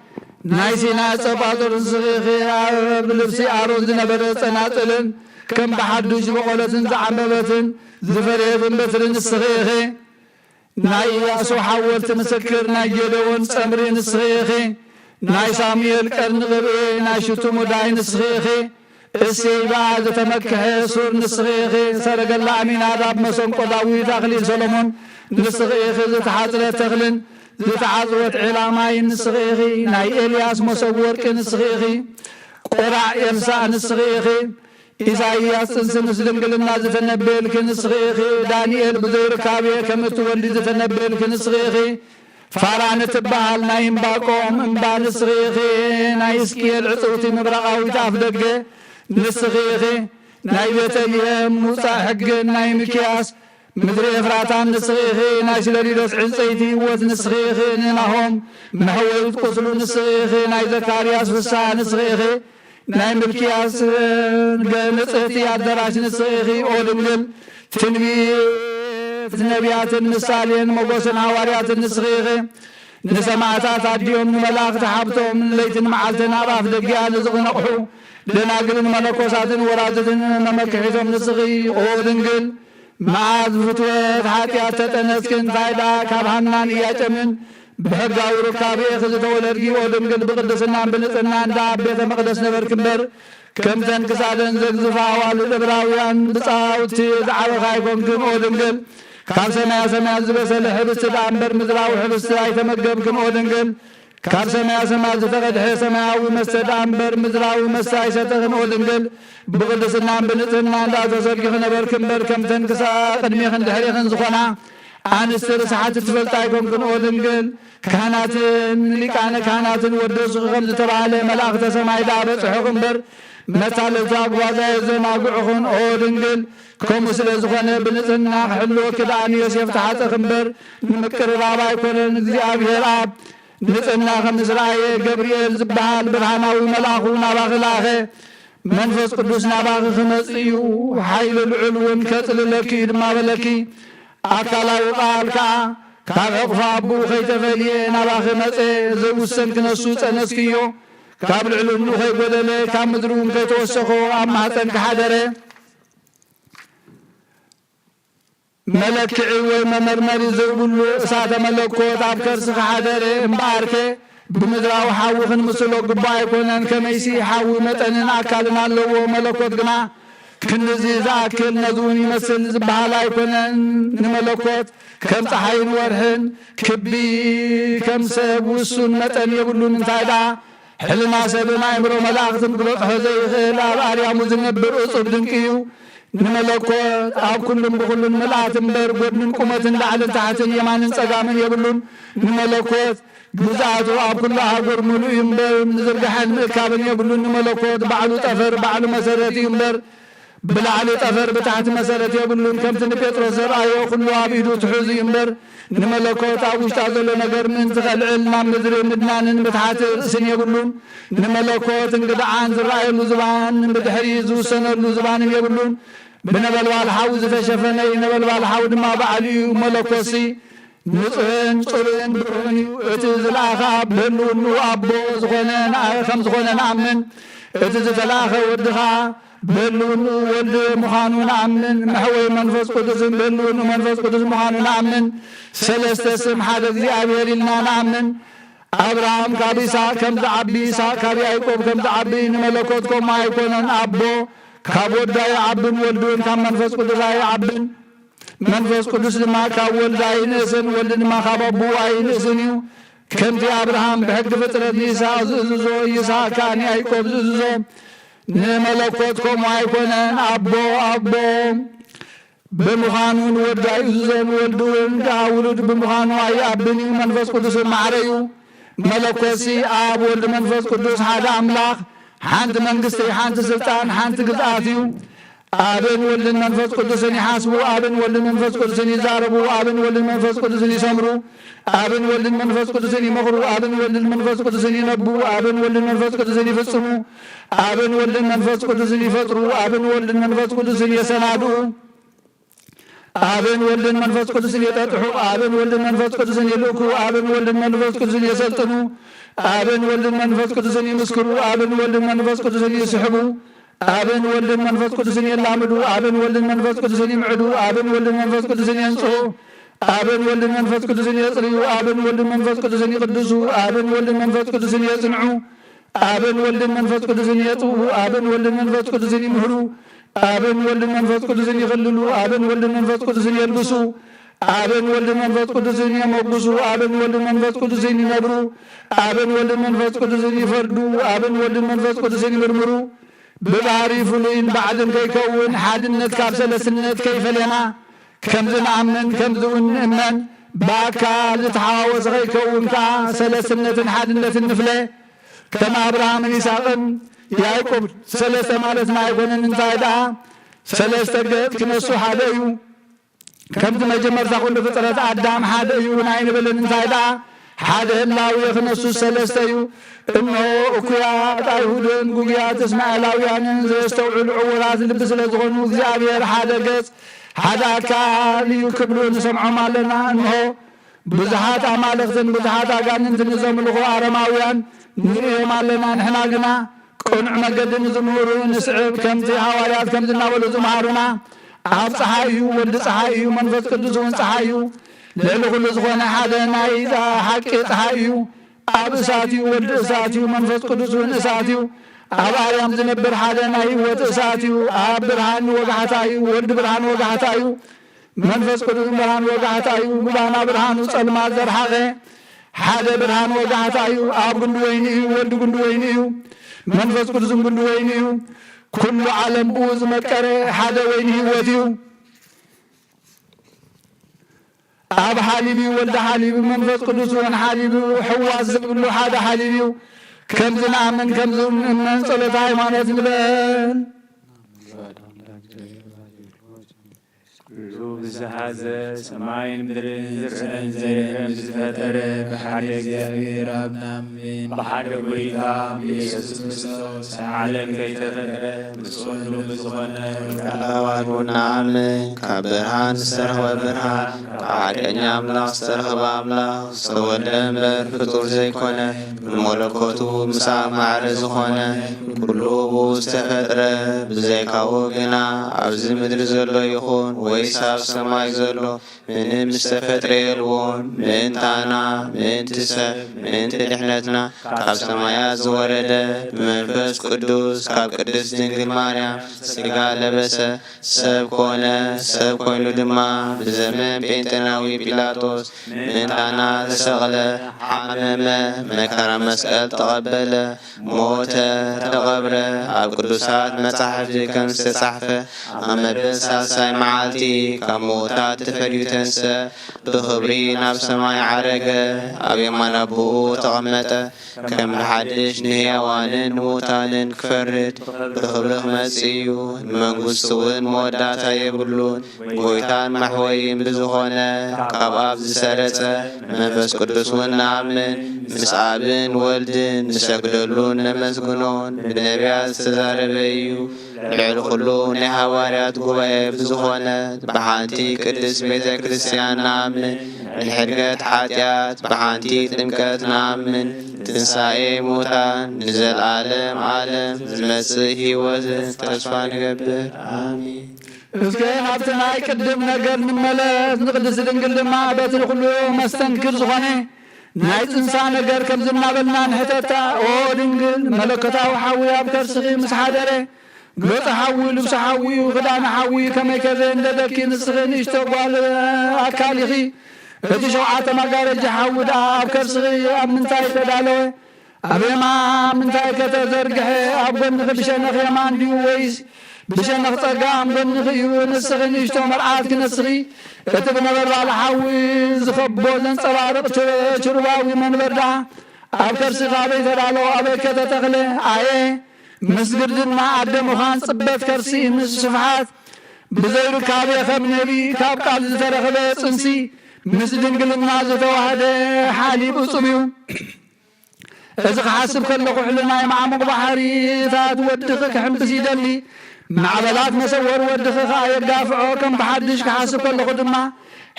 ናይ ሲና ጸባጦር ንስኺ ኢኺ፣ ኣብ ልብሲ ኣሮን ዝነበረ ጸናጽልን ከም ብሓዱሽ ዝበቖለትን ዝዓምበበትን ዝፈረየትን በትሪ ንስኺ ኢኺ። ናይ ኢያሱ ሓወልቲ ምስክር፣ ናይ ጌዴዎን ጸምሪ ንስኺ ኢኺ። ናይ ሳሙኤል ቀርኒ ቅብኢ፣ ናይ ሽቱ ሙዳይ ንስኺ ኢኺ። እሴይ ብኣ ዝተመክሐ ሱር ንስኺ ኢኺ። ሰረገላ ኣሚናዳብ፣ መሰንቆ ዳዊት፣ ኣኽሊል ሰሎሞን ንስኺ ኢኺ። ዝተሓጽረት ተኽልን ዝተዓጽወት ዒላ ማይን ንስኺ ኢኺ። ናይ ኤልያስ መሶብ ወርቂ ንስኺ ኢኺ። ቆራዕ ኤልሳዕ ንስኺ ኢኺ። ኢሳይያስ ጥንሲ ምስ ድንግልና ዝተነበየልኪ ንስኺ ኢኺ። ዳንኤል ብዘይ ርካቤ ከም እትወልዲ ዝተነበየልኪ ንስኺ ኢኺ። ፋራን እትበሃል ናይ እምባቆም እምባ ንስኺ ኢኺ። ናይ እስቅኤል ዕጽውቲ ምብራቓዊት ኣፍ ደገ ንስኺ ኢኺ። ናይ ቤተልሔም ምውጻእ ሕግን ናይ ሚክያስ ምድሪ ኤፍራታን ንስኺ ኢኺ፣ ናይ ሲለሊዶስ ዕንጸይቲ ህይወት ንስኺ ኢኺ፣ ንናሆም መሕወይት ቁስሉ ንስኺ ኢኺ፣ ናይ ዘካርያስ ፍስሓ ንስኺ ኢኺ፣ ናይ ምልክያስ ገ-፣ ንጽህቲ ኣዳራሽ ንስኺ ኢኺ፣ ኦ ድንግል ትንቢት ነቢያትን ምሳሌን ሞገስን ሃዋርያትን ንስኺ ኢኺ። ንሰማዕታት ኣዲኦም ንመላእኽቲ ሓብቶም ለይትን መዓልትን ኣብ ኣፍ ደጊኣ ንዝቕነቕሑ ደናግልን መነኮሳትን ወራዝትን መመክሒቶም ንስኺ ኦ ድንግል መዓዝ ፍትወት ሓጢኣት ተጠነስኪ እንታይ ደኣ ካብ ሃናን ኢያጨምን ብሕጋዊ ርካብኤኺ ዝተወለድኪ ኦ ድንግል ብቅድስናን ብንጽህናን ደኣ ኣብ ቤተ መቕደስ ነበርኪ እምበር ከምተን ክሳደን ዘግዝፋ ኣዋልድ እብራውያን ብጻውቲ ዝዓበኻ ኣይኮንክን ኦ ድንግል ካብ ሰማያ ሰማያት ዝበሰለ ሕብስቲ ደኣ እምበር ምድራዊ ሕብስቲ ኣይተመገብክን ኦ ድንግል ካብ ሰማያ ሰማያት ዝተቐድሐ ሰማያዊ መስተ ደኣ እምበር ምድራዊ መስተ ኣይሰተኽን ኦ ድንግል ብቕድስናን ብንጽህናን ደኣ ተሰጊኺ ነበርኪ እምበር ከምተን ክሳ ቅድሜኽን ድሕሬኽን ዝኾና ኣንስቲ ርስሓት ትፈልጣ ኣይኮንክን ኦ ድንግል ካህናትን ሊቃነ ካህናትን ወደሱኺ ከም ዝተባህለ መላእኽተ ሰማይ ደኣ በጽሑኺ እምበር መታለልቲ ኣጉባዛይ ዘናግዑኽን ኦ ድንግል ከምኡ ስለ ዝኾነ ብንጽህና ክሕልወኪ ደኣ ንዮሴፍ ተሓጸኺ እምበር ንምቅርራብ ኣይኮነን እግዚኣብሔር ኣብ ንጽህናኺ ምስ ረኣየ ገብርኤል ዝበሃል ብርሃናዊ መልኣኹ ናባኺ ለኣኸ መንፈስ ቅዱስ ናባኺ ክመጽእ እዩ ሓይሊ ልዑል እውን ከጽልለኪ እዩ ድማ በለኪ ኣካላዊ ቃል ከኣ ካብ ሕቕፊ ኣቦኡ ከይተፈልየ ናባኺ መጸ ዘይውሰን ክነሱ ጸነስክዮ ካብ ልዕሊ እኑ ከይጎደለ ካብ ምድሪ እውን ከይተወሰኾ ኣብ ማህፀንኪ ሓደረ መለክዒ ወይ መመርመሪ ዘይብሉ እሳተ መለኮት ኣብ ከርስኺ ሓደረ እምበኣርከ ብምድራዊ ሓዊ ክንምስሎ ግቡእ ኣይኮነን ከመይሲ ሓዊ መጠንን ኣካልን ኣለዎ መለኮት ግና ክንድዚ ዝኣክል ነዚ እውን ይመስል ዝበሃል ኣይኮነን ንመለኮት ከም ፀሓይን ወርሕን ክቢ ከም ሰብ ውሱን መጠን የብሉን እንታይ ደኣ ሕልና ሰብን ኣእምሮ መላእኽትን ክበጽሖ ዘይኽእል ኣብ ኣርያሙ ዝነብር እጹብ ድንቂ እዩ። ንመለኮት ኣብ ኩሉን ብኹሉን ምልኣት እምበር ጎድንን ቁመትን ላዕልን ታሕትን የማንን ጸጋምን የብሉን። ንመለኮት ግዝኣቱ ኣብ ኩሉ ኣህጉር ምሉእ እዩ እምበር ምዝርጋሕን ምእካብን የብሉን። ንመለኮት ባዕሉ ጠፈር ባዕሉ መሰረት እዩ እምበር ብላዕሊ ጠፈር ብታሕቲ መሰረት የብሉን። ከምቲ ንጴጥሮስ ዘርኣዮ ኩሉ ኣብ ኢዱ ትሑዝ እዩ እምበር ንመለኮት ኣብ ውሽጣ ዘሎ ነገር ምእንቲ ከልዕል ናብ ምድሪ ምድናንን ምትሓቲ ርእስን የብሉን። ንመለኮት እንግድዓን ዝረኣየሉ ዝባን ብድሕሪ ዝውሰነሉ ዝባንን የብሉን። ብነበልባል ሓዊ ዝተሸፈነ እዩ። ነበልባል ሓዊ ድማ ባዕሉ እዩ። መለኮትሲ ንጹሕን ጽሩይን ብርሁን እዩ። እቲ ዝለኣኸ ኣብ ብህልውንኡ ኣቦ ዝኾነ ንኣ-፣ ከም ዝኾነ ንኣምን። እቲ ዝተላእኸ ወዲ ኸኣ ብህልውንኡ ወልድ ምዃኑ ንኣምን። መሕወይ መንፈስ ቅዱስን ብህልውንኡ መንፈስ ቅዱስ ምዃኑ ንኣምን። ሰለስተ ስም ሓደ እግዚኣብሔር ኢልና ንኣምን። ኣብርሃም ካብ ይስሐቅ ከም ዝዓቢ፣ ይስሐቅ ካብ ያዕቆብ ከም ዝዓቢ፣ ንመለኮት ከምኡ ኣይኮነን። ኣቦ ካብ ወዱ ኣይዓብን፣ ወልድ እውን ካብ መንፈስ ቅዱስ ኣይዓብን። መንፈስ ቅዱስ ድማ ካብ ወልድ ኣይንእስን፣ ወልድ ድማ ካብ ኣቦኡ ኣይንእስን እዩ። ከምቲ ኣብርሃም ብሕጊ ፍጥረት ንይስሐቅ ዝእዝዞ፣ ይስሐቅ ከኣ ንያዕቆብ ዝእዝዞ፣ ንመለኮት ከምኡ ኣይኮነን። ኣቦ ኣቦ ብምዃኑ ንወዱ ኣይእዝዞን፣ ወልድ እውን ከኣ ውሉድ ብምዃኑ ኣይኣብን እዩ። መንፈስ ቅዱስ ማዕረ እዩ። መለኮትሲ ኣብ ወልድ መንፈስ ቅዱስ ሓደ ኣምላኽ፣ ሓንቲ መንግስቲ፣ ሓንቲ ስልጣን፣ ሓንቲ ግዝኣት እዩ። ኣብን ወልድን መንፈስ ቅዱስን ይሓስቡ፣ ኣብን ወልድን መንፈስ ቅዱስን ይዛረቡ፣ ኣብን ወልድን መንፈስ ቅዱስን ይሰምሩ፣ ኣብን ወልድን መንፈስ ቅዱስን ይመኽሩ፣ ኣብን ወልድን መንፈስ ቅዱስን ይነቡ፣ ኣብን ወልድን መንፈስ ቅዱስን ይፍጽሙ፣ ኣብን ወልድን መንፈስ ቅዱስን ይፈጥሩ፣ ኣብን ወልድን መንፈስ ቅዱስን የሰናድኡ፣ ኣብን ወልድን መንፈስ ቅዱስን የጠጥሑ፣ ኣብን ወልድን መንፈስ ቅዱስን ይልእኩ፣ ኣብን ወልድን መንፈስ ቅዱስን የሰልጥኑ፣ ኣብን ወልድን መንፈስ ቅዱስን ይምስክሩ፣ ኣብን ወልድን መንፈስ ቅዱስን ይስሕቡ፣ ኣብን ወልድን መንፈስ ቅዱስን የላምዱ፣ ኣብን ወልድን መንፈስ ቅዱስን ይምዕዱ፣ ኣብን ወልድን መንፈስ ቅዱስን የንጽሁ፣ ኣብን ወልድን መንፈስ ቅዱስን የጽርዩ፣ ኣብን ወልድን መንፈስ ቅዱስን ይቅድሱ፣ ኣብን ወልድን መንፈስ ቅዱስን የጽንዑ፣ ኣብን ወልድን መንፈስ ቅዱስን የጥብቡ፣ ኣብን ወልድን መንፈስ ቅዱስን ይምህሩ፣ ኣብን ወልድን መንፈስ ቅዱስን ይኽልሉ፣ ኣብን ወልድን መንፈስ ቅዱስን የልብሱ፣ ኣብን ወልድን መንፈስ ቅዱስን የመጉሱ፣ ኣብን ወልድን መንፈስ ቅዱስን ይነግሩ፣ ኣብን ወልድን መንፈስ ቅዱስን ይፈርዱ፣ ኣብን ወልድን መንፈስ ቅዱስን ይምርምሩ። ብባህሪ ፍሉይን ባዕድን ከይከውን ሓድነት ካብ ሰለስነት ከይፈለየና ከምዚ ንኣምን ከምዚ እውን ንእመን ብኣካል ዝተሓዋወሰ ከይከውን ከኣ ሰለስነትን ሓድነትን ንፍለ። ከም ኣብርሃምን ይስሐቅን ያዕቆብ ሰለስተ ማለትና ኣይኮነን። እንታይ ደኣ ሰለስተ ገጽ ክነሱ ሓደ እዩ። ከምቲ መጀመርታ ኩሉ ፍጥረት ኣዳም ሓደ እዩ ናይ ንብልን እንታይ ደኣ ሓደ ህላዌ ክነሱ ሰለስተ እዩ። እነሆ እኩያት ኣይሁድን ጉጉያት እስማኤላውያንን ዘየስተውዕሉ ዕውራት ልቢ ስለ ዝኾኑ እግዚኣብሔር ሓደ ገጽ ሓደ ኣካል እዩ ክብሉ ንሰምዖም ኣለና። እነሆ ብዙሓት ኣማልኽትን ብዙሓት ኣጋንንትን ንዘምልኹ ኣረማውያን ንርእዮም ኣለና። ንሕና ግና ቅኑዕ መገዲ ንዝምህሩ ንስዕብ፣ ከምቲ ሃዋርያት ከምዚ እናበሉ ዝመሃሩና፣ ኣብ ጸሓይ እዩ፣ ወዲ ጸሓይ እዩ፣ መንፈስ ቅዱስ እውን ጸሓይ እዩ፣ ልዕሊ ኩሉ ዝኾነ ሓደ ናይ ሓቂ ጸሓይ እዩ፣ ኣብ እሳት እዩ፣ ወዲ እሳት እዩ፣ መንፈስ ቅዱስ እውን እሳት እዩ፣ ኣብ ኣርያም ዝነብር ሓደ ናይ ህይወት እሳት እዩ፣ ኣብ ብርሃን ወጋሕታ እዩ፣ ወዲ ብርሃን ወጋሕታ እዩ። መንፈስ ቅዱስ ብርሃን ወጋሕታ እዩ፣ ብባና ብርሃኑ ጸልማት ዘርሓቐ ሓደ ብርሃን ወጋሕታ እዩ። ኣብ ጉንዲ ወይኒ እዩ፣ ወዲ ጉንዲ ወይኒ እዩ፣ መንፈስ ቅዱስን ጉንዲ ወይኒ እዩ። ኩሉ ዓለም ብኡ ዝመቀረ ሓደ ወይኒ ህይወት እዩ። ኣብ ሓሊብ እዩ፣ ወልዲ ሓሊብ፣ መንፈስ ቅዱስ እውን ሓሊብ እዩ፣ ሕዋስ ዘይብሉ ሓደ ሓሊብ እዩ። ከምዚ ንኣምን፣ ከምዚ ንእመን፣ ጸሎተ ሃይማኖት ንበል። ኩሉ ብዝሓዘ ሰማይን ምድርን ዝርእን ዘይርእን ብዝፈጠረ ብሓደ እግዚኣብሔር ኣብ ንኣምን። ብሓደ ጎይታ ብኢየሱስ ክርስቶስ ዓለም ከይተፈጥረ ብጽኑ ብዝኾነ ወልደ ኣብ ኣድኡ ንኣምን። ካብ ብርሃን ዝተረኽበ ብርሃን፣ ካብ ሓቀኛ ኣምላኽ ዝተረኽበ ኣምላኽ፣ ዝተወልደ እምበር ፍጡር ዘይኮነ፣ ብመለኮቱ ምስ ኣብ ማዕረ ዝኾነ፣ ኩሉ ብኡ ዝተፈጥረ፣ ብዘይካኡ ግና ኣብዚ ምድሪ ዘሎ ይኹን ወይስ ኣብ ሰማይ ዘሎ ምንም ዝተፈጥረ የልቦን። ምእንታና፣ ምእንቲ ሰብ፣ ምእንቲ ድሕነትና ካብ ሰማያት ዝወረደ፣ ብመንፈስ ቅዱስ ካብ ቅድስት ድንግል ማርያም ሥጋ ለበሰ፣ ሰብ ኮነ። ሰብ ኮይኑ ድማ ብዘመን ጴንጤናዊ ጲላጦስ ምእንታና ተሰቕለ፣ ሓመመ፣ መከራ መስቀል ተቐበለ፣ ሞተ፣ ተቐብረ። ኣብ ቅዱሳት መጻሕፍቲ ከም ዝተጻሕፈ፣ ኣብ መበል ሳልሳይ መዓልቲ ካብ ምዉታት ተፈልዩ ተንስአ፣ ብኽብሪ ናብ ሰማይ ዓረገ፣ ኣብ የማን ኣቦኡ ተቐመጠ። ከም ንሓድሽ ንህያዋንን ንሙታንን ክፈርድ ብኽብሪ ክመጽእ እዩ። ንመንግስቱ እውን መወዳእታ የብሉን። ጎይታን መሕወይን ብዝኾነ ካብ ኣብ ዝሰረጸ መንፈስ ቅዱስ እውን ንኣምን። ምስ ኣብን ወልድን ንሰግደሉን ነመስግኖን ብነቢያት ዝተዛረበ እዩ። ልዕሊ ኩሉ ናይ ሃዋርያት ጉባኤ ብዝኾነት ብሓንቲ ቅድስት ቤተ ክርስቲያን ንኣምን። ንሕድገት ሓጢኣት ብሓንቲ ጥምቀት ንኣምን። ትንሳኤ ሙታን ንዘለዓለም ዓለም ዝመጽእ ህይወትን ተስፋ ንገብር። ኣሜን። እስከ ናብቲ ናይ ቅድም ነገር ንመለስ። ንቅድስት ድንግል ድማ በቲ ንኩሉ መስተንክር ዝኾነ ናይ ጽንሳ ነገር ከምዚ እናበልና ንሕተታ። ኦ ድንግል፣ መለኮታዊ ሓዊ ኣብ ከርስኺ ምስ ሓደረ፣ ገጹ ሓዊ፣ ልብሱ ሓዊ እዩ፣ ክዳኑ ሓዊ እዩ፣ ከመይ ከዘ እንደ ደኪ ንስኺ ንእሽቶ ጓል ኣካል ኢኺ። እቲ ሸውዓተ መጋረጃ ሓዊ ደኣ ኣብ ከርስኺ ኣብ ምንታይ ተዳለወ? ኣብ የማን ምንታይ ከተዘርግሐ? ኣብ ጎንኺ ብሸነኽ የማን ድዩ ወይስ ብሸነኽ ጸጋም ጎንኺ እዩ? ንስኺ ንእሽቶ መርዓት ክነስኺ፣ እቲ ብነበልባል ሓዊ ዝኸቦ ዘንጸባርቕ ች-፣ ችሩባዊ መንበር ደኣ ኣብ ከርስኺ ኣበይ ተዳለወ? ኣበይ ከተተኽለ? ኣየ፣ ምስ ግርድና ኣደ ምዃን ጽበት ከርሲ፣ ምስ ስፍሓት ብዘይርካቤ ከም ነቢ ካብ ቃል ዝተረኽበ ጽንሲ፣ ምስ ድንግልና ዝተዋህደ ሓሊብ እጹብ እዩ። እዚ ክሓስብ ከለኹ፣ ሕልናይ መዓሙቕ ባሕሪታት ወድኺ ክሕምብስ ይደሊ። ማዕበላት መሰወር ወድኺ ኸኣ የጋፍዖ። ከም ብሓድሽ ክሓስብ ከለኹ ድማ፣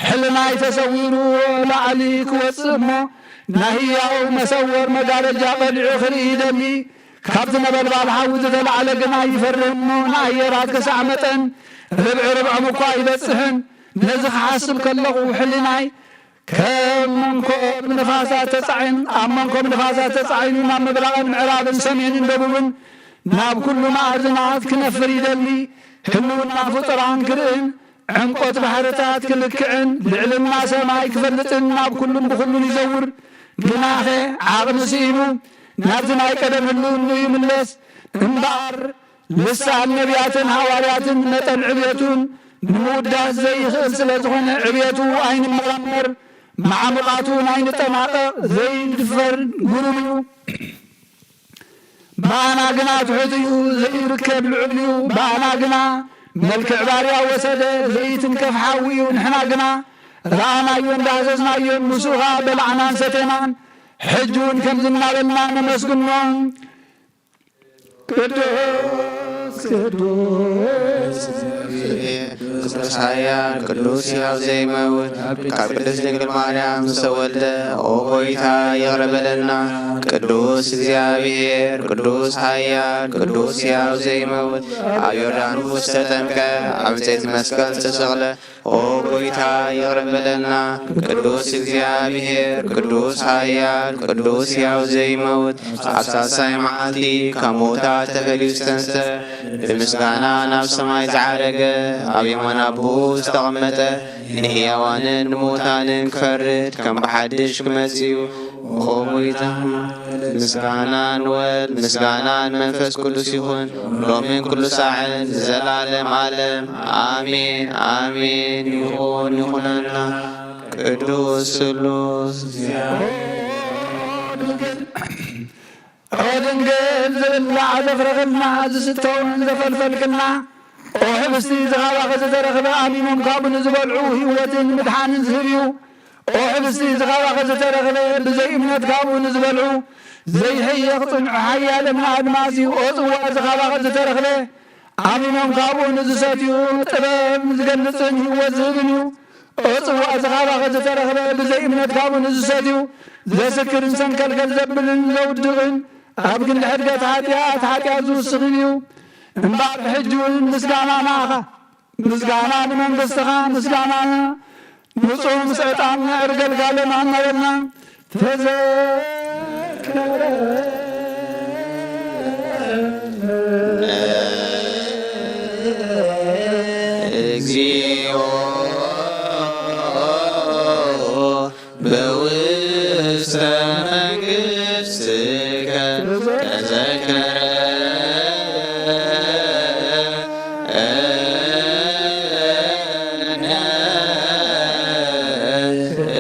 ሕልናይ ተሰዊሩ ላዕሊ ክወጽእ እሞ፣ ናይ ህያው መሰወር መጋረጃ ቀሊዑ ክርኢ ይደሊ። ካብቲ ነበልባል ሓዊ ዝተላዕለ ግና ይፈርህ እሞ፣ ንኣየራት ክሳዕ መጠን ርብዒ ርብዖም እኳ ኣይበጽሕን። ነዚ ክሓስብ ከለኹ፣ ሕልናይ ከም መንኮብ ንፋሳት ተጻዒን-፣ ኣብ መንኮብ ንፋሳት ተጻዒኑ ናብ ምብራቕን ምዕራብን ሰሜንን ደቡብን ናብ ኩሉ መኣዝናት ክነፍር ይደሊ። ህልውና ፍጡራን ክርእን፣ ዕምቆት ባሕርታት ክልክዕን፣ ልዕልና ሰማይ ክፈልጥን፣ ናብ ኩሉን ብኹሉን ይዘውር። ግናኸ ዓቕሚ ስኢኑ ናብቲ ናይ ቀደም ህልውንኡ ይምለስ። እምበኣር ልሳን ነቢያትን ሃዋርያትን መጠን ዕብየቱን ንምውዳስ ዘይኽእል ስለ ዝኾነ፣ ዕብየቱ ኣይንመራመር፣ መዓሙቓቱ ኣይንጠናቐቕ፣ ዘይድፈር ግሩም እዩ። ብኣና ግና ትሑት እዩ፣ ዘይርከብ ልዑል እዩ። ብኣና ግና መልክዕ ባርያ ወሰደ፣ ዘይትንከፍ ሓዊ እዩ። ንሕና ግና ረኣናዮን ዳህሰስናዮን፣ ምስኡ ኸኣ በላዕናን ሰቴናን። ሕጂ እውን ከምዚ እናበልና ነመስግኖ። ቅዱስ፣ ቅዱስ፣ ቅዱስ ኃያል፣ ቅዱስ ሕያው ዘይመውት፣ ካብ ቅድስት ድንግል ማርያም ዝተወልደ፣ ኦ ጐይታ፣ ይቕረ በለልና። ቅዱስ እግዚኣብሔር፣ ቅዱስ ኃያል፣ ቅዱስ ሕያው ዘይመውት፣ ኣብ ዮርዳኖስ ዝተጠምቀ፣ ኣብ ዕንጸይቲ መስቀል ዝተሰቕለ፣ ኦ ጐይታ፣ ይቕረ በለልና። ቅዱስ እግዚኣብሔር፣ ቅዱስ ኃያል፣ ቅዱስ ሕያው ዘይመውት፣ ኣብ ሳልሳይ መዓልቲ ካብ ምዉታት ተፈልዩ ዝተንስተ፣ ብምስጋና ናብ ሰማይ ዝዓረገ፣ ኣብ የማን ኣቦኡ ዝተቐመጠ፣ ንሕያዋንን ንሙታንን ክፈርድ ከም ብሓድሽ ክመጽእ እዩ። ኦ ጐይታ፣ ምስጋና ንወልድ፣ ምስጋና ንመንፈስ ቅዱስ ይኹን፣ ሎምን ኩሉ ሳዕን፣ ንዘለዓለም ዓለም። ኣሜን፣ ኣሜን። ይኹን፣ ይኹነልና። ቅዱስ ስሉስ። ኦ ድንግል፣ ዝብላዕ ዘፍረኽልና፣ ዝስተውን ዘፈልፈልክልና፣ ኦ ሕብስቲ ዝኻባኺ ዝተረኽበ፣ ኣሚኖም ካብኡ ንዝበልዑ ህይወትን ምድሓንን ዝህብ እዩ። ኦ ሕብስቲ ዝኻባኺ ዝተረኽበ፣ ብዘይ እምነት ካብኡ ንዝበልዑ ዘይሕየኽ ጽኑዕ ሓያል እምነ ኣድማስ እዩ። ኦ ጽዋ ዝኻባኺ ዝተረኽበ፣ ኣሚኖም ካብኡ ንዝሰትዩ ጥበብ ዝገልጽን ህይወት ዝህብን እዩ። ኦ ጽዋ ዝኻባኺ ዝተረኽበ፣ ብዘይ እምነት ካብኡ ንዝሰትዩ ዘስክርን ሰንከልከል ዘብልን ዘውድቕን፣ ኣብ ክንዲ ሕድገት ሓጢኣት፣ ሓጢኣት ዝውስኽን እዩ። እምበኣር ሕጂ እውን ምስጋና ንኣኻ፣ ምስጋና ንመንግስትኻ፣ ምስጋና ንጹህ ምስ ዕጣን ንዕርገልጋለን ኣናበልና ተዘከረ። እግዚኦ በውስተ መንግሥትከ ተዘከረ።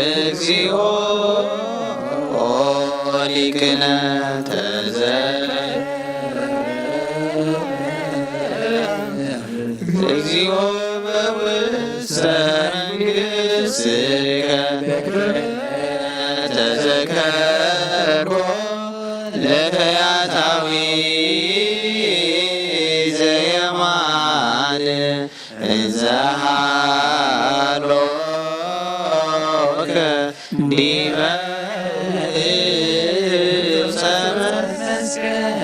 እግዚኦ ሊቅነ ተዘ እግዚኦ በውስተ መንግሥትከ ተዘከርኮ ለፈያታዊ ዘየማን እንዘ ሃሎከ ዲበ ዕፀ መስቀል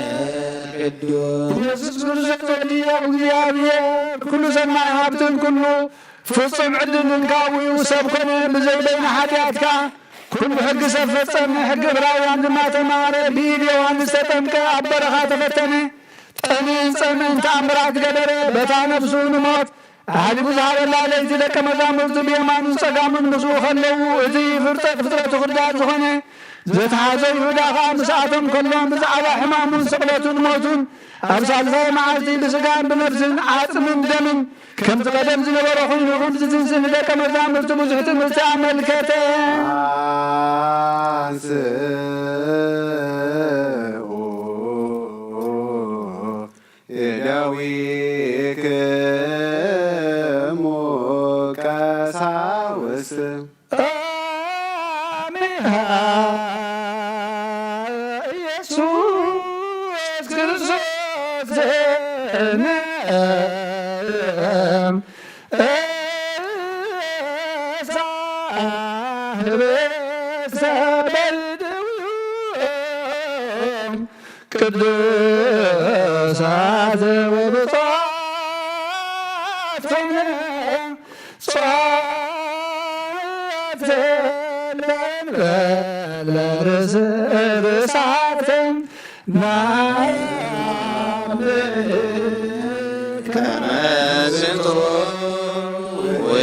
ቅዱስ። ኢየሱስ ክርስቶስ ወዲ ኣብ እግዚኣብሔር ኩሉ ሰናይ ሃብትን ኩሉ ፍጹም ዕድልን ካብኡ እዩ። ሰብ ኮነ ብዘይ በይነ ሓጢኣትካ ኩሉ ሕጊ ሰብ ፈጸመ። ሕጊ ዕብራውያን ድማ ተማሃረ። ብኢድ ዮሃንስ ተጠምቀ። ኣብ በረኻ ተፈተነ። ጠሜን ጸምእን ተኣምራት ገበረ። በታ ነፍሱ ንሞት ኣሕሊፉ ዝሃበላ ለይቲ ደቀ መዛሙርቱ ብየማኑን ጸጋሙን ምስኡ ኸለዉ፣ እቲ ፍርጠት ፍጥረቱ ክርዳድ ዝኾነ ዘተሓዘ ይሁዳ ኸኣ ምስኣቶም ከሎ፣ ብዛዕባ ሕማሙን ስቕለቱን ሞቱን ኣብ ሳልሳይ መዓልቲ ብስጋን ብነፍስን ዓጽምን ደምን ከምቲ ቀደም ዝነበረ ኾይኑ፣ ከምቲ ትንስእ ንደቀ መዛሙርቱ ብዙሕ ትምህርቲ ኣመልከተ። አንስኡ እደዊክሙ ቀሳውስት። አሜሃ ኢየሱስ ክርስቶስ ዘነም እሳህበ ሰበልድውዮም ቅዱሳት ወብፁዓት ኮነ ጸዋት ለእንበለ ርእስ ርእሳት ናብር ከመ ዝንቱ ውእቱ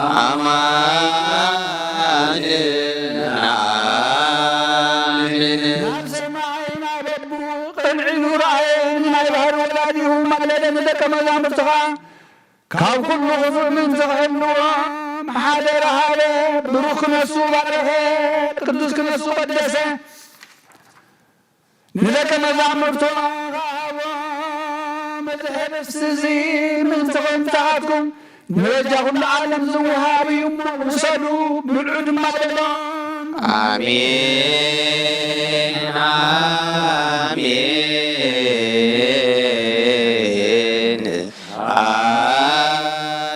በአማን ነአምን። ናብ ሰማይ ናብ ኣቦኡ ቀንዒሉ ረኣየ። ናይ ባህሪ ወላዲሁ ማለደ ንደቀ መዛሙርቱ ኸኣ ካብ ኩሉ ክፉእ ምእንቲ ክሕልዎም ሓደራ ሃበ። ብሩኽ ክነሱ ባረኸ፣ ቅዱስ ክነሱ ቀደሰ። ንደቀ መዛሙርቱ ኸኣ ሃቦም። እዚ ህብስት እዚ ምእንቲ ኾይኑ ንስኻትኩም ንበጃ ኩሉ ዓለም ዝወሃብ እዩ እሞ ውሰዱ፣ ብልዑ ድማ በሎም። ኣሜን፣ ኣሜን፣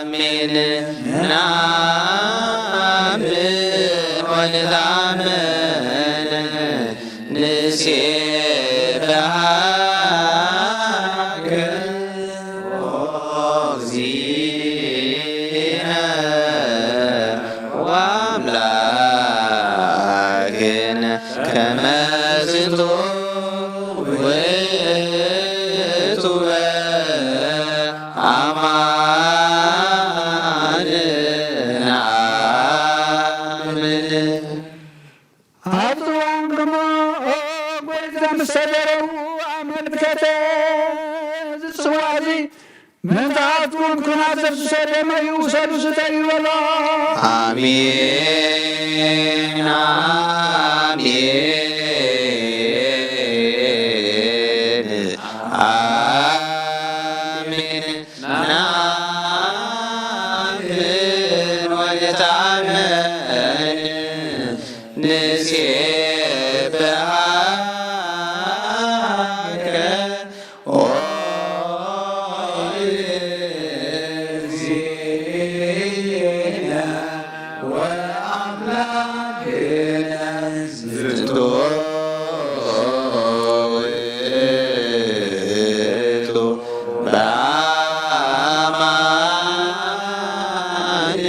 ኣሜን። ንኣምን ወንትኣምን ንሴብሐከ ኦ እግዚእነ ወአምላክነ ከመ ዝንቱ ውእቱ በአማን ነአምን። ኣብቲ እዋን ግርማ ኦ ጎይታ ምስ ሰደረው ኣመልከተ። እዚ ጽዋ እዚ ምእንታትኩም ኩናት ዘፍስሶ ደመይ እዩ፣ ውሰዱ ስተዩ በሎ። ኣሜን፣ ኣሜን፣ ኣሜን። ንኣምን ወንትኣምን ንሴብሐከ ኦ እግዚእነ ወአምላክነ ዝንቱ ውእቱ በአማን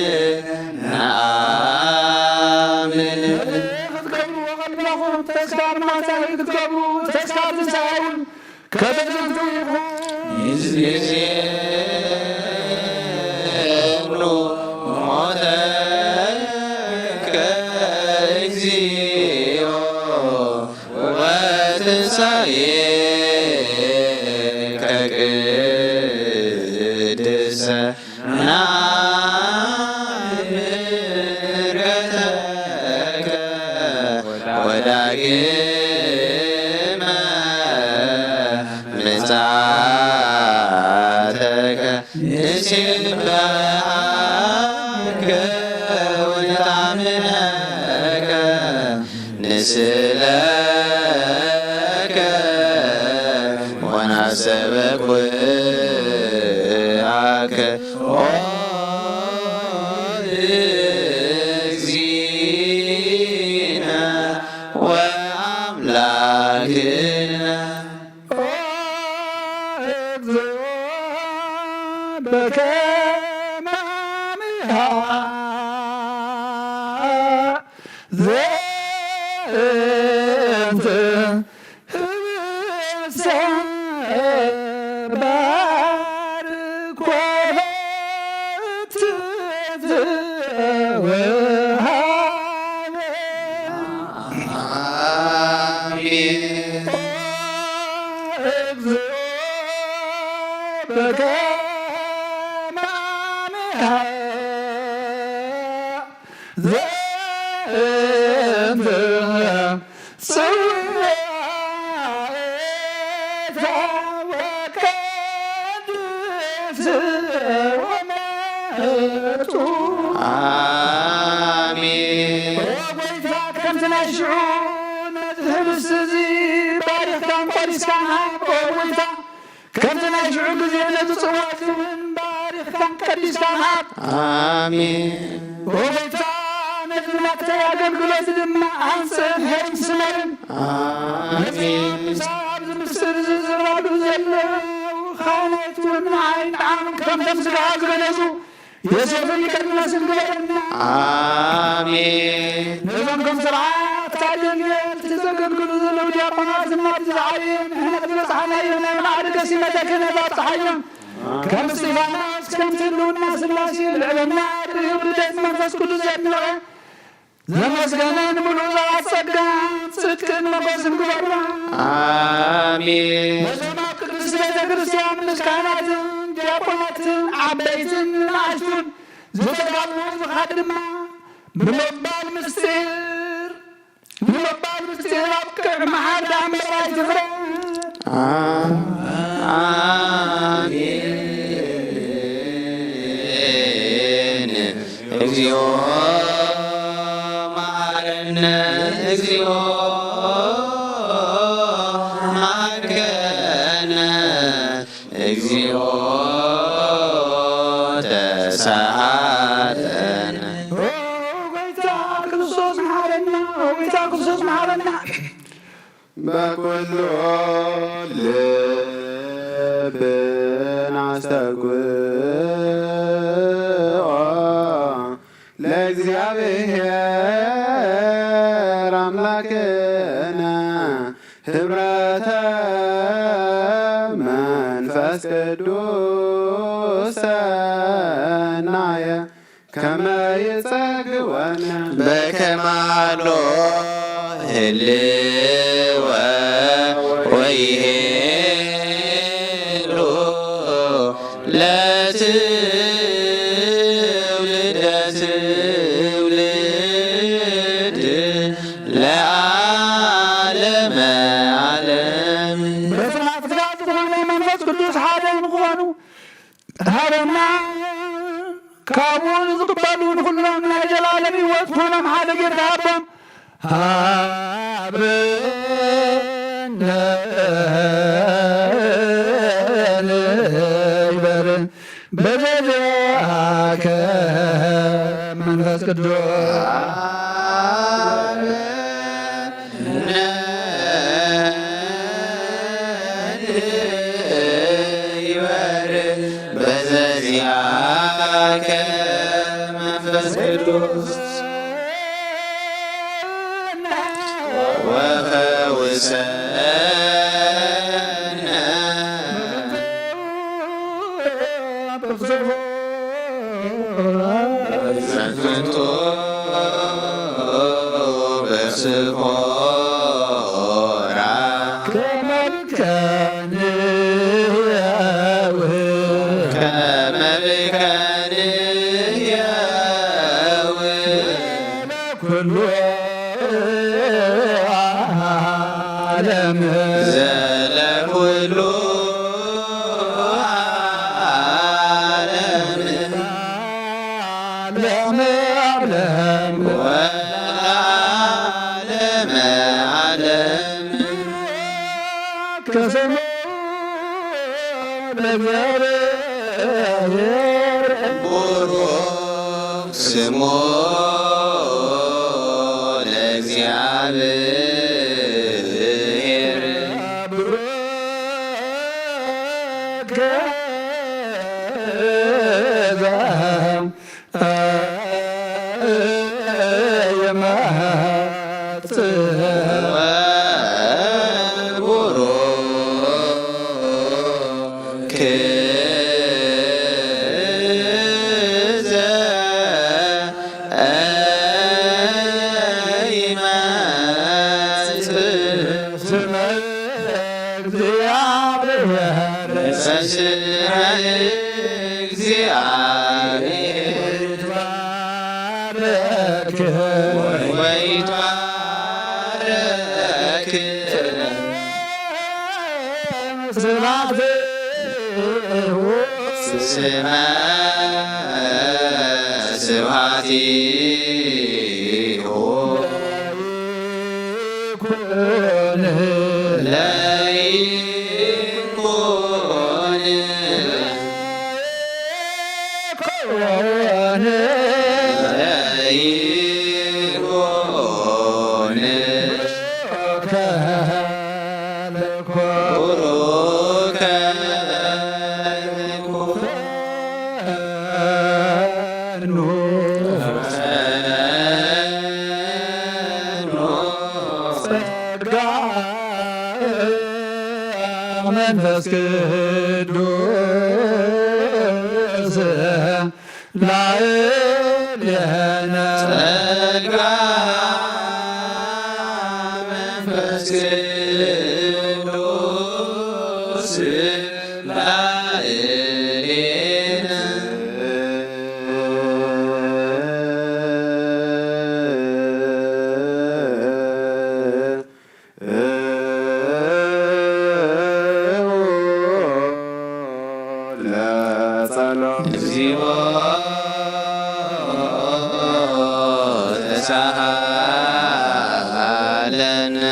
ነአምን። ክትገብርዎ ከለኹም ተስካር ማሳይ ክትገብሩ፣ ተስካር ትንሳኤ እውን ከተዘንትዉ ኢኹም። ይእዜኑ ሞተከ እግዚኦ ወትንሳኤከ ቅድስተ ነአምን ዕርገተከ ወዳግመ ምጽኣተከ። ንሴብሐከ ወንትአምነከ ንስእለከ ወናሰበ ኩርዓከ ኦ እግዚእነ ወአምላክነ። ኦ እግዚኦ በከመ አምሃ ዘንተ ህብስተ ባርኮ ወሃበ። አሜን። ኦ እግዚኦ በከመ አምሃ ዘእንተ ጽዋኤታ ወቀድስ ወመጡ። አሜን። ኦ ጎይታ፣ ከምቲ ናይ ሽዑ ነቲ ህብስት እዚ ባሪኽካን ቆሪስካን ሃብ። ኦ ጎይታ፣ ከምቲ ናይ ሽዑ ግዜ ነቲ ጽዋ እዚ እውን ባሪኽካን ቀዲስካን ሃብ። ኣሜን። ኦ ጎይታ፣ ነዚ ናተይ ኣገልግሎት ድማ ኣንጽህን ሄርን ስመርን። ኣሜን። ነዚ ኣብዚ ምስጢር እዚ ዝረዱ ዘለዉ ካህናት እውን ንዓይ ንዓም ከምቶም ስጋ ዝገነዙ ዮሴፍን ኒቆዲሞስን ግበረና። ኣሜን። ነዞም ከም ስርዓት ታደንገል ዘገልግሉ ዘለዉ ዲያቆናት እናቲ ዝዓበየ ምሕነት ዝበጽሓናዮ ናይ ማዕርገ ሲመተ ክህነት ኣብጽሓዮም። ከም እስጢፋኖስ ከምቲ ህልውና ስላሴ ልዕልና ርህብ ልደት መንፈስ ቅዱስ ዘድነቐ ዘመስገነ ንምሉእ ዘራት ጸጋ ጽድቅን መጎስን ግበርና። ኣሜን። ነዞም ኣብ ቅድስቲ ቤተ ክርስቲያን ምስ ካህናትን ዲያቆናትን ዓበይትን ንኣሽቱን ዝተጋቡ ህዝብኻ ድማ ብምባል ምስጢር፣ ብምባል ምስጢር ኣብቅዕ መሓር ደኣ መራይ ትፍረ። ኣ-፣ ኣ-፣ እግዚኦ መሐረነ፣ እግዚኦ መሐረነ፣ እግዚኦ ተሳሃለነ። ኦ ጎይታ ክርስቶስ መሐረና፣ ኦ ጎይታ ክርስቶስ መሐረና። በኩሉ ልብና አስተግብኦ ለእግዚአብሔር አምላክነ ህብረተ መንፈስ ቅዱስ ሰናየ ከመ ይጸግወነ በከማሎ ህልወ ወይሄሉ ለትውልደ ትውልድ ለዓለመ ዓለም። በስመ አብ ወወልድ ወመንፈስ ቅዱስ ሓደ ንክኾኑ ሃበና። ካብኡ ንዝቕበሉ ንኹሎም ናይ ዘላለም ህይወት ኮኖም ሓደ ጌርካ ሃቦም። ሃበነ ንበርን በዘዚአከ መንፈስ ቅዱስ። ይበር በዘዚአከ መንፈስ ቅዱስ። ወፈውሰነ በስፎራ ከመልከን ያው ከመልከን ያው ኩሉ ዓለም ዘለኩሉ ዓለም ዓለም ዓለም ወዓለመ ዓለም ከሰማይ ለእግዚአብሔር ቡሩክ ስሙ ለእግዚአብሔር። ቡሩክ እግዚአብሔር እግዚአብሔር ይትባረክ ወይትባረክ ስብሐት ስብሐት ስብሐቲሁ ለይኩን መንፈስ ቅዱስ ላዕሌነ ጸጋ መንፈስ ቅዱስ ላዕሌነ ለጸሎት እግዚኦ ሳሃለነ።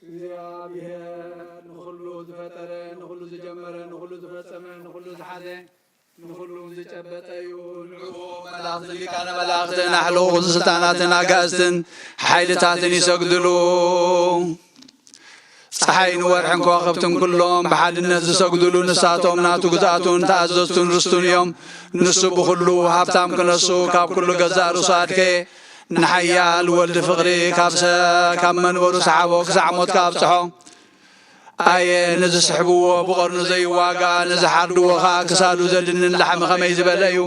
እግዚኣብሔር ንኹሉ ዝፈጠረ፣ ንኹሉ ዝጀመረ፣ ንኹሉ ዝፈጸመ፣ ንኹሉ ዝሓዘ፣ ንኹሉ ዝጨበጠ እዩ። ንዕኡ መላእኽትን ሊቃነ መላእኽትን ኣሕለቑ ስልጣናትን ኣጋእዝትን ሓይልታትን ይሰግድሉ። ጸሓይን ወርሕን ከዋኽብትን ኩሎም ብሓድነት ዝሰግድሉ፣ ንሳቶም ናቱ ግዝኣቱን ተኣዘዝቱን ርስቱን እዮም። ንሱ ብኹሉ ሃብታም ክነሱ፣ ካብ ኩሉ ገዛእ ርእሱ ኣድከየ። ንሓያል ወልድ ፍቕሪ ካብ ሰ-፣ ካብ መንበሩ ሰሓቦ፣ ክሳዕ ሞት ከኣብጽሖ። ኣየ ንዝስሕብዎ ብቐርኑ ዘይዋጋእ፣ ንዝሓርድዎ ኸኣ ክሳዱ ዘድንን ላሕሚ ከመይ ዝበለ እዩ።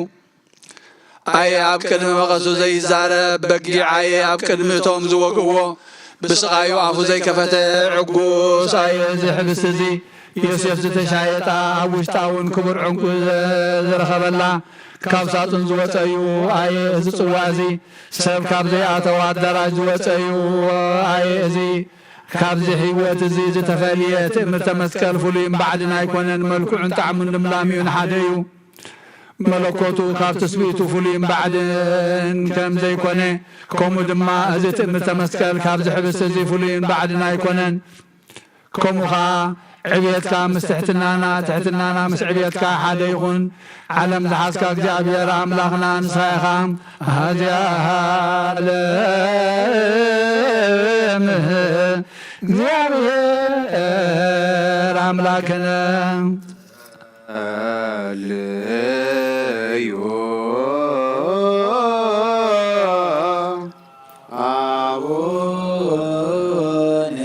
ኣየ ኣብ ቅድሚ መቐሱ ዘይዛረብ በጊዕ፣ ኣየ ኣብ ቅድሚ እቶም ዝወግእዎ ብስቓዩ ኣፉ ዘይከፈተ ዕጉስ። ኣየ እዚ ሕብስቲ እዚ ዮሴፍ ዝተሻየጣ፣ ኣብ ውሽጣ እውን ክቡር ዕንቁ ዘ-፣ ዝረኸበላ ካብ ሳጥን ዝወጸ እዩ። ኣየ እዚ ጽዋ እዚ ሰብ ካብ ዘይኣተወ ኣዳራሽ ዝወጸ እዩ። ኣየ እዚ ካብዚ ህይወት እዚ ዝተፈልየ ትእምርተ መስቀል ፍሉይን ባዕድን ኣይኮነን፣ መልክዑን ጣዕሙን ልምላሚኡን ሓደ እዩ። መለኮቱ ካብ ትስብእቱ ፍሉይን ባዕድን ከም ዘይኮነ፣ ከምኡ ድማ እዚ ትእምርተ መስቀል ካብዚ ሕብስቲ እዚ ፍሉይን ባዕድን ኣይኮነን። ከምኡ ኸኣ ዕብየትካ ምስ ትሕትናና፣ ትሕትናና ምስ ዕብየትካ ሓደ ይኹን። ዓለም ዝሓዝካ እግዚኣብሔር ኣምላኽና ንስኻ ኢኻ። ኣዚኣ ዓለም እግዚኣብሔር ኣምላክነ። ኣልዮ ኣቡነ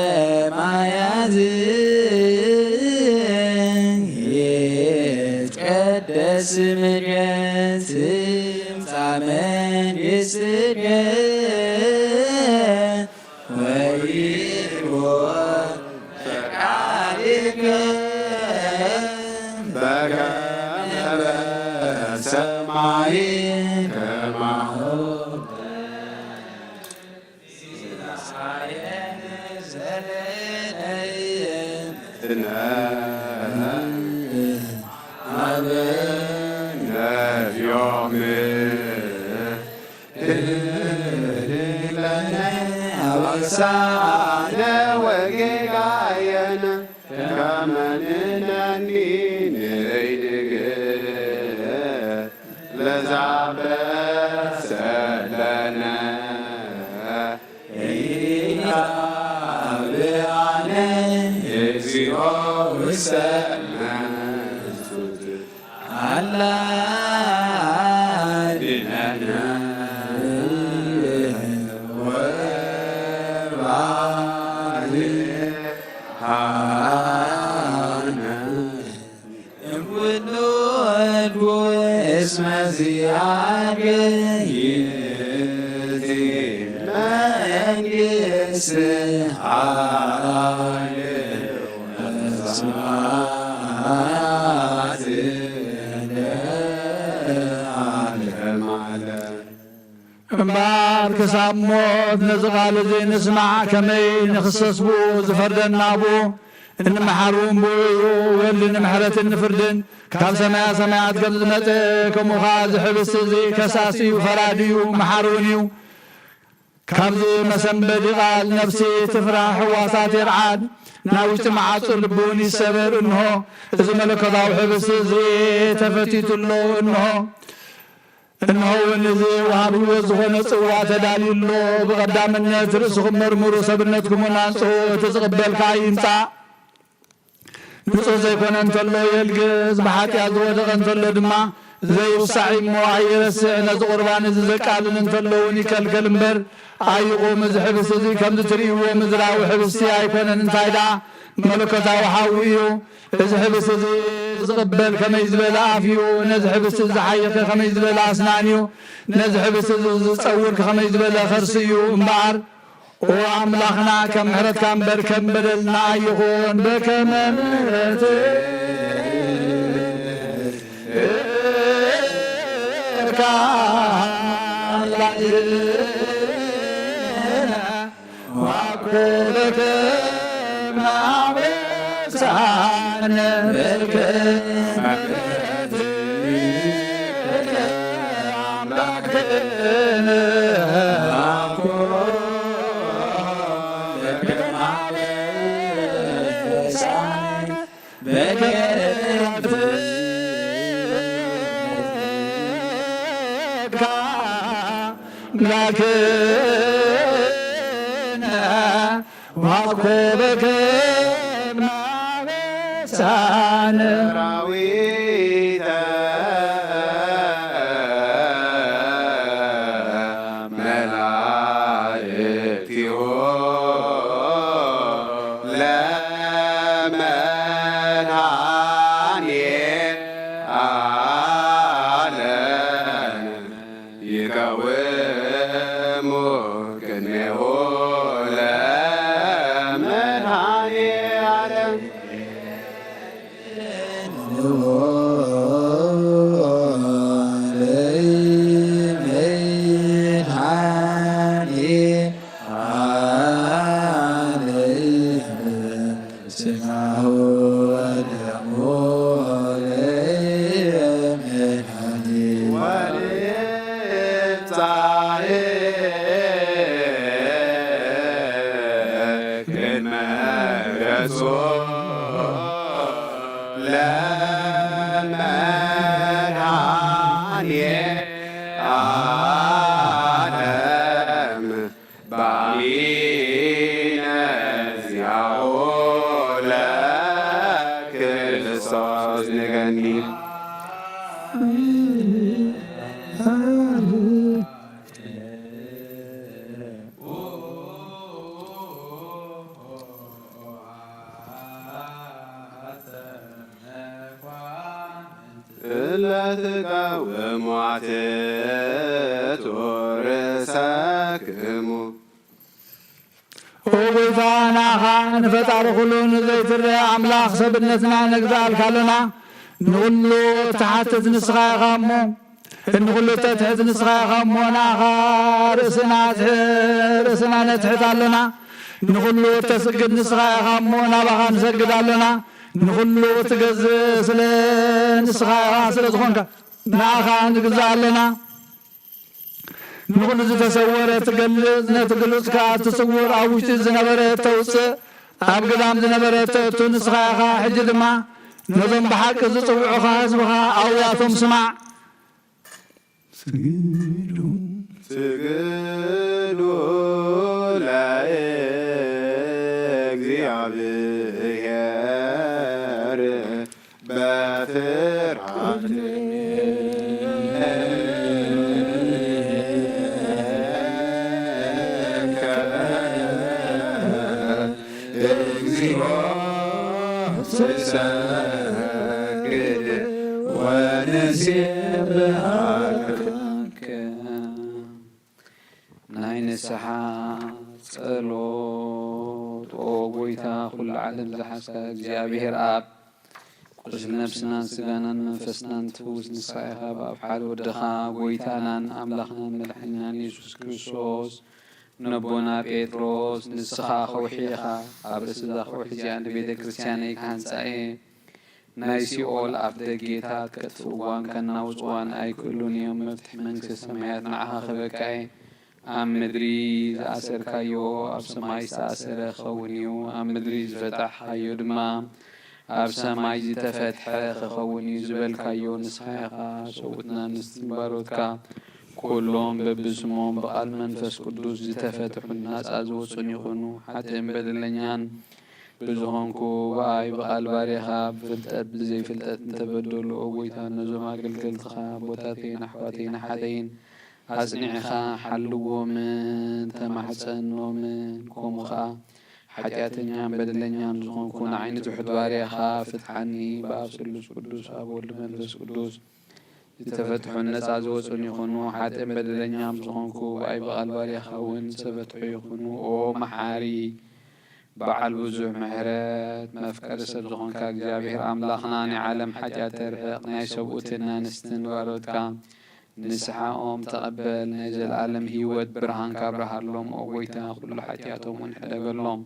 ዘበሰማያት፣ ይትቀደስ ስምከ፣ ትምጻእ መንግስትከ፣ ወይኩን ፈቃድከ በከመ በሰማይ ከማሁ። ሀበነ ዮም እህለነ አበሳነ ወጌጋየነ ከመ ንሕነኒ ንኢድግ ለዘአበሰ ለነ ኢታብአነ እግዚኦ ውስተ መንሱት። አላ ድነነ ወባልሃነ እምኩሉ እድጉ እስመ ዚአከ ይእቲ መንግስት ኃይል ወስብሐት ለዓለመ ዓለም። እምበኣር ክሳብ ሞት ነዚ ቓል እዚ ንስማዕ፣ ከመይ ንኽሰስ ብኡ ዝፈርደና ብኡ፣ እንመሓር እውን ብኡ እዩ። ወልድ ንምሕረትን ንፍርድን ካብ ሰማያ ሰማያት ከም ዝመጸ፣ ከምኡ ኸዓ እዚ ሕብስቲ እዚ ከሳሲ እዩ፣ ፈራዲ እዩ፣ መሓሪ እውን እዩ። ካብዚ መሰንበዲ ቃል ነፍሲ ትፍራሕ፣ ሕዋሳት ይርዓድ፣ ናይ ውሽጢ መዓጹ ልቢ እውን ይሰበር። እንሆ፣ እዚ መለኮታዊ ሕብስቲ እዚ ተፈቲቱ ኣሎ። እንሆ፣ እንሆ እውን እዚ ወሃብ ሕይወት ዝኾነ ጽዋ ተዳልዩ ኣሎ። ብቐዳምነት ርእስኹም መርምሩ፣ ሰብነትኩም እውን ኣንጽሁ፣ እቲ ዝቕበል ከኣ ይምጻእ። ንጹህ ዘይኮነ እንተሎ የልግስ፣ ብሓጢኣት ዝወደቐ እንተሎ ድማ ዘይውሳዕ እሞ ኣይረስዕ። ነዚ ቁርባን እዚ ዘቃልል እንተሎ እውን ይከልከል እምበር ኣይቑም። እዚ ሕብስቲ እዚ ከምዚ ትርእይዎ ምድራዊ ሕብስቲ ኣይኮነን። እንታይ ደኣ መለኮታዊ ሓዊ እዩ። እዚ ሕብስቲ እዚ ዝቕበል ከመይ ዝበለ ኣፍ እዩ። ነዚ ሕብስቲ እዚ ዝሓየኸ ከመይ ዝበለ ኣስናን እዩ። ነዚ ሕብስቲ እዚ ዝጸውር ከመይ ዝበለ ከርሲ እዩ እምበኣር። ኦ ኣምላኽና፣ ከም ምሕረትካ እምበር ከም በደልና ኣይኹን። በከመ ምሕረትካ ኣምላኽና፣ ዋኮ በከመ ኣበሳነ በከመ ምሕረትከ ኣምላኽነ። ሰራዊተ መላእክቲሁ ለመድኃኔ ዓለም ይቀውሙ ቅድሜሁ ለመድኃኔ ዓለም። ለመድኃኔ ዓለም በአሚነ ዚአሁ ለክርስቶስ ንገኒ። እለ ትቀውሙ አትቱ ርእሰክሙ። ኦ ጎይታ፣ ንዓኻ ንፈጣሪ ኩሉ ንዘይትረአ ኣምላኽ ሰብነትና ነግዛእልካ ኣሎና። ንኹሉ እትሓትት ንስኻ ኢኻ እሞ፣ ንኹሉ እተትሕዝ ንስኻ ኢኻ እሞ፣ ንዓኻ ርእስና ኣትሕ-፣ ርእስና ነትሕት ኣሎና። ንኹሉ እተስግድ ንስኻ ኢኻ እሞ፣ ናባኻ ንሰግድ ኣሎና። ንኹሉ እትገዝእ ስለ ንስኻ ኢኻ ስለ ዝኾንካ፣ ንዓኻ ንግዛእ ኣሎና። ንኹሉ ዝተሰወረ ትገልጽ፣ ነቲ ግሉጽ ከኣ ትስውር፣ ኣብ ውሽጢ ዝነበረ እተውጽእ፣ ኣብ ግዳም ዝነበረ እተእቱ ንስኻ ኢኻ። ሕጂ ድማ ነዞም ብሓቂ ዝጽውዑኻ ህዝብኻ ኣውያቶም ስማዕ። ስግዱ። ስግዱ ለእግዚአብሔር በፍርሃት እግዚኦ ትሰግድ ወንሴብሐከ። ናይ ንስሓ ጸሎት። ኦ ጎይታ፣ ኩሉ ዓለም ዝሓዝካ እግዚኣብሔር ኣብ፣ ቁስል ነፍስናን ስጋናን መንፈስናን ትፍውስ ንስኻ ኢኻ። ብኣብ ሓደ ወድኻ ጎይታናን ኣምላኽናን መድሓኒናን የሱስ ክርስቶስ፣ ነቦና ጴጥሮስ፣ ንስኻ ከውሒ ኢኻ፣ ኣብ ርእሲ እዛ ከውሒ እዚኣ ንቤተ ክርስቲያነይ ክሃንጻ እየ። ናይ ሲኦል ኣፍ ደጌታት ከጥፍእዋን ከናውጽዋን ኣይክእሉን እዮም። መፍትሒ መንግስተ ሰማያት ንዓኻ ክህበካ እየ። ኣብ ምድሪ ዝኣሰርካዮ ኣብ ሰማይ ዝተኣሰረ ክኸውን እዩ፣ ኣብ ምድሪ ዝፈታሕካዮ ድማ ኣብ ሰማይ ዝተፈትሐ ክኸውን እዩ ዝበልካዮ ንስኻ ኢኻ። ሰብኡትናን እስትንባሮትካ ኩሎም በብስሞም ብቓል መንፈስ ቅዱስ ዝተፈትሑን ናጻ ዝወጹን ይኹኑ። ሓጥእን በደለኛን ብዝኾንኩ ብኣይ ብቓል ባርያኻ ብፍልጠት ብዘይፍልጠት እንተበደሉ፣ ኦ ጎይታ፣ ነዞም ኣገልገልትኻ ኣቦታተይን ኣሕዋተይን ኣሓተይን ኣጽኒዕኻ ሓልዎምን ተማሕጸኖምን፣ ከምኡ ኸኣ ሓጢኣተኛን በደለኛን ዝኾንኩ ንዓይ ንትሑት ባርያኻ ፍትሓኒ። ብኣብ ስሉስ ቅዱስ ኣብ ወልድ መንፈስ ቅዱስ ዝተፈትሑን ነጻ ዝወጹን ይኹኑ፣ ሓጥእን በደለኛ ምስ ዝኾንኩ፣ ብኣይ ብቓል ባርያኻ እውን ዝተፈትሑ ይኹኑ። ኦ መሓሪ፣ በዓል ብዙሕ ምሕረት፣ መፍቀሪ ሰብ ዝኾንካ እግዚኣብሔር ኣምላኽና፣ ናይ ዓለም ሓጢኣት ተርሕቕ፣ ናይ ሰብኡትን ኣንስትን ባሮትካ ንስሓኦም ተቐበል፣ ናይ ዘለኣለም ህይወት ብርሃንካ ኣብርሃሎም። ኦ ጎይታ፣ ኩሉ ሓጢኣቶም እውን ሕደገሎም።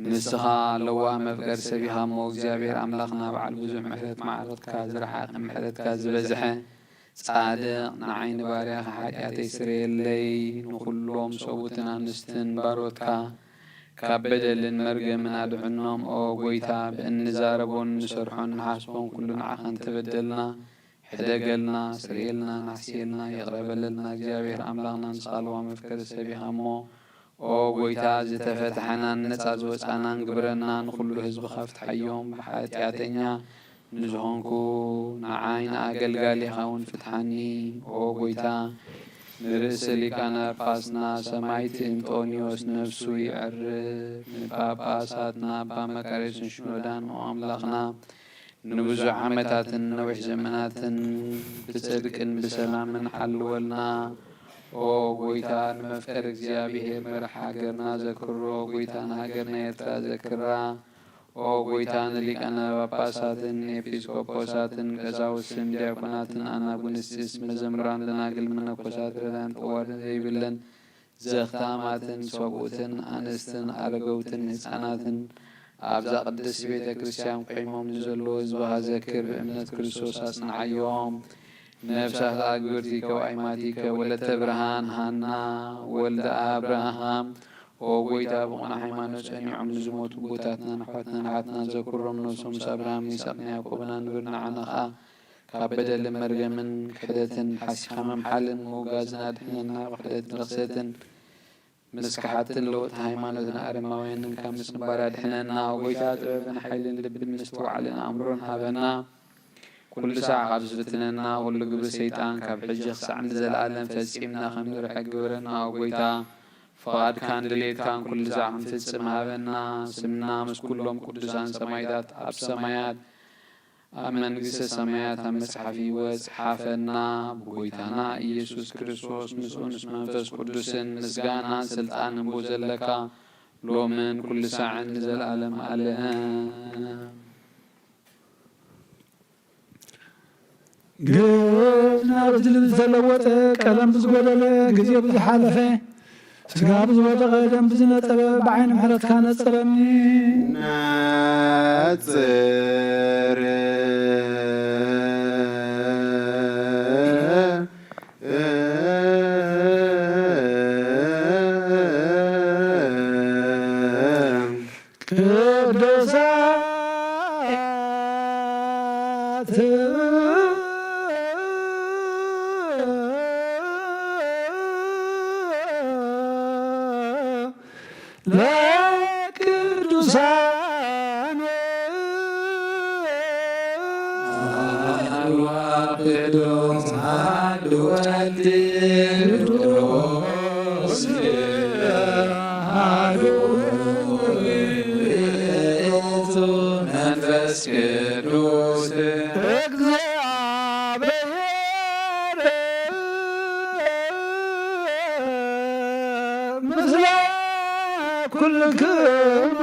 ንስኻ ለዋህ መፍቀሪ ሰብ ኢኻ እሞ፣ እግዚኣብሔር ኣምላኽና፣ በዓል ብዙሕ ምሕረት፣ መዓረትካ ዝረሓቐ ምሕረትካ ዝበዝሐ ጻድቕ፣ ንዓይ ንባርያኻ ሓጢኣተይ ስረየለይ፣ ንኹሎም ሰብኡትን ኣንስትን ባሮትካ ካብ በደልን መርገምን ኣድሕኖም። ኦ ጎይታ፣ ብእንዛረቦን እንሰርሖን ንሓስቦን ኩሉ ንዓኻ እንተበደልና፣ ሕደገልና፣ ስርየልና፣ ናሕስየልና፣ ይቕረ በለልና። እግዚኣብሔር ኣምላኽና፣ ንስኻ ለዋህ መፍቀሪ ሰብ ኢኻ እሞ፣ ኦ ጎይታ፣ ዝተፈትሐናን ነጻ ዝወጻናን ግብረና ንኹሉ ህዝብኻ ፍትሓዮም። ብሓጢኣተኛ ንዝኾንኩ ንዓይ ንኣገልጋሊኻ እውን ፍትሓኒ። ኦ ጎይታ፣ ንርእሲ ሊቃነ ጳጳስና ሰማዕት እንጦንዮስ ነፍሱ ይዕርፍ፣ ንጳጳሳትና ኣባ መቃርዮስን ሽኖዳን፣ ኦ ኣምላኽና፣ ንብዙሕ ዓመታትን ነዊሕ ዘመናትን ብጽድቅን ብሰላምን ሓልወልና። ኦ ጎይታ፣ ንመፍቀሪ እግዚኣብሔር መራሕ ሃገርና ዘክሮ። ጎይታ፣ ንሃገርና ኤርትራ ዘክራ። ኦ ጎይታ፣ ንሊቃነ ጳጳሳትን ኤጲስቆጶሳትን ቀሳውስትን ዲያቆናትን ኣናጉንስቲስ መዘምራን ደናግል መነኮሳት ረዳን ጠዋርን ዘይብለን ዘኽታማትን ሰብኡትን ኣንስትን ኣረገውትን ህፃናትን ኣብዛ ቅድስቲ ቤተ ክርስቲያን ቆይሞም ንዘለዉ ህዝብኻ ዘክር፣ ብእምነት ክርስቶስ ኣጽንዓዮም። ነፍሳት ኣግብርቲከ ወኣይማቲከ ወለተ ብርሃን ሃና ወልደ ኣብርሃም፣ ኦ ጎይታ፣ ብቕኑዕ ሃይማኖት ጸኒዖም ንዝሞቱ ኣቦታትናን ኣሕዋትናን ኣሓትናን ዘክሮም። ነፍሶም ምስ ኣብርሃምን ይስሐቅን ያዕቆብን ኣንብር። ንዓና ኸኣ ካብ በደልን መርገምን ክሕደትን ሓሲኻ ምምሓልን ምውጋዝን ኣድሕነና። ክሕደትን ርኽሰትን ምስ ከሓድትን ለወጥቲ ሃይማኖትን ኣረማውያንን ካብ ምጽንባር ኣድሕነና። ኦ ጎይታ፣ ጥበብን ሓይልን ልብን ምስትውዓልን ኣእምሮን ሃበና። ኩሉ ሳዕ ካብ ዝፍትነና ኩሉ ግብሪ ሰይጣን ካብ ሕጂ ክሳዕ ንዘለኣለም ፈጺምና ከም ንርሕቅ ግበረና። ኦ ጎይታ፣ ፍቓድካን ድሌትካን ኩሉ ሳዕ ክንፍጽም ሃበና። ስምና ምስ ኩሎም ቅዱሳን ሰማይታት ኣብ ሰማያት ኣብ መንግስተ ሰማያት ኣብ መጽሓፍ ህይወት ጸሓፈና። ብጎይታና ኢየሱስ ክርስቶስ ምስኡን ምስ መንፈስ ቅዱስን ምስጋናን ስልጣንን ብኡ ዘለካ ሎምን ኩሉ ሳዕን ንዘለኣለም ኣለም። ግብጽ ናብ ዝልብ ዝተለወጠ ቀለም ብዝጎደለ ግዜ ብዝሓለፈ ስጋ ብዝወደቐ ደም ብዝነጸበ ብዓይኒ ምሕረትካ ነጽረኒ። ነጽር። ቅዱሳት ለቅዱሳን ቅዱስ አሐዱ ወልድ ቅዱስ አሐዱ ውእቱ መንፈስ ቅዱስ እግዚአብሔር ምስለ ኩልክሙ።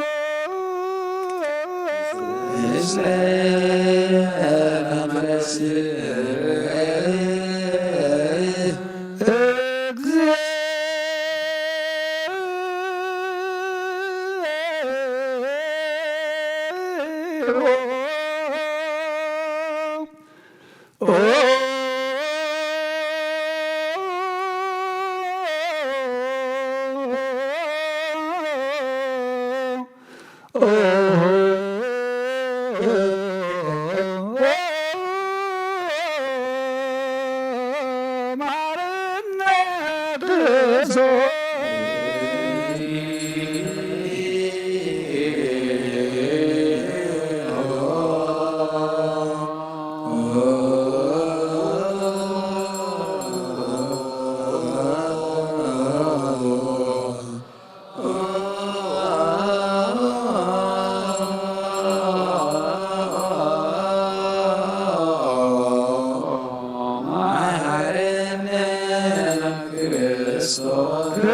እግዚኦ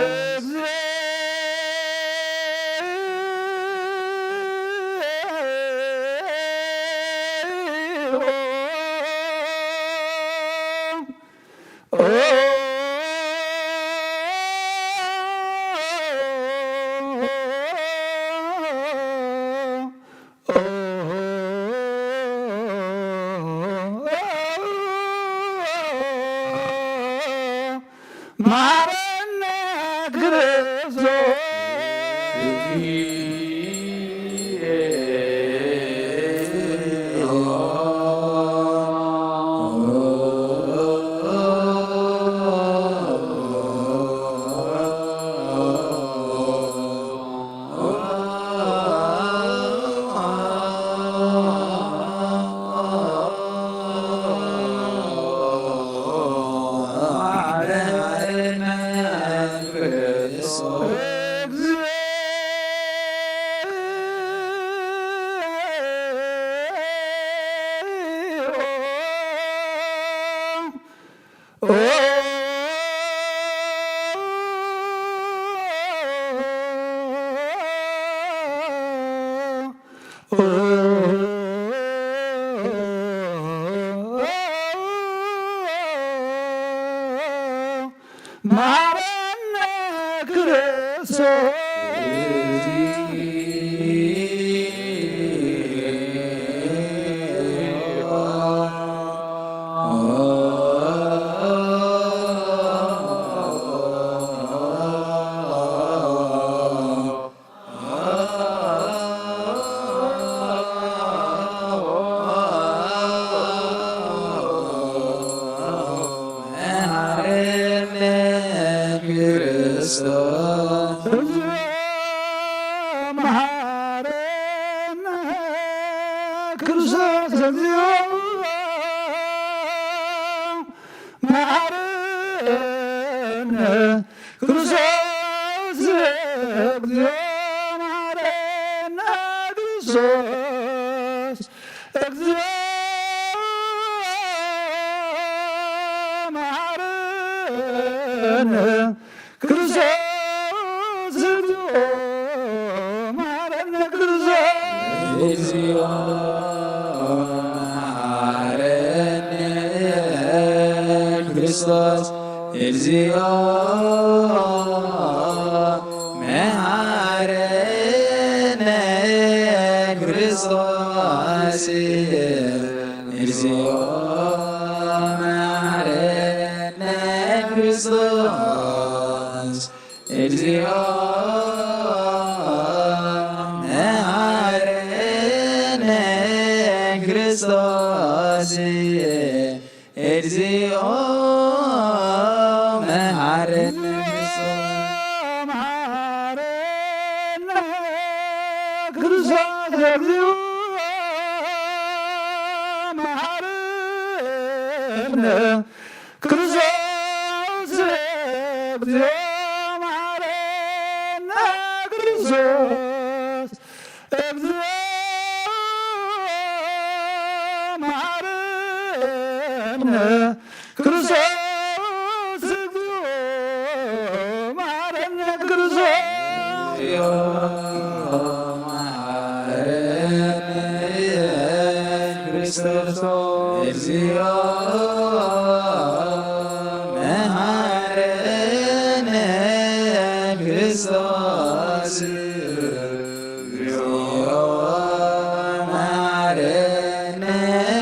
መሓረነ ክርስቶስ። መሓረነ ክርስቶስ። መሓረነ ክርስቶስ። መሓረነ ክርስቶስ። መሓረነ ክርስቶስ። እግዚኦ መሓረነ ክርስቶስ። እግዚኦ መሓረነ ክርስቶስ። እግዚኦ መሓረነ ክርስቶስ። እግዚኦ መሓረነ ክርስቶስ። እግዚኦ መሓረነ ክርስቶስ። እግዚኦ መሓረነ ክርስቶስ። እግዚኦ መሓረነ ክርስቶስ። እግዚኦ መሓረነ ክርስቶስ። መሓረነ ክርስቶስ። እግዚኦ መሓረነ ክርስቶስ። እግዚኦ መሓረነ ክርስቶስ። እግዚኦ መሓረነ ክርስቶስ። እግዚኦ መሓረነ ክርስቶስ። እግዚኦ መሓረነ ክርስቶስ። እግዚኦ መሓረነ ክርስቶስ። እግዚኦ መሓረነ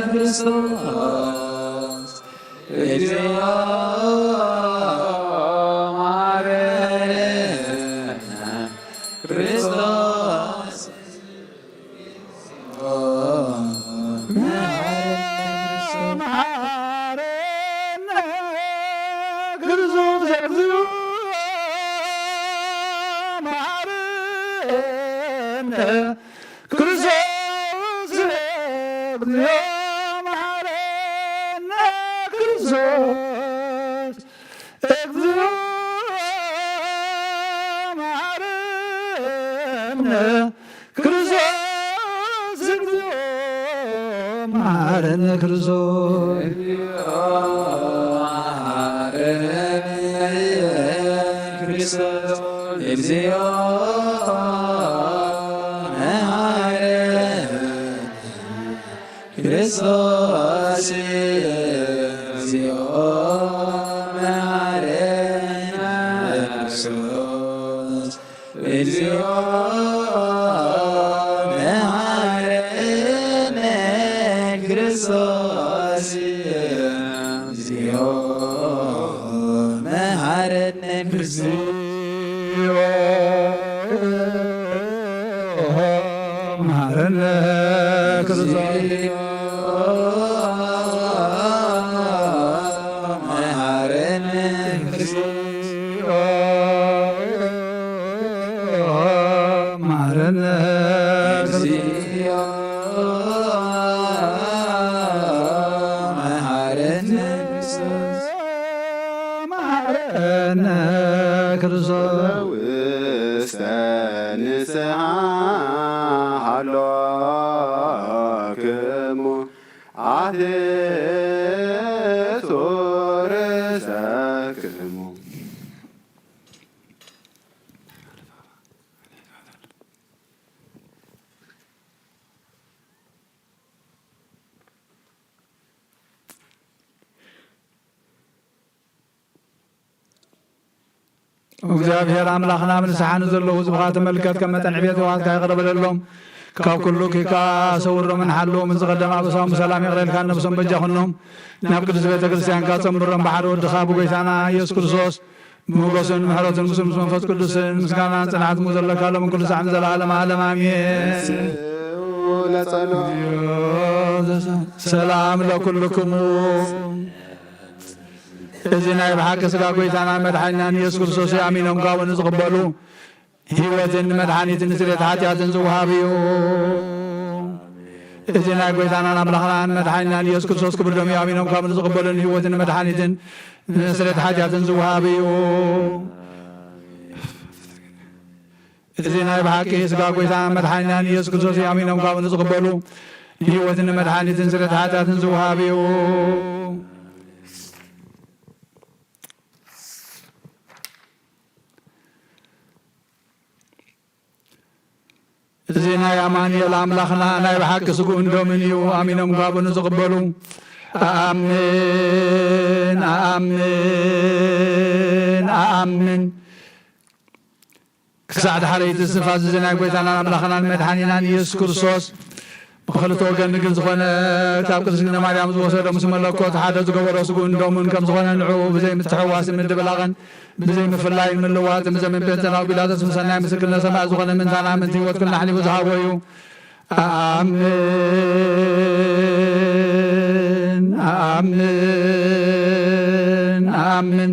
ክርስቶስ። እግዚኦ መሓረነ ክርስቶስ። መሓረነ ክርስቶስ። እግዚኦ መሓረነ ክርስቶስ። እግዚኦ መሓረነ ክርስቶስ። እግዚኦ መሓረነ ክርስቶስ። እግዚኦ መሓረነ ክርስቶስ። መሓረነ እግዚኦ መሐረነ ክርስቶስ፣ እግዚኦ መሐረነ ክርስቶስ፣ እግዚኦ መሐረነ ክርስቶስ፣ እግዚኦ መሐረነ ክርስቶስ። መሐረነ ክርስቶስ። መሐረነ ክርስቶስ። መሐረነ ክርስቶስ። መሐረነ ክርስቶስ። መሐረነ ክርስቶስ። ውስተ ንስሐ ሃሎክሙ አትሕቱ ርእሰክሙ። እግዚኣብሔር ኣምላኽና፣ ኣብ ንስሓ ንዘለዉ ህዝብኻ ተመልከት፣ ከም መጠን ዕቤት የዋህትካ ይቕረ በለሎም። ካብ ኩሉ ኪካ ሰውሮምን ሓልዎምን ዝቐደም ኣበሳዎም ብሰላም ይቕረልካ፣ ነብሶም በጃ ኩኖም። ናብ ቅድስት ቤተ ክርስቲያንካ ጸንብሮም፣ ብሓደ ወድኻ ብጎይታና ኢየሱስ ክርስቶስ ሞገስን ምሕረትን ምስኡ ምስ መንፈስ ቅዱስን ምስጋናን ጽንዓት ዘለካ ሎምን ኩሉ ሳዕ ንዘለዓለም ዓለም ኣሜን። ለጸሎት ሰላም ለኩልክሙ። እዚ ናይ ብሓቂ ስጋ ጎይታና መድሓኒናን ኢየሱስ ክርስቶስ እዩ። ኣሚኖም ካብኡ ንዝቕበሉ ህይወትን መድሓኒትን ስርየት ሓጢኣትን ዝወሃብ እዩ። እዚ ናይ ጎይታናን ኣምላኽናን መድሓኒናን ኢየሱስ ክርስቶስ ክብር ደም እዩ። ኣሚኖም ካብኡ ንዝቕበሉ ህይወትን መድሓኒትን ስርየት ሓጢኣትን ዝወሃብ እዩ። እዚ ናይ ብሓቂ ስጋ ጎይታናን መድሓኒናን ኢየሱስ ክርስቶስ እዩ። ኣሚኖም ካብኡ ንዝቕበሉ ህይወትን መድሓኒትን ስርየት ሓጢኣትን ዝወሃብ እዩ። እዚ ናይ ኣማኑኤል ኣምላኽና ናይ ብሓቂ ስግኡን ደሙን እዩ። ኣሚኖም ካብኡ ንዝቕበሉ ኣኣምን፣ ኣኣምን፣ ኣኣምን። ክሳዕ ድሓረይቲ እስትንፋስ እዚ ናይ ጎይታናን ኣምላኽናን መድሓኒናን ኢየሱስ ክርስቶስ ብኽልተ ወገን ድንግል ዝኾነ ካብ ቅድስት ድንግል ማርያም ዝወሰዶ ምስ መለኮት ሓደ ዝገበሮ ስግኡን ደሙን ከም ዝኾነ ንዕኡ ብዘይ ምትሕውዋስን ምድብላቕን ብዘይ ምፍላይን ምልዋጥን ብዘመን ጴንጤናዊ ጲላጦስ ብሰናይ ምስክርነት ሰማዕት ዝኾነ ምእንታና ምእንቲ ህይወት ኩልና ኣሕሊፉ ዝሃቦ እዩ። ኣኣምን፣ ኣኣምን፣ ኣኣምን።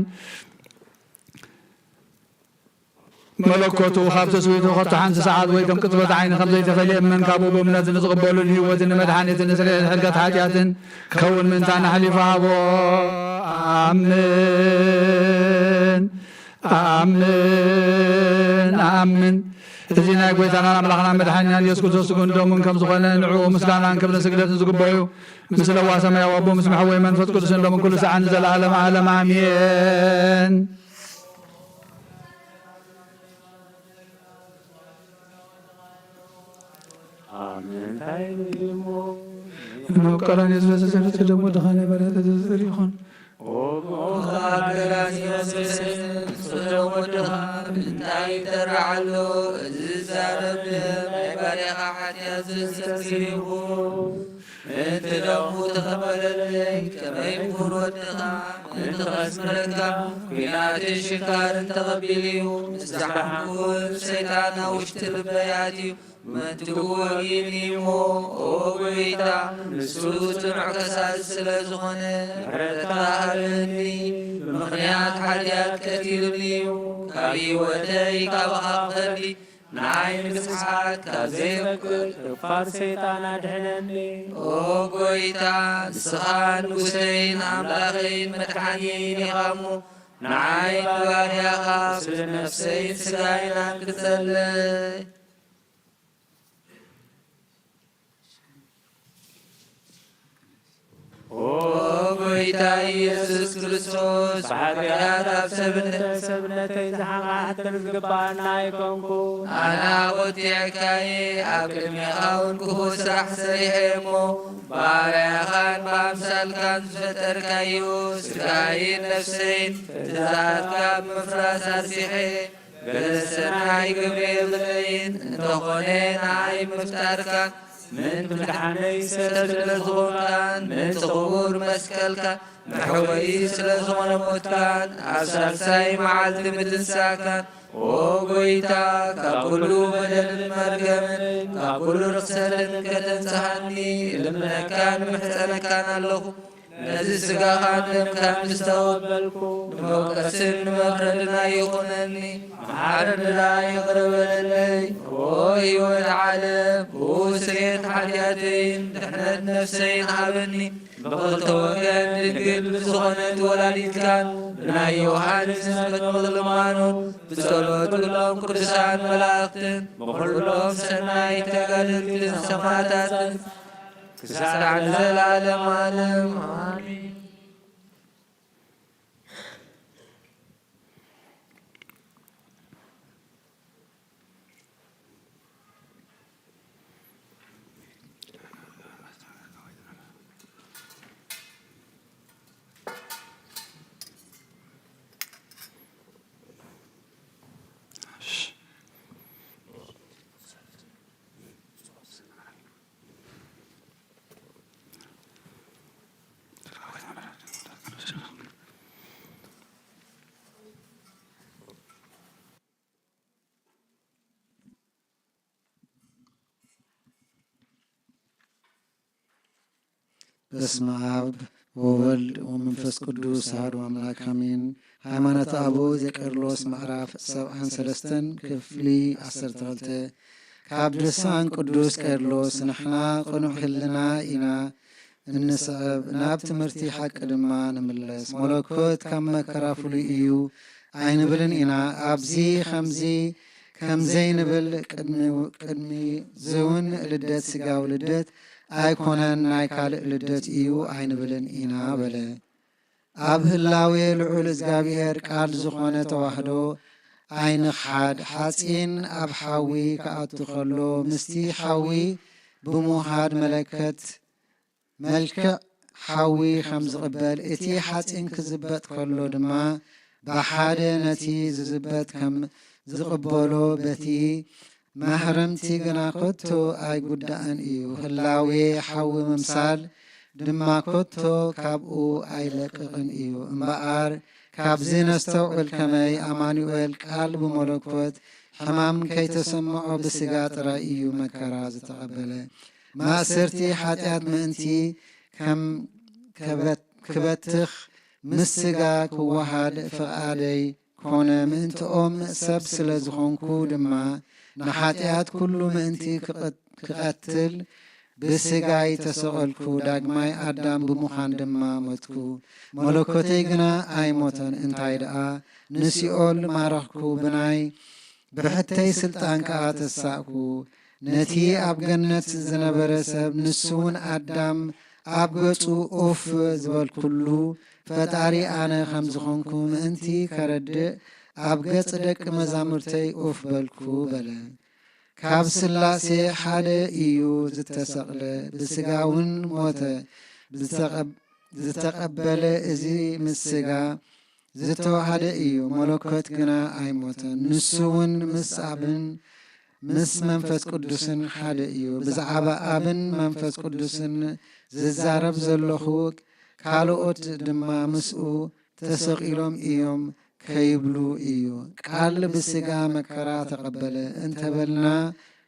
መለኮቱ ካብ ትስብእቱ ከቶ ሓንቲ ሰዓት ወይ ከም ቅጽበት ዓይኒ ከም ዘይተፈልየ እመን። ካብኡ ብእምነት ንዝቕበሉ ንህይወትን ንመድሓኒትን ንስርየት ሕድገት ሓጢኣትን ከውን ምእንታና ኣሕሊፉ ሃቦ። ኣኣምን፣ ኣኣምን፣ ኣኣምን። እዚ ናይ ጎይታናን ኣምላኽናን መድሓኒናን ኢየሱስ ክርስቶስ ስግኡን ደሙን ከም ዝኾነ ንዕኡ ምስጋናን ክብርን ስግደትን ዝግበኦ እዩ። ምስ ለዋ ሰማያዊ ኣቦ ምስ መሐወይ መንፈስ ቅዱስን ሎምን ኩሉ ሰዓን ንዘለዓለም ዓለም ኣሜን። ኣሜን። እንታይ እሞ ንመቀራንዮ ዝፈሰሰ ፍትሒ ደም ወድኻ ናይ ባርያታ ዘዘር ይኹን። ኦ ኣገራዝዮ ስለ ወድኻ እንታይ ይደርዓሎ? እዚ ዛረብ ናይ ባርያኻ ሓጢኣት ዘስተስርዩ ምእንቲ ደሙ ተቐበለለይ፣ ከመይ ክቡር ወድኻ ምእንቲ ከስምረካ ኲናትን ሽካርን ተቐቢሉ እዩ። ምስ ዝሓንኩ ሰይጣን ኣብ ውሽጢ ልበይ ኣትዩ፣ ምእንቲ ወጊኒ እሞ፣ ኦ ጐይታ፣ ንሱ ጽኑዕ ከሳሲ ስለ ዝኾነ፣ ምሕረትካ ሃበኒ። ብምኽንያት ሓጢኣት ቀቲሉኒ እዩ፣ ካብ ህይወተይ ካባኻ ክኸዲ ንዓይ ንምስሓት ካብ ዘይፈቅድ ክፋል ሰይጣን ኣድሕነኒ። ኦ ጐይታ፣ ንስኻ ንጉሰይን ኣምላኸይን መድሓኒየይን ኢኻ እሞ፣ ንዓይ ንባርያኻ ስለ ነፍሰይን ስጋይን ኣንክሰለይ። ኦ ጎይታ ኢየሱስ ክርስቶስ፣ ብሓጢኣት ኣብ ሰብነት ሰብነተይ ዝሓማሕተር ዝግባኣና ኣይኮንኩ። ኣነ ኣቑጢዐካ እየ፣ ኣብ ቅድሜኻ እውን ክፉእ ስራሕ ሰሪሐ እሞ፣ ብኣርኣያኻን ብኣምሳልካን ዝፈጠርካዮ ስጋይን ነፍሰይን ትእዛዛትካ ብምፍራስ ኣርሲሐ። ገለ ሰናይ ግብሪ የብለይን፣ እንተኾነ ንዓይ ምፍጣርካ ምእንቲ ምድሓነይ ሰብ ስለ ዝኾንካን ምእንቲ ክቡር መስቀልካ መሕወዪ ስለ ዝኾነ ሞትካን ኣብ ሳልሳይ መዓልቲ ምትንሳእካን፣ ኦ ጎይታ፣ ካብ ኩሉ በደልን መርገምን ካብ ኩሉ ርኽሰትን ከተንጽሃኒ እልምነካን እምሕጸነካን ኣለኹ። ነዚ ስጋኻን ደምካን ምስ ተቐበልኩ፣ ንመውቀስን ንመፍረድን ኣይኹነኒ። መሓረኒ ደኣ ይቕረ በለለይ። ኦ ህይወት ዓለም፣ ብኡ ስርየት ሓጢኣተይን ድሕነት ነፍሰይን ሃበኒ። ብኽልተ ወገን ድንግል ብዝኾነት ወላዲትካን ብናይ ዮሃንስ መጥምቕ ልማኖን ብጸሎት ኩሎም ቅዱሳን መላእኽትን ብኹሎም ሰናይ ተጋደልትን ሰማዕታትን ክሳዕ ንዘለዓለም ዓለም ኣሜን። በስመ አብ ወወልድ ወመንፈስ ቅዱስ አሐዱ አምላክ አሜን። ሃይማኖተ አበው ዘቄርሎስ ምዕራፍ ሰብዓን ሰለስተን ክፍሊ ዓሰርተ ክልተ። ካብ ድርሳን ቅዱስ ቄርሎስ ንሕና ቅኑዕ ህልና ኢና እንስዕብ፣ ናብ ትምህርቲ ሓቂ ድማ ንምለስ። መለኮት ካብ መከራ ፍሉይ እዩ ኣይንብልን ኢና። ኣብዚ ከምዚ ከም ዘይንብል ቅድሚ ቅድሚ ዝውን ልደት ስጋዊ ልደት ኣይኮነን፣ ናይ ካልእ ልደት እዩ ኣይንብልን ኢና በለ። ኣብ ህላዌ ልዑል እግዚኣብሔር ቃል ዝኾነ ተዋህዶ ኣይንኽሓድ። ሓጺን ኣብ ሓዊ ክኣቱ ከሎ ምስቲ ሓዊ ብምውሃድ መለከት መልክዕ ሓዊ ከም ዝቕበል፣ እቲ ሓጺን ክዝበጥ ከሎ ድማ ብሓደ ነቲ ዝዝበጥ ከም ዝቕበሎ በቲ ማህረምቲ ግና ከቶ ኣይጉዳእን እዩ። ህላዌ ሓዊ ምምሳል ድማ ከቶ ካብኡ ኣይለቅቕን እዩ። እምበኣር ካብዚ ነስተውዕል፣ ከመይ ኣማኑኤል ቃል ብመለኮት ሕማም ከይተሰምዖ ብስጋ ጥራይ እዩ መከራ ዝተቐበለ። ማእሰርቲ ሓጢኣት ምእንቲ ከም ከበት-፣ ክበትኽ ምስ ስጋ ክወሃድ ፍቓደይ ኮነ። ምእንትኦም ሰብ ስለ ዝኾንኩ ድማ ንሓጢኣት ኩሉ ምእንቲ ክቐ-፣ ክቐትል ብስጋይ ተሰቐልኩ፣ ዳግማይ ኣዳም ብምዃን ድማ ሞትኩ። መለኮተይ ግና ኣይሞተን፣ እንታይ ደኣ ንሲኦል ማረኽኩ፣ ብናይ ብሕተይ ስልጣን ከኣ ተሳእኩ። ነቲ ኣብ ገነት ዝነበረ ሰብ፣ ንሱ እውን ኣዳም ኣብ ገጹ ኡፍ ዝበልኩሉ፣ ፈጣሪ ኣነ ከም ዝኾንኩ ምእንቲ ከረድእ፣ ኣብ ገጽ ደቂ መዛሙርተይ ኡፍ በልኩ በለ። ካብ ስላሴ ሓደ እዩ ዝተሰቕለ፣ ብስጋ እውን ሞተ። ዝተቐብ-፣ ዝተቐበለ እዚ ምስ ስጋ ዝተዋሃደ እዩ፣ መለኮት ግና ኣይሞተን። ንሱ እውን ምስ ኣብን ምስ መንፈስ ቅዱስን ሓደ እዩ። ብዛዕባ ኣብን መንፈስ ቅዱስን ዝዛረብ ዘለኹ፣ ካልኦት ድማ ምስኡ ተሰቒሎም እዮም ከይብሉ እዩ። ቃል ብስጋ መከራ ተቐበለ እንተበልና፣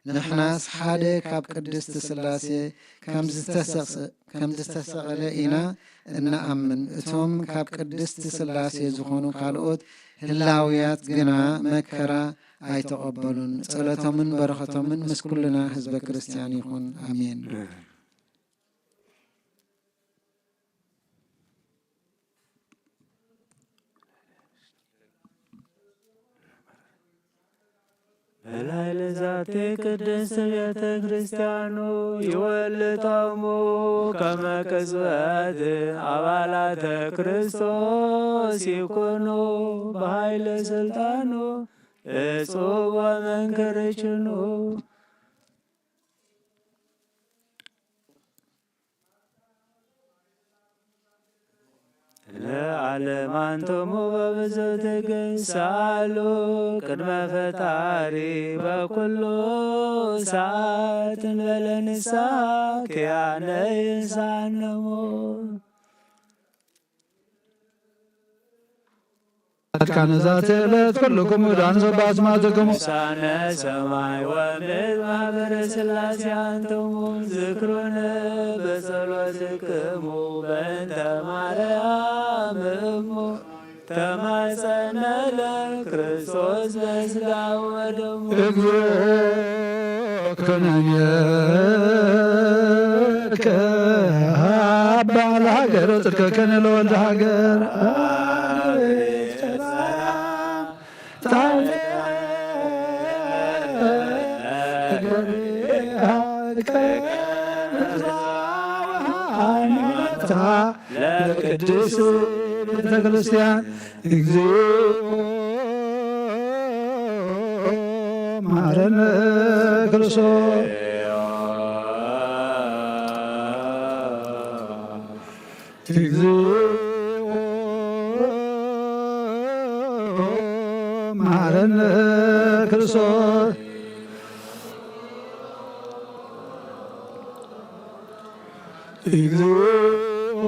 ንሕናስ ሓደ ካብ ቅድስቲ ስላሴ ከም ዝተሰቕሰ-፣ ከም ዝተሰቐለ ኢና እንኣምን። እቶም ካብ ቅድስቲ ስላሴ ዝኾኑ ካልኦት ህላውያት ግና መከራ ኣይተቐበሉን። ጸሎቶምን በረኸቶምን ምስ ኩልና ህዝበ ክርስቲያን ይኹን። ኣሜን። በላዕለ ዛቲ ቅድስት ቤተ ክርስቲያኑ ይወልጦሙ ከመ ቅጽበት አባላተ ክርስቶስ ይኩኑ በኃይለ ስልጣኑ እጹብ ወመንክር ችኑ። ለዓለም አንትሙ በብዙ ትግሳሉ ቅድመ ፈጣሪ በኩሉ ሰዓት እንበለ ንስሐ ኪያነ ይንሳነሙ። ጻድቃነ ዛቲ ዕለት ኩልክሙ ዳን ዘባስማትክሙ። ቅዱሳነ ሰማይ ወምድር ማህበረ ሥላሴ አንትሙ ዝክሩነ በጸሎትክሙ በእንተ ማርያም እሙ ተማጸነ ለክርስቶስ በስጋ ወደሙ። እግዚኦ ኩነኔከ አባ ለሀገር ጽድቀከነ ለወልደ ሀገር። ለቅድስት ቤተ ክርስቲያን እግዚኦ መሐረነ ክርስቶስ። እግዚኦ መሐረነ ክርስቶስ። እግዚኦ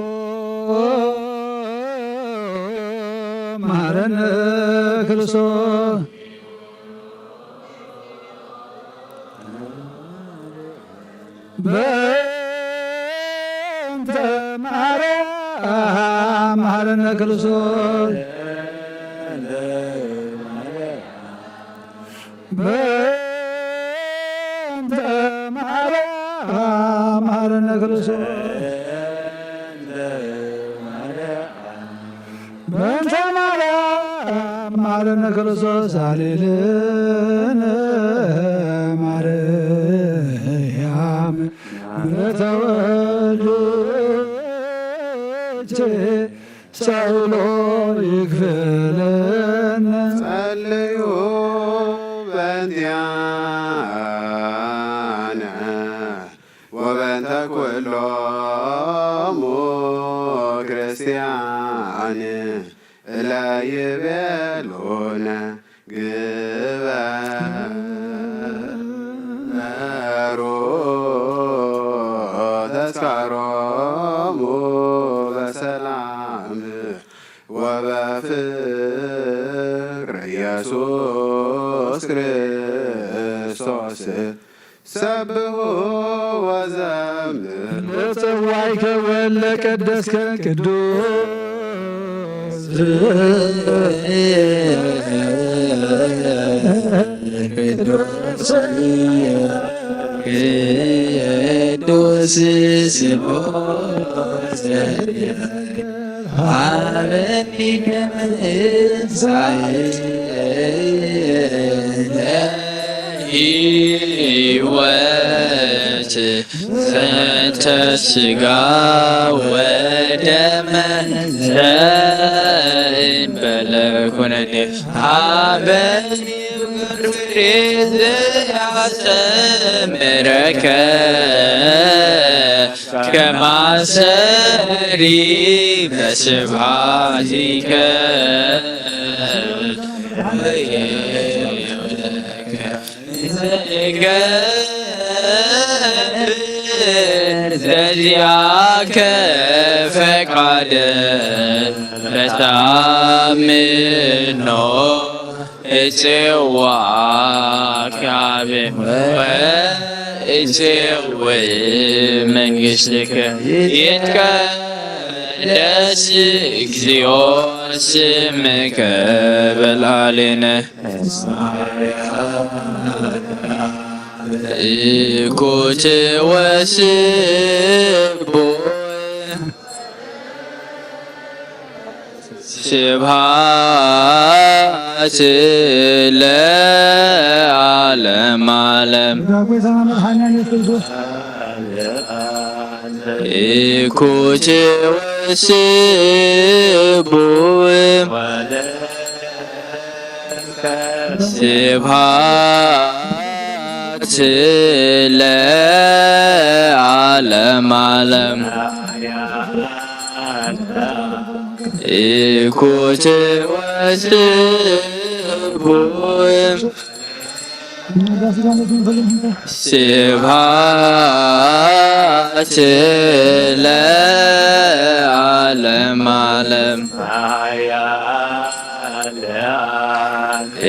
መሐረነ ክርስቶስ። በእንተ ማርያም መሐረነ ክርስቶስ። በእንተ ማርያም መሐረነ ክርስቶስ። በእንተ ማርያም መሐረነ ክርስቶስ። ሃሌሉያ ማርያም ምሕረተ ወልድኪ ጸውሎ ይክፍለነ። ጸልዩ በእንቲአነ ወበእንተ ኩሎሙ ክርስቲያን እለ ይቤሉነ ግበሩ ተስካሮሙ በሰላም ወበፍቅር ኢየሱስ ክርስቶስ። ሰብሑ ወዘምር። ለጸዋይከ ወለቀደስከ ቅዱስ ቅዱስ ቅዱስ ስሙ። ሀበኒ ከመ ትንሣኤ ለሕይወት ዘእንተ ሥጋ ወደመ ዘእንበለ ኩነኔ። ሀበኒ ፍሬ ዘያስተምረከ ከማሰሪ በስብሐቲከ። ዘዚአከ ፈቃደ በታምኖ እጽዋ ካቤ ወእጽው መንግስትከ። ይትቀደስ እግዚኦ ስምከ በላዕሌነ። እኩት ወስቡሕ ስብሐት ለዓለ ለዓለመ ዓለም። ዳግማይ ሰላም መድኃኒዓለም ኢየሱስ ክርስቶስ። ኢኩቼ ወስቡሕ ስብሐት ለዓለመ ዓለም። ኢኩቼ ወስቡሕ ስብሐት ለዓለመ ዓለም።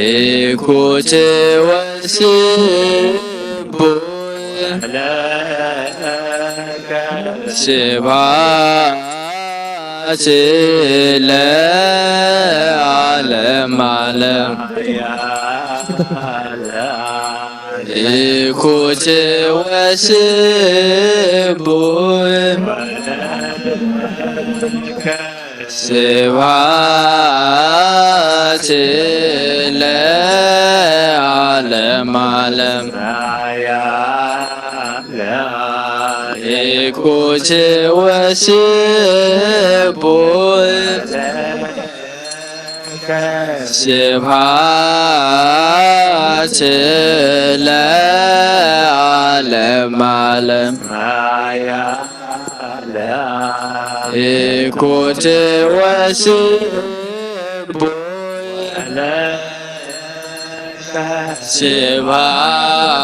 ኢኩቼ ወስቡሕ ስብሐት ለዓለመ ዓለም። ኢኩቼ ወስቡሕ ስብሐት ለዓለመ ዓለም። ኢኩቼ ወስቡሕ ስብሐት ለዓለመ ዓለም። ኢኩቼ ወስቡሕ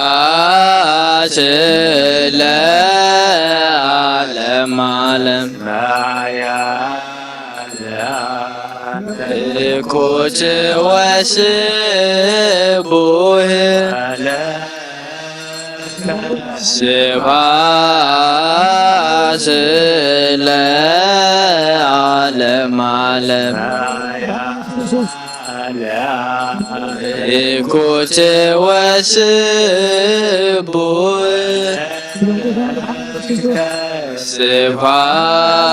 ስብሐት ለዓለመ ዓለም። ኢኩቼ ወስቡሕ ስብሐት ለዓለመ ዓለም። ኢኩቼ ወስቡሕ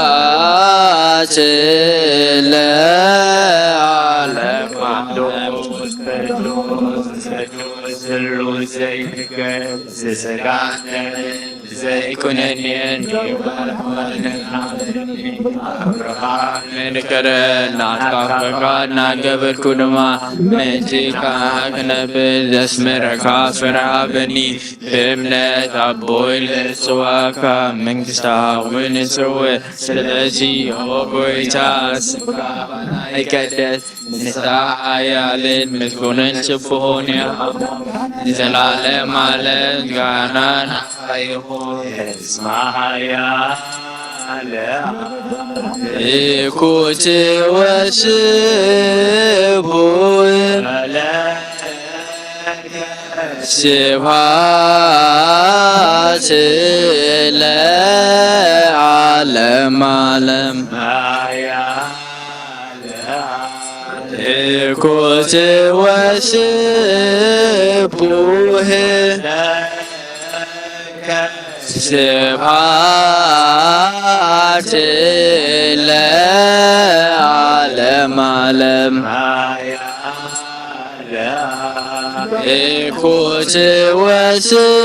ስብሐት ለዓለመ ዓለም። ዘይኮነኒ ኣብርሃም ንከረ ናትካ ፈቃድ ናገበርኩ ድማ ምእንቲ ክነብር ዘስመረካ ፍረ ሃበኒ። ብእምነት ኣቦይ ልጽዋካ መንግስታ እውን እጽውዕ። ስለዚ ኦ ጎይታ ስምካ ይቀደስ። ንስኻ ሓያልን ምስጉንን ስብሑን ኢኻ። ንዘላለም ዓለም ምስጋና ናኻ ይኹን። እስመ ሓያል ኢኩቼ ወስቡሕ ስብሐት ለዓለመ ዓለም። ኢኩቼ ወስቡሕ ስብሐት ለዓለመ ዓለም። ኢኩቼ ወስቡሕ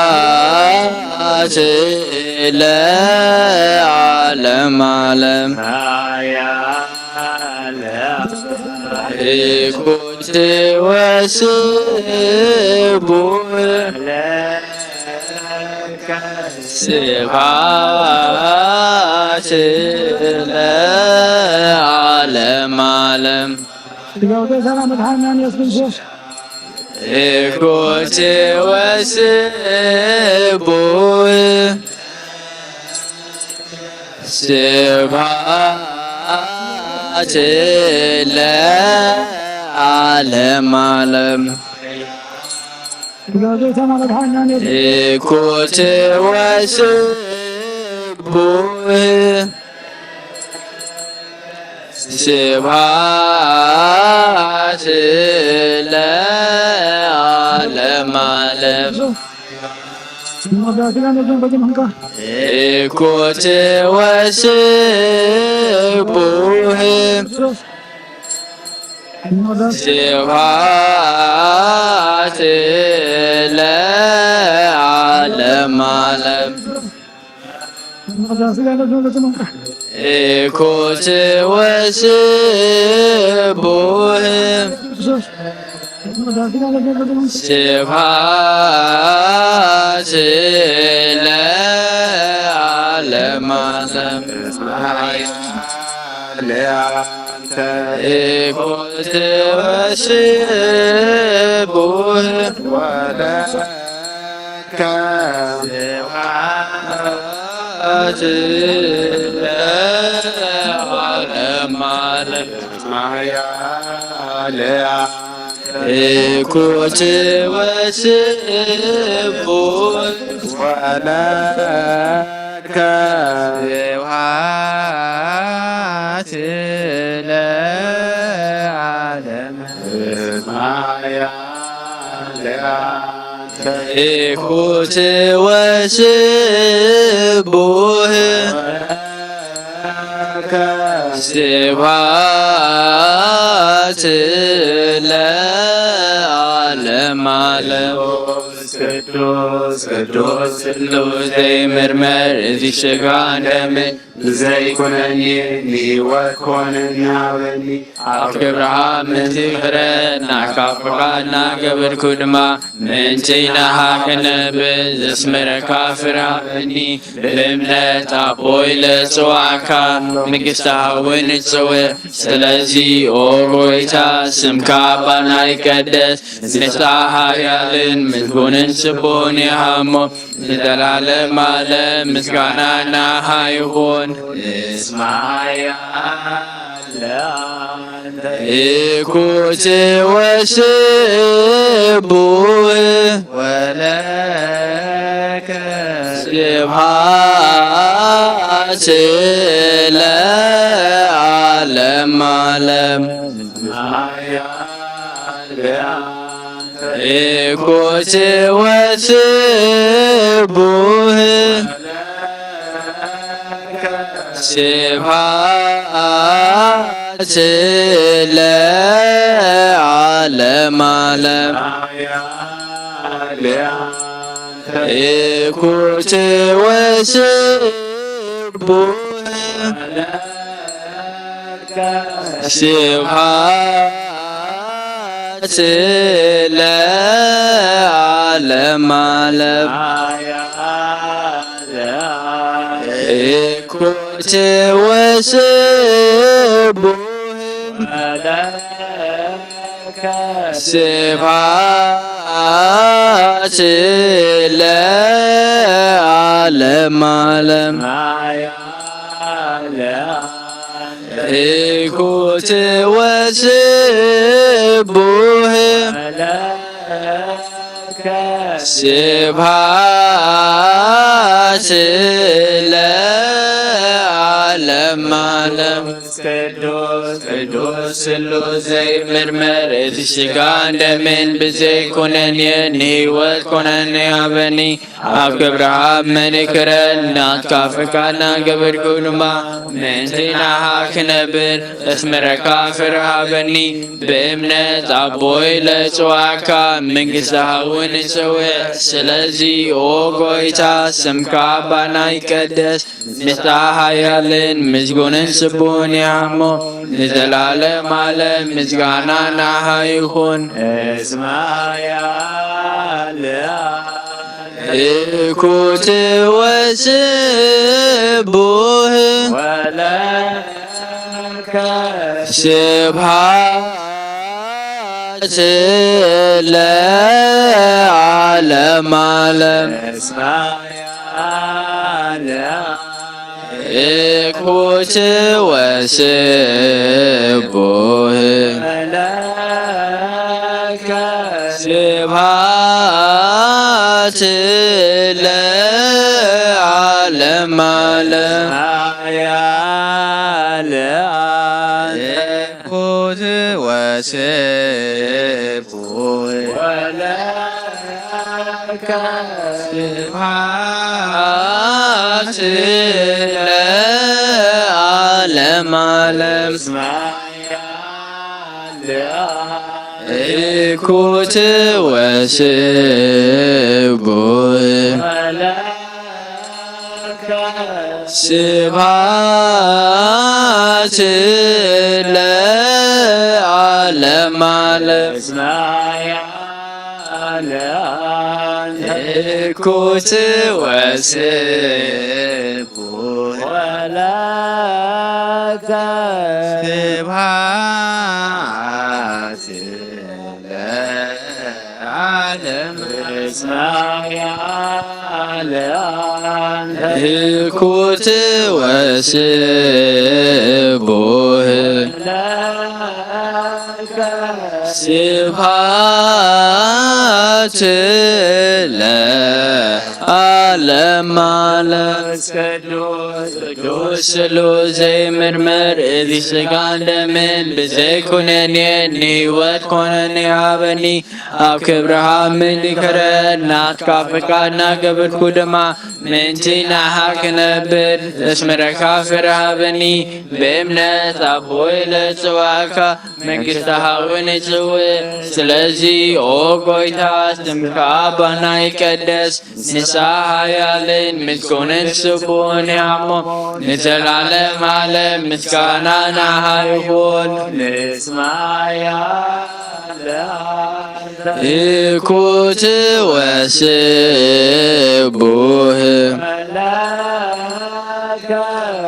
ስብሐት ለዓለመ ዓለም። ኢኩቼ ወስቡሕ ስብሐት ለዓለመ ዓለም። ስጋው ሰላም መድኃኒዓለም ኢየሱስ ክርስቶስ። ኢኩቼ ወስቡሕ ስብሐት ለዓለመ ዓለም። ስጋው ሰላም መድኃኒዓለም ኢየሱስ። ኢኩቼ ወስቡሕ ስብሐት ለዓለመ ዓለም። ኢኩቼ ወስቡሕ ስብሐት ለዓለመ ዓለም። ኢኩት ወስቡህ ስብሐት ለዓለመ ዓለም። ኢኩት ወስቡህ ወለከ ስብሐት ለዓለመ ዓለም። ኢኩት ወስቡህ ወለከ ስብሐት ለዓለመ። ኢኩት ወስቡህ ስብሐት ለዓለመ ዓለም። ቅዱስ ቅዱስ ስሉስ ዘይምርመር እዚ ስጋን ደምን ብዘይኮነኒ ንህይወት ኮነኒ ሃበኒ። ኣብ ክብርኻ ምእንቲ ክረን ናካ ፍቓድና ገበርኩ ድማ ምእንቲ ናኻ ክነብር ዘስመረካ ፍረ ሃበኒ። ብእምነት ኣቦይ ለጽዋዕካ መንግስቲ ሃውን እጽውዕ። ስለዚ ኦ ጎይታ ስምካ ኣባና ይቀደስ፣ ንስኻ ሓያልን ምስጉንን ስቡሕን ኢኻ እሞ ንዘላለም ዓለም ምስጋና ናኻ ይኹን። እስማያ ኢኩት ወስቡህ ወለከ ስብሐት ለዓለመ ዓለም። ኢኩት ወስቡህ ስብሐት ለዓለመ ዓለም። ኢኩት ወስቡህ ስብሐት ለዓለመ ዓለም። ኢኩት ወስቡህ ስብሐት ለዓለመ ዓለም። ኢኩት ወስቡህ ስብሐት ለዓለመ ዓለም። ቅዱስ ቅዱስ ስሉስ ዘይምርመር እቲ ስጋን ደምን ብዘይኮነን ንህይወት ኮነን ሃበኒ። ኣብ ክብርኻ መሪክረን ናትካ ፍቃድና ገበርኩ ድማ ምእንቲ ናኻ ክነብር እስምረካ ፍረ ሃበኒ። ብእምነት ኣቦይ ለጽዋዕካ መንግስቲ ሃውን ይጽውዕ። ስለዚ ኦ ጎይታ ስምካ ኣባና ይቀደስ፣ ንስኻ ሓያልን ምስጉንን ስቡሕን ኢኻ እሞ ንዘላለም ዓለም ምስጋና ናኻ ይኹን። እስማያ ኢኩት ወስቡህ ወለከ ስብሐት ለዓለመ ዓለም። ኢኩት ወስቡህ ስብሐት ለዓለመ ዓለም። ኢኩት ወስቡህ ስብሐት ለዓለመ ዓለም። እኩት ወስቡህ ስብሐት ለዓለመ ዓለም። እኩት ወስቡህ ስብሐት ለዓለም። እኩት ወስቡህ ስብሐት ለዓለመ ዓለም። ቅዱስ ስሉስ ዘይምርመር፣ እዚ ሥጋን ደምን ብዘይ ኩነኔ ንሕይወት ኮነኔ ሃበኒ። ኣብ ክብርኻ ምልክረን ናትካ ፍቃድ ናገበርኩ ድማ፣ ምእንቲ ንዓኻ ክነብር ዘስመረካ ፍረ ሃበኒ። ብእምነት ኣቦይ ለጽዋዕካ መንግሥትኻ እውን እጽውዕ። ስለዚ ኦ ጐይታ፣ ስምካ ኣባና ይቀደስ፣ ንስኻ ሓያልን ምስጉንን ስቡሕን ኢኻ እሞ፣ ንዘለዓለም ዓለም ምስጋና ንዓኻ ይኹን። ንስማያ እኩት ወስቡህ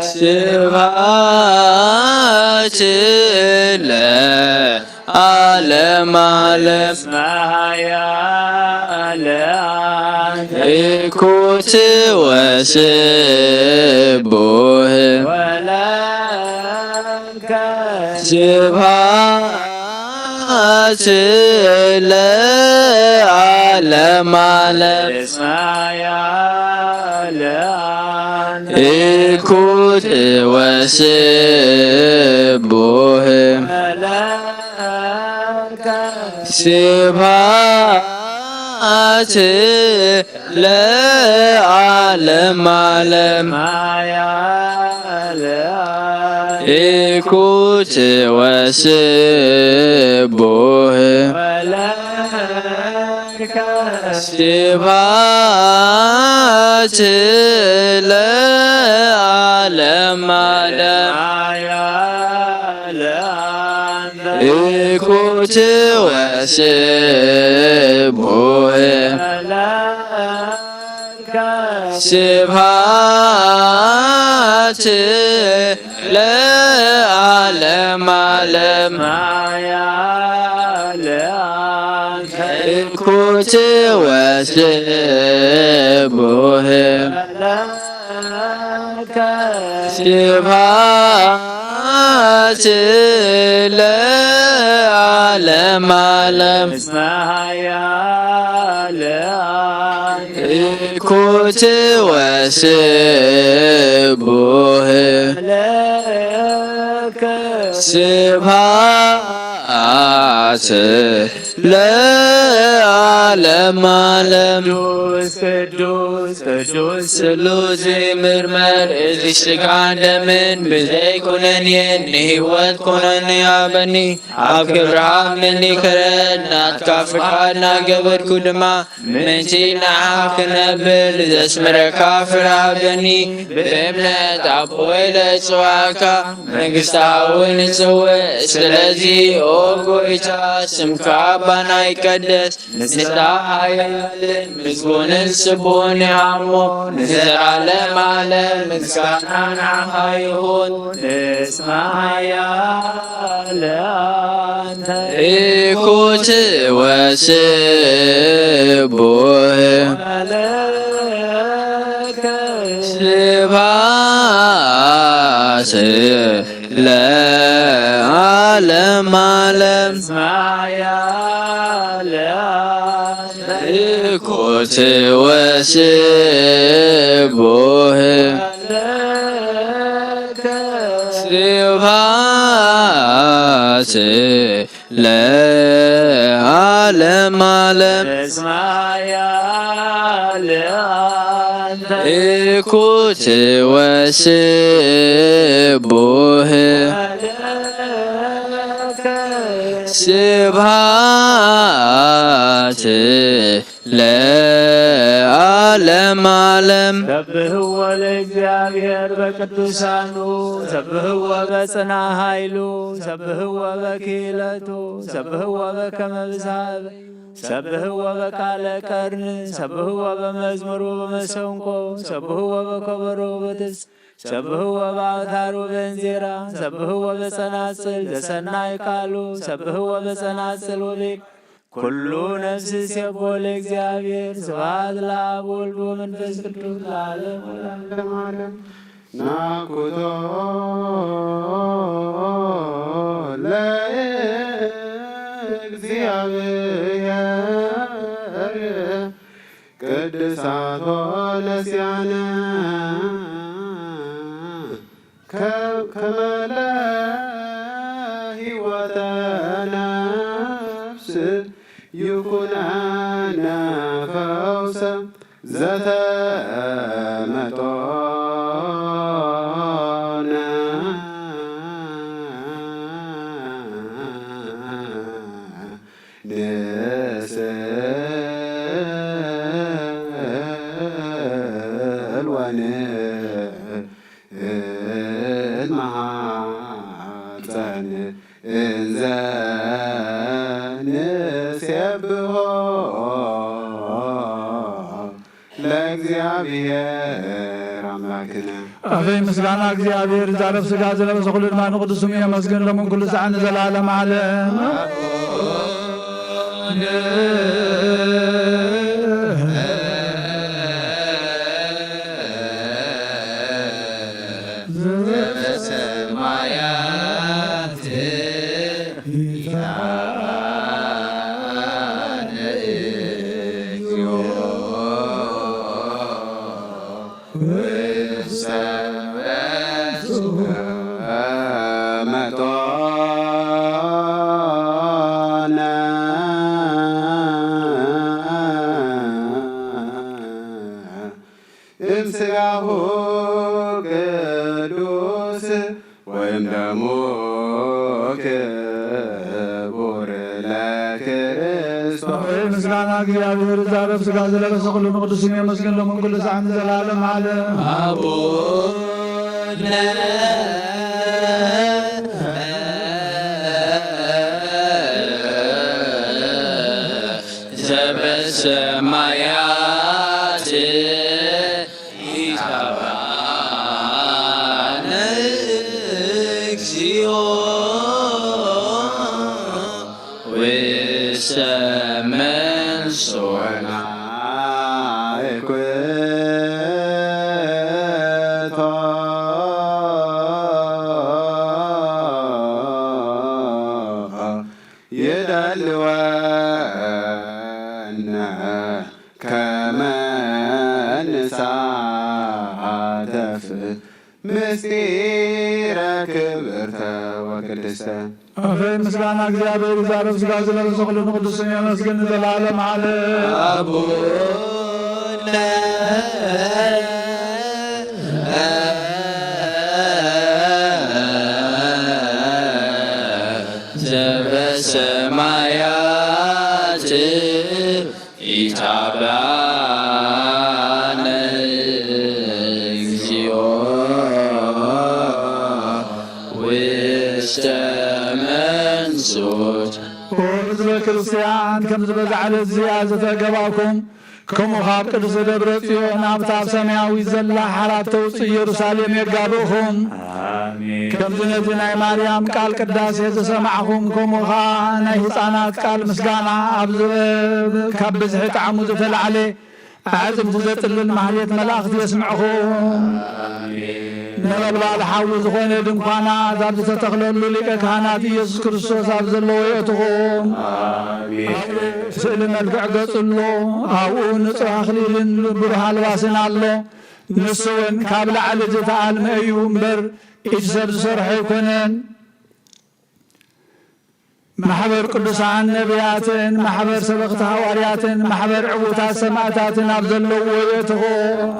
ስብሐት ለዓለመ ዓለም። እኩት ወስቡህ ስብሐት ለዓለመ ዓለም። እኩት ወስቡህ ስብሐት ለዓለመ ዓለም። እኩት ወስቡህ ስብሐት ለዓለመ ዓለም። እኩት ወስቡህ ስብሐት ለዓለመ ዓለም። እኩት ወስቡህ ስብሐት ለዓለመ ዓለም። እኩት ወስቡህ ስብሐት ለዓለመ ዓለም። ቅዱስ ቅዱስ ስሉስ ዘይምርመር፣ እዚ ሥጋን ደምን ብዘይ ኩነኔ ንሕይወት ኮነኔ ሃበኒ። ኣብ ክብርኻ ምልክረን ናትካ ፍቃድ ናገበርኩ ድማ፣ ምእንቲ ንዓኻ ክነብር ዘስምረካ ፍረ ሃበኒ። ብእምነት ኣቦይ ለጽዋዕካ መንግሥትኻ እውን እጽውዕ። ስለዚ ኦ ጐይታ፣ ስምካ ኣባና ይቀደስ፣ ንስኻ ሓያልን ምስጉንን ስቡሕን ኢኻ እሞ፣ ንዘለዓለም ዓለም ምስጋና ንዓኻ ይኹን። ንስማያ ለአንተ እኩት ወስቡህ ለከ ስብሐት ለዓለም ዓለም። ስማያ ለአንተ እኩት ወስቡህ ለከ ስብሐት ለዓለም ዓለም። ስማያ ለአንተ እኩት ወስቡህ ስብሐት ለዓለመ ዓለም። ሰብሕዎ ለእግዚኣብሔር በቅዱሳኑ፣ ሰብሕዎ በጽና ኃይሉ፣ ሰብሕዎ በክህለቱ፣ ሰብሕዎ በከመ ብዝሃበ፣ ሰብሕዎ በቃለ ቀርን፣ ሰብሕዎ በመዝሙር ወበመሰንቆ፣ ሰብሕዎ በከበሮ ወበትስ፣ ሰብሕዎ በአውታር ወበእንዚራ፣ ሰብሕዎ በጸናጽል ዘሰናይ ቃሉ፣ ሰብሕዎ በጸናጽል ወቤት ኩሉ ነፍስ ሴቦ ለእግዚኣብሔር። ስብሐት ለአብ ወልድ ወመንፈስ ቅዱስ ለዓለም ወለዓለመ ዓለም። ናኩቶ ለእግዚኣብሔር ቅድሳቶ ነስያነ ከ-፣ ከመለ ሕይወተ ነፍስ ይኩነነ ፈውሰ ዘተመጦነ ንስእል ወንእል መሃፀን እንዘ ንሴብሖ ለእግዚኣብሔር ኣምላክነ። ኣፈይ ምስጋና እግዚኣብሔር ዛረብ ስጋ ዝለበሰ ኩሉ ድማ ንቅዱስ ስሙ የመስግን ሎምን ኩሉ ሰዓት ንዘላለም ዓለም። ዘበሰማያት እምስጋሁ ቅዱስ ወይም ደሙ ክቡር ለክርስቶስ። ምስጋና እግዚኣብሔር ዛረብ ስጋ ዝለበሰ ኩሉ ንቅዱስ ስም የመስግን ሎምን ኩሉ ሰዓት ንዘላለም ዓለም። አቡነ ዘበሰማያት ኢታብአነ እግዚኦ ውስተ መንሱና። ይደልወነ ከመ ንሳተፍ ምስጢረ ክብርተ ወቅድስተ። ኣፈይ ምስጋና እግዚኣብሔር ይዛረብ ስጋ ዝለበሰ ኩሉ ንቅዱስ ስም የመስግን ንዘላለም ዓለም። አቡነ ዘበሰማያት ኢታብአነ እግዚኦ ውስተ መንሱት። ኦ ህዝበ ክርስቲያን፣ ከምዚ በዛ ዕለት እዚኣ ዝተገባእኩም፣ ከምኡ ካብ ቅድስቲ ደብረ ጽዮን ኣብታ ኣብ ሰማያዊት ዘላ ሓራት ተውጽእ ኢየሩሳሌም የጋብእኹም። ኣሜን። ከምዚ ነዚ ናይ ማርያም ቃል ቅዳሴ ዝሰማዕኹም፣ ከምኡ ኸኣ ናይ ህፃናት ቃል ምስጋና ኣብ ዝ-፣ ካብ ብዝሒ ጣዕሙ ዝተላዕለ ኣዕጽምቲ ዘጥልል ማህሌት መላእኽቲ የስምዕኹም። ኣሜን። ነበልባል ሓዊ ዝኾነ ድንኳናት ኣብ ዝተተኽለሉ ሊቀ ካህናት ኢየሱስ ክርስቶስ ኣብ ዘለዎ የእትኹም። ኣሜን። ኣብኡ ስእሊ መልክዕ ገጹ ኣሎ። ኣብኡ ንጹሕ ኣኽሊልን ብሩህ ኣልባስን ኣሎ። ንሱ እውን ካብ ላዕሊ ዝተኣልመ እዩ እምበር፣ ኢድ ሰብ ዝሰርሖ ኣይኮነን። ማሕበር ቅዱሳን ነቢያትን፣ ማሕበር ሰበኽቲ ሃዋርያትን፣ ማሕበር ዕዉታት ሰማዕታትን ኣብ ዘለውዎ የእትኹም።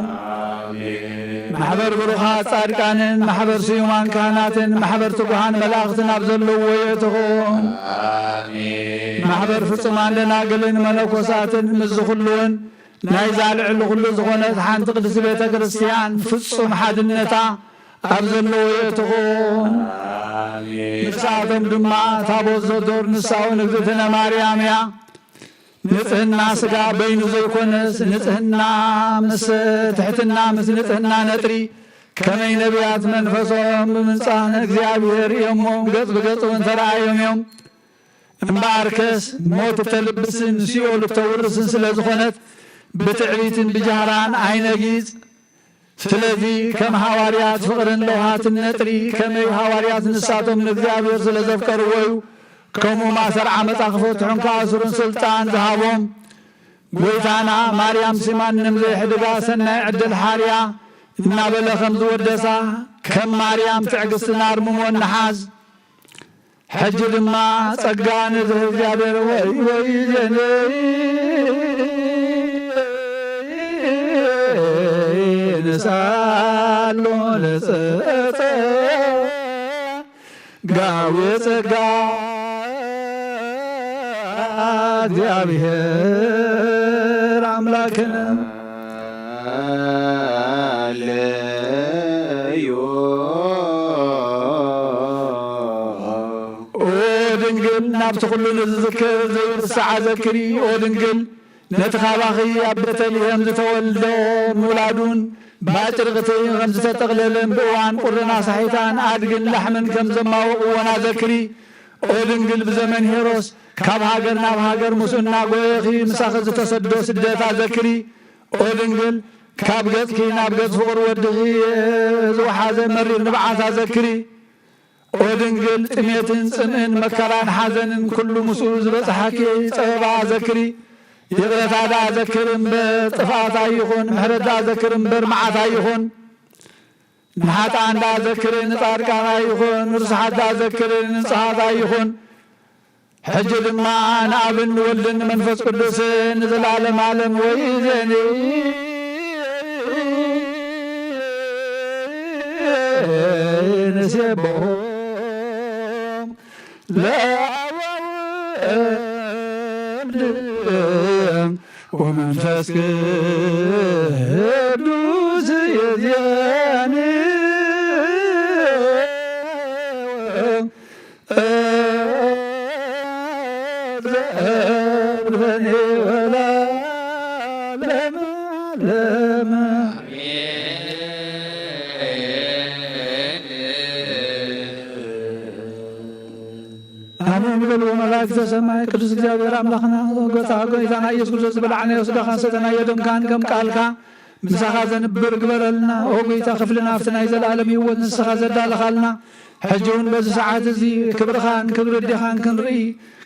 ኣሜን። ማሕበር ብሩኻት ጻድቃንን ማሕበር ስዩማን ካህናትን ማሕበር ትጉሃን መላእኽትን ኣብ ዘለውዎ የእትኹም። ኣሜን። ማሕበር ፍጹማን ደናግልን መነኮሳትን ምስዚ ኩሉውን ናይዛ ልዕሊ ኩሉ ዝኾነት ሓንቲ ቅድስቲ ቤተ ክርስቲያን ፍጹም ሓድነታ ኣብ ዘለዎ የእትኹም። ኣሜን። ንሳቶም ድማ ታቦት ዘዶር ንሳውን እግዝእትነ ማርያም እያ። ንጽህና ስጋ በይኑ ዘይኮነስ ንጽህና ምስ ትሕትና ምስ ንጽህና ነጥሪ ከመይ ነቢያት መንፈሶም ብምንጻን እግዚኣብሔር እዮሞም ገጽ ብገጽ እውን ተረኣዮም እዮም። እምበኣርከስ ሞት እተልብስን ሲኦል እተውርስን ስለ ዝኾነት ብትዕቢትን ብጃህራን ኣይነጊጽ። ስለዚ ከም ሃዋርያት ፍቕርን ለውሃትን ነጥሪ ከመይ ሃዋርያት ንሳቶም ንእግዚኣብሔር ስለ ዘፍቀርዎ እዩ። ከምኡ ማሰር ዓመጻ ክፈትሑን ክኣስሩን ስልጣን ዝሃቦም። ጎይታና ማርያም ሲማንም ዘይሕድጋ ሰናይ ዕድል ሓርያ እናበለ ከም ዝወደሳ ከም ማርያም ትዕግስትን ኣርምሞን ንሓዝ። ሕጂ ድማ ጸጋ ንዝህ እግዚኣብሔር ወይ ወይ ዜነይ ንሳሎ ለጸጸ ጋዊ ጸጋ እግዚኣብሔር ኣምላክነ ኣለዮ። ኦ ድንግል ናብቲ ኩሉ ንዝዝክር ዘይርስዓ ዘክሪ። ኦ ድንግል ነቲ ካባኺ ኣብ ቤተልሔም ዝተወልደ ምውላዱን ብኣጭርቕቲ ከም ዝተጠቕለለን ብእዋን ቁርን ኣሳሒታን ኣድግን ላሕምን ከም ዘማወቕዎን ኣዘክሪ። ኦ ድንግል ብዘመን ሄሮስ ካብ ሃገር ናብ ሃገር ምስኡ እናጎየኺ ምሳኺ ዝተሰዶ ስደት ኣዘክሪ። ኦ ድንግል ካብ ገጽኪ ናብ ገጽ ፍቑር ወድኺ ዝወሓዘ መሪር ንብዓት ኣዘክሪ። ኦ ድንግል ጥሜትን ጽምእን መከራን ሓዘንን ኩሉ ምስኡ ዝበጽሓኪ ጸበባ ኣዘክሪ። ይቕረታ ደኣ ዘክር እምበር ጥፍኣት ኣይኹን፣ ምሕረት ደኣ ዘክር እምበር መዓት ኣይኹን። ንሓጥኣን ደኣ ዘክር ንጻድቃን ኣይኹን፣ ንርሱሓት ደኣ ዘክር ንንጹሃት ኣይኹን። ሕጂ ድማ ንኣብን ንወልድን ንመንፈስ ቅዱስን ንዘለዓለም ዓለም ወይ ዜኒ ንሴብሖም ለወልድ ወመንፈስ ቅዱስ የዜኒ ዘእርፈኔ ወላለም ዓለም። ኣሜን በሉ መላእክተ ሰማይ። ቅዱስ እግዚኣብሔር ኣምላኽና፣ ጎታ ጎይታና ኢየሱስ ክርስቶስ፣ ዝበላዕናዮ ስጋኻን ሰተናዮ ደምካን ከም ቃልካ ምሳኻ ዘንብር ግበረልና። ኦ ጎይታ፣ ክፍልና ኣብቲ ናይ ዘለኣለም ህይወት ንስኻ ዘዳለኻልና፣ ሕጂ እውን በዚ ሰዓት እዚ ክብርኻን ክብሪ ኣዴኻን ክንርኢ፣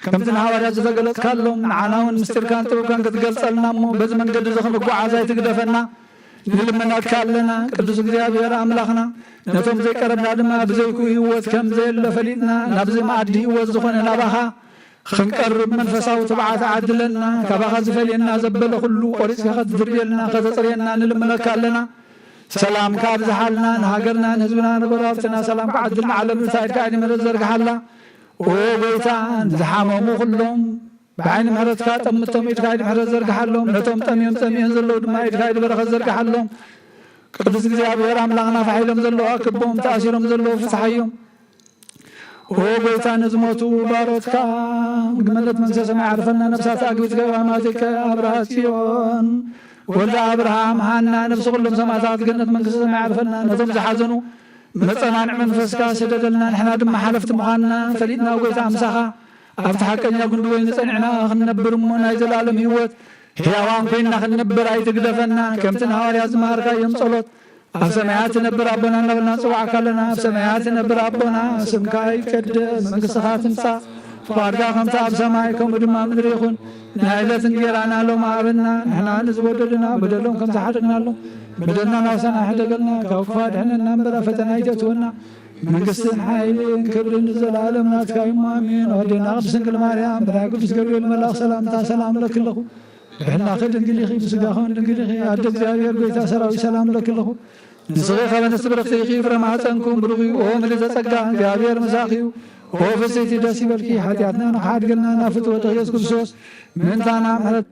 ከምቲ ንሃዋርያት ዝተገለጽካሎም፣ ንዓና እውን ምስጢርካን ጥበብካን ክትገልጸልና እሞ፣ በዚ መንገዲ እዚ ክንጓዓዝ ኣይትግደፈና። ንልምነካ ኣለና። ቅዱስ እግዚኣብሔር ኣምላኽና፣ ነቶም ዘይቀረብና ድማ ብዘይክኡ ህይወት ከም ዘየለ ፈሊጥና፣ ናብዚ መኣዲ ህይወት ዝኾነ ናባኻ ክንቀርብ መንፈሳዊ ትብዓት ዓድለና። ካባኻ ዝፈልየና ዘበለ ኩሉ ቆሪጽካ ከተድርብየልና፣ ከተጽርየና ንልምነካ ኣለና። ሰላምካ ኣብዝሓልና፣ ንሃገርና፣ ንህዝብና፣ ንጎረባብትና ሰላምካ ዓድልና። ዓለም ንሳይድካ ዓይኒ ምሕረት ዘርግሓላ። ኦ ጎይታ፣ ንዝሓመሙ ኩሎም ብዓይኒ ምሕረትካ ጠምቶም፣ ኢድካ ዓይኒ ምሕረት ዘርግሓሎም። ነቶም ጠምዮም ጸሚኦም ዘለዉ ድማ ኢድካ ዓይኒ በረኸት ዘርግሓሎም። ቅዱስ እግዚኣብሔር ኣምላኽና፣ ፋሕ ኢሎም ዘለዉ ኣክቦም፣ ተኣሲሮም ዘለዉ ፍትሓዮም። ኦ ጎይታ፣ ንዝሞቱ ባሮትካ ገነት መንግስተ ሰማይ ዓርፈልና። ነፍሳት ኣግቢት ገባማትከ ኣብርሃ ጽዮን ወልደ ኣብርሃም ሃና፣ ነፍሲ ኩሎም ሰማዕታት ገነት መንግስተ ሰማይ ዓርፈልና። ነቶም ዝሓዘኑ መጸናንዒ መንፈስካ ስደደልና። ንሕና ድማ ሓለፍቲ ምዃንና ፈሊጥና፣ ጎይታ፣ ምሳኻ ኣብቲ ሓቀኛ ጉንዲ ወይኒ ጸኒዕና ክንነብር እሞ ናይ ዘለኣለም ህይወት ሕያዋን ኮይንና ክንነብር ኣይትግደፈና። ከምቲ ንሃዋርያት ዝመሃርካዮም ጸሎት፣ ኣብ ሰማያት ትነብር ኣቦና እናበልና ንጽዋዕካ ኣለና። ኣብ ሰማያት ትነብር ኣቦና፣ ስምካ ይቀደስ፣ መንግስትኻ ትምጻእ፣ ፍቓድካ ከምቲ ኣብ ሰማይ ከምኡ ድማ ኣብ ምድሪ ይኹን። ናይ ዕለት እንጌራና ሎሚ ሃበና። ንሕና ንዝበደሉና በደሎም ከም ዝሓደግናሎም፣ በደልና ናብ ሰማይ ሕደገልና፣ ካብ ክፉእ ኣድሕነና እምበር ኣብ ፈተና ኣይተእትወና። መንግስትን ሓይልን ክብርን ንዘለኣለም ናትካ እዩ እሞ ኣሜን። ኣዴና ቅድስት ድንግል ማርያም ብናይ ቅዱስ ገብርኤል መልኣኽ ሰላምታ ሰላም እለኪ ኣለኹ። ብሕልናኺ ድንግል ኢኺ፣ ብስጋኺ እውን ድንግል ኢኺ። ኣደ እግዚኣብሔር ጎይታ ሰራዊት ሰላም እለኪ ኣለኹ። ንስኺ ኸኣ ንስብርኽቲ ኢኺ፣ ፍረ ማሕፀንኩም ብሩኽ እዩ። ኦ ምልዕተ ጸጋ፣ እግዚኣብሔር ምሳኺ እዩ። ኦ ፍጽይቲ ደስ ይበልኪ፣ ሓጢኣትና ንኽሓድገልና ናብ ፍትወትኺ ኢየሱስ ክርስቶስ ምእንታና ምሕረት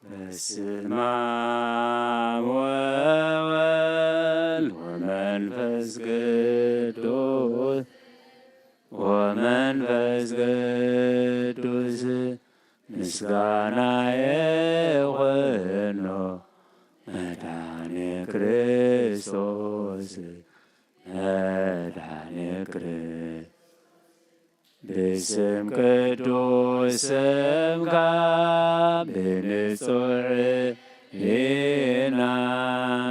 በስመ አብ ወወልድ ወመንፈስ ቅዱስ፣ ወመንፈስ ቅዱስ ምስጋና ይኹኖ መድኃኔ ክርስቶስ፣ መድኃኔ ክርስቶስ። ብስም ቅዱስ ስምካ ብንጹዕ ኢና፣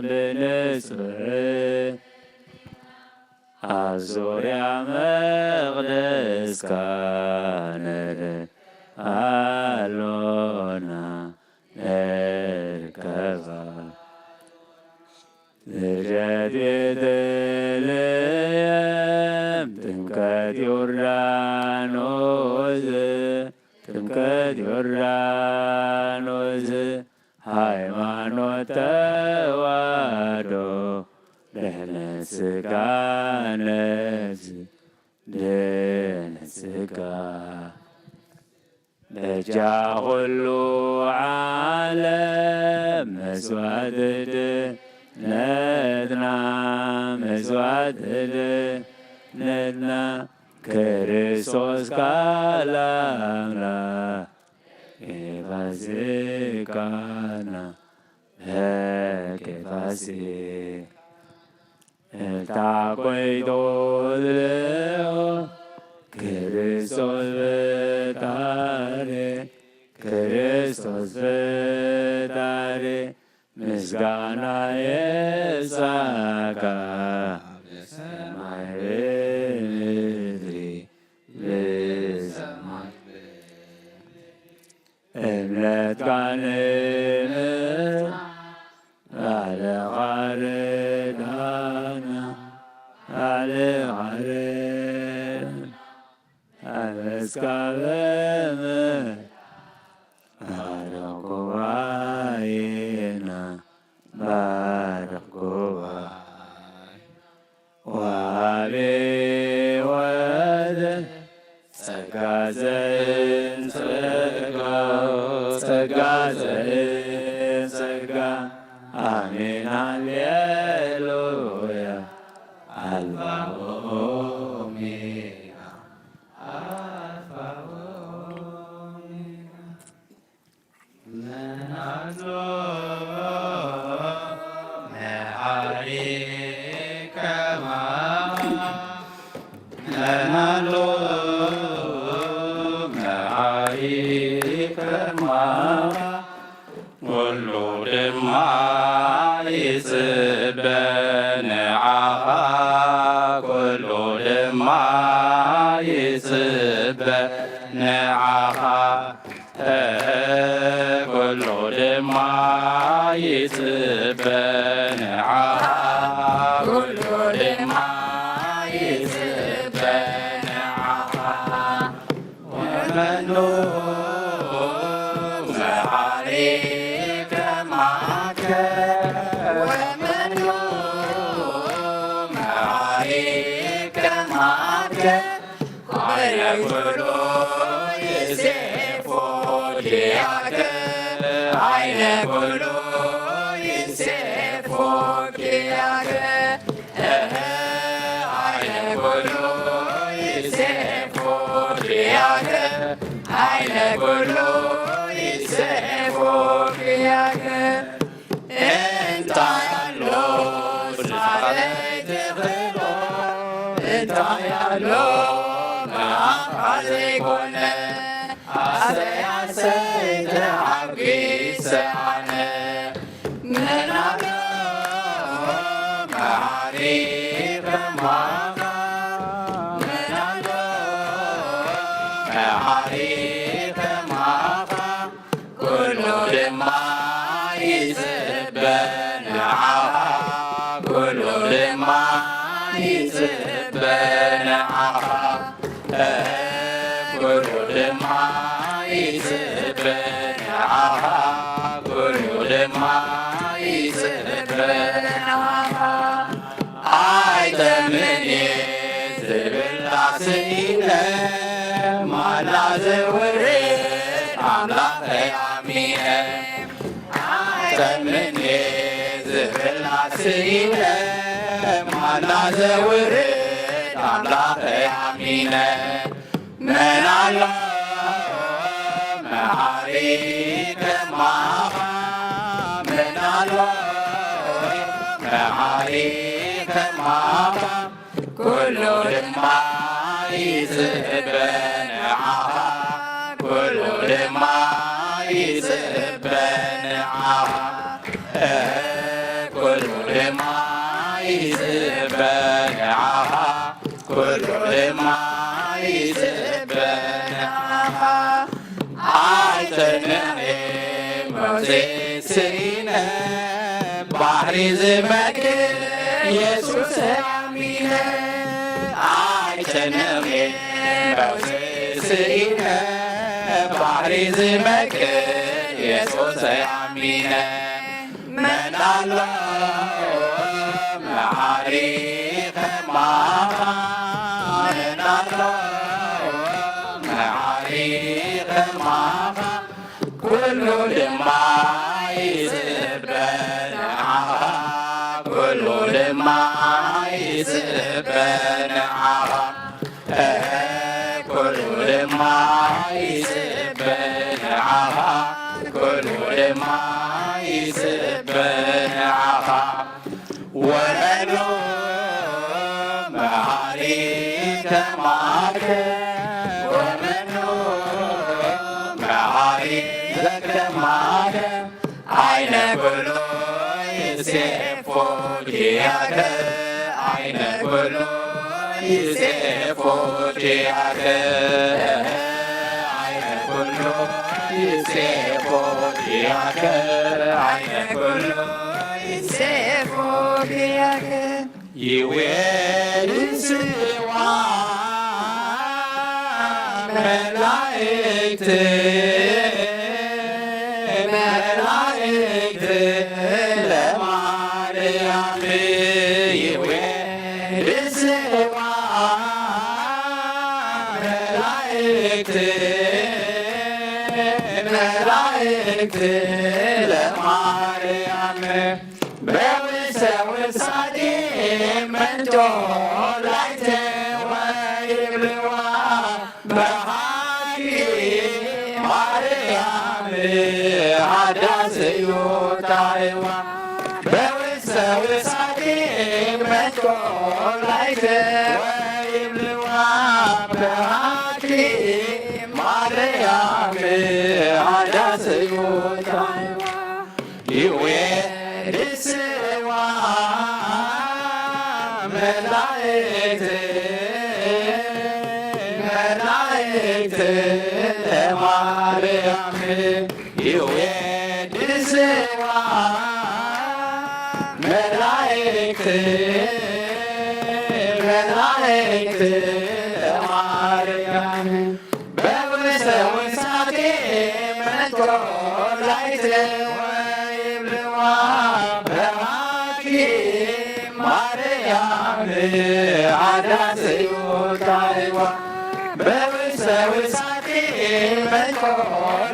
ብንጹዕ ኣብ ዙርያ መቕደስካ ንርኢ ኣሎና ንርከባ። ልደት ቤተልሔም፣ ጥምቀት ዮርዳኖስ፣ ጥምቀት ዮርዳኖስ፣ ሃይማኖት ተዋህዶ፣ ድሕነት ሥጋ ነፍስ፣ ድሕነት ሥጋ። በጃ ኩሉ ዓለም መስዋዕቲ ድነትና፣ መስዋዕቲ ድነትና፣ ክርስቶስ ቃል ኣምላክ ፋሲካና፣ በከ ፋሲካ። እታ ቆይቶ ዝልኦ ክርስቶስ ፈጣሪ፣ ክርስቶስ ፈጣሪ፣ ምስጋና ይብጻሕካ ብሰማይ ብምድሪ፣ ብሰማይ ብምድሪ። እምነትካ ንምጽናዕ ባዕልኻ ርዳና፣ ባዕልኻ ርዳና። እስካበ ባርኽ ጉባኤና፣ ባርኽ ጉባኤ። ወሃቤ ወደ ጸጋ ዘእን ጸጋ፣ ጸጋ ዘእን ጸጋ። ኣሜን ሃሌሉያ። ኣልፋ ኦሜጋ፣ ኣልፋ ኦሜጋ። መን ኣሎ መሓሪ ከማኻ? መን ኣሎ መሓሪ ከማኻ? ኩሉ ድማ ይጽበ ንዓኻ፣ ኩሉ ድማ ይጽበ ንዓኻ። ኩሉ ድማ ይጽበ ንዓኻ፣ ኩሉ ድማ ይጽበ ንዓኻ። ወመኑ መሓሪ ከማከ? ወመኑ መሓሪ ከማከ? ዓይነ ኩሉ ይሴፎ ኪያከ፣ ዓይነ ኩሉ ይሴፎ ኪያከ፣ እህ፣ ዓይነ ኩሉ ይሴፎ ኪያከ፣ ዓይነ ኩሉ ይሴፎ ኪያከ። እንታይ ኣሎ ሳበይ ትኽእሎ? እንታይ ኣሎ መኣኻ ዘይኮነ? ኣሰይ ኣሰይ ተሓጒሰ ኣነ። መን ኣሎ መሓሪ ከማኻ? መን ኣሎ መሓሪ ከማኻ? ኩሉ ድማ ይጽበ ንዓኻ፣ ኩሉ ድማ ይጽበ ንዓኻ፣ ኩሉ ድማ ይጽበ ንዓኻ፣ ኩሉ ድማ ይጽበ ንዓኻ። ኣይጠምን እየ ዝብል ኣስኢነ፣ ማና ዘውርድ ኣምላኸይ ኣሚነ። ኣይጠምን እየ ዝብል ኣስኢነ፣ ማና ዘውርድ ኣምላኸይ ኣሚነ። መን ኣሎ መሓሪ ከማኻ? መን ኣሎ መሓሪ ከማኻ? ኩሉ ድማ ይጽበ ንዓኻ፣ ኩሉ ድማ ይጽበ ንዓኻ። ኩሉ ድማ ይጽበ ንዓኻ፣ ኩሉ ድማ ይጽበ ንዓኻ። ኣይጨነቐ ሙሴ ስኢነ፣ ባሕሪ ዝመክት የሱስ ኣሚነ። ኣይጨነቐ ሙሴ ስኢነ፣ ባሕሪ ዝመክት የሱስ ኣሚነ። መን ኣሎ መሓሪ ከማኻ? መን ኣሎ መሓሪ ከማኻ? ኩሉ ድማ ይጽበ ንዓኻ፣ ኩሉ ድማ ይጽበ ንዓኻ። ኩሉ ድማ ይጽበ ንዓኻ፣ ኩሉ ድማ ይጽበ ንዓኻ። ወመኑ መሓሪ ከማከ፣ ወመኑ መሓሪ ከማከ። ዓይነ ኩሉ ይሴፎ ኪያከ፣ ዓይነ ኩሉ ይሴፎ ኪያከ፣ ዓይነ ኩሉ ይሴፎ ኪያከ፣ ዓይነ ኩሉ ይሴፎ ኪያከ። ይዌድስዋ መላእክት መላእክት ለማርያም ይዌድስዋ። መላእክት መላእክት ለማርያም በውሰውሳቲ መንጦላይተ ወይብልዋ በሃኪ ማርያም ሃዳስ እዩ ጣዕዋ። በውሰውሳቲ መንጦላይተ ወይብልዋ በሃኪ ማርያም ሃዳስ እዩ ጣዕዋ። ይዌድስዋ መላእክት መላእክት ለማርያም ይዌድስዋ መላእክት መላእክት ለማርያም በውስተ ውሳቴ መጥቶ ላይት ወይብልዋ በሃኪ ማርያም ሃዳስ እዩ ጣዕዋ። በውስተ ውሳቴ መጥቶ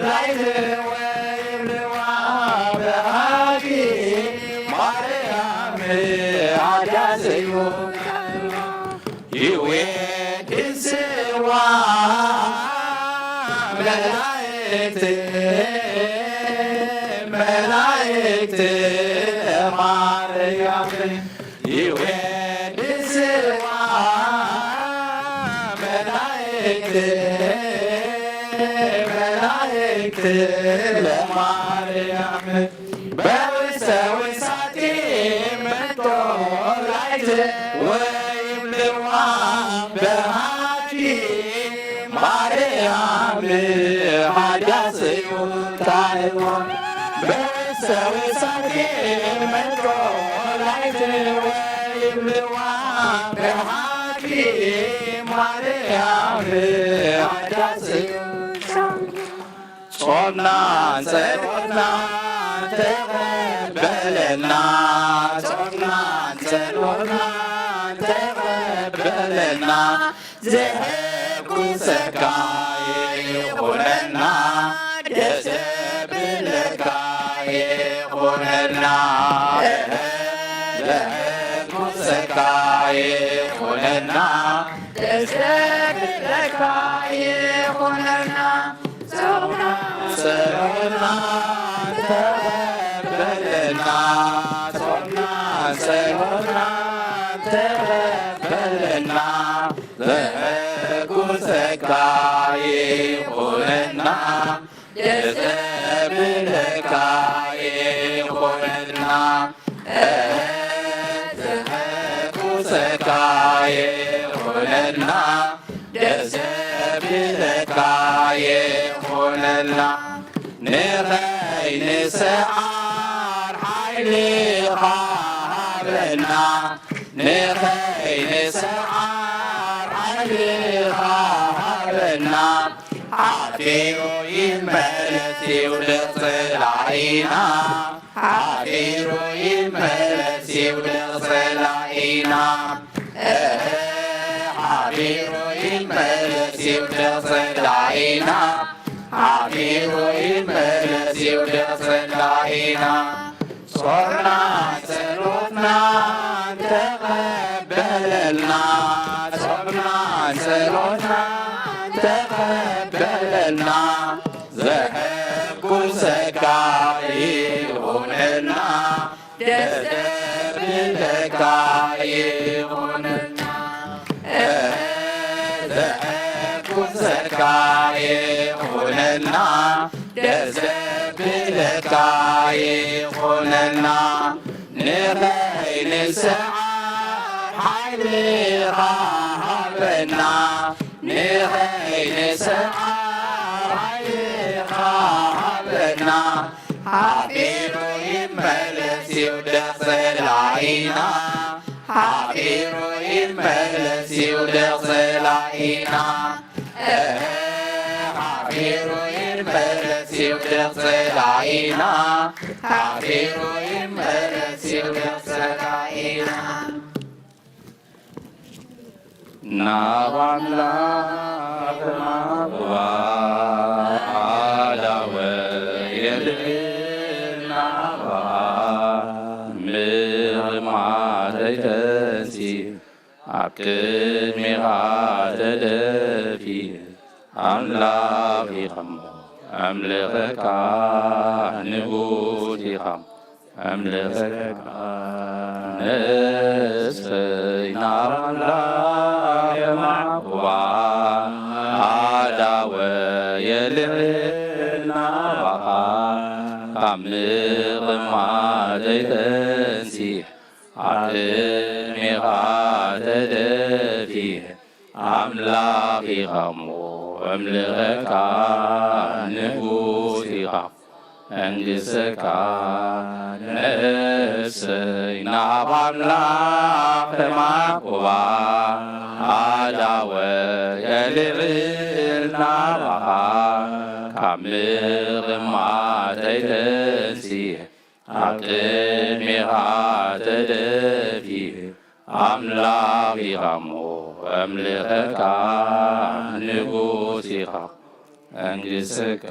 ላይት ወይብልዋ በሃኪ ማርያም ሃዳስ እዩ ጣዕዋ። ይዌድስዋ መላእክት መላእክት ማርያም ይዌድስዋ መላእክት መላእክት ለማርያም በውስተ ውሳቲ መጥቶ ላይት ወይብልዋ በሃኪ ማርያም ሃዳስ እዩ ጣዕዋ። በውስተ ውሳቲ መጥቶ ላይት ወይብልዋ በሃኪ ማርያም ሃዳስ እዩ ጾምናን ጸሎትናን ተቐበለና። ጾምናን ጸሎትናን ተቐበለና። ዘሐጉሰካ ይኹነና፣ ደስ ዘብለካ ይኹነና። ዘሐጉሰካ ይኹነና፣ ደስ ዘብለካ ይኹነና። ጾምና ጸሎትና ተቐበለና። ጾምና ጸሎትና ተቐበለና። ዘሐጉሰካ ይኹነና፣ ደስ ዘብለካ ይኹነና። ዘሐጉሰካ ይኹነና፣ ደስ ዘብለካ ይኹነና። ንኸይንስዓር ሓይልኻ ሃበና፣ ንኸይንስዓር ሓይልኻ ሃበና። ሓፊሩ ይመለስ ይውደቕ ጸላኢና። ሓፊሩ ይመለስ ይውደቕ ጸላኢና። እህ፣ ሓፊሩ ይመለስ ይውደቕ ጸላኢና። ሓፊሩ ይመለስ ይውደቕ ጸላኢና። ጾምና ጸሎትና ተቐበለልና። ጾምና ጸሎትና ተቐበለልና። ዘሐጉሰካ ይኹነና፣ ደስ ዘብለካ ይኹነና። ዘሐጉሰካ ይኹነና፣ ደስ ዘብለካ ይኹነና። ንኸይንስዓር ሓይልኻ ሃበና፣ ንኸይንስዓር ሓይልኻ ሃበና። ሓፊሩ ይመለስ ይውደቕ ጸላኢና፣ ሓፊሩ ይመለስ ይውደቕ ጸላኢና። እህ፣ ኣኺሩ ይመለስ ይውደቕ ጸላኢና፣ ኣኺሩ ይመለስ ይውደቕ ጸላኢና። ናብ ኣምላኽ ማቕዋ ኣዳወ የልዕል ናባኻ ምቕማጠይ ተንሲ ኣብ ቅድሜኻ ተደፊ ኣምላኽ ኢኻ እሞ ኣምልኸካ ንጉስ ኢኻ ኣምልኸካ ነፍሰይ ናብ ኣምላኽ ማዕቁባ ኣዳወ የልዕል ናባኻ ካብ ምቕማጠይ ተንሲሕ ኣብ ቅድሜኻ ተደፊ ኣምላኽ ኢኻ እሞ ኣምልኸካ ንጉስ ኢኻ መንግስተካ ነፍሰይ ናብ ኣምላኽ ተማቁባ ኣዳወ የልዕል ናባኻ ካብ ምቕማጠይ ተንሲሕ ኣብ ቅድሜኻ ተደፊ ኣምላኽ ኢኻ እሞ ኣምልኸካ ንጉስ ኢኻ መንግስተካ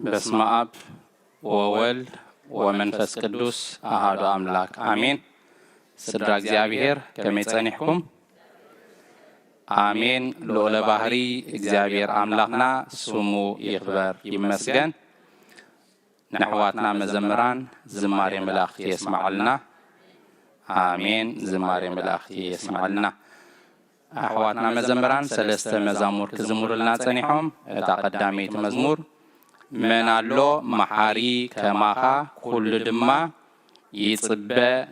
በስመ አብ ወወልድ ወመንፈስ ቅዱስ አሐዱ አምላክ አሜን። ስድራ እግዚኣብሔር ከመይ ጸኒሕኩም? ኣሜን። ልዑለ ባህሪ እግዚኣብሔር ኣምላኽና ስሙ ይኽበር ይመስገን። ንኣሕዋትና መዘምራን ዝማሬ መላእኽቲ የስምዓልና። ኣሜን። ዝማሬ መላእኽቲ የስምዓልና። ኣሕዋትና መዘምራን ሰለስተ መዛሙር ክዝምሩልና ጸኒሖም። እታ ቀዳመይቲ መዝሙር መን ኣሎ መሓሪ ከማኻ ኩሉ ድማ ይጽበ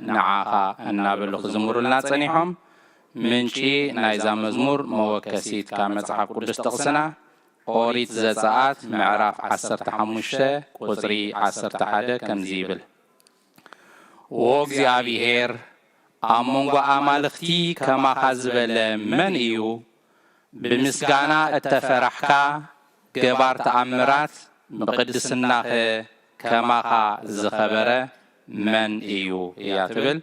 ንዓኻ እናበሉ ክዝምሩልና ጸኒሖም። ምንጪ ናይዛ መዝሙር መወከሲት ካብ መጽሓፍ ቅዱስ ጥቕስና ኦሪት ዘጸኣት ምዕራፍ ዓሰርተ ሓሙሽተ ቁጽሪ ዓሰርተ ሓደ ከምዚ ይብል። ዎ እግዚኣብሔር ኣብ መንጎ ኣማልኽቲ ከማኻ ዝበለ መን እዩ? ብምስጋና እተፈራሕካ ገባር ተኣምራት ብቕድስናኸ ከማኻ ዝኸበረ መን እዩ? እያ ትብል።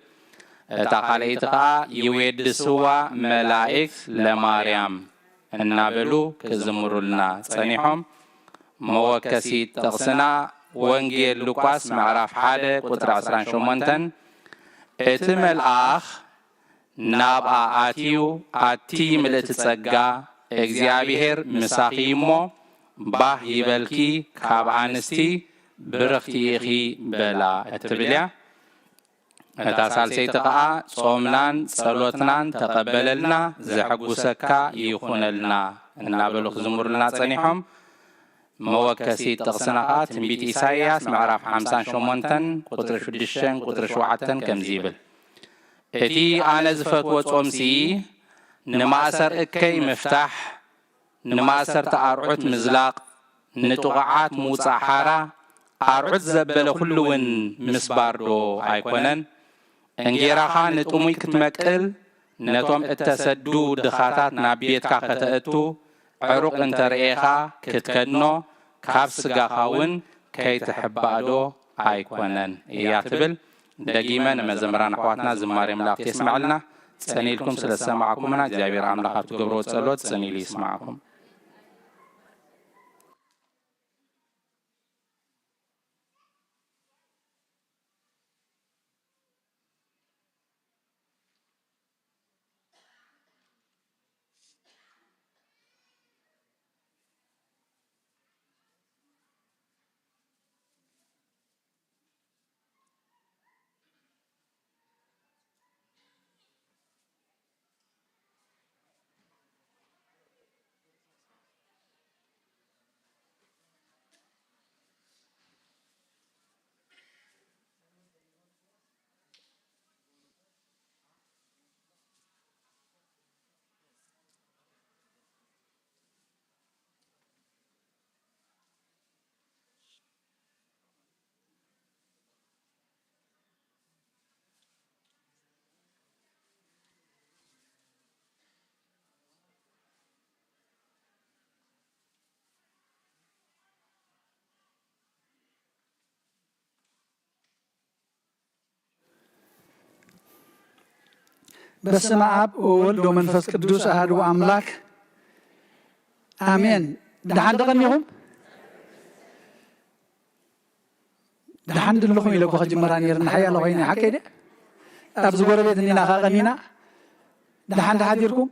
እታ ካልኣይቲ ኸኣ ይዌድስዋ መላእክት ለማርያም እናበሉ ክዝምሩልና ጸኒሖም። መወከሲት ጥቕስና ወንጌል ሉቃስ ምዕራፍ ሓደ ቁጽሪ ዕስራን ሸሞንተን እቲ መልኣኽ ናብኣ ኣትዩ ኣቲ ምልእቲ ጸጋ እግዚኣብሔር ምሳኺ እሞ ባህ ይበልኪ ካብ ኣንስቲ ብርኽቲ ኢኺ በላ እትብል እያ። እታ ሳልሰይቲ ኸኣ ጾምናን ጸሎትናን ተቐበለልና ዘሐጉሰካ ይኹነልና እናበሉ ክዝምሩልና ጸኒሖም። መወከሲ ጥቕስና ኸኣ ትንቢት ኢሳይያስ ምዕራፍ ሓምሳን ሸሞንተን ቁጽሪ ሽዱሽተን ቁጽሪ ሸውዓተን ከምዚ ይብል። እቲ ኣነ ዝፈትዎ ጾምሲ ንማእሰር እከይ ምፍታሕ ንማእሰርቲ ኣርዑት ምዝላቕ ንጥቑዓት ምውጻእ ሓራ ኣርዑት ዘበለ ኩሉ እውን ምስባር ዶ ኣይኮነን? እንጌራኻ ንጥሙይ ክትመቅል ነቶም እተሰዱ ድኻታት ናብ ቤትካ ከተእቱ ዕሩቕ እንተ ርኤኻ ክትከድኖ ካብ ስጋኻ እውን ከይትሕባእ ዶ ኣይኮነን? እያ ትብል። ደጊመ ንመዘምራን ኣሕዋትና ዝማሬ መላእክቲ የስምዐልና። ጸኒልኩም ስለ ዝሰማዕኩምና እግዚኣብሔር ኣምላኽ ኣብ ትገብርዎ ጸሎት ጸኒሉ ይስማዕኩም። በስመ አብ ወወልድ ወመንፈስ ቅዱስ አሐዱ አምላክ አሜን። ደሓን ደቐኒኹም? ደሓን ድለኹም ኢለ እኮ ክጅምራ ነይርኒ ሓያሎ ኮይነ፣ ሓቀይ ድየ? ኣብዚ ጎረቤት እኒና ከቐኒና፣ ደሓን ደሓዲርኩም?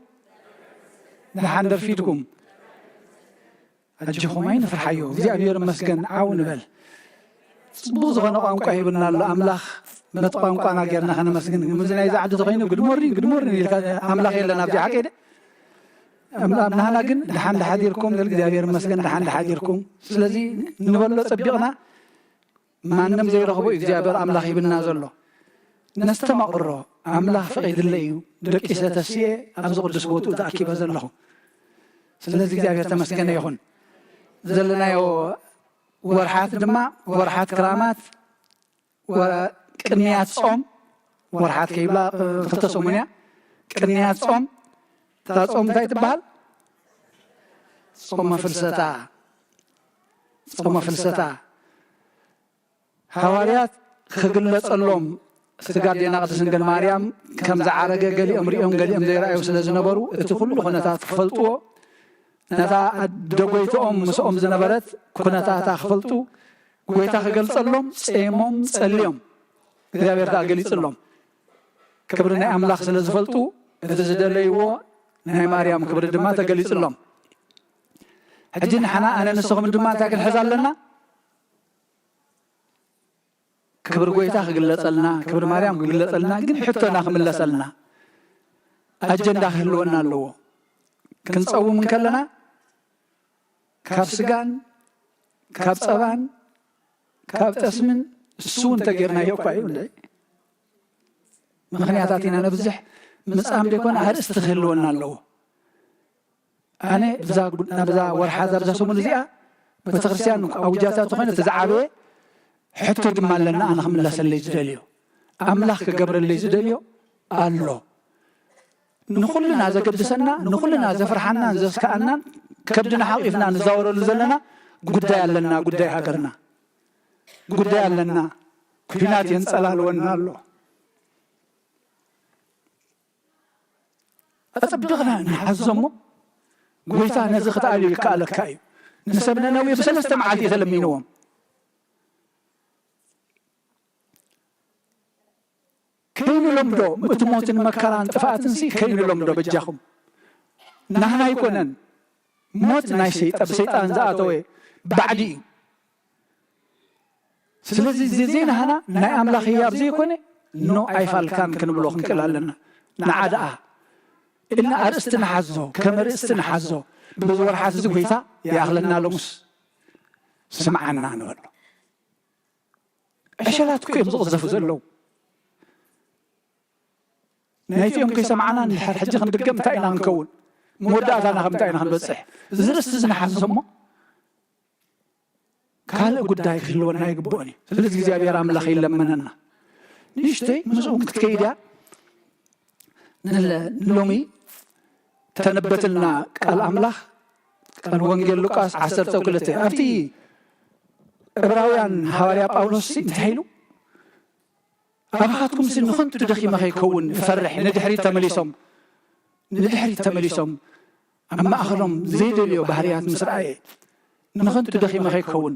ደሓን ደርፊድኩም? ኣጆኹም ኣይንፍርሓዮ፣ እግዚኣብሔር ይመስገን፣ ዓው ንበል። ጽቡቕ ዝኾነ ቋንቋ ሂብና ኣሎ ኣምላኽ፣ በቲ ቋንቋና ጌርና ከነመስግን። ከምዚ ናይዚ ዓዲ ተኾይኑ good morning፣ good morning ኢልካ ኣምላኽ የለን ኣብዚ ሓቂ ደ? ኣምላኽ ናህና ግን ደሓን ደሓዲርኩም፣ እግዚኣብሔር ይመስገን፣ ደሓን ደሓዲርኩም። ስለዚ ንበሎ ጸቢቕና፣ ማንም ዘይረኽቦ እዩ እግዚኣብሔር ኣምላኽ ሂብና ዘሎ። ነስተማቕሮ ኣምላኽ ፈቒድለይ እዩ ደቂሰ ተሲኤ ኣብዚ ቅዱስ ቦትኡ ተኣኪበ ዘለኹ። ስለዚ እግዚኣብሔር ተመስገነ ይኹን። ዘለናዮ ወርሓት ድማ ወርሓት ክራማት፣ ወ-፣ ቅንያት ጾም ወርሓት ከይብላ፣ እ፣ ክልተ ሰሙን እያ። ቅንያት ጾም፣ እታ ጾም እንታይ ትበሃል? ጾመ ፍልሰታ። ጾመ ፍልሰታ። ሃዋርያት ክግለጸሎም ስጋ ኣዴና ቅድስት ድንግል ማርያም ከም ዝዓረገ ገሊኦም ሪኦም ገሊኦም ዘይረኣዩ ስለ ዝነበሩ፣ እቲ ኩሉ ኩነታት ክፈልጥዎ፣ ነታ ኣደ ጎይትኦም ምስኦም ዝነበረት ኩነታታ ክፈልጡ፣ ጎይታ ክገልጸሎም ጸይሞም ጸልዮም፣ እግዚኣብሔር ከኣ ገሊጽሎም። ክብሪ ናይ ኣምላኽ ስለ ዝፈልጡ፣ እቲ ዝደለይዎ ናይ ማርያም ክብሪ ድማ ተገሊጽሎም። ሕጂ ንሕና ኣነ ንስኹም ድማ እንታይ ክንሕዝ ኣለና? ክብሪ ጎይታ ክግለጸልና፣ ክብሪ ማርያም ክግለጸልና፣ ግን ሕቶና ክምለሰልና ኣጀንዳ ክህልወና ኣለዎ። ክንጸውም እንከለና ካብ ስጋን ካብ ጸባን ካብ ጠስምን እሱ እውን ተጌርናዮ እኳ እዩ እንደ ምኽንያታት ኢና ነብዝሕ። ምጻም ደይኮነ ኣርእስቲ ክህልወና ኣለዎ። ኣነ ብዛ ጉ-፣ ናብዛ ወርሓ እዛ ብዛ ሰሙን እዚኣ ቤተክርስትያን ኣውጃታ ተኾይነ እቲ ዝዓበየ ሕቶ ድማ ኣለና። ኣነ ክምለሰለይ ዝደልዮ ኣምላኽ ክገብረለይ ዝደልዮ ኣሎ። ንኹልና ዘገድሰና፣ ንኹልና ዘፍርሓናን ዘስከኣናን ከብድና ሓቂፍና ንዛወረሉ ዘለና ጉዳይ ኣለና። ጉዳይ ሃገርና ጉዳይ ኣለና። ኲናት የንጸላልወና ኣሎ። ኣጸቢቕና ንሓዞ እሞ፣ ጎይታ ነዚ ክትኣልዮ ይከኣለካ እዩ። ንሰብ ነነዌ ብሰለስተ መዓልቲ እዩ ተለሚንዎም። ከይንለምዶ፣ እቲ ሞትን መከራን ጥፍኣትንሲ ከይንለምዶ በጃኹም። ናህና ኣይኮነን። ሞት ናይ ሰይጣ-፣ ብሰይጣን ዝኣተወ ባዕዲ እዩ። ስለዚ እዚ ዘይናህና ናይ ኣምላኽ ህያብ ዘይኮነ ኖ ኣይፋልካን ክንብሎ ክንክእል ኣለና። ንዓ ደኣ ኢልና ኣርእስቲ ንሓዞ፣ ከም ኣርእስቲ ንሓዞ። በዚ ወርሓት እዚ ጎይታ ይኣኽለና ሎምስ ስምዓና ንበሎ። ዕሸላት እኮ እዮም ዝቕዘፉ ዘለዉ። ናይቲኦም ከይሰማዕና እንድሕር ሕጂ ክንድገም እንታይ ኢና ክንከውን? መወዳእታና ከም እንታይ ኢና ክንበጽሕ? እዚ ርእስቲ እዚ ንሓዞ እሞ ካልእ ጉዳይ ክህልወና ኣይግብኦን እዩ። ስለዚ እግዚኣብሔር ኣምላኽ ይለመነና። ንእሽተይ ምስኡ ክትከይድ እያ። ንለ-፣ ሎሚ ተነበትልና ቃል ኣምላኽ ቃል ወንጌል ሉቃስ ዓሰርተ ክልተ ኣብቲ ዕብራውያን ሃዋርያ ጳውሎስ እንታይ ኢሉ? ኣባኻትኩምሲ ንኸንቱ ደኺመ ከይከውን እፈርሕ። ንድሕሪት ተመሊሶም፣ ንድሕሪት ተመሊሶም ኣብ ማእኸሎም ዘይደልዮ ባህርያት ምስ ረኣየ፣ ንኸንቱ ደኺመ ከይከውን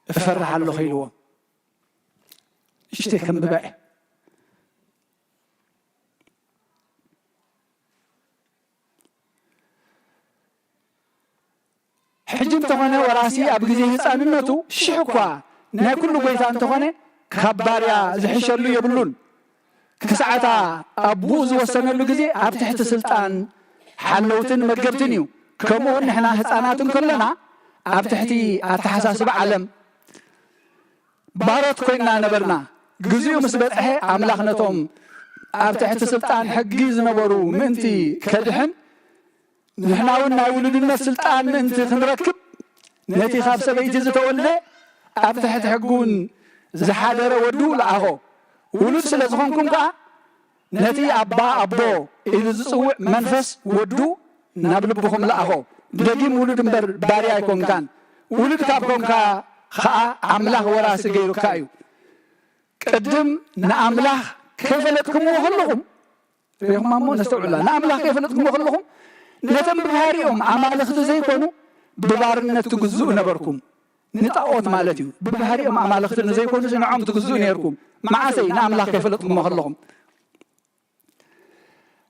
እፈርሕ ኣለኹ ኢልዎም። እሽተይ ከንብባ እየ። ሕጂ እንተኾነ ወራሲ ኣብ ግዜ ህፃንነቱ ሽሕ እኳ ናይ ኩሉ ጎይታ እንተኾነ ካብ ባርያ ዝሕሸሉ የብሉን። ክሳዕታ ኣቦኡ ዝወሰነሉ ግዜ ኣብ ትሕቲ ስልጣን ሓለውትን መገብትን እዩ። ከምኡ እውን ንሕና ህፃናት እንከለና ኣብ ትሕቲ ኣተሓሳስባ ዓለም ባሮት ኮይንና ነበርና። ግዜኡ ምስ በጽሐ ኣምላኽ ነቶም ኣብ ትሕቲ ስልጣን ሕጊ ዝነበሩ ምእንቲ ከድሕን ንሕና እውን ናይ ውሉድነት ስልጣን ምእንቲ ክንረክብ ነቲ ካብ ሰበይቲ ዝተወልደ ኣብ ትሕቲ ሕጊ እውን ዝሓደረ ወዱ ለኣኾ። ውሉድ ስለ ዝኾንኩም ከኣ ነቲ ኣባ ኣቦ ኢሉ ዝጽውዕ መንፈስ ወዱ ናብ ልብኹም ለኣኾ። ደጊም ውሉድ እምበር ባርያ ኣይኮንካን። ውሉድ ካብ ኮንካ ኸኣ ኣምላኽ ወራሲ ገይሩካ እዩ። ቅድም ንኣምላኽ ከይፈለጥኩምዎ ከለኹም ርኢኹማ እሞ ነስተውዕላ። ንኣምላኽ ከይፈለጥኩሞ ከለኹም ነቶም ብባህሪኦም ኣማልኽቲ ዘይኮኑ ብባርነት ትግዝኡ ነበርኩም። ንጣዖት ማለት እዩ። ብባህሪኦም ኣማልኽቲ ንዘይኮኑ ንዖም ትግዝኡ ነርኩም። መዓሰይ? ንኣምላኽ ከይፈለጥኩሞ ከለኹም።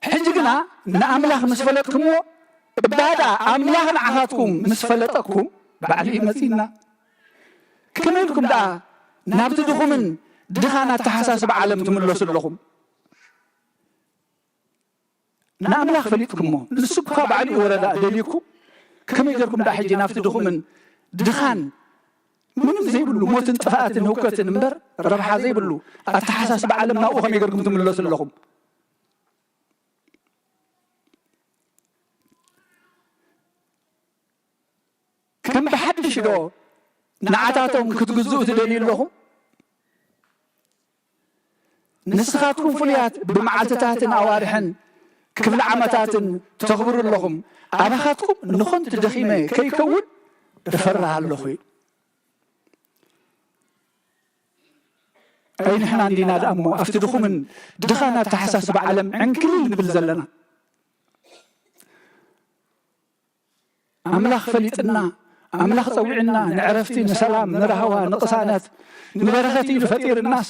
ሕጂ ግና ንኣምላኽ ምስ ፈለጥኩምዎ፣ እባ ደኣ ኣምላኽ ንዓኻትኩም ምስ ፈለጠኩም፣ ባዕሉ እዩ መጺእና። ከመይ ኢልኩም ደኣ ናብቲ ድኹምን ድኻን ኣተሓሳስባ ዓለም ትምለሱ ኣለኹም? ንኣምላኽ ፈሊጥኩሞ፣ ንሱ እኳ ባዕሉ እዩ ወረዳ ደልዩኩም፣ ከመይ ጌርኩም ደኣ ሕጂ ናብቲ ድኹምን ድኻን ምንም ዘይብሉ ሞትን ጥፍኣትን ህውከትን እምበር ረብሓ ዘይብሉ ኣተሓሳስባ ዓለም ናብኡ ከመይ ጌርኩም ትምለሱ ኣለኹም? ከም ብሓድሽ ዶ ንዓታቶም ክትግዝኡ ትደልዩ ኣለኹም? ንስኻትኩም ፍሉያት ብመዓልትታትን ኣዋርሕን ክፍለ ዓመታትን ተኽብሩ ኣለኹም። ኣባኻትኩም ንኾንቲ ደኺመ ከይከውን እፈርህ ኣለኹ ኢሉ። ኣይ ንሕና እንዲና ደኣ እሞ ኣብቲ ድኹምን ድኻን ኣተሓሳስባ ዓለም ዕንክሊል ንብል ዘለና? ኣምላኽ ፈሊጥና፣ ኣምላኽ ጸዊዕና፣ ንዕረፍቲ፣ ንሰላም፣ ንራህዋ፣ ንቕሳነት፣ ንበረኸት ኢሉ ፈጢርናስ፣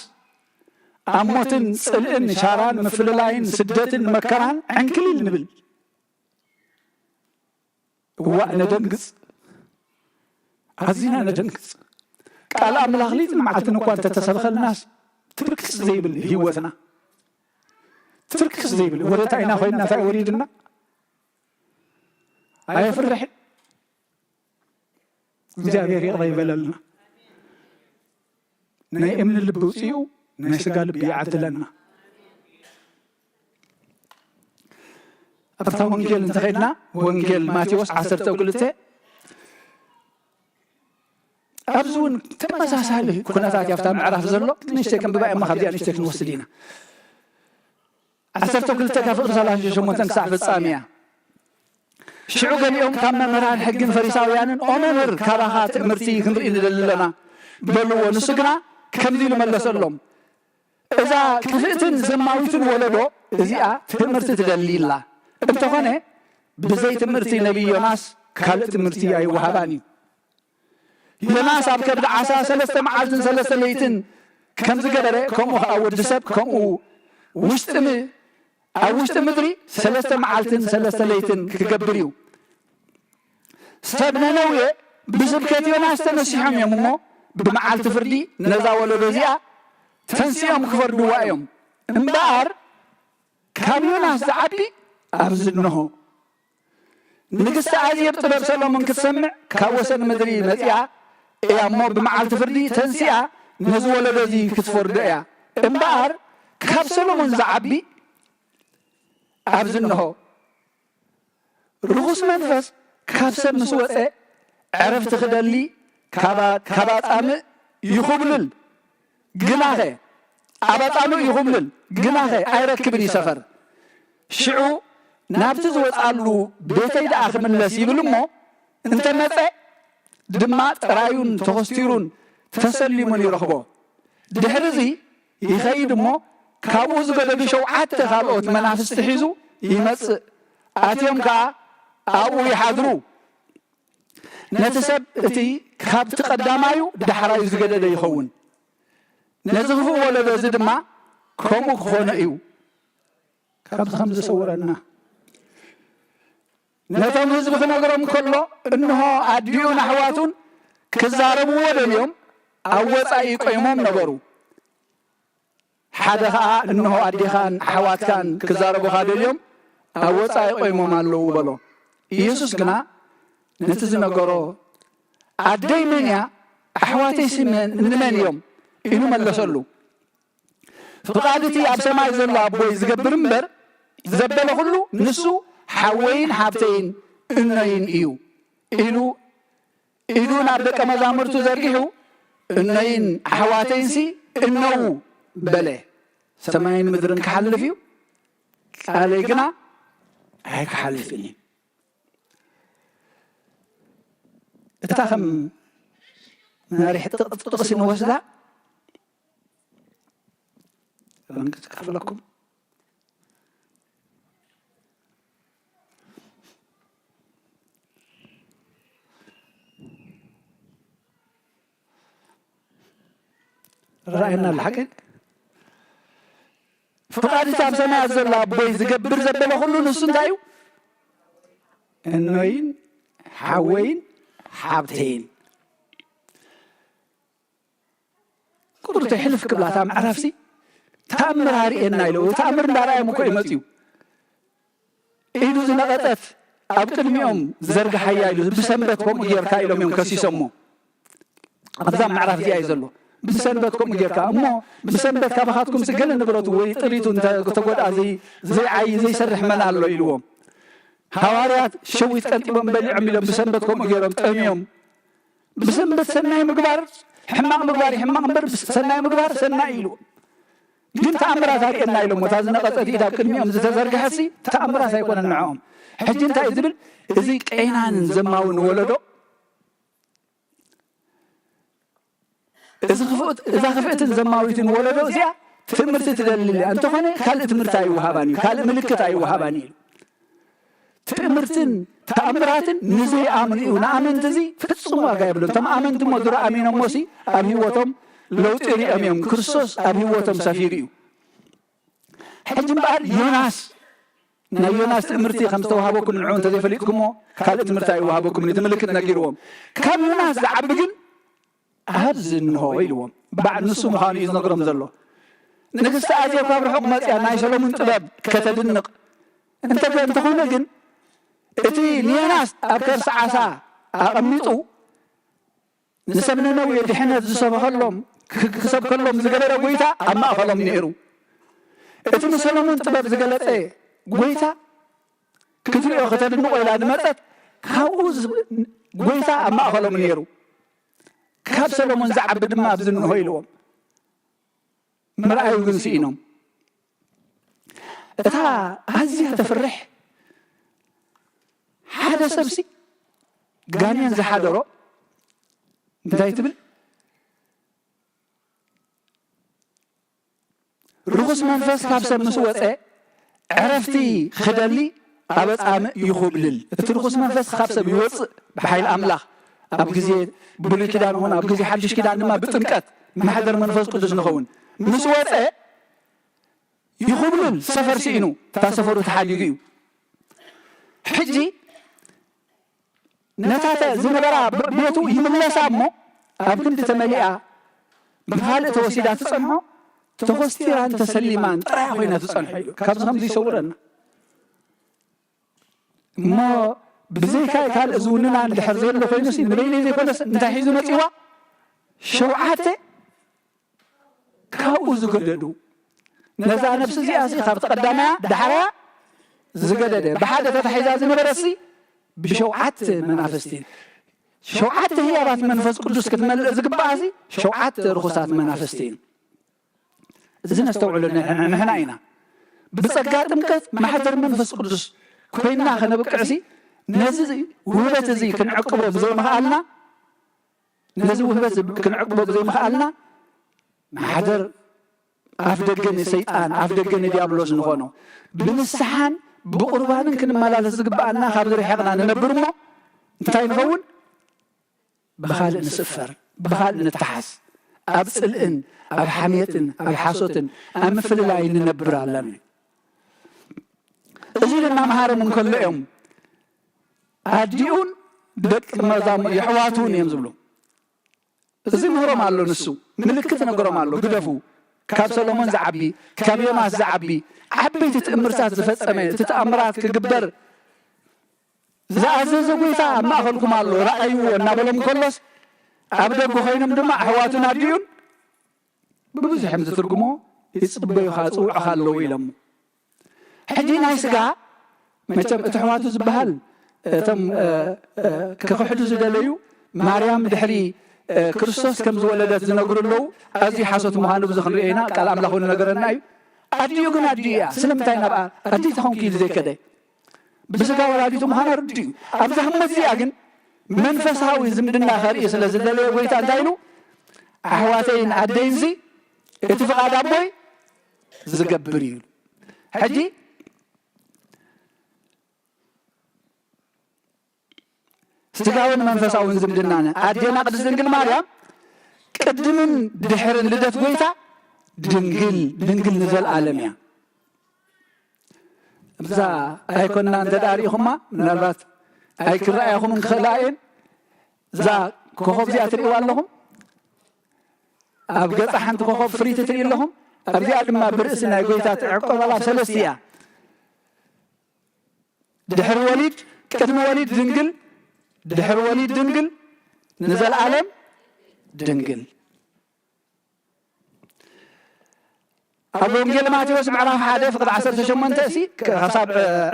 ኣብ ሞትን ጽልእን፣ ሻራን ምፍልላይን፣ ስደትን መከራን ዕንክሊል ንብል። እዋእ ነደንግጽ፣ ኣዚና ነደንግጽ። ቃል ኣምላኽ ለይትን መዓልትን እኳ እንተተሰብኸልናስ፣ ትርክስ ዘይብል ህይወትና፣ ትርክስ ዘይብል ወደ ታይና ኮይንና እንታይ ወሪድና? ኣየፍርሕን? እግዚኣብሔር ይቕረ ይበለልና። ናይ እምኒ ልቢ ውፅኡ ናይ ስጋ ልቢ ይዓድለና። ኣብታ ወንጌል እንተኸድና፣ ወንጌል ማቴዎስ ዓሰርተ ክልተ፣ ኣብዚ እውን ተመሳሳሊ ኩነታት ኣብታ ምዕራፍ ዘሎ፣ ንእሽተይ ከም ብባይ እማ ካብዚኣ ንእሽተይ ክንወስድ ኢና። ዓሰርተ ክልተ ካብ ፍቕሪ ሰላሳ ሸሞንተ ክሳዕ ፍጻሜ እያ። ሽዑ ገሊኦም ካብ መምህራን ሕግን ፈሪሳውያንን፣ "ኦ መምህር፣ ካባኻ ትእምርቲ ክንርኢ ንደሊ ኣለና" በልዎ። ንሱ ግና ከምዚ ኢሉ መለሰሎም፣ "እዛ ክፍእትን ዘማዊትን ወለዶ እዚኣ ትእምርቲ ትደሊ ኣላ። እንተኾነ ብዘይ ትእምርቲ ነቢይ ዮናስ ካልእ ትእምርቲ ኣይወሃባን እዩ። ዮናስ ኣብ ከብዲ ዓሳ ሰለስተ መዓልትን ሰለስተ ለይትን ከም ዝገበረ፣ ከምኡ ኸዓ ወዲ ሰብ ከምኡ ውሽጢ ም-፣ ኣብ ውሽጢ ምድሪ ሰለስተ መዓልትን ሰለስተ ለይትን ክገብር እዩ። ሰብ ነነዌ ብስብከት ዮናስ ተነሲሖም እዮም እሞ፣ ብመዓልቲ ፍርዲ ነዛ ወለዶ እዚኣ ተንሲኦም ክፈርድዋ እዮም። እምበኣር ካብ ዮናስ ዝዓቢ ኣብዚ እንሆ። ንግስቲ ኣዜብ ጥበብ ሰሎሞን ክትሰምዕ ካብ ወሰን ምድሪ መጺኣ እያ እሞ፣ ብመዓልቲ ፍርዲ ተንሲኣ ነዚ ወለዶ እዚ ክትፈርዶ እያ። እምበኣር ካብ ሰሎሞን ዝዓቢ ኣብዚ እንሆ። ርኹስ መንፈስ ካብ ሰብ ምስ ወጸ፣ ዕረፍቲ ክደሊ ካብ፣ ካብ ኣጻምእ ይኹብልል። ግናኸ፣ ኣብ ኣጻምእ ይኹብልል፣ ግናኸ ኣይረክብን እዩ ሰፈር። ሽዑ ናብቲ ዝወጻሉ ቤተይ ደኣ ክምለስ ይብል እሞ፣ እንተመጸ ድማ ጥራዩን ተኾስቲሩን ተሰሊሙን ይረኽቦ። ድሕሪ እዚ ይኸይድ እሞ፣ ካብኡ ዝገደዱ ሸውዓተ ካልኦት መናፍስቲ ሒዙ ይመጽእ። ኣትዮም ከኣ ኣብኡ ይሓድሩ። ነቲ ሰብ እቲ ካብቲ ቀዳማዩ ዳሕራዩ ዝገደደ ይኸውን። ነዚ ክፉእ ወለዶ እዚ ድማ ከምኡ ክኾኖ እዩ። ካብዚ ከም ዝሰውረና። ነቶም ህዝቢ ክነግሮም ከሎ፣ እንሆ ኣዲኡን ኣሕዋቱን ክዛረብዎ ደልዮም ኣብ ወጻኢ ቆይሞም ነበሩ። ሓደ ኸኣ፣ እንሆ ኣዴኻን ኣሕዋትካን ክዛረቡኻ ደልዮም ኣብ ወጻኢ ቆይሞም ኣለዉ በሎ። ኢየሱስ ግና ነቲ ዝነገሮ፣ ኣደይ መን እያ? ኣሕዋተይሲ መን፣ እንመን እዮም? ኢሉ መለሰሉ። ፍቓድ እቲ ኣብ ሰማይ ዘሎ ኣቦይ ዝገብር እምበር፣ ዘበለ ኩሉ ንሱ ሓወይን ሓብተይን እኖይን እዩ ኢሉ ኢዱ ናብ ደቀ መዛሙርቱ ዘርጊሑ፣ እኖይን ኣሕዋተይንሲ እነዉ በለ። ሰማይን ምድርን ክሓልፍ እዩ፣ ቃለይ ግና ኣይክሓልፍን እዩ። እታ ከም መሪሕ ጥቕ-፣ ጥቕሲ ንወስዳ፣ ክፍለኩም። ረኣየና ኣሎ ሓቂ። ፍቓድ እቲ ኣብ ሰማያት ዘሎ ኣቦይ ዝገብር ዘበለ ኩሉ ንሱ እንታይ እዩ? እኖይን ሓወይን ሓብተይን። ቁርተይ ሕልፍ ክብላ እታ ምዕራፍሲ ተኣምር ኣርእየና ኢሉ። ተኣምር እንዳረኣዮም እኮ እዩ መፅዩ። ኢዱ ዝነቐጸት ኣብ ቅድሚኦም ዘርግሓያ ኢሉ። ብሰንበት ከምኡ ጌርካ ኢሎም እዮም ከሲሶሞ። ኣብዛ ምዕራፍ እዚኣ እዩ ዘሎ። ብሰንበት ከምኡ ጌርካ እሞ፣ ብሰንበት ካባኻትኩም ስገለ ንብረቱ ወይ ጥሪቱ እንተ-፣ ተጎድኣ ዘይ-፣ ዘይዓይ ዘይሰርሕ መን ኣሎ ኢልዎም። ሃዋርያት ሸዊት ቀንጢቦም በሊዖም ኢሎም ብሰንበት ከምኡ ጌሮም ጠምዮም። ብሰንበት ሰናይ ምግባር ሕማቕ ምግባር እዩ ሕማቕ እምበር፣ ብስ-፣ ሰናይ ምግባር ሰናይ ኢሉ። ግን ተኣምራት ኣርእየና ኢሎም። እታ ዝነቐጸት ኢድ ኣብ ቅድሚኦም ዝተዘርግሐሲ ተኣምራት ኣይኮነን ንዕኦም። ሕጂ እንታይ እዩ ዝብል? እዚ ቀይናንን ዘማውን ወለዶ፣ እዚ ክፍእት-፣ እዛ ክፍእትን ዘማዊትን ወለዶ እዚኣ ትምህርቲ ትደሊ እያ። እንተኾነ ካልእ ትምህርቲ ኣይወሃባን እዩ፣ ካልእ ምልክት ኣይወሃባን እዩ። ትእምርትን ተኣምራትን ንዘይኣምኑ እዩ። ንኣመንቲ እዚ ፍጹም ዋጋ የብሉን። እቶም ኣመንቲ እሞ ድሮ ኣሚኖሞሲ ኣብ ህይወቶም ለውጢ ሪኦም እዮም። ክርስቶስ ኣብ ህይወቶም ሰፊሩ እዩ። ሕጂ እምበኣር ዮናስ፣ ናይ ዮናስ ትእምርቲ ከም ዝተዋህበኩም ንዕኡ እንተዘይፈሊጥኩሞ ካልእ ትምህርቲ ኣይወሃበኩምን እዩ። እቲ ምልክት ነጊርዎም። ካብ ዮናስ ዝዓቢ ግን ኣብዚ እንሆ ኢልዎም። በዓል ንሱ ምዃኑ እዩ ዝነግሮም ዘሎ። ንግስቲ ኣዜብ ካብ ርሑቕ መጽያ ናይ ሰሎሙን ጥበብ ከተድንቕ እንተ-፣ እንተኾነ ግን እቲ ንዮናስ ኣብ ከርሲ ዓሳ ኣቐሚጡ ንሰብ ነነዌ ድሕነት ዝሰበኸሎም፣ ክ-፣ ክሰብከሎም ዝገበረ ጎይታ ኣብ ማእኸሎም ነይሩ። እቲ ንሰሎሙን ጥበብ ዝገለጸ ጎይታ ክትሪኦ ከተድንቖ ኢላ ዝመጸት ካብኡ ዝ-፣ ጎይታ ኣብ ማእኸሎም ነይሩ። ካብ ሰሎሞን ዝዓቢ ድማ ኣብዚ እንሆ ኢልዎም። ምርኣዩ ግን ስኢኖም። እታ ኣዝያ ተፍርሕ ሓደ ሰብሲ ጋኔን ዝሓደሮ እንታይ ትብል? ርኹስ መንፈስ ካብ ሰብ ምስ ወጸ ዕረፍቲ ክደሊ ኣብ ኣጻምእ ይኹብልል። እቲ ርኹስ መንፈስ ካብ ሰብ ይወጽእ ብሓይሊ ኣምላኽ። ኣብ ግዜ ብሉይ ኪዳን ይኹን ኣብ ግዜ ሓድሽ ኪዳን ድማ ብጥምቀት ማሕደር መንፈስ ቅዱስ ንኸውን። ምስ ወጸ ይኹብልል፣ ሰፈር ስኢኑ፣ እታ ሰፈሩ ተሓዲጉ እዩ። ሕጂ ነታ ተ-፣ ዝነበራ ብ-፣ ቤቱ ይምለሳ እሞ ኣብ ክንዲ ተመሊኣ ብኻልእ ተወሲዳ ትጸንሖ፣ ተኾስቲራን ተሰሊማን ጥራያ ኮይና ትጸንሖ እዩ። ካብዚ ከምዚ ይሰውረና። እሞ ብዘይካ ካልእ ዝውንና እንድሕር ዘሎ ኮይኑሲ ንበይነይ ዘይኮነስ እንታይ ሒዙ መጺዋ? ሸውዓተ ካብኡ ዝገደዱ። ነዛ ነብሲ እዚኣሲ ካብቲ ቀዳማያ ዳሕራያ ዝገደደ፣ ብሓደ ተታሒዛ ዝነበረሲ ብሸውዓተ መናፍስቲ። ሸውዓተ ህያባት መንፈስ ቅዱስ ክትመልእ ዝግብኣሲ ሸውዓተ ርኹሳት መናፍስቲ እዩ። እዚ ነስተውዕሎ ንሕና ኢና። ብጸጋ ጥምቀት ማሕደር መንፈስ ቅዱስ ኮይንና ከነብቅዕሲ ነዚ ውህበት እዚ ክንዕቅቦ ብዘይምኽኣልና፣ ነዚ ውህበት እዚ ክንዕቅቦ ብዘይምኽኣልና ማሕደር ኣፍ ደገ ንሰይጣን ኣፍ ደገ ንዲያብሎስ ንኾኖ። ብንስሓን ብቁርባንን ክንመላለስ ዝግብኣና ካብዚ ርሒቕና ንነብር እሞ እንታይ ንኸውን? ብኻልእ ንስፈር፣ ብኻልእ ንተሓዝ፣ ኣብ ጽልእን ኣብ ሓሜትን ኣብ ሓሶትን ኣብ ምፍልላይን ንነብር ኣለና። እዚ ድማ መሃሮም እንከሎ እዮም ኣዲኡን ደቂ መዛሙ የሕዋቱን እዮም ዝብሉ። እዚ ምህሮም ኣሎ፣ ንሱ ምልክት ነገሮም ኣሎ። ግደፉ፣ ካብ ሰሎሞን ዝዓቢ፣ ካብ ዮናስ ዝዓቢ ዓበይቲ ትእምርታት ዝፈጸመ፣ እቲ ተኣምራት ክግበር ዝኣዘዘ ጎይታ ኣብ ማእኸልኩም ኣሎ፣ ረኣይዎ እናበሎም ከሎስ ኣብ ደገ ኮይኖም ድማ ኣሕዋቱን ኣዲኡን ብብዙሕ እዮም ዝትርጉሞ፣ ይጽበዩኻ፣ ጽውዑኻ ኣለዉ ኢሎም። ሕጂ ናይ ስጋ መቸም እቲ ኣሕዋቱ ዝበሃል እቶም፣ እ፣ እ፣ ክኽሕዱ ዝደለዩ ማርያም ድሕሪ፣ እ፣ ክርስቶስ ከም ዝወለደት ዝነግሩ ኣለዉ። ኣዝዩ ሓሶት ምዃኑ ብዙ ክንሪኦ ኢና። ቃል ኣምላኽ እውን ነገረና እዩ። ኣዲኡ ግን ኣዲኡ እያ። ስለምንታይ ናብኣ ኣዲኡ ተኾንኩ ኢሉ ዘይከደ? ብስጋ ወላዲቱ ምዃና ርዱእ እዩ። ኣብዛ ህሞት እዚኣ ግን መንፈሳዊ ዝምድና ከርኢ ስለ ዝደለየ ጎይታ እንታይ ኢሉ? ኣሕዋተይን ኣደይንሲ እቲ ፍቓድ ኣቦይ ዝገብር እዩ። ሕጂ ስጋውን መንፈሳውን ዝምድናን ኣዴና ቅድስት ድንግል ማርያም ቅድምን ድሕርን ልደት ጎይታ ድንግል፣ ድንግል ንዘለዓለም እያ። እዛ ኣይኮና እንተ ደኣ ርኢኹማ፣ ምናልባት ኣይክረኣያኹምን ክኽእላ እየን። እዛ ኮኾብ እዚኣ ትርእይዋ ኣለኹም? ኣብ ገጻ ሓንቲ ኮኾብ ፍርይቲ ትርኢ ኣለኹም። ኣብዚኣ ድማ ብርእሲ ናይ ጎይታ ትዕቆብ ኣላ ሰለስቲ እያ። ድሕሪ ወሊድ፣ ቅድሚ ወሊድ ድንግል፣ ድሕሪ ወሊድ ድንግል፣ ንዘለዓለም ድንግል። ኣብ ወንጌል ማቴዎስ ምዕራፍ ሓደ ፍቕዲ ዓሰርተ ሸሞንተ እሲ ክሳብ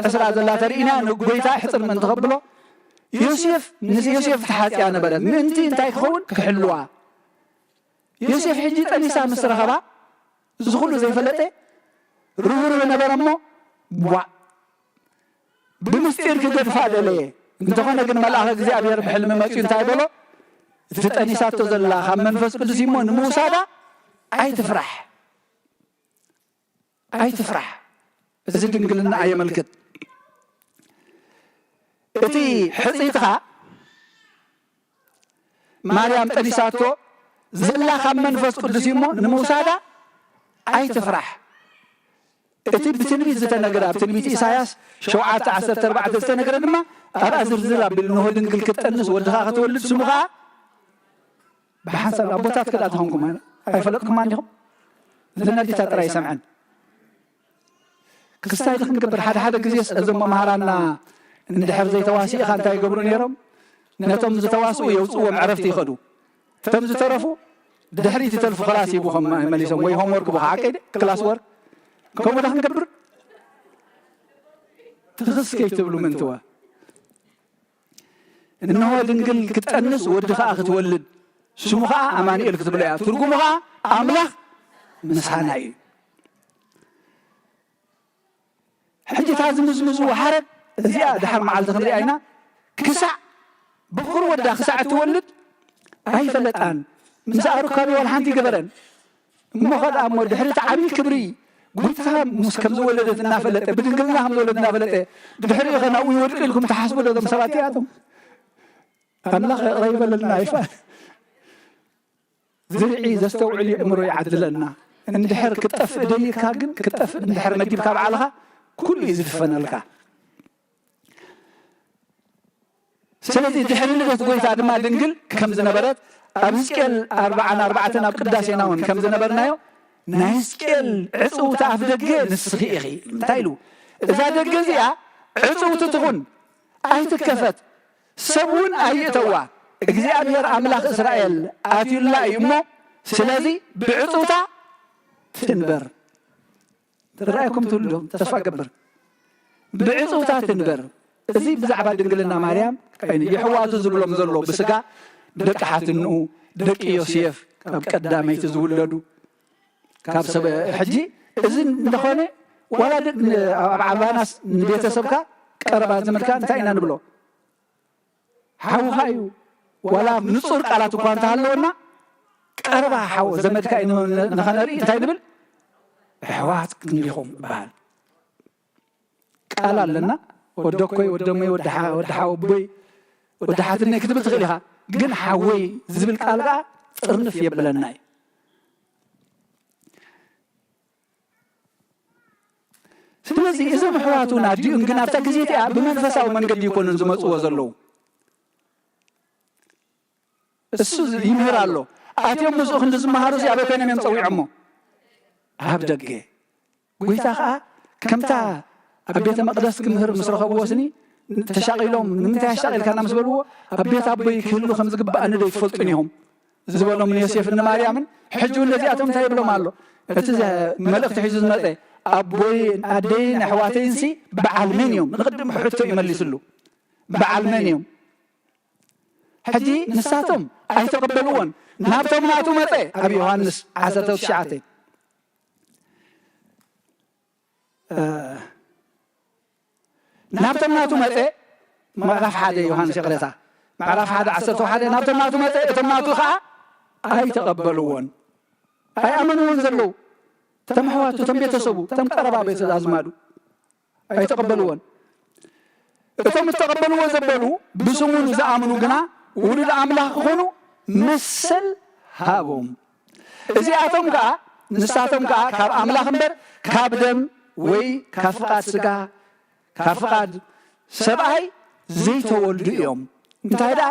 ዕስራ ዘላ ተርኢና ንጎይታ ሕጽር ምእንቲ ከብሎ ዮሴፍ፣ ምስ ዮሴፍ ተሓጽያ ነበረት። ምእንቲ እንታይ ክኸውን? ክሕልዋ። ዮሴፍ ሕጂ ጠኒሳ ምስ ረኸባ፣ እዚ ኩሉ ዘይፈለጠ ርህሩህ ነበረ እሞ፣ ቧዕ፣ ብምስጢር ክገድፋ ደለየ። እንተኾነ ግን መልኣኽ እግዚኣብሔር ብሕልሚ መጺኡ እንታይ በሎ? እቲ ጠኒሳቶ ዘላ ካብ መንፈስ ቅዱስ እሞ ንምውሳዳ ኣይትፍራሕ፣ ኣይትፍራሕ። እዚ ድንግልና የመልክት። እቲ ሕጽይትኻ ማርያም ጠኒሳቶ ዘላ ካብ መንፈስ ቅዱስ እሞ ንምውሳዳ ኣይትፍራሕ። እቲ ብትንቢት ዝተነገረ፣ ኣብ ትንቢት ኢሳያስ ሸውዓተ ዓሰርተ ኣርባዕተ ዝተነገረ ድማ ኣብኣ ዝርዝር ኣቢሉ፣ እንሆ ድንግል ክትጠንስ ወድኻ ክትወልድ ስሙ ኸኣ ብሓንሳብ ኣቦታት ክዳ ተኾንኩም ኣይፈለጥኩም እንዲኹም? እዘን ኣዴታት ጥራይ ይሰምዐን። ክስታይ ዶ ክንገብር? ሓደ ሓደ ግዜስ እዞም መምሃራና እንድሕር ዘይተዋሲእኻ እንታይ ይገብሩ ነይሮም? ነቶም ዝተዋስኡ የውፅዎም ዕረፍቲ ይኸዱ። እቶም ዝተረፉ ድሕሪት ይተልፉ፣ ክላስ ይብኹም መሊሶም ወይ ሆምወርክ ብኻ ሓቀይ ክላስ ወርክ ከምኡ ዶ ክንገብር? ትኽስ ከይትብሉ ምእንትወ። እንሆ ድንግል ክትጠንስ ወዲ ኸኣ ክትወልድ ስሙ ኸኣ ኣማኑኤል ክትብሎ እያ። ትርጉሙ ኸኣ ኣምላኽ ምሳና እዩ። ሕጂ እታ ዝምዝምዝዎ ሓረግ እዚኣ ድሓር መዓልቲ ክንሪኣ ኢና። ክሳዕ በኹር ወዳ ክሳዕ እትወልድ ኣይፈለጣን። ምስ ኣሩካቢ ዋላ ሓንቲ ይገበረን። እሞ ኸድኣ እሞ ድሕሪ እቲ ዓብዪ ክብሪ ጎይታ ምስ ከም ዝወለደት እናፈለጠ፣ ብድንግልና ከም ዝወለድ እናፈለጠ፣ ድሕሪኡ ኸ ናብኡ ይወድቁ ኢልኩም ትሓስቡ ዶ እዞም ሰባት እዚኣቶም? ኣምላኽ ይቕረ ይበለልና ይፋል። ዝርኢ ዘስተውዕል የእምሮ ይዓድለና። እንድሕር ክትጠፍእ ደሊካ ግን ክትጠፍእ እንድሕር መዲብካ ባዕልኻ ኩሉ እዩ ዝድፈነልካ። ስለዚ ድሕሪ ልደት ጎይታ ድማ ድንግል ከም ዝነበረት ኣብ ሕዝቅኤል ኣርብዓን ኣርባዕተን ኣብ ቅዳሴና እውን ከም ዝነበርናዮ ናይ ሕዝቅኤል ዕፅውቲ ኣፍ ደገ ንስኺ ኢኺ። እንታይ ኢሉ? እዛ ደገ እዚኣ ዕፅውቲ ትኹን ኣይትከፈት፣ ሰብ እውን ኣይእተዋ፣ እግዚኣብሔር ኣምላኽ እስራኤል ኣትዩላ እዩ እሞ፣ ስለዚ ብዕፅውታ ትንበር። ትረኣየኩም ትብሉ ዶ? ተስፋ እገብር። ብዕፅውታ ትንበር። እዚ ብዛዕባ ድንግልና ማርያም ኮይኑ የሕዋቱ ዝብሎም ዘሎ ብስጋ ደቂ ሓትንኡ፣ ደቂ ዮሴፍ ካብ ቀዳመይቲ ዝውለዱ ካብ ሰብ ሕጂ እዚ እንደኾነ ዋላ ደ-፣ ን-፣ ኣብ ዓባናስ ንቤተሰብካ ቀረባ ዘመድካ እንታይ ኢና ንብሎ? ሓውኻ እዩ። ዋላ ንጹር ቃላት እኳ እንተሃለወና ቀረባ ሓው ዘመድካ እዩ ን-፣ ንኸነርኢ እንታይ ንብል? ኣሕዋት ክንዲኹም ይበሃል። ቃል ኣለና። ወደኮይ፣ ወደሞይ፣ ወደ ሓ-፣ ወደ ሓወቦይ፣ ወደ ሓትነይ ክትብል ትኽእል ኢኻ። ግን ሓወይ ዝብል ቃል ከኣ ጽርንፍ የብለና እዩ። ስለዚ እዞም ኣሕዋት እውን ኣዲኡን ግን ኣብታ ግዜ እቲኣ ብመንፈሳዊ መንገዲ ይኮኑን ዝመጽዎ ዘለዉ። እሱ ይምህር ኣሎ። ኣትዮም ምስኡ ክንዲ ዝመሃሩ እዚ ኣበይ ኮይኖም እዮም ጸዊዖሞ? ኣብ ደገ። ጎይታ ኸኣ ከምታ ኣብ ቤተ መቕደስ ክምህር ምስ ረኸብዎ ስኒ ተሻቒሎም፣ "ንምንታይ ኣሻቒልካና?" ምስ በልዎ፣ "ኣብ ቤት ኣቦይ ክህሉ ከም ዝግብኣኒ ዶ ኣይትፈልጡን ኢኹም?" ዝበሎም ንዮሴፍን ንማርያምን፣ ሕጂ እውን ነዚኣቶም እንታይ ይብሎም ኣሎ? እቲ ዘ-፣ መልእኽቲ ሒዙ ዝመጸ፣ "ኣቦይን ኣደይን ኣሕዋተይንሲ በዓል መን እዮም?" ንቕድም ሕቶ ይመሊስሉ። በዓል መን እዮም? ሕጂ ንሳቶም ኣይተቐበልዎን። ናብቶም ናቱ መጸ። ኣብ ዮሃንስ ዓሰርተ ትሽዓተ፣ እ፣ ናብቶም ናቱ መጸ። ምዕራፍ ሓደ ዮሃንስ፣ ይቕሬታ፣ ምዕራፍ ሓደ ዓሰርተ ሓደ፣ ናብቶም ናቱ መጸ፣ እቶም ናቱ ኸኣ ኣይተቐበልዎን። ኣይኣመንዎን ዘለዉ። እቶም ኣሕዋቱ፣ እቶም ቤተሰቡ፣ እቶም ቀረባ ቤተ ኣዝማዱ ኣይተቐበልዎን። እቶም እተቐበልዎ ዘበሉ ብስሙ ንዝኣምኑ ግና ውሉድ ኣምላኽ ክኾኑ መሰል ሃቦም። እዚኣቶም ከኣ፣ ንሳቶም ከኣ ካብ ኣምላኽ እምበር ካብ ደም ወይ ካብ ፍቓድ ስጋ፣ ካብ ፍቓድ ሰብኣይ ዘይተወልዱ እዮም። እንታይ ደኣ?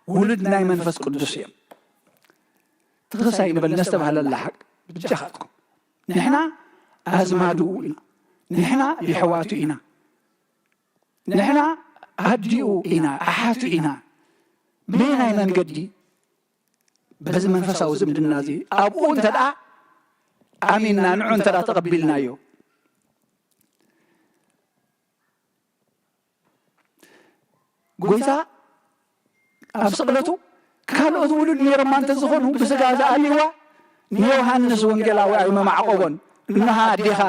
ውሉድ ናይ መንፈስ ቅዱስ እዮም። ትኽስ ኣይንበል፣ ነስተብሃለላ ሓቅ ብጃኻትኩም። ንሕና ኣዝማድኡ ኢና። ንሕና የሕዋቱ ኢና። ንሕና ኣዲኡ ኢና፣ ኣሓቱ ኢና። በየናይ መንገዲ? በዚ መንፈሳዊ ዝምድና እዚ ኣብኡ እንተ ደኣ ኣሚንና፣ ንዑ እንተ ደኣ ተቐቢልናዮ። ጎይታ ኣብ ስቕለቱ ካልኦት ውሉድ ነይሮማ እንተ ዝኾኑ ብስጋ ዝኣልይዋ ንዮሃንስ ወንጌላዊ ኣይመማዕቆቦን። እንሃ ኣዴኻ፣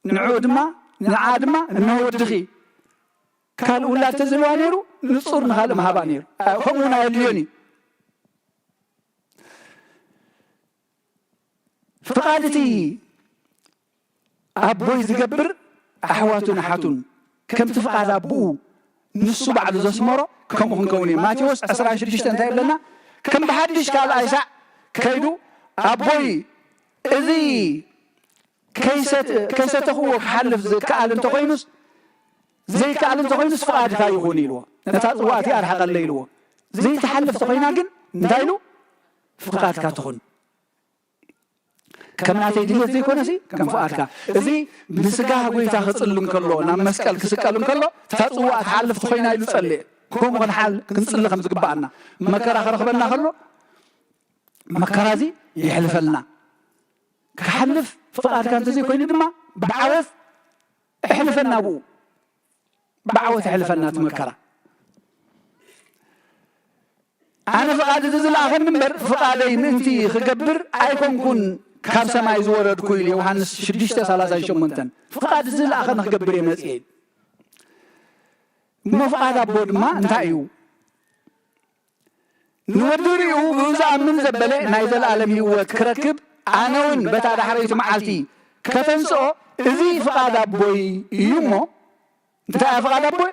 ንዕኡ ድማ፣ ንዓ ድማ እንሆ ወድኺ። ካልእ ውላድ ተዝህልዋ ነይሩ ንጹር ንኻልእ ምሃባ ነይሩ። ኣ-፣ ከምኡ እውን ኣየድልዮን እዩ። ፍቓድ እቲ ኣቦይ ዝገብር ኣሕዋቱን ኣሓቱን ከምቲ ፍቓድ ኣቦኡ ንሱ ባዕሉ ዘስመሮ ከምኡ ክንከውን እዩ። ማቴዎስ ዕስራን ሽዱሽተን እንታይ ይብለና? ከም ብሓድሽ ካልኣይ ሳዕ ከይዱ ኣቦይ እዚ ከይሰት-፣ ከይሰተኽዎ ክሓልፍ ዝከኣል እንተኾይኑስ፣ ዘይከኣል እንተኾይኑስ ፍቓድካ ይኹን ኢልዎ። ነታ ጽዋእ እቲኣ ኣርሕቐለይ ኢልዎ። ዘይትሓልፍ ተኾይና ግን እንታይ ኢሉ? ፍቓድካ ትኹን። ከም ናተይ ድሌት ዘይኮነሲ ከም ፍቓድካ። እዚ ብስጋ ጎይታ ክጽሊ እንከሎ፣ ናብ መስቀል ክስቀል እንከሎ፣ እታ ጽዋእ ትሓልፍ ተኾይና ኢሉ ጸልየ። ከምኡ ክንሓል-፣ ክንጽሊ ከም ዝግብኣና። መከራ ክረኽበና ከሎ፣ መከራ እዚ የሕልፈልና። ክሓልፍ ፍቓድካ እንተዘይኮይኑ ድማ ብዓወት እሕልፈና ብኡ። ብዓወት እሕልፈና እቲ መከራ። ኣነ ፍቓድ እዚ ዝለኣኸኒ እምበር ፍቓደይ ምእንቲ ክገብር ኣይኮንኩን ካብ ሰማይ ዝወረድኩ ኢሉ ዮሃንስ ሽዱሽተ ሰላሳን ሸሞንተን። ፍቓድ እዚ ዝለኣኸኒ ክገብር እየ መጺኤ። እሞ ፍቓድ ኣቦ ድማ እንታይ እዩ? ንወዲ ርእዩ ብኡ ዝኣምን ዘበለ ናይ ዘለኣለም ህይወት ክረክብ፣ ኣነ እውን በታ ዳሕረይቲ መዓልቲ ከተንስኦ፣ እዚ ፍቓድ ኣቦይ እዩ እሞ። እንታይ እያ ፍቓድ ኣቦይ?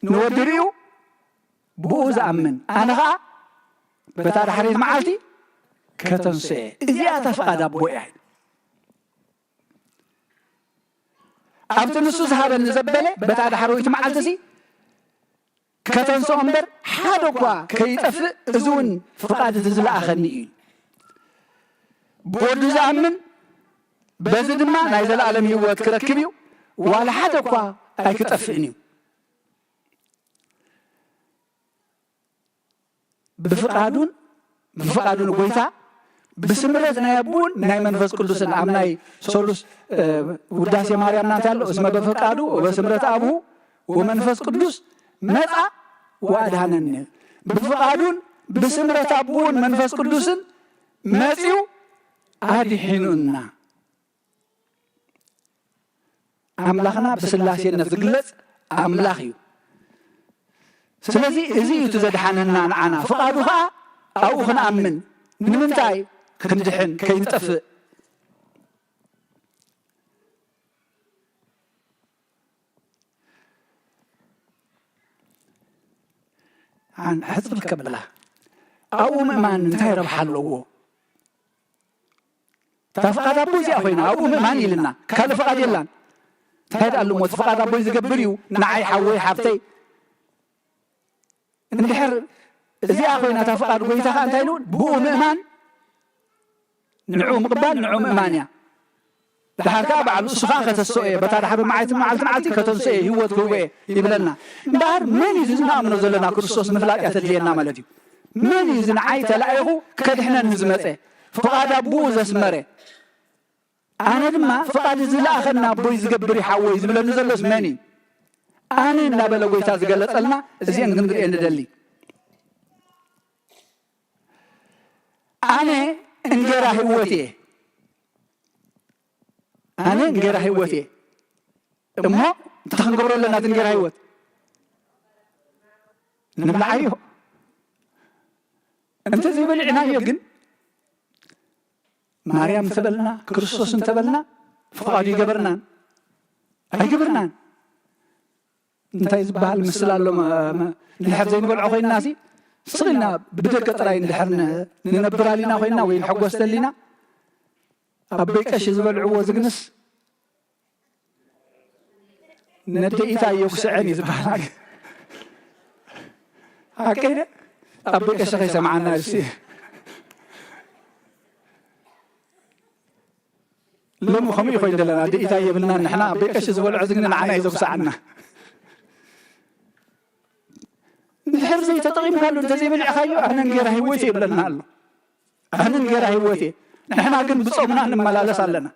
ንወዲ ርእዩ ብኡ ዝኣምን፣ ኣነ ኸዓ በታ ዳሕረይቲ መዓልቲ ከተንስኦ እየ። እዚኣ እታ ፍቓድ ኣቦይ እያ። ኣብቲ ንሱ ዝሃበኒ ዘበለ በታ ዳሕረወይቲ መዓልቲ እዚ ከተንስኦ እምበር ሓደ እኳ ከይጠፍእ፣ እዚ እውን ፍቓድ እቲ ዝለኣኸኒ እዩ። ብወዱ ዝኣምን በዚ ድማ ናይ ዘለኣለም ህይወት ክረክብ እዩ፣ ዋላ ሓደ እኳ ኣይክጠፍእን እዩ። ብፍቓዱን ብፍቓዱን ጎይታ ብስምረት ናይ ኣቡን ናይ መንፈስ ቅዱስን ኣብ ናይ ሰሉስ፣ እ፣ ውዳሴ ማርያምና እንታይ ኣሎ? እስመ በፍቃዱ ወበስምረት አቡሁ ወመንፈስ ቅዱስ መጻ ወአድኃነነ። ብፍቓዱን ብስምረት ኣቡን መንፈስ ቅዱስን መጺኡ ኣድሒኑና። ኣምላኽና ብስላሴነት ዝግለጽ ኣምላኽ እዩ። ስለዚ እዚ እዩ እቲ ዘድሓነና ንዓና። ፍቓዱ ኸኣ ኣብኡ ክንኣምን። ንምንታይ? ክንድሕን፣ ከይንጠፍእ። ኣን-፣ ሕጽር ከብላ። ኣብኡ ምእማን እንታይ ረብሓ ኣለዎ? እታ ፍቓድ ኣቦ እዚኣ ኮይና ኣብኡ ምእማን ኢልና፣ ካልእ ፍቓድ የላን። እንታይ ደኣ እሞ እቲ ፍቓድ ኣቦይ ዝገብር እዩ፣ ንዓይ ሓወይ ሓብተይ። እንድሕር እዚኣ ኮይና እታ ፍቓድ ጎይታ ኸኣ እንታይ ኢሉ? ብኡ ምእማን፣ ንዕኡ ምቕባል፣ ንዕኡ ምእማን እያ። ደሓር ከኣ ባዕሉ እሱ ኸኣ ከተስኦ እየ፣ በታ ዳሕር መዓልቲ መዓልቲ መዓልቲ ከተንስኦ እየ፣ ህይወት ክህቦ እየ ይብለና። እምበኣር መን እዩ እዚ ንኣምኖ ዘለና ክርስቶስ ምፍላጥ እያ ተድልየና ማለት እዩ። መን እዩ እዚ ንዓይ ተላኢኹ ከድሕነኒ ዝመጸ? ፍቓድ ኣቦኡ ዘስመረ። ኣነ ድማ ፍቓድ ዝለኣኸና ኣቦይ ዝገብር እዩ ሓወይ ዝብለኒ ዘሎስ መን እዩ? ኣነ እናበለ ጎይታ ዝገለጸልና እዚአን ክንርኢ ንደሊ። ኣነ እንጌራ ህይወት እየ። ኣነ እንጌራ ህይወት እየ። እሞ እንታይ ክንገብሮ ኣለና? እቲ እንጌራ ህይወት ንብልዓዮ። እንተዘይበሊዕናዮ ግን ማርያም እንተበልና፣ ክርስቶስ እንተበልና፣ ፍቓዱ ይገበርናን ኣይገበርናን። እንታይ ዝበሃል ምስል ኣሎ? መ-፣ መ-፣ እንድሕር ዘይንበልዖ ኮይንና ሲ፣ ስቕ ኢልና ብደገ ጥራይ እንድሕር ን-፣ ንነብር ኣሊና ኮይንና ወይ ንሕጎስ ተሊና፣ ኣቦይ ቀሺ ዝበልዕዎ ዝግንስ ነደ ኢታዮ ክስዐን እዩ ዝበሃል። ሓቀይ ደ? ኣቦይ ቀሺ ከይሰምዓና እሲ። ሎሚ ከምኡ እዩ ኮይኑ ዘለና። ኣደ ኢታይ የብልናን ንሕና፣ ኣቦይ ቀሺ ዝበልዖ ዝግኒ ንዓና እዩ ዘጉስዓና። እንድሕር ዘይተጠቒምካሉ፣ እንተዘይበሊዕካዮ፣ ኣነ እንጌራ ህይወት የብለና ኣሎ። ኣነ እንጌራ ህይወት እየ። ንሕና ግን ብጾምና እንመላለስ ኣለና።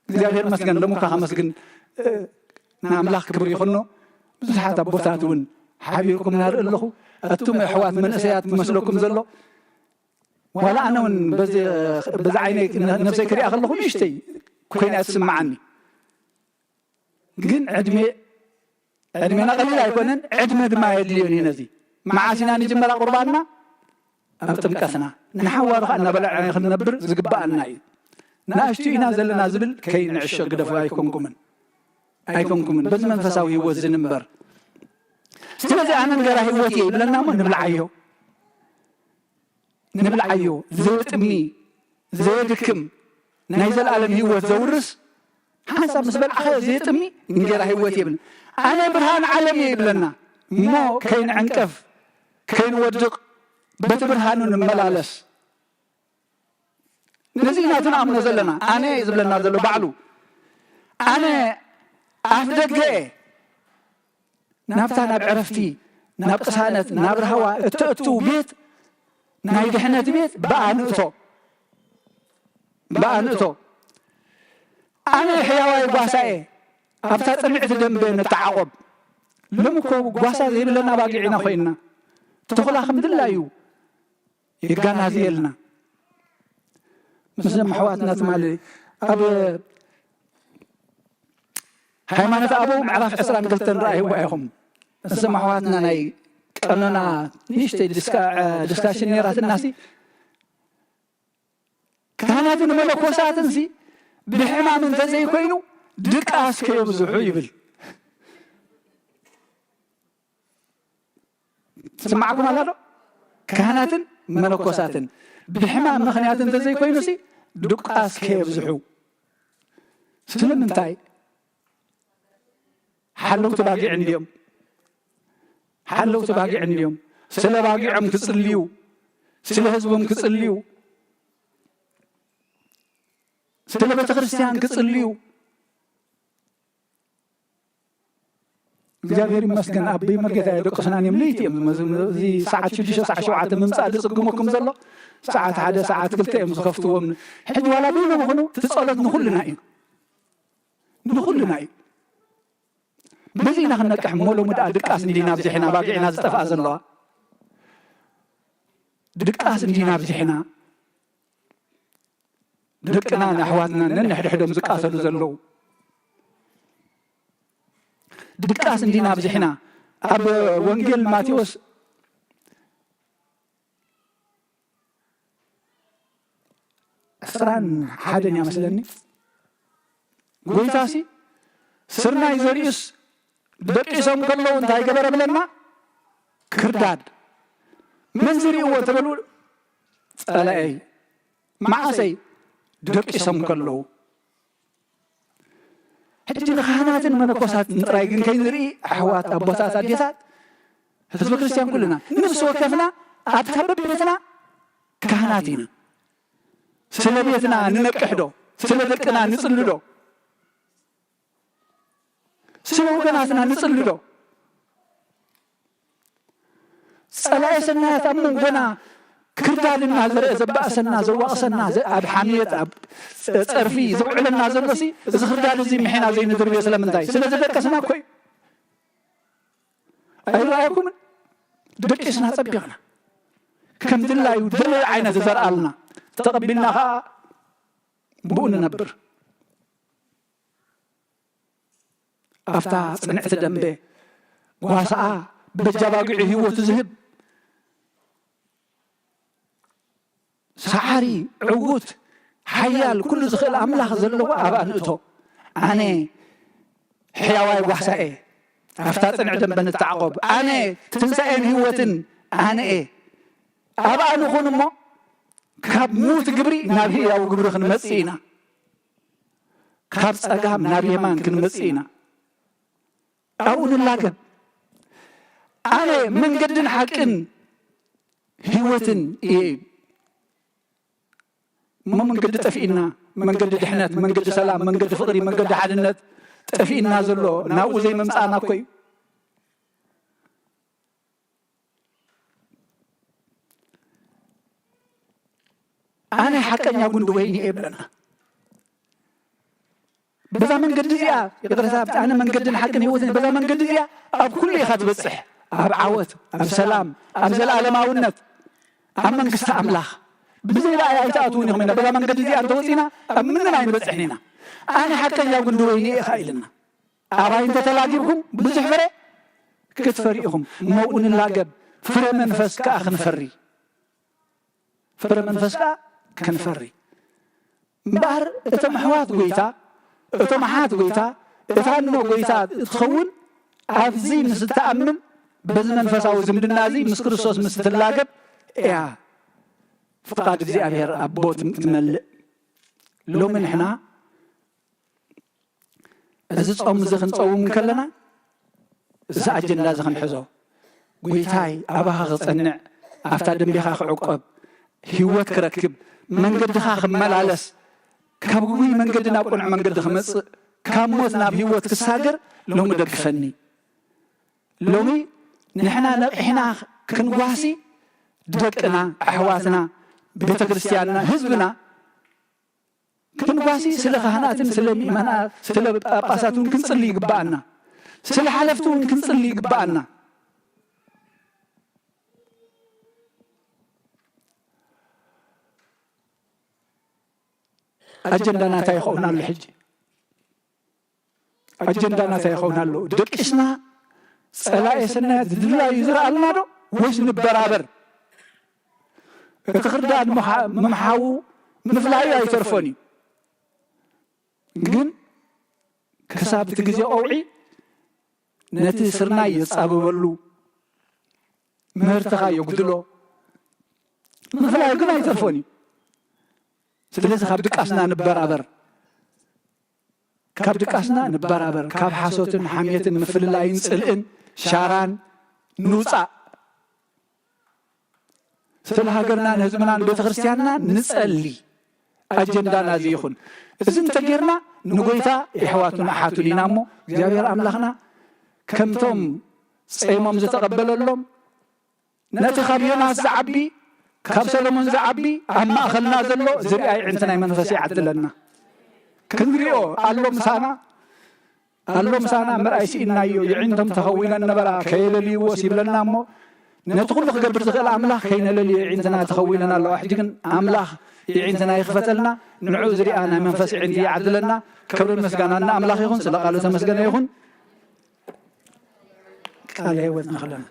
እግዚኣብሔር ይመስገን፣ ሎሚ እኳ ከመስግን፣ እ፣ ንኣምላኽ ክብሪ ይኹኖ። ብዙሓት ኣቦታት እውን ሓቢርኩም ናርኢ ኣለኹ። ኣቱም ኣሕዋት መንእሰያት ክመስለኩም ዘሎ፣ ዋላ ኣነ እውን በዚ፣ በዚ ዓይነይ ነ-፣ ነብሰይ ክሪኣ ከለኹ ንእሽተይ ኮይና እያ ትስምዓኒ። ግን ዕድሜ፣ ዕድሜና ቀሊል ኣይኮነን፣ ዕድመ ድማ የድልዮን እዩ ነዚ። መዓስ ኢና ንጅመራ ቁርባንና? ኣብ ጥምቀትና። ንሓዋሩ ኸኣ እናበላዕና ክንነብር ዝግብኣና እዩ። ንኣሽቱ ኢና ዘለና ዝብል ከይንዕሾ ግደፉ ኣይኮንኩምን። ኣይኮንኩምን። በዚ መንፈሳዊ ህይወት ዝንበር። ስለዚ ኣነ እንጌራ ህይወት እየ ይብለና እሞ ንብልዓዮ። ንብልዓዮ። ዘየጥሚ፣ ዘየድክም፣ ናይ ዘለኣለም ህይወት ዘውርስ፣ ሓንሳብ ምስ በልዓኻዮ ዘየጥሚ እንጌራ ህይወት እየ ይብል። ኣነ ብርሃን ዓለም እየ ይብለና እሞ ከይንዕንቀፍ፣ ከይንወድቕ፣ በቲ ብርሃኑ ንመላለስ። ነዚ ኢና እቲ ንኣምኖ ዘለና። ኣነ እየ ዝብለና ዘሎ ባዕሉ። ኣነ ኣፍ ደገ እየ። ናብታ ናብ ዕረፍቲ፣ ናብ ቅሳነት፣ ናብ ራህዋ እተእቱ ቤት፣ ናይ ድሕነት ቤት ብኣ ንእቶ። ብኣ ንእቶ። ኣነ ሕያዋይ ጓሳ እየ። ኣብታ ጽንዕቲ ደንበ ንተዓቖብ። ሎሚ እኮ ጓሳ ዘይብለና ኣባጊዕ ኢና ኮይንና። ተኹላ ከም ድላዩ የጋናዝየልና። ምስዞም ኣሕዋትና ትማሊ ኣብ ሃይማኖት ኣበው ምዕራፍ ዕስራን ክልተን ረኣይዋ ኢኹም። እዞም ኣሕዋትና ናይ ቀኖና ንእሽተይ ዲስካ-፣ ዲስካሽን ነይራትናሲ፣ ካህናትን መነኮሳትንሲ ብሕማም እንተዘይኮይኑ ድቃስ ከየብዝሑ ይብል። ትስማዕኩም ኣላ ዶ? ካህናትን መነኮሳትን ብሕማም ምኽንያት እንተዘይኮይኑሲ ድቃስ ከየብዝሑ። ስለምንታይ? ሓለውቲ ባጊዕ እንድዮም። ሓለውቲ ባጊዕ እንድዮም። ስለ ባጊዖም ክጽልዩ፣ ስለ ህዝቦም ክጽልዩ፣ ስለ ቤተ ክርስቲያን ክጽልዩ። እግዚኣብሔር ይመስገን፣ ኣቦይ መርጌታ የደቅሱና እዮም። ለይቲ እዮም ዝመ-፣ እዚ ሰዓት ሽዱሽተ፣ ሰዓት ሸውዓተ ምምጻእ ዝጽግመኩም ዘሎ፣ ሰዓት ሓደ፣ ሰዓት ክልተ እዮም ዝኸፍትዎም። ሕጂ ዋላ በይኖም ይኹኑ፣ እቲ ጸሎት ንኹልና እዩ። ንኹልና እዩ። በዚ ኢና ክንነቅሕ እሞ፣ ሎሚ ደኣ ድቃስ እንዲና ኣብዚሕና፣ ባጊዕና ዝጠፍኣ ዘለዋ። ድቃስ እንዲና ኣብዚሕና። ደቅና ንኣሕዋትና ነንሕድሕዶም ዝቃተሉ ዘለዉ። ድቃስ እንዲና ኣብዚሕና። ኣብ ወንጌል ማቴዎስ ዕስራን ሓደን እያ መስለኒ። ጎይታሲ ስርናይ ዘሪኡስ ደቂሶም ከለዉ እንታይ ገበረ ብለና? ክርዳድ። መን ዝርእዎ ተበሉ? ጸላኤይ። መዓሰይ? ደቂሶም ከለዉ። ሕጂ ንካህናትን መነኮሳትን ጥራይ ግን ከይንርኢ፣ ኣሕዋት፣ ኣቦታት፣ ኣዴታት፣ ህዝበ ክርስቲያን ኩልና፣ ነፍሲ ወከፍና ኣብታ በቤትና ካህናት ኢና። ስለ ቤትና ንነቅሕ ዶ? ስለ ደቅና ንጽሊ ዶ? ስለ ወገናትና ንጽሊ ዶ? ጸላኢ ሰናያት ኣብ መንጎና ክርዳድ እናዘርአ ዘባእሰና፣ ዘዋቕሰና፣ ዘ-፣ ኣብ ሓምየት፣ ኣብ ጸ-፣ ጸርፊ ዘውዕለና ዘሎሲ፣ እዚ ክርዳድ እዚ ምሒና ዘይንድርብዮ ስለምንታይ? ስለ ዝደቀስና እኮ እዩ። ኣይረኣየኩምን? ደቂስና ጸቢቕና። ከም ድላዩ ደለዮ ዓይነት ዘርኣልና። ተቐቢልና ኸኣ ብኡ ንነብር። ኣብታ ጽንዕቲ ደንበ ጓሳኣ በጃ ባጊዑ ህይወቱ ዝህብ ሰዓሪ፣ ዕዉት፣ ሓያል፣ ኩሉ ዝኽእል ኣምላኽ ዘለዎ ኣብኣ ንእቶ። ኣነ ሕያዋይ ጓሳ እየ፣ ኣብታ ጽንዕ ደንበ ንተዓቖብ። ኣነ ትንሳኤን ህይወትን ኣነ እየ። ኣብኣ ንኹን እሞ ካብ ሙት ግብሪ ናብ ህያው ግብሪ ክንመጽእ ኢና። ካብ ጸጋም ናብ የማን ክንመጽእ ኢና። ኣብኡ ንላገብ። ኣነ መንገድን ሓቅን ህይወትን እየ። እሞ መንገዲ ጠፊእና፣ መንገዲ ድሕነት፣ መንገዲ ሰላም፣ መንገዲ ፍቕሪ፣ መንገዲ ሓድነት ጠፊእና ዘሎ ናብኡ ዘይምምጻእና እኮ እዩ። ኣነ ሓቀኛ ጉንዲ ወይኒ እየ ብለና። በዛ መንገዲ እዚኣ፣ ይቕረታ፣ ኣነ መንገድን ሓቅን ህይወትን፣ በዛ መንገዲ እዚኣ ኣብ ኩሉ ኢኻ ትበጽሕ። ኣብ ዓወት፣ ኣብ ሰላም፣ ኣብ ዘለኣለማውነት፣ ኣብ መንግስቲ ኣምላኽ። ብዘይ ረኣይ ኣይትኣትውን ኢኹም ኢና። በዛ መንገዲ እዚኣ እንተወጺና ኣብ ምንም ኣይንበጽሕን ኢና። ኣነ ሓቀኛ ጉንዲ ወይኒ እየ ኢኻ ኢልና። ኣባይ እንተተላጊብኩም ብዙሕ ፍረ ክትፈሪ ኢኹም። እሞ ኣብኡ ንላገብ፣ ፍረ መንፈስ ከኣ ክንፈሪ። ፍረ መንፈስ ከኣ ክንፈሪ። እምበኣር እቶም ኣሕዋት ጎይታ፣ እቶም ኣሓት ጎይታ፣ እታ እኖ ጎይታ እትኸውን ኣብዚ ምስ እትኣምን፣ በዚ መንፈሳዊ ዝምድና እዚ ምስ ክርስቶስ ምስ እትላገብ እያ ፍቓድ እግዚኣብሔር ኣቦ ትም-፣ ትመልእ። ሎሚ ንሕና እዚ ጾም እዚ ክንጸውም እንከለና፣ እዚ ኣጀንዳ እዚ ክንሕዞ፣ "ጎይታይ፣ ኣባኻ ክጸንዕ፣ ኣብታ ደንቤኻ ክዕቆብ፣ ህይወት ክረክብ፣ መንገድኻ ክመላለስ፣ ካብ ግጉይ መንገዲ ናብ ቅኑዕ መንገዲ ክመጽእ፣ ካብ ሞት ናብ ህይወት ክሳገር ሎሚ ደግፈኒ። ሎሚ ንሕና ነቒሕና ክንጓሲ፣ ደቅና፣ ኣሕዋትና፣ ቤተ ክርስቲያንና፣ ህዝብና፣ ክንጓሲ ስለ ካህናትን ስለ ምእመናን፣ ስለ ጳጳሳት እውን ክንጽሊ ይግብኣና። ስለ ሓለፍቲ እውን ክንጽሊ ይግብኣና። ኣጀንዳና እንታይ ይኸውን ኣሎ ሕጂ? ኣጀንዳና እንታይ ይኸውን ኣሎ? ደቂስና ጸላኤ ሰናያት ድላዩ ዝረኣልና ዶ? ወይስ ንበራበር? እቲ ክርዳድ ምሓ-፣ ምምሓዉ ምፍላዩ ኣይተርፎን እዩ። ግን ክሳብ እቲ ግዜ ቀውዒ ነቲ ስርናይ የጻብበሉ፣ ምህርትኻ የጉድሎ፣ ምፍላዩ ግን ኣይተርፎን እዩ። ስለዚ ካብ ድቃስና ንበራበር፣ ካብ ድቃስና ንበራበር፣ ካብ ሓሶትን ሓሜትን ምፍልላይን ጽልእን ሻራን ንውጻእ። ስለ ሃገርና ንህዝብና ንቤተ ክርስቲያንና ንጸሊ። ኣጀንዳና እዚ ይኹን። እዚ እንተጌርና ንጎይታ የሕዋቱን ኣሓቱን ኢና እሞ እግዚኣብሔር ኣምላኽና ከምቶም ጸይሞም ዝተቐበለሎም ነቲ ካብ ዮናስ ዝዓቢ ካብ ሰሎሞን ዝዓቢ ኣብ ማእኸልና ዘሎ ዝርኣይ ዕንቲ ናይ መንፈስ ይዓድለና። ክንሪኦ ኣሎ ምሳና ኣሎ ምሳና ምርኣይ ስኢናዮ። የዒንቶም ተኸዊለን ነበራ ከየለልይዎስ ይብለና እሞ ነቲ ኩሉ ክገብር ዝኽእል ኣምላኽ ከይነለልዮ የዒንትና ተኸዊለን ኣለዋ። ሕጂ ግን ኣምላኽ የዒንትና ይኽፈተልና። ንዑ ዝርኣ ናይ መንፈስ የዒንቲ ይዓድለና። ክብርን ምስጋናን ንኣምላኽ ይኹን። ስለ ቃሉ ተመስገነ ይኹን። ቃለ ህይወት ንኽለና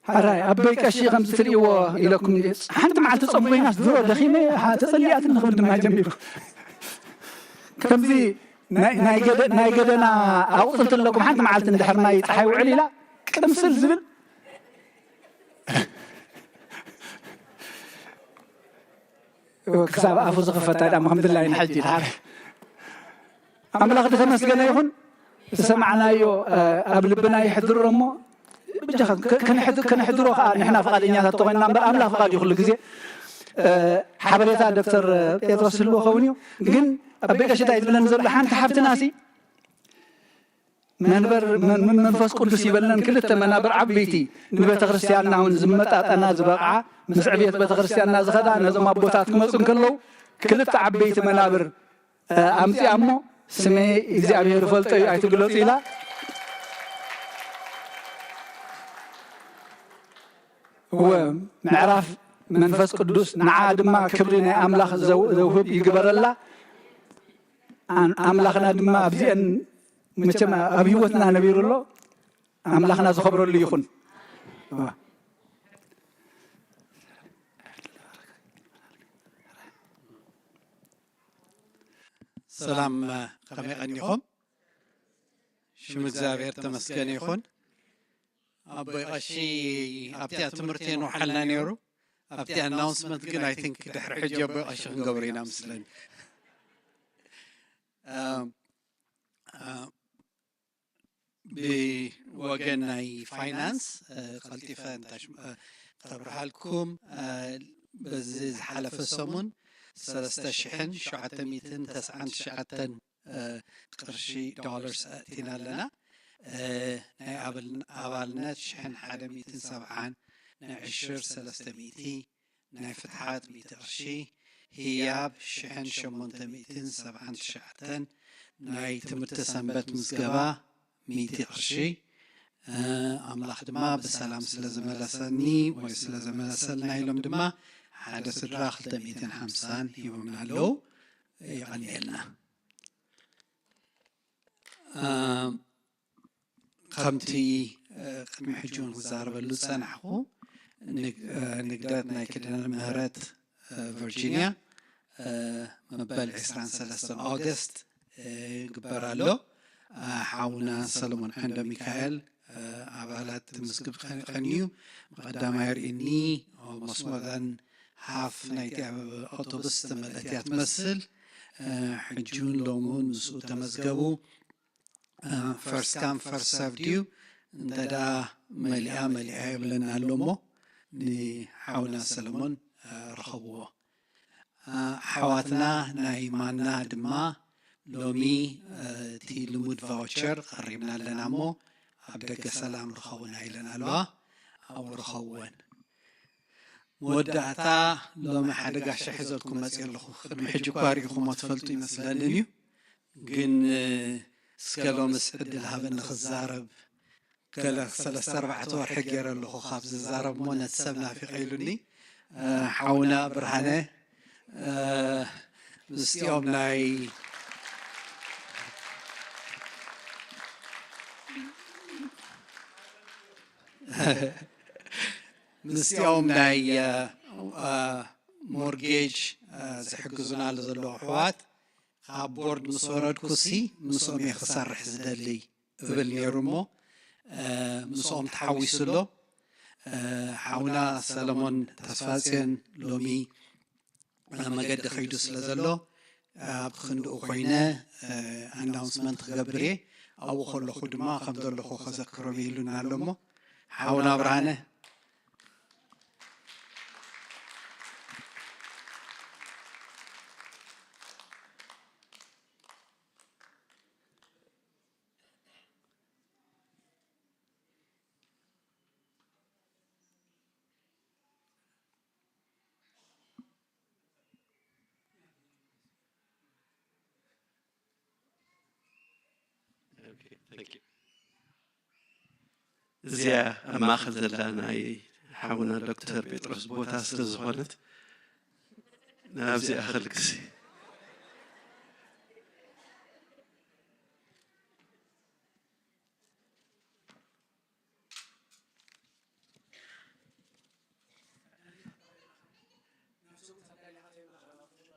ሓራይ ኣቦይ ቀሺ ከምዚ ትርእይዎ ኢለኩም ሓንቲ መዓልቲ ጾም ኮይናስ ድሮ ደኺመ ተጸሊኣትን ክብል ድማ ጀሚሩ። ከምዚ ናይ ገደና ኣቑፅልቲ ኣለኩም ሓንቲ መዓልቲ እንድሕር ናይ ፀሓይ ውዕል ኢላ ቅምስል ዝብል ክሳብ ኣፉ ዝኽፈት ኣዳም ከም ድላይና ሕጂ ድሓር ኣምላኽ ዝተመስገነ ይኹን። ዝሰማዕናዮ ኣብ ልብና ይሕድሮ እሞ ብጃኻ ከነሕድሮ ከዓ ንሕና ፍቓደኛታት ተኾይንና እምበር ኣምላኽ ፍቓድ እዩ ኩሉ ግዜ። ሓበሬታ ዶክተር ጴጥሮስ ህልዎ ኸውን እዩ። ግን ኣቤ ቀሺ እንታይ ዝብለኒ ዘሎ ሓንቲ ሓፍትናሲ መንበር ምን መንፈስ ቅዱስ ይበለን ክልተ መናብር ዓበይቲ ንቤተ ክርስቲያንና እውን ዝመጣጠና ዝበቕዓ ምስ ዕብየት ቤተ ክርስቲያንና ዝኸዳ ነዞም ኣቦታት ክመፁ እንከለዉ ክልተ ዓበይቲ መናብር ኣምፂኣ እሞ ስመይ እግዚኣብሔር ይፈልጦ እዩ ኣይትግለጹ ኢላ። እወ፣ ምዕራፍ መንፈስ ቅዱስ ንዓ ድማ ክብሪ ናይ ኣምላኽ ዘው- ዘውህብ ይግበረላ። ኣን- ኣምላኽና ድማ ኣብዚአን መቸም ኣብ ህይወትና ነቢሩ ኣሎ። ኣምላኽና ዝኸብረሉ ይኹን። ሰላም፣ ከመይ ቀኒኹም? ሽም እግዚኣብሔር ተመስገን ይኹን። ኣቦይ ቀሺ ኣብቲያ ትምህርቲ የንውሓልና ነይሩ። ኣብቲ ኣናውንስመንት ግን፣ ኣይ ቲንክ፣ ድሕሪ ሕጂ ኣቦይ ቀሺ ክንገብሮ ኢና ምስለኒ። ብወገን ናይ ፋይናንስ፣ ቀልጢፈ እንታሽ- ከተብርሃልኩም፣ በዚ ዝሓለፈ ሰሙን ሰለስተ ሽሕን ሸውዓተ ሚእትን ተስዓን ትሽዓተን ቅርሺ፣ ዶላርስ፣ ኣእቲና ኣለና። ናይ ኣባልነት ሽሕን ሓደ ሚእትን ሰብዓን፣ ናይ ዕሽር ሰለስተ ሚእቲ፣ ናይ ፍትሓት ሚእቲ ቅርሺ፣ ህያብ ሽሕን ሸሞንተ ሚእትን ሰብዓን ትሽዓተን፣ ናይ ትምህርቲ ሰንበት ምዝገባ ሚእቲ ቅርሺ። ኣምላኽ ድማ ብሰላም ስለ ዝመለሰኒ ወይ ስለ ዘመለሰልና ኢሎም ድማ ሓደ ስድራ ክልተ ሚእትን ሓምሳን ሂቦምና ኣለዉ። የቐንየልና። ከምቲ ቅድሚ ሕጂ እውን ክዛረበሉ ዝጸናሕኩ፣ ንግደት ናይ ኪዳነ ምህረት ቨርጂንያ መበል ዕስራን ሰለስተን ኦገስት ይግበር ኣሎ። ሓውና ሰሎሞን ዓንደ ሚካኤል ኣባላት ምስግብ ቀንዩ ብቐዳማይ ርእኒ መስሞዘን ሃፍ ናይቲ ኣብ ኣውቶቡስ ዝተመልአት እያ ትመስል። ሕጂ እውን ሎሚ እውን ምስኡ ተመዝገቡ። ፈርስት ካም ፈርስት ሰርቭ ድዩ? እንተ ደኣ መሊኣ መሊኣ የብለና ኣሎ እሞ ንሓውና ሰለሞን ርኸብዎ። ኣሕዋትና ናይ ማና ድማ ሎሚ እቲ ልሙድ ቫውቸር ቀሪብና ኣለና እሞ ኣብ ደገ ሰላም ርኸቡና ኢለን ኣለዋ። ኣብኡ ርኸብወን። መወዳእታ ሎሚ ሓደ ጋሻ ሒዘልኩም መፅእ ኣለኹ። ቅድሚ ሕጂ እኳ ርኢኹሞ ትፈልጡ ይመስለንን እዩ፣ ግን እስከ ሎምስ ዕድል ሃበኒ ክዛረብ። ገለ ሰለስተ ኣርባዕተ ወርሒ ገይረ ኣለኹ ካብ ዝዛረብ እሞ ነቲ ሰብ ናፊቐ ኢሉኒ። ሓውና ብርሃነ ምስቲኦም ናይ ምስቲኦም ናይ ሞርጌጅ ዝሕግዙና ዘለዉ ኣሕዋት ካብ ቦርድ ምስ ወረድኩሲ ምስኦም እየ ክሰርሕ ዝደሊ እብል ነይሩ እሞ ምስኦም ተሓዊሱ ኣሎ። ሓውና ሰለሞን ተስፋፅዮን ሎሚ መገዲ ከይዱ ስለ ዘሎ ኣብ ክንድኡ ኮይነ ኣናውንስመንት ክገብር እየ። ኣብኡ ከለኹ ድማ ከም ዘለኹ ከዘክሮም ኢሉና ኣሎ እሞ ሓውና ብርሃነ እዚኣ ኣብ ማእኸል ዘላ ናይ ሓውና ዶክተር ጴጥሮስ ቦታ ስለ ዝኾነት ናብዚኣ ክልግሲ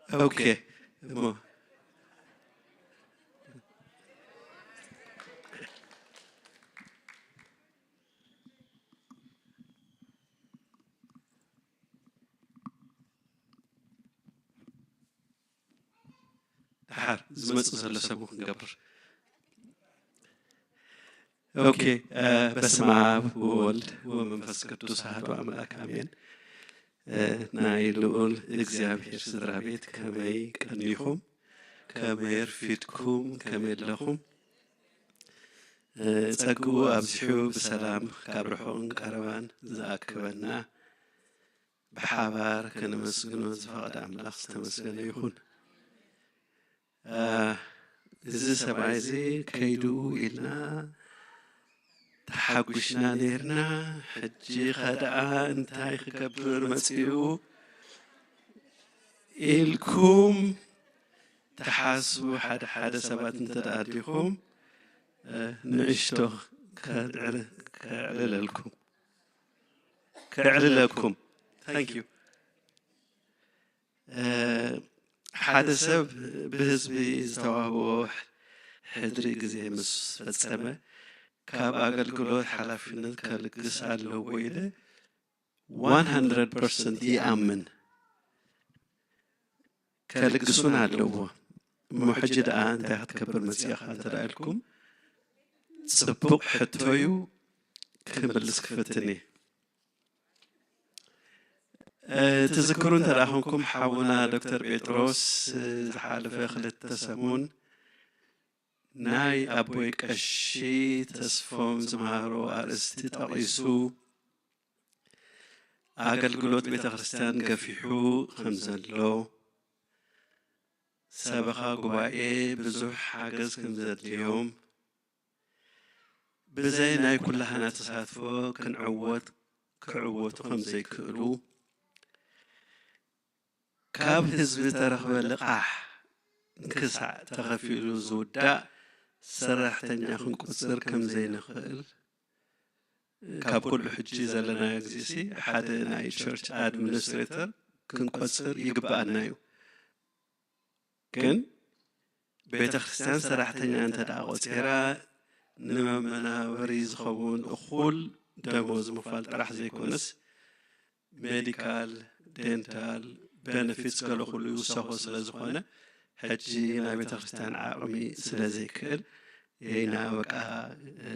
Okay. ደሓር ዝመጽእ ዘሎ ሰብ ክንገብር። ኦኬ። በስመ ኣብ ወወልድ ወመንፈስ ቅዱስ ኣሐዱ ኣምላክ ኣሜን። ናይ ልኡል እግዚኣብሔር ስድራ ቤት ከመይ ቀኒኹም? ከመይ ኣርፊድኩም? ከመይ ኣለኹም? ጸግኡ ኣብዚሑ ብሰላም ካብ ርሑቕን ቀረባን ዝኣክበና ብሓባር ከነመስግኖ ዝፈቐደ ኣምላኽ ዝተመስገነ ይኹን። እዚ ሰብኣይ እዚ ከይዱ ኢልና ተሓጒስና ነይርና። ሕጂ ኸ ደኣ እንታይ ክገብር መጺኡ ኢልኩም ትሓስቡ ሓደ ሓደ ሰባት እንተ ደኣ ኣሊኹም፣ እ፣ ንእሽቶ ከዕል-፣ ከዕልለልኩም፣ ከዕልለኩም። Thank you። እ፣ ሓደ ሰብ ብህዝቢ ዝተዋህቦ ሕድሪ ግዜ ምስ ፈጸመ፣ ካብ ኣገልግሎት ሓላፍነት ከልግስ ኣለዎ ኢለ one hundred percent ይኣምን። ከልግሱን ኣለዎ። እሞ ሕጂ ደኣ እንታይ ክትገብር መጺእኻ እንተ ደኣ ኢልኩም፣ ጽቡቕ ሕቶ እዩ፣ ክምልስ ክፍትን እየ። እ፣ ትዝክሩ እንተ ደኣ ኾንኩም፣ ሓውና ዶክተር ጴጥሮስ፣ እ፣ ዝሓለፈ ክልተ ሰሙን ናይ ኣቦይ ቀሺ ተስፎም ዝመሃሮ ኣርእስቲ ጠቒሱ፣ ኣገልግሎት ቤተ ክርስቲያን ገፊሑ ከም ዘሎ፣ ሰበኻ ጉባኤ ብዙሕ ሓገዝ ከም ዘድልዮም፣ ብዘይ ናይ ኩላህና ተሳትፎ ክንዕወት፣ ክዕወቱ ከም ዘይክእሉ፣ ካብ ህዝቢ ዝተረኽበ ልቓሕ ክሳዕ ተኸፊሉ ዝውዳእ ሰራሕተኛ ክንቆጽር ከም ዘይንኽእል፣ ካብ ኩሉ ሕጂ ዘለናዮ ግዜሲ ሓደ ናይ ቸርች ኣድሚኒስትሬተር ክንቆጽር ይግብኣና እዩ። ግን ቤተ ክርስቲያን ሰራሕተኛ እንተ ደኣ ቆጺራ፣ ንመመናበሪ ዝኸውን እኹል ደሞዝ ምኽፋል ጥራሕ ዘይኮነስ፣ ሜዲካል፣ ዴንታል፣ ቤነፊትስ ገለ ኩሉ ይውሰኾ ስለ ዝኾነ፣ ሕጂ ናይ ቤተ ክርስቲያን ዓቕሚ ስለ ዘይክእል፣ የይና በቃ፣ እ፣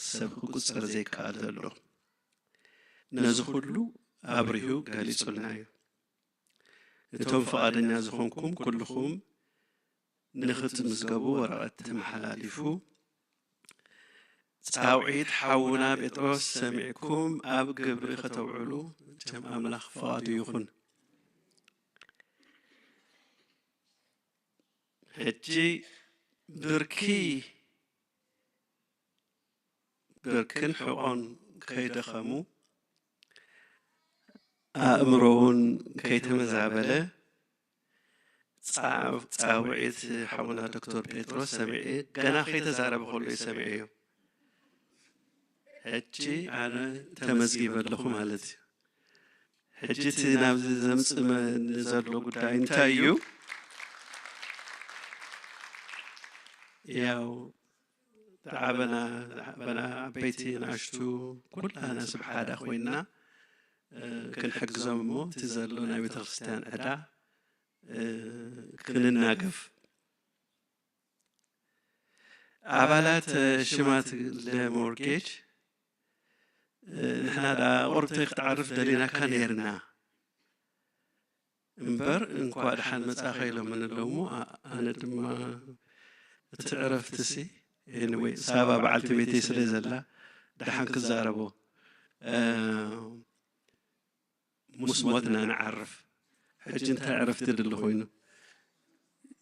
ሰብ ክቁጸር ዘይከኣል ዘሎ። ነዚ ኩሉ ኣብሪሁ ገሊጹልና እዩ። እቶም ፍቓደኛ ዝኾንኩም ኩልኹም ንኽትምዝገቡ ወረቐት ተመሓላሊፉ። ጻውዒት ሓውና ጴጥሮስ ሰሚዕኩም ኣብ ግብሪ ከተውዕሉ መቸም ኣምላኽ ፍቓዱ ይኹን። ሕጂ ብርኪ፣ ብርክን ሕቖን ከይደኸሙ፣ ኣእምሮ እውን ከይተመዛበለ፣ ጻ-፣ ጻውዒት ሓውና ዶክተር ጴጥሮስ ሰሚዐ፣ ገና ከይተዛረበ ከሎ እዩ ሰሚዐዮ። ሕጂ ኣነ ተመዝጊበ ኣለኹ ማለት እዩ። ሕጂ እቲ ናብዚ ዘምጽእ መ-፣ ዘሎ ጉዳይ እንታይ እዩ? ያው ዝዓበና፣ ዝዓበና ዓበይቲ ንኣሽቱ ኩላና ስብ ሓዳ ኮይንና፣ እ፣ ክንሕግዞም እሞ እቲ ዘሎ ናይ ቤተክርስትያን ዕዳ፣ እ፣ ክንናገፍ። ኣባላት፣ እ፣ ሽማት ለሞርጌጅ፣ እ፣ ንሕና ደኣ ቁርብተይ ክትዓርፍ ደሊናካ ነይርና። እምበር እንኳዕ ደሓን መጻእኻ ኢሎምኒ ኣለዉ እሞ፣ ኣ-፣ ኣነ ድማ እቲ ዕረፍትሲ፣ ኤኒወይ፣ ሳባ በዓልቲ ቤተይ ስለ ዘላ ደሓን ክዛረቦ፣ እ፣ ምስ ሞትና ንዓርፍ። ሕጂ እንታይ ዕረፍቲ ድሊ ኮይኑ?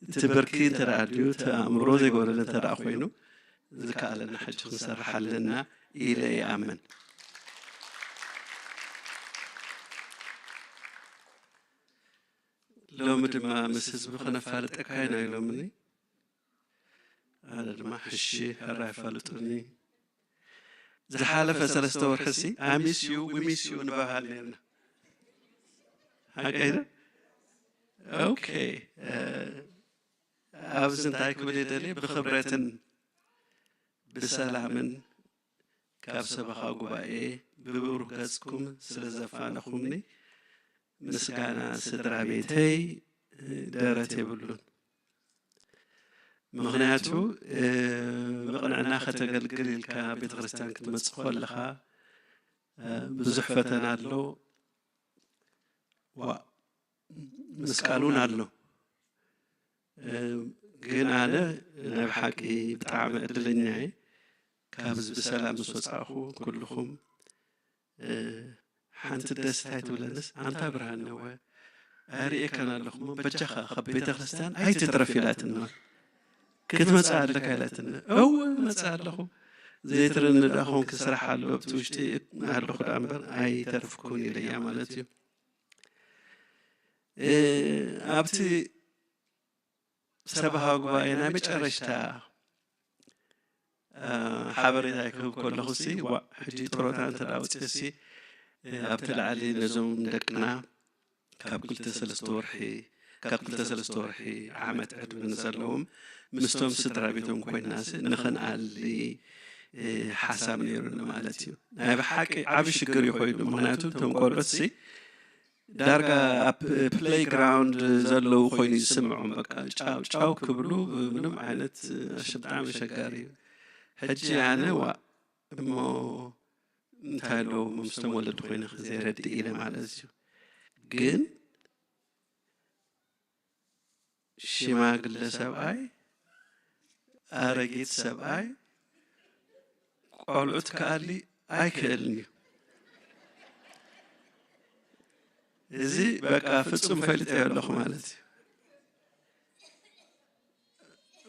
እቲ ብርኪ እንተ ደኣ ኣልዩ፣ እቲ ኣእምሮ ዘይጎደለ እንተ ደኣ ኮይኑ፣ ዝከኣለና ሕጂ ክንሰርሕ ኣለና ኢለ ይኣምን። ሎሚ ድማ ምስ ህዝቢ ከነፋልጠካ ኢና ኢሎምኒ። ኣነ ድማ፣ "ሕሺ፣ ሕራይ ኣፋልጡኒ። ዝሓለፈ ሰለስተ ወርሒሲ፣ I miss you, we miss you" ንበሃል ነርና። ሓቀይ ዶ? ኦኬ። እ፣ ኣብዚ እንታይ ክብል እየ ደልየ? ብኽብረትን ብሰላምን ካብ ሰበኻ ጉባኤ ብብሩህ ገጽኩም ስለ ዘፋነኹምኒ፣ ምስጋና ስድራ ቤተይ ደረት የብሉን። ምኽንያቱ፣ እ፣ ብቕንዕና ከተገልግል ኢልካ ቤተ ክርስቲያን ክትመጽእ ከለኻ፣ እ፣ ብዙሕ ፈተና ኣሎ። ዋ፣ ምስቃል እውን ኣሎ። እ፣ ግን ኣነ ናይ ብሓቂ ብጣዕሚ ዕድለኛ እየ። ካብዚ ብሰላም ምስ ወጻእኹ ኩልኹም፣ እ፣ ሓንቲ ደስ እንታይ ትብለንስ፣ "ኣንታ ብርሃነ፣ ወ-፣ ኣይርእየካን ኣለኹ እሞ፣ በጃኻ ካብ ቤተ ክርስቲያን ኣይትትረፍ" ኢላትኒ። ክትመጽእ ኣለካ ኢላትኒ። እወ እመጽእ ኣለኹ። ዘይትርኒ ደኣ ኮንክ ስራሕ ኣሎ ኣብቲ ውሽጢ ኣለኹ ደኣ እምበር ኣይተርፍኩን ኢለያ ማለት እዩ። እ፣ ኣብቲ ሰብኣዊ ጉባኤ ናይ መጨረሽታ፣ እ፣ ሓበሬታ ክህብ ከለኹ ሲ፣ ዋእ፣ ሕጂ ጥሮታ እንተ ደኣ ወጺኤ ሲ፣ እ፣ ኣብቲ ላዕሊ ነዞም ደቅና ካብ ክልተ ሰለስተ ወርሒ፣ ካብ ክልተ ሰለስተ ወርሒ ዓመት ዕድመ ንዘለዎም ምስቶም ስድራ ቤቶም ኮይና ሲ ንኽንኣሊ፣ እ፣ ሓሳብ ነይሩኒ ማለት እዩ። ናይ ብሓቂ ዓቢ ሽግር እዩ ኮይኑ፣ ምኽንያቱ እቶም ቆልዑት ሲ ዳርጋ ኣብ ፕሌይግራውንድ ዘለዉ ኮይኑ ይስምዖም። በቃ ጫው ጫው ክብሉ ምንም ዓይነት ኣሸ-፣ ብጣዕሚ ኣሸጋሪ እዩ። ሕጂ ኣነ ዋ እሞ እንታይ ኣለዎ ምስቶም ወለዲ ኮይነ ከ ዘይረድእ ኢለ ማለት እዩ። ግን ሽማግለ ሰብኣይ፣ ኣረጊት ሰብኣይ፣ ቆልዑት ክኣሊ ኣይክእልን እዩ። እዚ በቃ ፍጹም ፈሊጠዮ ኣለኹ ማለት እዩ።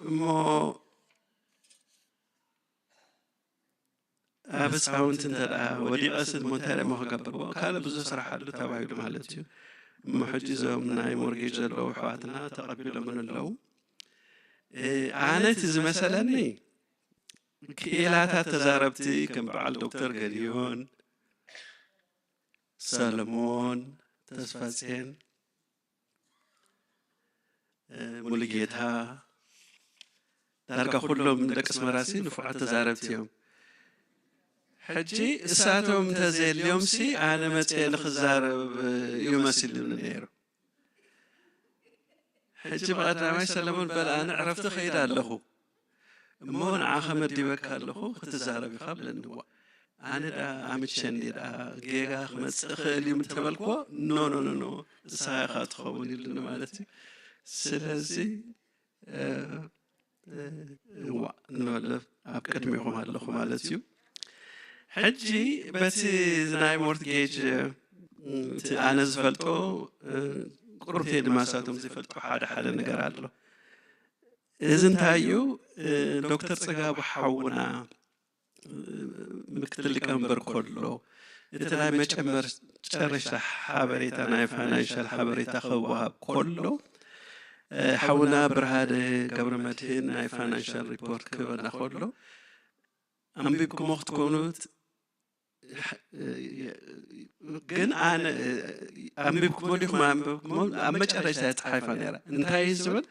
እሞ ኣብ ህፃውንቲ እንተ ደኣ ወዲቐስ እሞ እንታይ ደሞ ክገብርዎ? ካልእ ብዙሕ ስራሕ ኣሎ ተባሂሉ ማለት እዩ። እሞ ሕጂ እዞም ናይ ሞርጌጅ ዘለዉ ኣሕዋትና ተቐቢሎምን ኣለዉ። እ፣ ኣነ እቲ ዝመሰለኒ ክኢላታት ተዛረብቲ ከም በዓል ዶክተር ገዲዮን፣ ሰለሞን፣ ተስፋጽዮን፣ እ፣ ሙሉጌታ፣ ዳርጋ ኩሎም ደቂ ኣስመራሲ ንፉዓት ተዛረብቲ እዮም። ሕጂ እሳቶም እንተዘየልዮምሲ ኣነ መፅየ ንኽዛረብ እዩ መሲሉኒ ነይሩ። ሕጂ ብቐዳማይ ሰለሞን በል ኣነ ዕረፍቲ ከይድ ኣለኹ እሞ ንዓኸ መዲበካ ኣለኹ ክትዛረብ ኢኻ ብለኒ። ዋ ኣነ ደኣ ኣምቸኒ ደኣ ጌጋ ክመፅእ ኽእል እዩ ምተበልክዎ ኖ ኖ ኖ ኖ እሳ ኢኻ ትኸውን ኢሉኒ ማለት እዩ። ስለዚ እ፣ እ፣ እዋ እንበለ ኣብ ቅድሚኹም ኣለኹ ማለት እዩ። ሕጂ በቲ ናይ ሞርትጌጅ እቲ ኣነ ዝፈልጦ እ፣ ቁርብተይ ድማ ሳቶም ዝፈልጦ ሓደ ሓደ ነገር ኣሎ። እዚ እንታይ እዩ? እ፣ ዶክተር ጽጋቡ ሓውና ምክትል ሊቀመንበር ከሎ እቲ ናይ መጨረሽታ ሓበሬታ ናይ ፋይናንሻል ሓበሬታ ክወሃብ ከሎ እ፣ ሓውና ብርሃነ ገብረ መድህን ናይ ፋይናንሻል ሪፖርት ክህበና ከሎ ኣንቢብኩሞ ክትኮኑ ት-፣ እ፣ ግን ኣነ እ፣ ኣንቢብኩሞ ዲኹም ኣንቢብኩሞ ኣብ መጨረሽታ እያ ጸሓይፋ ነይራ። እንታይ እዩ ዝብል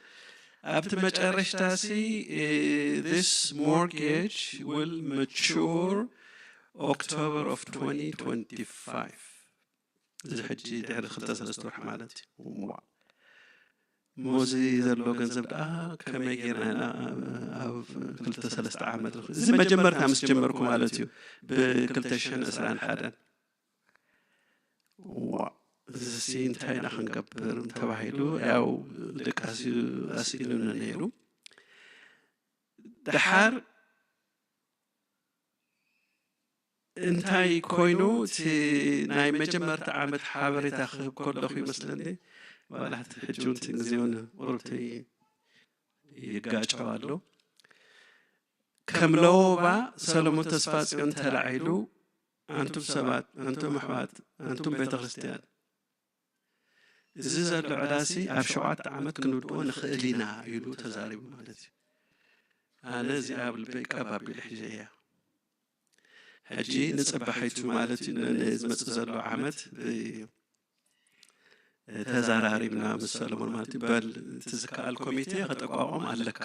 ኣብቲ መጨረሽታ ሲ እ፣ this mortgage will mature October of twenty twenty-five። እዚ ሕጂ ድሕሪ ክልተ ሰለስተ ወርሒ ማለት እዩ። እሞ እዚ ዘሎ ገንዘብ ደኣ ከመይ ጌርና ኢና ኣብ ክልተ ሰለስተ ዓመት ንኽ-፣ እዚ መጀመርታ ምስ ጀመርኩ ማለት እዩ፣ ብክልተ ሽሕን ዕስራን ሓደን። ዋ፣ እዚሲ እንታይ ኢና ክንገብር ተባሂሉ ያው ደቃሲ ኣስኢሉኒ ነይሩ። ደሓር እንታይ ኮይኑ እቲ ናይ መጀመርታ ዓመት ሓበሬታ ክህብ ከለኹ ይመስለኒ፣ ዋላ ሕቲ ሕጂ እውን እቲ ግዜ እውን ቁርብቲ ይጋጨው ኣሎ። ከም ለወባ ሰለሞን ተስፋጽዮን ተላዒሉ፣ ኣንቱም ሰባት፣ ኣንቱም ኣሕዋት፣ ኣንቱም ቤተ ክርስቲያን፣ እዚ ዘሎ ዕዳሲ ኣብ ሸውዓተ ዓመት ክንውድኦ ንኽእል ኢና ኢሉ ተዛሪቡ ማለት እዩ። ኣነ እዚኣ ኣብ ልበይ ቀብ ኣቢለ ሒዘ እያ። ሕጂ ንጽባሒቱ ማለት እዩ፣ ን-፣ ንዝመጽእ ዘሎ ዓመት ብ-፣ ተዘራሪብና ምስ ሰለሞን ማለት እዩ። በል እቲ ዝከኣል ኮሚቴ ከተቋቋም ኣለካ።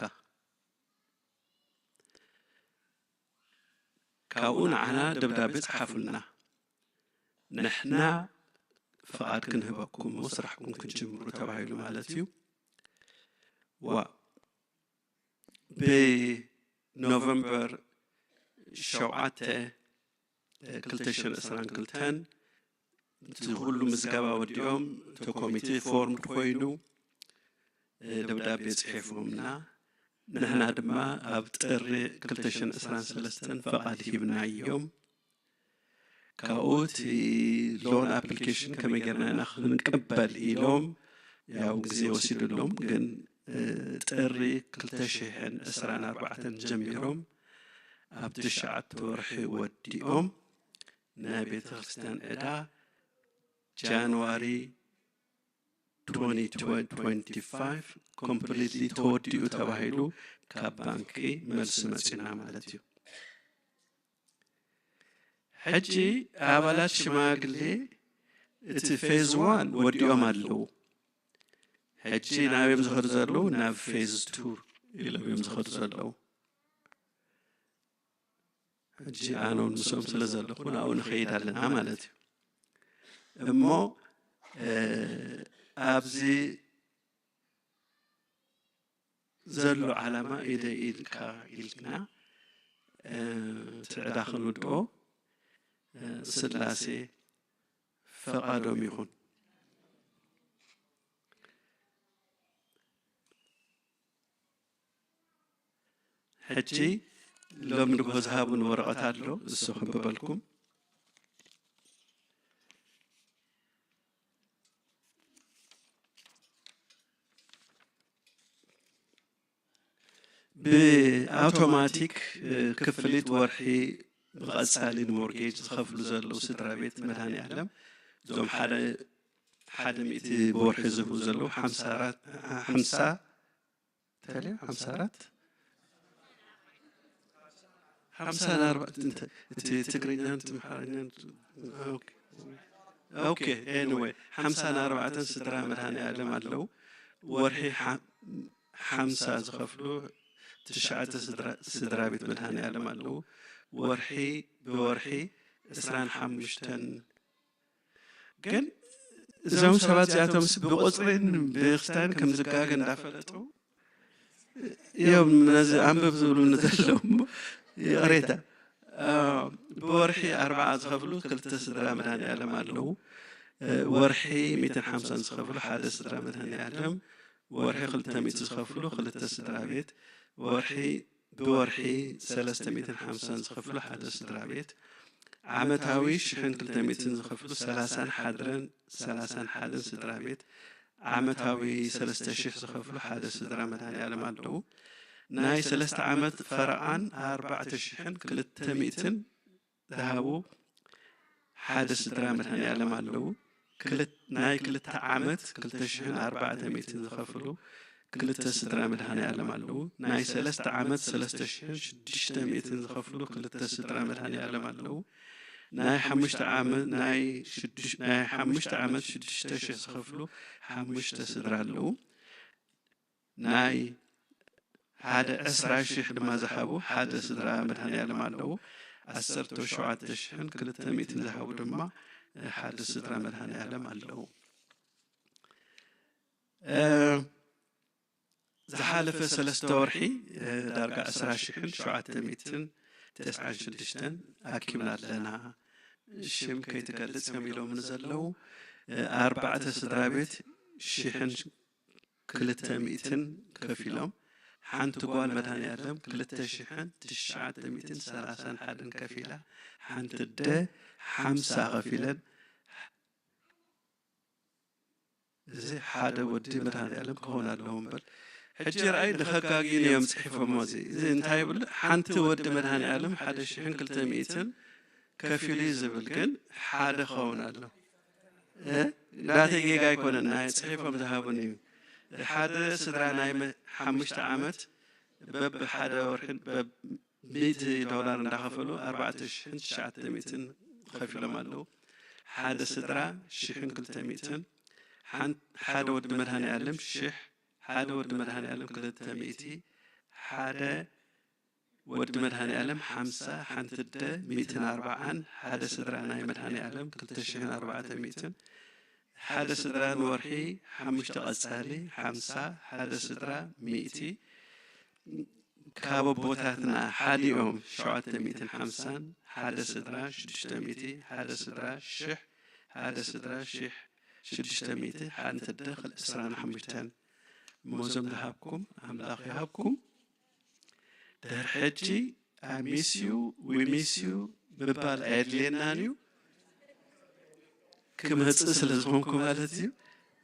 ካብኡ ንዓና ደብዳቤ ጸሓፉልና። ንሕና ፍቓድ ክንህበኩም እሞ ስራሕኩም ክትጅምሩ ተባሂሉ ማለት እዩ። ዋ፣ ብኖቨምበር ሸውዓተ ክልተ ሽሕን ዕስራን ክልተን እቲ ኩሉ ምዝገባ ወዲኦም፣ እቲ ኮሚቴ ፎርምድ ኮይኑ፣ ደብዳቤ ጽሒፎምና። ንሕና ድማ ኣብ ጥሪ ክልተ ሽሕን ዕስራን ሰለስተን ፍቓድ ሂብናዮም። ካብኡ እቲ ሎን ኣፕሊኬሽን ከመይ ጌርና ኢና ክንቅበል ኢሎም፣ ያው ግዜ ወሲዱሎም፣ ግን ጥሪ ክልተ ሽሕን ዕስራን ኣርባዕተን ጀሚሮም ኣብ ትሽዓተ ወርሒ ወዲኦም ናይ ቤተ ክርስቲያን ዕዳ ጃንዋሪ ኮምፕሊትሊ ተወዲኡ ተባሂሉ ካብ ባንኪ መልሲ መፂና ማለት እዩ። ሕጂ ኣባላት ሽማግሌ እቲ ፌዝ ዋን ወዲኦም ኣለዉ። ሕጂ ናብዮም ዝኸዱ ዘለዉ ናብ ፌዝ ቱ ኢሎም እዮም ዝኸዱ ዘለዉ። ሕጂ ኣነውን ምስኦም ስለ ዘለኹ ናብኡ ንኸይድ ኣለና ማለት እዩ። እሞ ኣብዚ ዘሎ ዓላማ ኢደ ኢድካ ኢልና ትዕዳ ክንውድኦ ስላሴ ፈቓዶም ይኹን። ሕጂ ሎም ንግሆ ዝሃቡን ወረቐት ኣሎ፣ እሱ ክንብበልኩም። ብኣውቶማቲክ ክፍሊት ወርሒ ብቐጻሊ ንሞርጌጅ ዝኸፍሉ ዘለዉ ስድራ ቤት መድሃኔ ዓለም እዞም ሓደ ሓደ ሚእቲ ብወርሒ ዝህቡ ዘለዉ ሓምሳ ተልዩ ሓምሳ ኣራት ሓምሳ ኣርባዕተ እቲ ትግርኛን ትምሓርኛን ኦኬ ኤኒወይ ሓምሳ ኣርባዕተን ስድራ መድሃኔ ዓለም ኣለዉ። ወርሒ ሓምሳ ዝኸፍሉ ትሽዓተ ስድራ ቤት መድሃኔ ዓለም ኣለዉ። ወርሒ ብወርሒ ዕስራን ሓሙሽተን ግን እዞም ሰባት እዚኣቶምስ ብቁፅሪን ብክስታይን ከም ዝጋገ እንዳፈለጡ እዮም ነዚ ኣንብብ ዝብሉ ንዘለዉ እሞ ይቕሬታ። ብወርሒ ኣርባዓ ዝኸፍሉ ክልተ ስድራ መድሃኔ ዓለም ኣለዉ። ወርሒ ሚእትን ሓምሳን ዝኸፍሉ ሓደ ስድራ መድሃኔ ዓለም፣ ወርሒ ክልተ ሚእቲ ዝኸፍሉ ክልተ ስድራ ቤት፣ ወርሒ ብወርሒ ሰለስተ ሚእትን ሓምሳን ዝኸፍሉ ሓደ ስድራ ቤት፣ ዓመታዊ ሽሕን ክልተ ሚእትን ዝኸፍሉ ሰላሳን ሓድረን ሰላሳን ሓደን ስድራ ቤት፣ ዓመታዊ ሰለስተ ሽሕ ዝኸፍሉ ሓደ ስድራ መድሃኔ ዓለም ኣለዉ። ናይ ሰለስተ ዓመት ፈረቓን ኣርባዕተ ሽሕን ክልተ ሚእትን ዝሃቡ ሓደ ስድራ መድሃኔ ዓለም ኣለዉ። ናይ ክልተ ዓመት ክልተ ሽሕን ኣርባዕተ ሚእትን ዝኸፍሉ ክልተ ስድራ መድሃኔ ዓለም ኣለዉ። ናይ ሰለስተ ዓመት ሰለስተ ሽሕን ሽዱሽተ ሚእትን ዝኸፍሉ ክልተ ስድራ መድሃኔ ዓለም ኣለዉ። ናይ ሓሙሽተ ዓመት ናይ ሽዱሽ ናይ ሓሙሽተ ዓመት ሽዱሽተ ሽሕ ዝኸፍሉ ሓሙሽተ ስድራ ኣለዉ። ናይ ሓደ ዕስራ ሽሕ ድማ ዝሃቡ ሓደ ስድራ መድሃኔ ዓለም ኣለዉ። ዓሰርተ ሸውዓተ ሽሕን ክልተ ሚእትን ዝሃቡ ድማ ሓደ ስድራ መድሃኔ ዓለም ኣለዉ። ዝሓለፈ ሰለስተ ወርሒ ዳርጋ ዕስራ ሽሕን ሸውዓተ ሚእትን ተስዓን ሽዱሽተን ኣኪብና ኣለና። ሽም ከይትገልጽ እዮም ኢሎም ንዘለዉ ኣርባዕተ ስድራ ቤት ሽሕን ክልተ ሚእትን ከፊሎም፣ ሓንቲ ጓል መድሃኔ ዓለም ክልተ ሽሕን ትሽዓተ ሚእትን ሰላሳን ሓደን ከፊላ፣ ሓንቲ ኣደ ሓምሳ ከፊለን፣ እዚ ሓደ ወዲ መድሃኔ ዓለም ክኸውን ኣለዎ እምበር። ሕጂ ረኣይ ንኸጋግዩን እዮም ጽሒፎሞ። እዚ እዚ እንታይ ይብሉ? ሓንቲ ወዲ መድሃኔ ዓለም ሓደ ሽሕን ክልተ ሚእትን ከፊሉ እዩ ዝብል፣ ግን ሓደ ክኸውን ኣሎ። ናተይ ጌጋ ኣይኮነን፣ ናይ ጽሒፎም ዝሃቡን እዩ። ሓደ ስድራ ናይ ሓሙሽተ ዓመት በብ ሓደ ወርሒ በብ ሚእቲ ዶላር እንዳኸፈሉ ኣርባዕተ ሽሕን ትሽዓተ ሚእትን ከፊሎም ኣለዉ። ሓደ ስድራ ሽሕን ክልተ ሚእትን፣ ሓደ ወዲ መድሃኔ ዓለም ሽሕ፣ ሓደ ወዲ መድሃኔ ዓለም ክልተ ሚእቲ፣ ሓደ ወዲ መድሃኔ ዓለም ሓምሳ፣ ሓንቲ ኣደ ሚእትን ኣርባዓን፣ ሓደ ስድራ ናይ መድሃኔ ዓለም ክልተ ሽሕን ኣርባዕተ ሚእትን፣ ሓደ ስድራ ንወርሒ ሓሙሽተ ቀጻሊ ሓምሳ፣ ሓደ ስድራ ሚእቲ፣ ካብ ኣቦታትና ሓዲኦም ሸውዓተ ሚእትን ሓምሳን፣ ሓደ ስድራ ሽዱሽተ ሚእቲ፣ ሓደ ስድራ ሽሕ፣ ሓደ ስድራ ሽሕ ሽዱሽተ ሚእቲ፣ ሓንቲ ኣደ ዕስራን ሓሙሽተን። እሞ እዞም ዝሃብኩም ኣምላኽ ይሃብኩም። ድሕሪ ሕጂ I miss you, we miss you ምባል ኣየድልየናን እዩ። ክመጽእ ስለ ዝኾንኩ ማለት እዩ።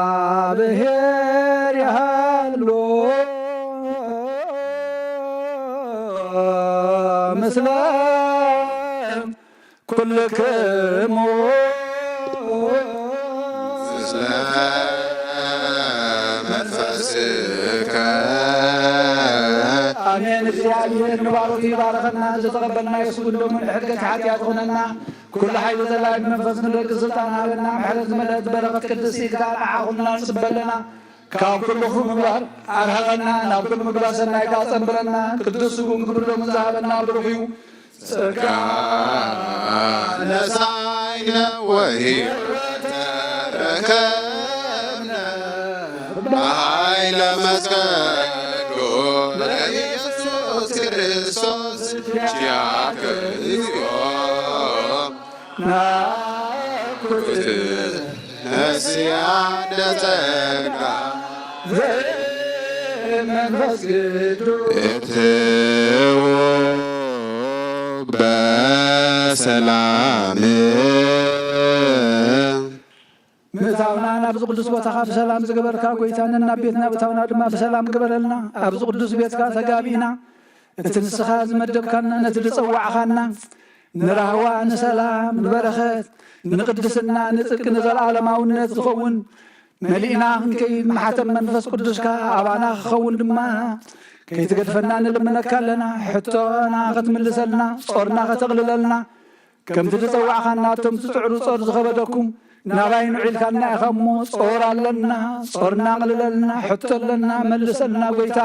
እግዚአብሔር ያህሉ ምስለ ኩልክሙ። ምስለ መንፈስከ። ኣሜን። እግዚኣብሔር ንባሮቱ ይባረኸና፣ ዝተቐበልና የስጉድ ደሙ ንሕድገት ሓጢኣት ይኹነና። ኩሉ ሓይሊ ዘላቢ መንፈስ ንደቂ ስልጣን ሃበና። ምሕረት ዝመልአት በረኸት ቅድስቲ ኢልካ ንዓኹምና ንጽበ ኣለና። ካብ ኩሉ ክፉእ ምግባር ኣርሕቐና፣ ናብ ኩሉ ምግባር ሰናይ ከኣ ጸንብረና። ቅዱስ ስጉን ክቡር ደሙን ዝሃበና ብሩኽ እዩ። ጸጋ ነሳይነ ወሕይወተ ረከብነ በኃይለ መስቀሉ ለኢየሱስ ክርስቶስ ኪያከ እግዚኦ ናኩት ነስያነ ጸጋ መንፈስ ቅዱስ እትዉ በሰላም። ምእታውና ናብዚ ቅዱስ ቦታኻ ብሰላም ዝገበርካ ጐይታ፣ ነናብ ቤትና ምእታውና ድማ ብሰላም ግበረልና። ኣብዚ ቅዱስ ቤትካ ተጋቢእና፣ እቲ ንስኻ ዝመደብካና፣ ነቲ ዝጸዋዕኻና፣ ንራህዋ፣ ንሰላም፣ ንበረኸት፣ ንቅድስና፣ ንጽድቂ፣ ንዘለዓለማውነት ዝኸውን መሊእና ክንከይድ ማሕተም መንፈስ ቅዱስካ ኣባና ክኸውን ድማ ከይትገድፈና ንልምነካ ኣለና። ሕቶና ክትምልሰልና፣ ጾርና ከተቕልለልና፣ ከምቲ ዝጸዋዕኻና፣ እቶም ዝጽዕሩ ጾር ዝኸበደኩም ናባይ ንዑ ኢልካና ኢኻ እሞ፣ ጾር ኣለና፣ ጾርና ኣቕልለልና፣ ሕቶ ኣለና፣ መልሰልና ጎይታ።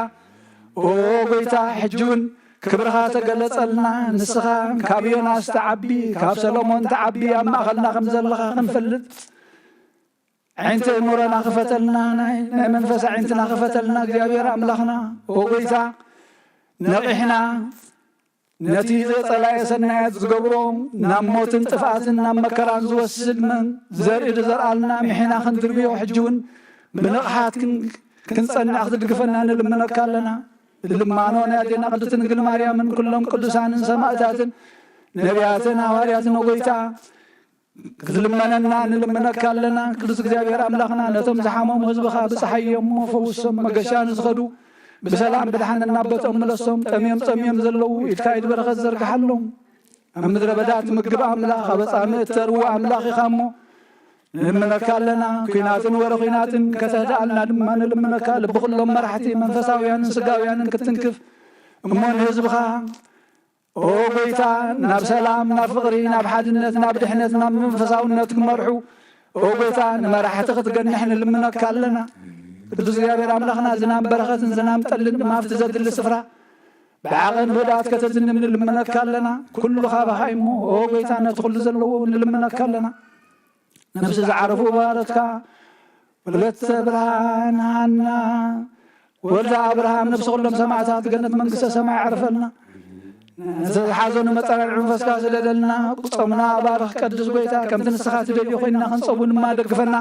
ኦ ጎይታ፣ ሕጂ እውን ክብርኻ ተገለጸልና። ንስኻ ካብ ዮናስ ትዓቢ፣ ካብ ሰሎሞን ትዓቢ ኣብ ማእኸልና ከም ዘለኻ ክንፈልጥ፣ ዓይንቲ እምሮና ክፈተልና፣ ናይ ናይ መንፈስ ዓይንትና ክፈተልና እግዚኣብሔር ኣምላኽና። ኦ ጎይታ፣ ነቒሕና ነቲ ዘጸላኤ ሰናያት ዝገብሮ፣ ናብ ሞትን ጥፍኣትን ናብ መከራን ዝወስድ መን ዘርኢ ዝዘርኣልና ምሒና ክንድርብዮ፣ ሕጂ እውን ብንቕሓት ክን ክንጸንዕ ክትድግፈና ንልምነካ ኣለና። ልማኖ ናይ ኣዴና ቅድስት ድንግል ማርያምን ኩሎም ቅዱሳንን ሰማእታትን ነቢያትን ሃዋርያትን፣ ኦ ጎይታ፣ ክትልመነና ንልምነካ ኣለና። ቅዱስ እግዚኣብሔር ኣምላኽና፣ ነቶም ዝሓመሙ ህዝብኻ ብጽሓዮም እሞ ፈውሶም፣ መገሻ ንዝኸዱ ብሰላም ብድሓነት ናብ ቦትኦም ምለሶም። ጠምዮም ጸምዮም ዘለዉ ኢድካ ኢድ በረኸት ዘርግሓሎም። ኣብ ምድረ በዳ ትምግብ ኣምላኽ፣ ኣብ ኣጻምእ እተርዊ ኣምላኽ ኢኻ እሞ ንልምነካ ኣለና። ኲናትን ወረ ኲናትን ከተህድኣልና ድማ ንልምነካ። ልቢ ኩሎም መራሕቲ መንፈሳውያንን ስጋውያንን ክትትንክፍ እሞ ንህዝብኻ ኦ ጎይታ፣ ናብ ሰላም፣ ናብ ፍቕሪ፣ ናብ ሓድነት፣ ናብ ድሕነት፣ ናብ መንፈሳውነት ክመርሑ፣ ኦ ጎይታ፣ ንመራሕቲ ክትገንሕ ንልምነካ ኣለና። ቅዱስ እግዚኣብሔር ኣምላኽና፣ ዝናም በረኸትን ዝናም ጠልን ድማ ኣብቲ ዘድሊ ስፍራ ብዓቐን ህድኣት ከተዝንም ንልምነካ ኣለና። ኩሉ ካባኻ እዩ እሞ፣ ኦ ጎይታ፣ ነቲ ኩሉ ዘለዎ እውን ንልምነካ ኣለና። ነፍሲ ዝዓረፉ ባሮትካ ወለተ ብርሃን ሃና፣ ወልደ ኣብርሃም፣ ነፍሲ ኩሎም ሰማዕታት ገነት መንግስተ ሰማይ ኣዕርፈልና። ነቲ ዝሓዘኑ መጸናንዒ መንፈስካ ስደደልና። ጾምና ባርኽ ቀድስ ጎይታ፣ ከምቲ ንስኻ ትደልዮ ኮይንና ክንጸቡ ድማ ደግፈና።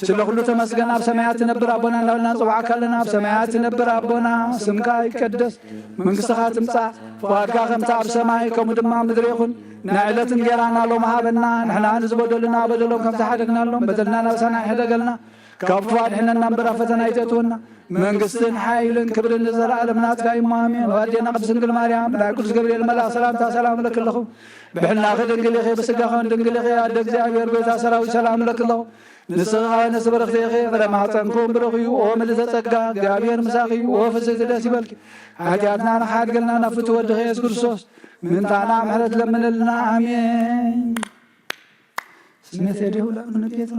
ስለ ኩሉ ተመስገን። ኣብ ሰማያት ትነብር ኣቦና እንዳበልና ንጽውዓካ ኣለና። ኣብ ሰማያት ትነብር ኣቦና፣ ስምካ ይቀደስ፣ መንግስትኻ ትምጻእ፣ ፍቓድካ ከምቲ ኣብ ሰማይ ከምኡ ድማ ኣብ ምድሪ ይኹን። ናይ ዕለት እንጌራና ሎም ሃበና። ንሕና ንዝበደሉና በደሎም ከምቲ ሓደግናሎም፣ በደልና ናብሳና ይሕደገልና፣ ካብ ክፉ ኣድሕነና እምበር ኣብ ፈተና ኣይተእትወና። መንግስትን ሓይልን ክብርን ንዘለኣለም ናትካ እዩ እሞ ኣሜን። ኣዴና ቅድስት ድንግል ማርያም፣ ናይ ቅዱስ ገብርኤል መልኣኽ ሰላምታ ሰላም እለኪ ኣለኹ። ብሕልናኺ ድንግል ኢኺ፣ ብስጋኺ እውን ድንግል ኢኺ። ኣደ እግዚኣብሔር፣ ጎይታ ሰራዊት፣ ሰላም እለኪ ኣለኹ። ንስኺ ከኣ ኣንስቲ ብርኽቲ ኢኺ፣ ፍረ ማሕፀንኪ እውን ብሩኽ እዩ። ኦ ምልዕተ ጸጋ፣ እግዚኣብሔር ምሳኺ እዩ። ኦ ፍስሕቲ፣ ደስ ይበልኪ። ሓጢኣትና ንኽሓድገልና ናብ ፍትው ወድኺ የሱስ ክርስቶስ ምንታና ምሕረት ለምንልና። ኣሜን። ስሜት የዲሁ ለእምነት ቤት